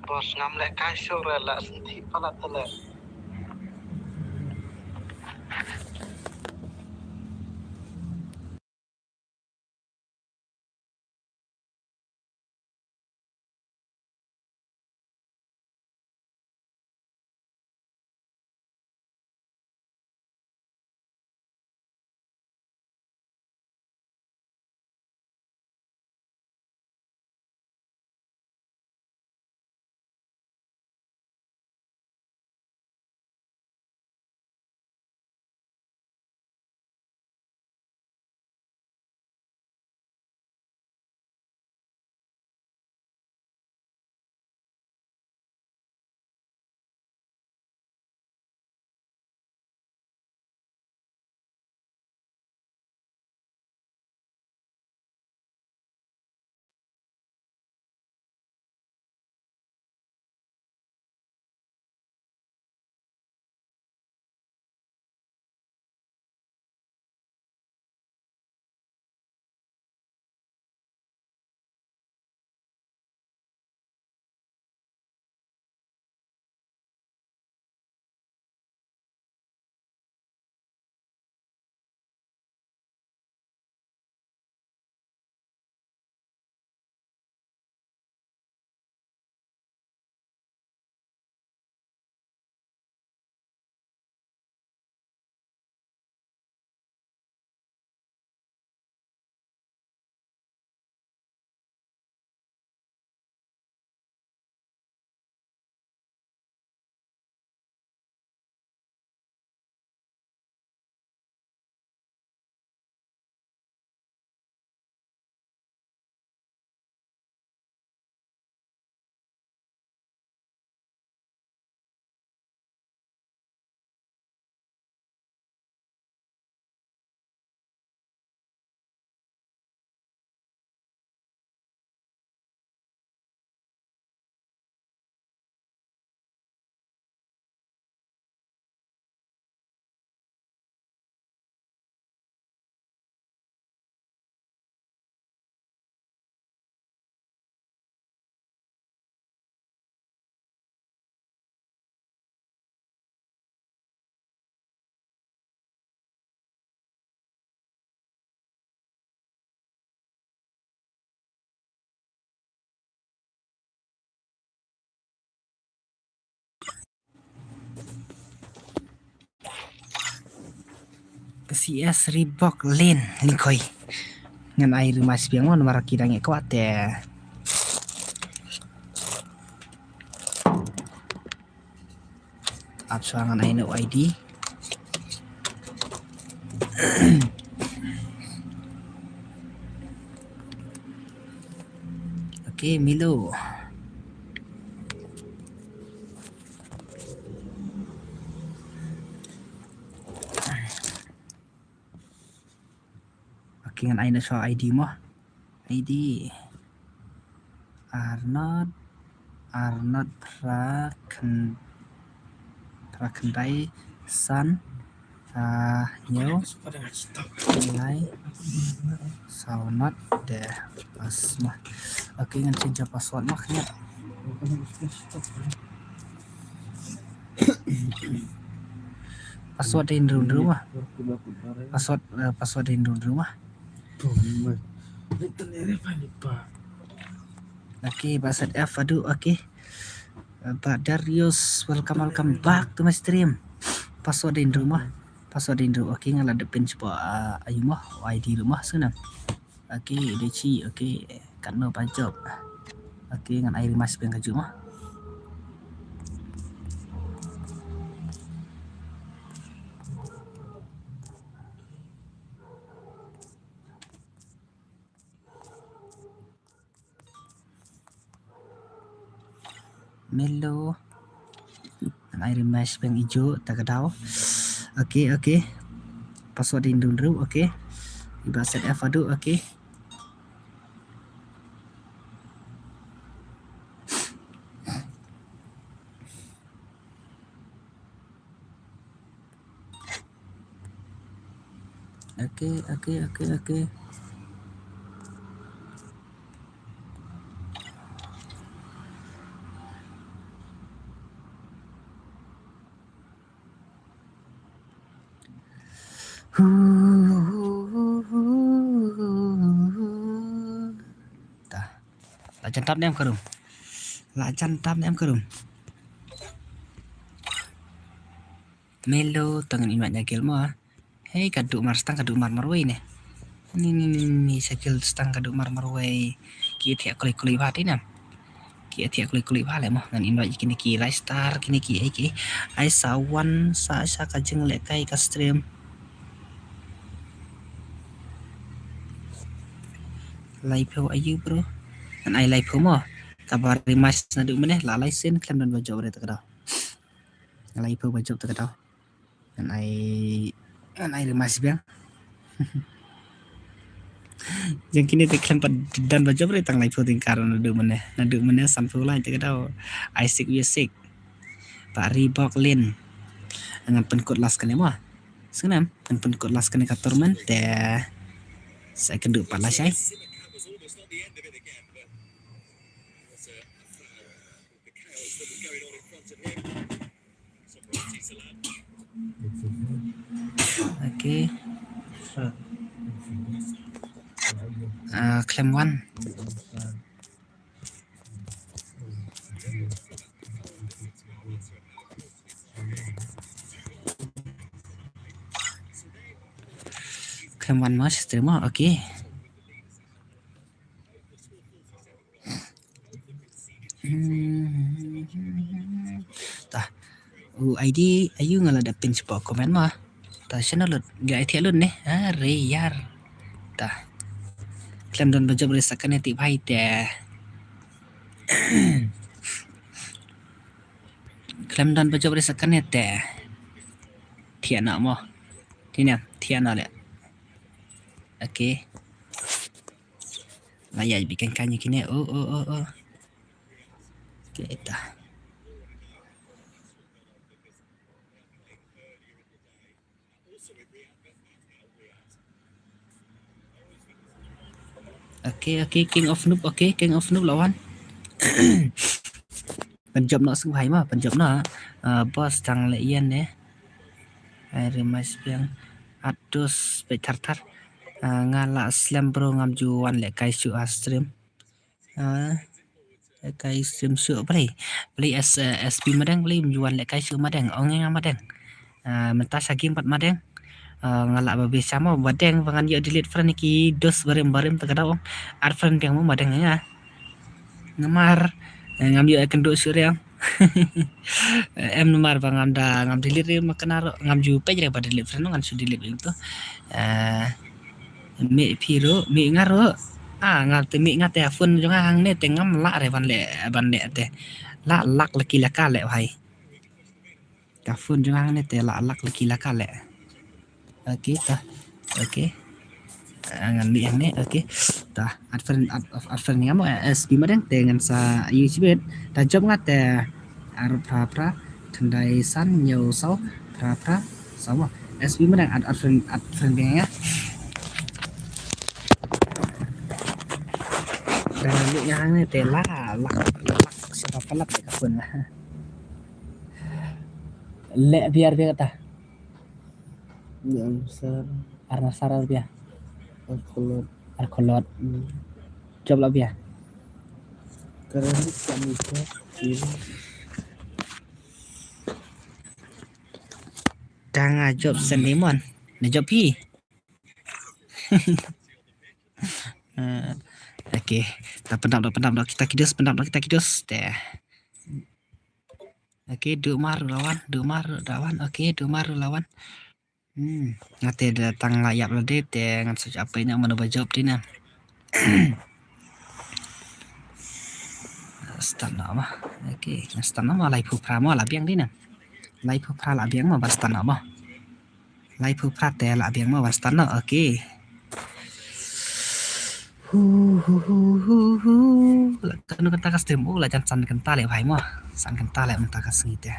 Bos, ngam leh kai shuh re, la synthi palat te leh. Ka C S Reebok Lane Lyngkhoi. Ngan ai rematch biang mo namar ki dang ïa kwah te. Ap shuwa ngan ai na u I D. Okay, Milo. Okay, ngan ai na shuwa I D mo. I D. Arnot, Arnot phra khyndai, phra khyndai san, ah, hynñiew, lai, saw not, de, pas mo. Okay, ngan change password mo, khyndiat. Password dei hynriew hynriew mo. Password, eh, password dei hynriew hynriew mo. Okay, Bah Sat F, aduh, okay. Eh, Bah Darius, welcome, welcome back to my stream. Password dei hynriew mo. Password dei hynriew, okay, nga la dep pin shapoh, ah, ayu mo, I D ruh mo, sngewbha. Okay, dei shi, okay. Katno ba jop. Okay, ngan ai rematch biang kajuh mo. Melo. Ngan ai rematch biang ijuh ta ka daw. Okay, okay. Password dei hynriew hynriew, okay. I Bah Sat F aduh, okay. Okay, okay, okay, okay. La jan tap ne em ka room. La jan tap ne em ka room. Melo, to ngan invite ïa ki mo. Hei, ka duh mar stang, ka duh mar marwei ne. Ni, ni, ni, ni, sa kil stang ka duh mar marwei. Ki thiah kloi kloi bha te ne. Ki thiah kloi kloi bha le mo. Ngan invite kine ki Ristar, kine ki, eh, ki. Ai sa wan, sa, sa ka jingleh kai ka stream. Laiphew ayu bro. Ngan ai laiphew mo. Kaba rematch naduh mynne, la lai sien khlem don ba jop re ta ka daw. Laiphew ba jop ta ka daw. Ngan ai, ngan ai rematch biang. Jong kine te khlem pat don ba jop re tang laiphew tyngka naduh mynne. Naduh mynne sanphew lai ta ka daw. Ai sik wi sik. Ba Reebok Lin. Ngan pynkut last kane mo. Sngewbha ngan pynkut last kane ka tournament te sa ïakynduh pat lashai. Okay. Ah, khlem wan. Khlem wan mo, stream mo, okay. Hmm. Tah. U I D ayu nga la da pin shapoh comment mo. Tah, shano lut, nga ai thiah lut ne. Are yar. Tah. Khlem don ba jop re sa kane te bhai te. Khlem don ba jop re sa kane te. Thiah na mo. Kine, thiah na le. Okay. Nga ïa bi kan kan kine. Oh, oh, oh, oh. Okay, tah. Okay, okay, King of Noob, okay, King of Noob lawan. Pynjop noh sngewbha mo, pynjop noh. Ah, boss tang le ïen ne. Ai rematch biang. Atus peit thar thar. Ah, nga la slem bro, ngam ju wan lehkai shuh ha stream. Ah, lehkai stream shuh balei. Balei S, eh, S P Madeng, balei ym ju wan lehkai shuh Madeng. Ong ïa nga Madeng. Ah, mynta sa game pat Madeng. Ah, nga lah ba bishar mo, Madeng ba ngan ïoh delete friend ki dos barim barim ta ka daw. Add friend biang mo Madeng ïa nga. Namar, eh, ngam ïoh ïakynduh shuh re. Em namar ba ngam da, ngam delete re ma kane ruh, ngam ju peit re ba delete friend, ngan shu delete re to. Eh, mih phi ruh, mih nga ruh. Ah, nga te mih nga te phone jong nga hangne te ngam lah re ban leh, ban leh te. Lah lak laki laka leh bhai. Ka phone jong nga hangne te lah lak laki laka leh. Okay, tah. Okay. Ah, ngan lih hangne. Okay. Tah, add friend, add, add friend ngam, eh, S P Madeng te ngan sa ïa shibit. Tah jop nga te ar phra phra khyndai san hynñiew saw phra phra saw mo. S P Madeng add, add friend, add friend biang nga. Te ngan lih nga hangne te lah lak, lak, lak, sa palat ka phone. Leh biar biar kata. Ar sar ar bia. Ar kholot. Ar kholot. Hmm. Jop la bia. Karen ni kami ko. Ini. Dang, ah, jop sendimon. Na jop hi. Eh, okay. Ta pyndap da, pyndap da kita ki dos, pyndap da kita ki dos. Te. Okay, duh mar ruh la wan, duh mar ruh la wan. Okay, duh mar ruh la wan. Hmm, nga te da tang la ïap lade te ngan sa ap ïa mano ba jop te na. Start noh mo. Okay, ngan start noh mo, laiphew phra mo la biang te na. Laiphew phra la biang mo ban start noh mo. Laiphew phra te la biang mo ban start noh. Okay. Hu, hu, hu, hu, hu. La kano kata ka stream, oh, la jan san kynta leh bhai mo. San kynta leh mynta ka sngi te.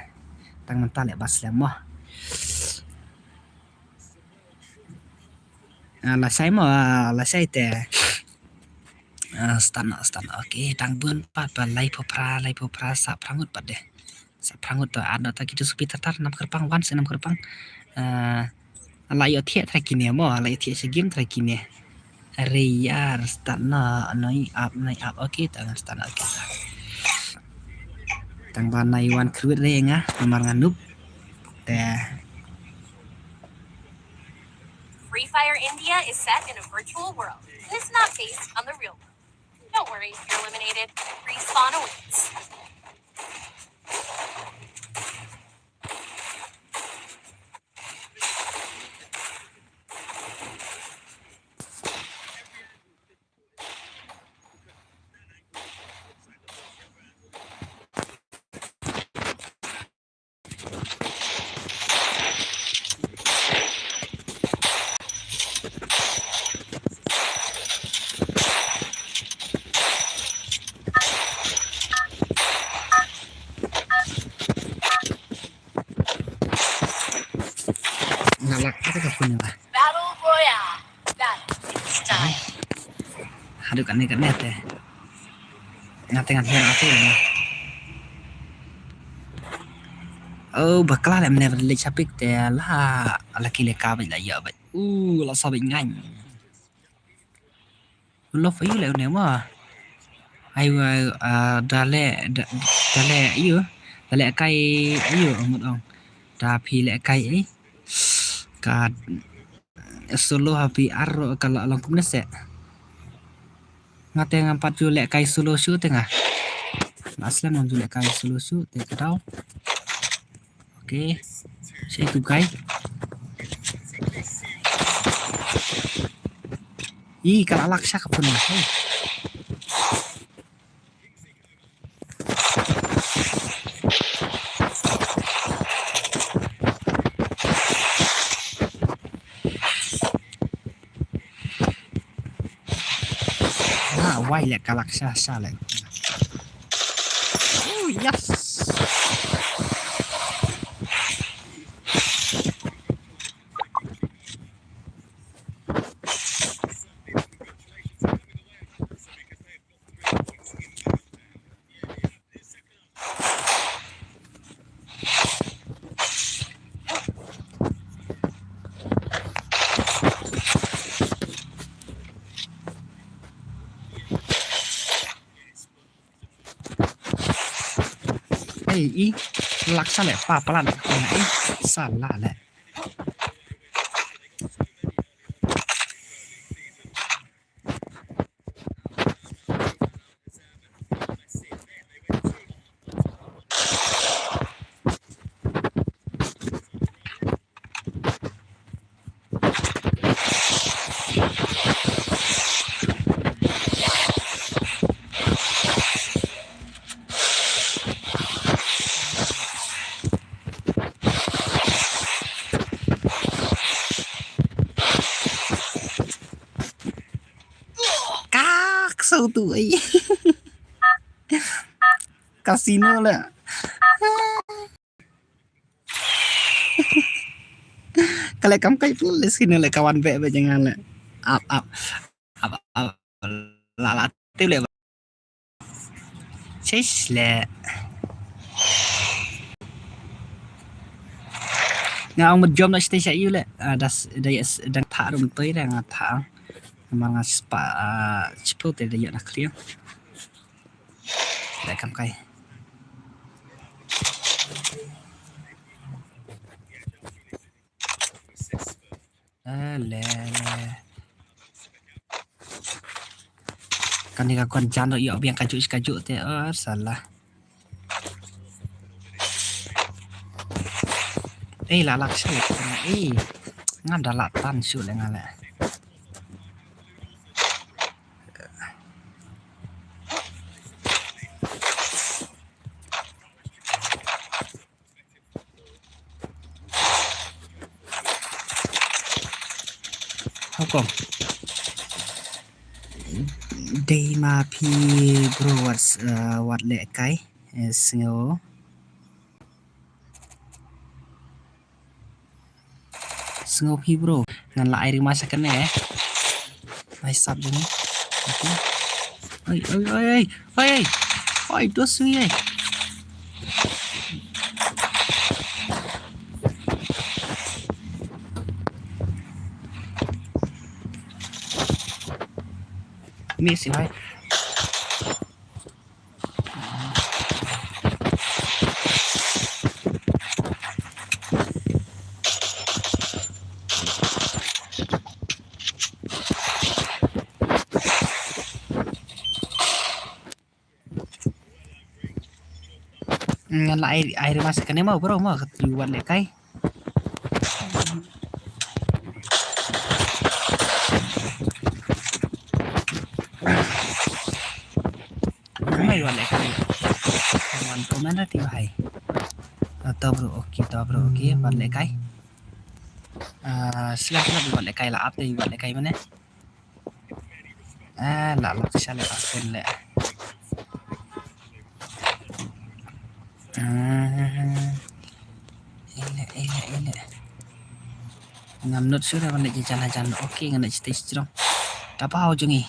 Tang mynta leh ba slem mo. Ah, lashai mo, ah, lashai te. Ah, start noh, start noh. Okay, dang bun pat ba laiphew phra, laiphew phra, sa phra ngut pat de. Sa phra ngut to, add noh ta ki dos supi tar tar, nam kyrpang, wan sa nam kyrpang. Ah, la ïoh thiah trai kine mo, la ïoh thiah sha game trai kine. Riyar start na nai ap nai ap. Okay, tang start na kita. Tang ba nai wan kruit re nga namar nga noob. Te Free Fire India is set in a virtual world. It's not based on the real world. Don't worry, you're eliminated. Respawn awaits. Nga lak kata ka phone ba. Battle Royale. Battle style. Haduh kane kane te. Ngate ngan hian ate. Oh, bakla le mne le chapik te la la ki le ka ba la ya ba. Uh, la sa ba ngan. Love ayu le ne ma. Ayu, ah, dale, da-, dale ayu. Dale kai ayu, amut ong. Da phi le kai ai. Ka solo ha phi ar ka la long kumne se. Nga te ngam pat ju le kai solo shu te nga. Aslam ngam ju le kai solo shu te ka dau. Okay. Sha itu kai. Ih, ka la lak sha ka phone. Hey. Ah, wai le ka lak sha sha le. Oh, yes. Ei, i, lak sha le, pa, palat, i, sala le. Kak, so tu ai. Casino le. Ka le kam kai pul le sini le kawan be be jangan le. Ap ap. Ap ap. La la tu le. Sis le. Nga ong mut jom na stage yu le. Ah, das da yes dang tha rum toi da nga tha. Namar nga spa, ah, chipo te da yu na clear. Da kam kai. Ah, le, le. Kane ka kon jan ïoh biang kajuh kajuh te, oh, salah. Eh, la lak shu, eh, ngam da la tan shu le nga le. Hukum. Dei ma phi bro wat, eh, wat leh kai, eh, sngew. Sngew phi bro. Ngan la ai rima sa kane, eh. Ai sap jong. Okay. Ai, ai, ai, ai. Ai, ai. Ai, dos ni, ai. Miss, bhai. Nga la ai, ai rematch kane mo bro mo, ka three one lehkai. Mai one lehkai. One commander ti bhai. Ah, to bro, okay, to bro, okay, one lehkai. Ah, siap siap one lehkai la ap te one lehkai mane. Ah, la la sha le asen le. Ah. Ele, ele, ele. Ngam not sure ban le jan jan. Okay, ngan stage strong. Tapa ho jungi.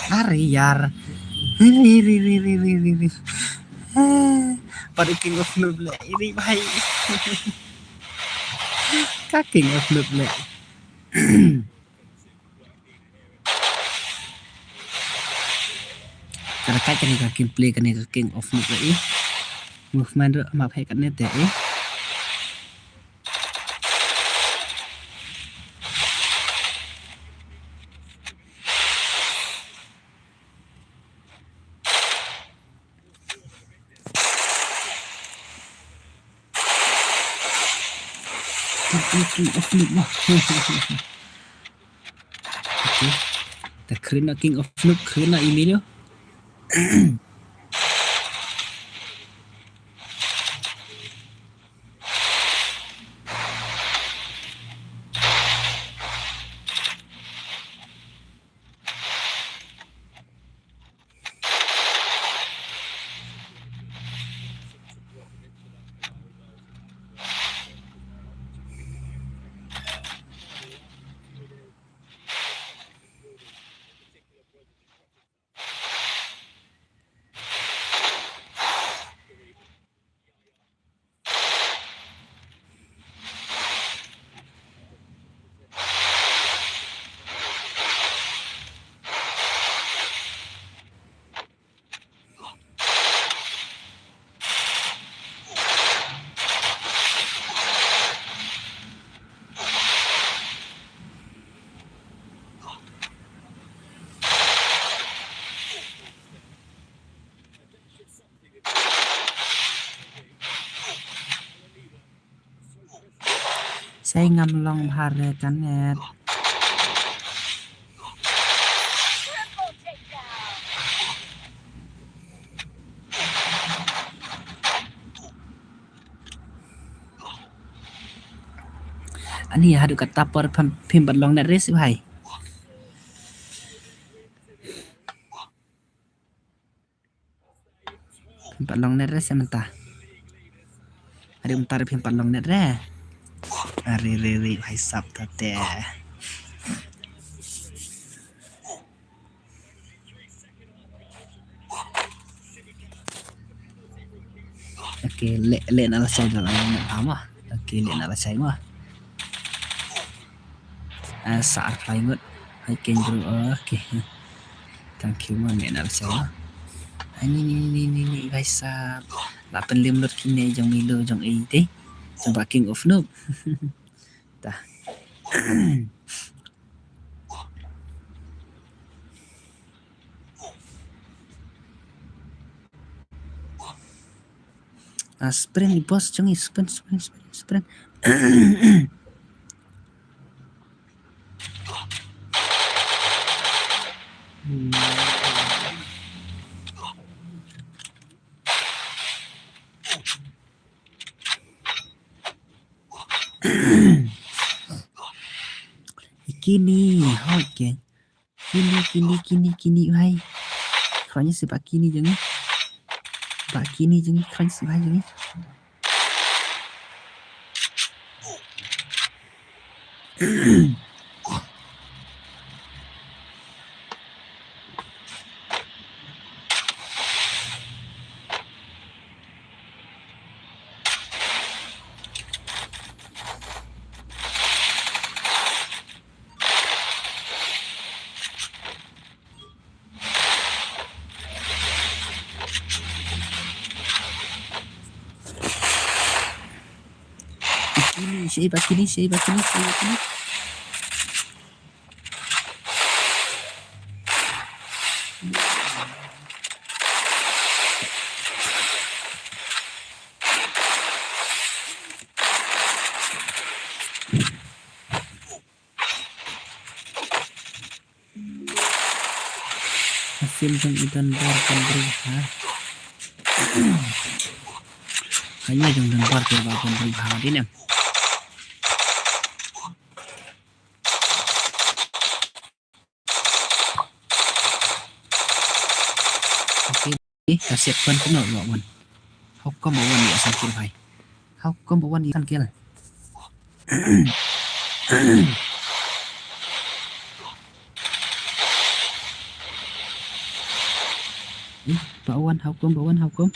Are yar. Ri, ri, ri. Ah, pat u King of Noob le. Iri bhai. Ka King of Noob le. Ka rakai kane ka gameplay kane ka King of Noob le i. Movement ruh map hai kane te i. King of Noob. Okay. Ta khrina King of Noob, khrina Emilio. Sai ngam long bha re ka net. Ani haduh kata por phim, phim pat long net re sibhai. Phim pat long net re se mynta. Are mynta re phim pat long net re. Are re re bhai sab ta te. Okay, le le na la sai la ma. Okay, le na la sai ma. Ah, sa ar fly ngut. Hai ken bro. Okay. Thank you man, le na la sai ma. Ani ni ni ni ni guys, ah, la pen lim lut kine jong Milo jong ei te. Jong ba King of Noob. Ta. Ah, sprint i boss jong i, sprint, sprint, sprint, sprint. Kini, okay. Kini, kini, kini, kini, bhai. Khroi seh ba kini jong i. Ba kini jong i, khroi seh bhai jong i. Kini, shei ba kini, shei ba kini, shei ba kini. Hasim jong i Donbor Boundary ha. Hanya jong Donbor te ba Boundary ha din em. Okay. Eh, ka siat pyn kumno ba wan. How come ba wan ïa san kill bhai? How come ba wan ïa san kill? Eh, ba wan, how come, ba wan, how come?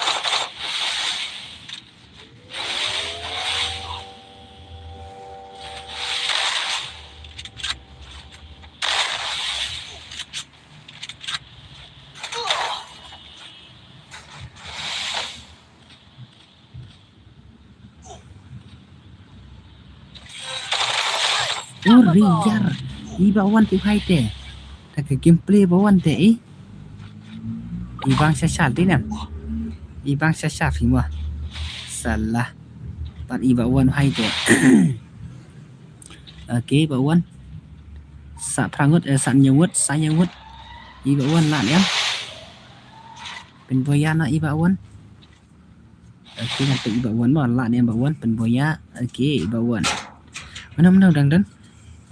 Uri yar. I ba wan tu hai te. Ta ka gameplay ba wan te eh. I bang sha sha te nam. I bang sha sha fi mo. Salah. Pat i ba wan hai te. Okay, ba wan. Sa prangut, eh, sa nyawut, sa nyawut. I ba wan la niam. Pynboya na i ba wan. Okay, ngan pyn i ba wan mo, la niam ba wan, pynboya. Okay, i ba wan. Mano, mano, dang, dang.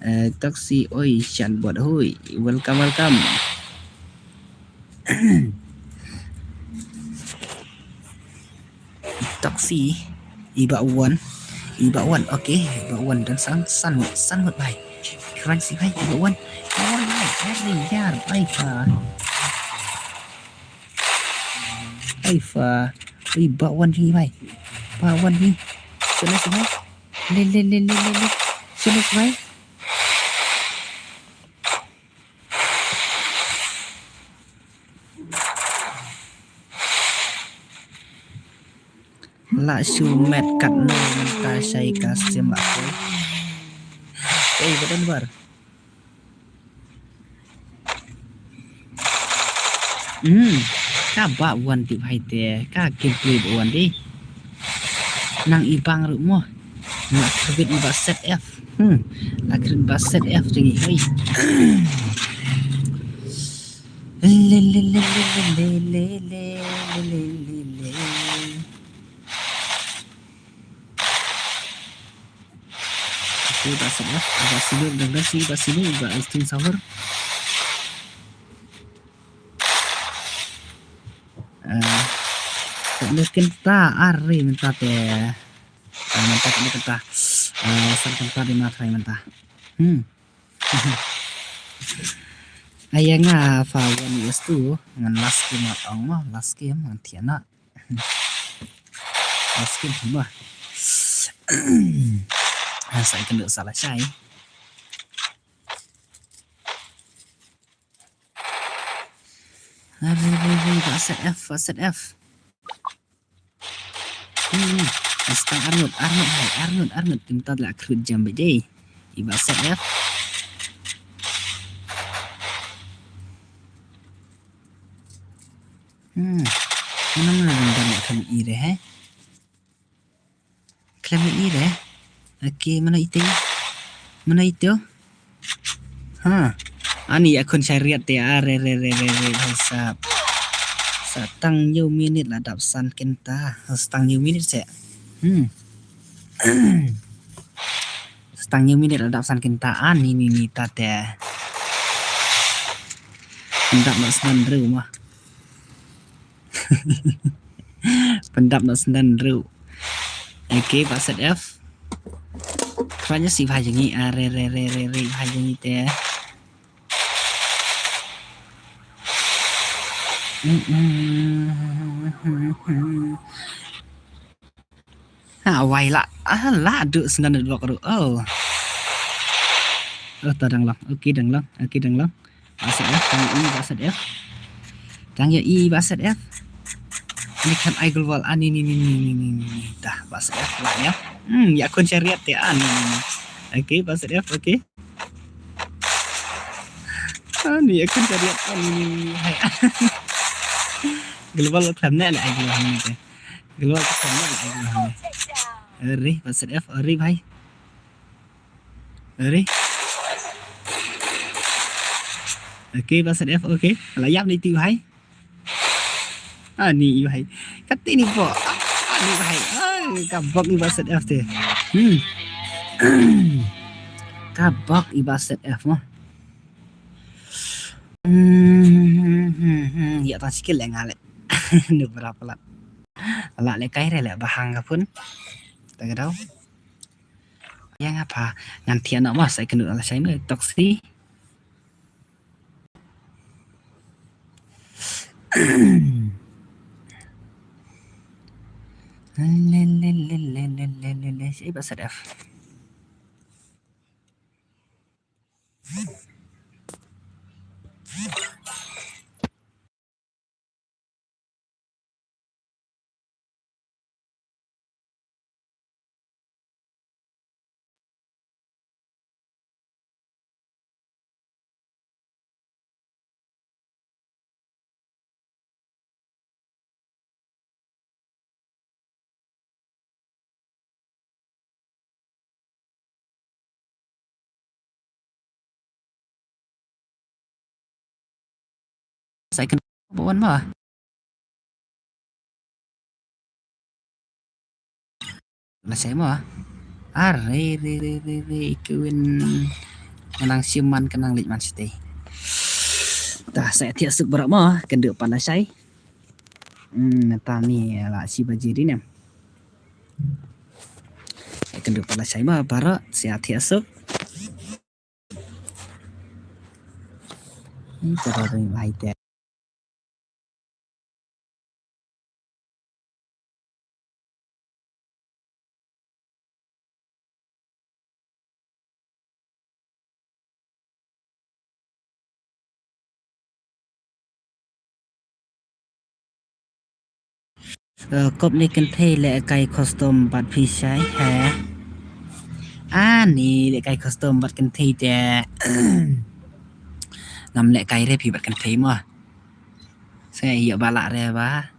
Eh, Toxi, oi, shan bot, hui. Welcome, welcome. Toxi, i ba wan, i ba wan, okay, i ba wan dan sang, san ngut, san ngut bai. Kran si bai, i ba wan, i ba wan bai, ai yar, ai fa. Ai fa, i ba wan hi bai. Ba wan hi. Sila si bai. Le, le, le, le, le, le. Sila si bai. La shu met katno mynta shai ka stream ba koi. Ei, ba don bar. Hmm, ka ba wan tip hai te, ka gameplay ba wan dei. Nang i bang ruh mo. La khwit ba set F. Hmm. La khwit ba set F jong i hoi. Le, le, le. Okay, ba set F, ba sini, ba sini, ba sini, ba sting sahur. Eh, tak ada kenta, are mynta te. Ah, mynta ka dei kata. Ah, san kata dei ma trai mynta. Hmm. Aya nga fa wan is tu ngan last game ong mo, last game ngan thiah na. Last game mo. Sa ikynduh sa la shai. Are, are, are, ba set F, ba set F. Hmm, stang arngut, arngut hai, arngut, arngut. Mynta la khruit jam bad dei. Iba set F. Hmm. Mana mana dendam kat ire hai. Khlem ïa i re. Okay, mano ito? Mano ito? Ha. Ani ïa khun shariat te, ah, re, re, re, re, re, bhai sahab. Sa tang hynñiew minit la dap san kynta. Sa tang hynñiew minit se. Hmm. Sa tang hynñiew minit la dap san kynta. Ani ni ni ta te. Dap ma snan ru ma. Pyndap na snan ruh. Okay, ba set F. Ranya si bha jong ngi, ah, re, re, re, re, re, bha jong ngi te. Mm, mm, mm. Ha, wai la. Ah, la du snan du ka ru. Oh. Oh, ta dang long. Okay, dang long. Okay, dang long. Ba set F, dang i ba set F. Dang i ba set F. Ani kan ai gol wal. Ani ni ni ni ni ni ni. Dah, ba set F lah ya. Hmm, ya kun chariot ya. Ani ni ni. Okay, ba set F, okay. Ani ya kun chariot. Ani ni ni ni. Hai. Global klam ne le ai global hamne te. Global klam ne le ai global hamne. Ori, ba set F, ori bhai. Ori. Okay, ba set F, okay. La yap ni ti bhai. Ani i bhai. Kati ni po. Ani bhai. Ai, ka bok i ba set F te. Hmm. Ka bok i ba set F mo. Hmm, hmm, hmm, hmm. Ya ta sikil le nga le. Ni berapa lah. La le kai re le bahang ka pun. Ta ka dau. Yang apa? Ngan thiah noh mo, sa ïakynduh lashai mo, toksi. Le, le, le, le, le, le, le, le, le. Sa i ba set F. Sa ïakynduh ba wan mo. Lashai mo. Are, re, re, re, re, i Kewin. Nga nang shim man, ka nang leit man shatei. Ta sa ïathiah suk baroh mo, kynduh pat lashai. Hmm, mynta ni la shi baje dei ne. Kynduh pat lashai mo baroh, sa ïathiah suk. Ni ka ba ring bhai te. Eh, kop ne kynthei leh kai custom bad phi shai, he. Ani leh kai custom bad kynthei te. Ngam leh kai re phi bad kynthei mo. Sa ïoh ba lah re ba.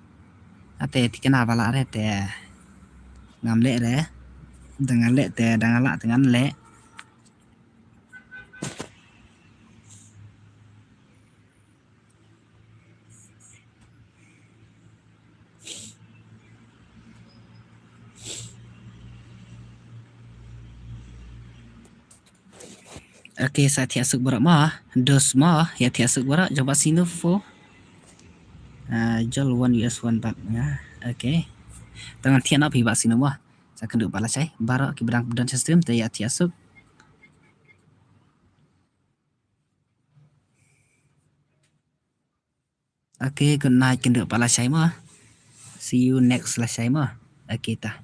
Ate thikna ba lah re te. Ngam leh re. Dang leh te, dang lah te ngan leh. Okay, sa thiah suk baroh mo, dos mo, ïa thiah suk baroh, jong ba sinu fo. Ah, jol one U S one baht, ya. Okay. Tang thiah na phi ba sinu mo. Sa kynduh pat lashai, baroh ki ba dang don sha stream, te ïa thiah suk. Okay, good night, kynduh pat lashai mo. See you next lashai mo. Okay, ta.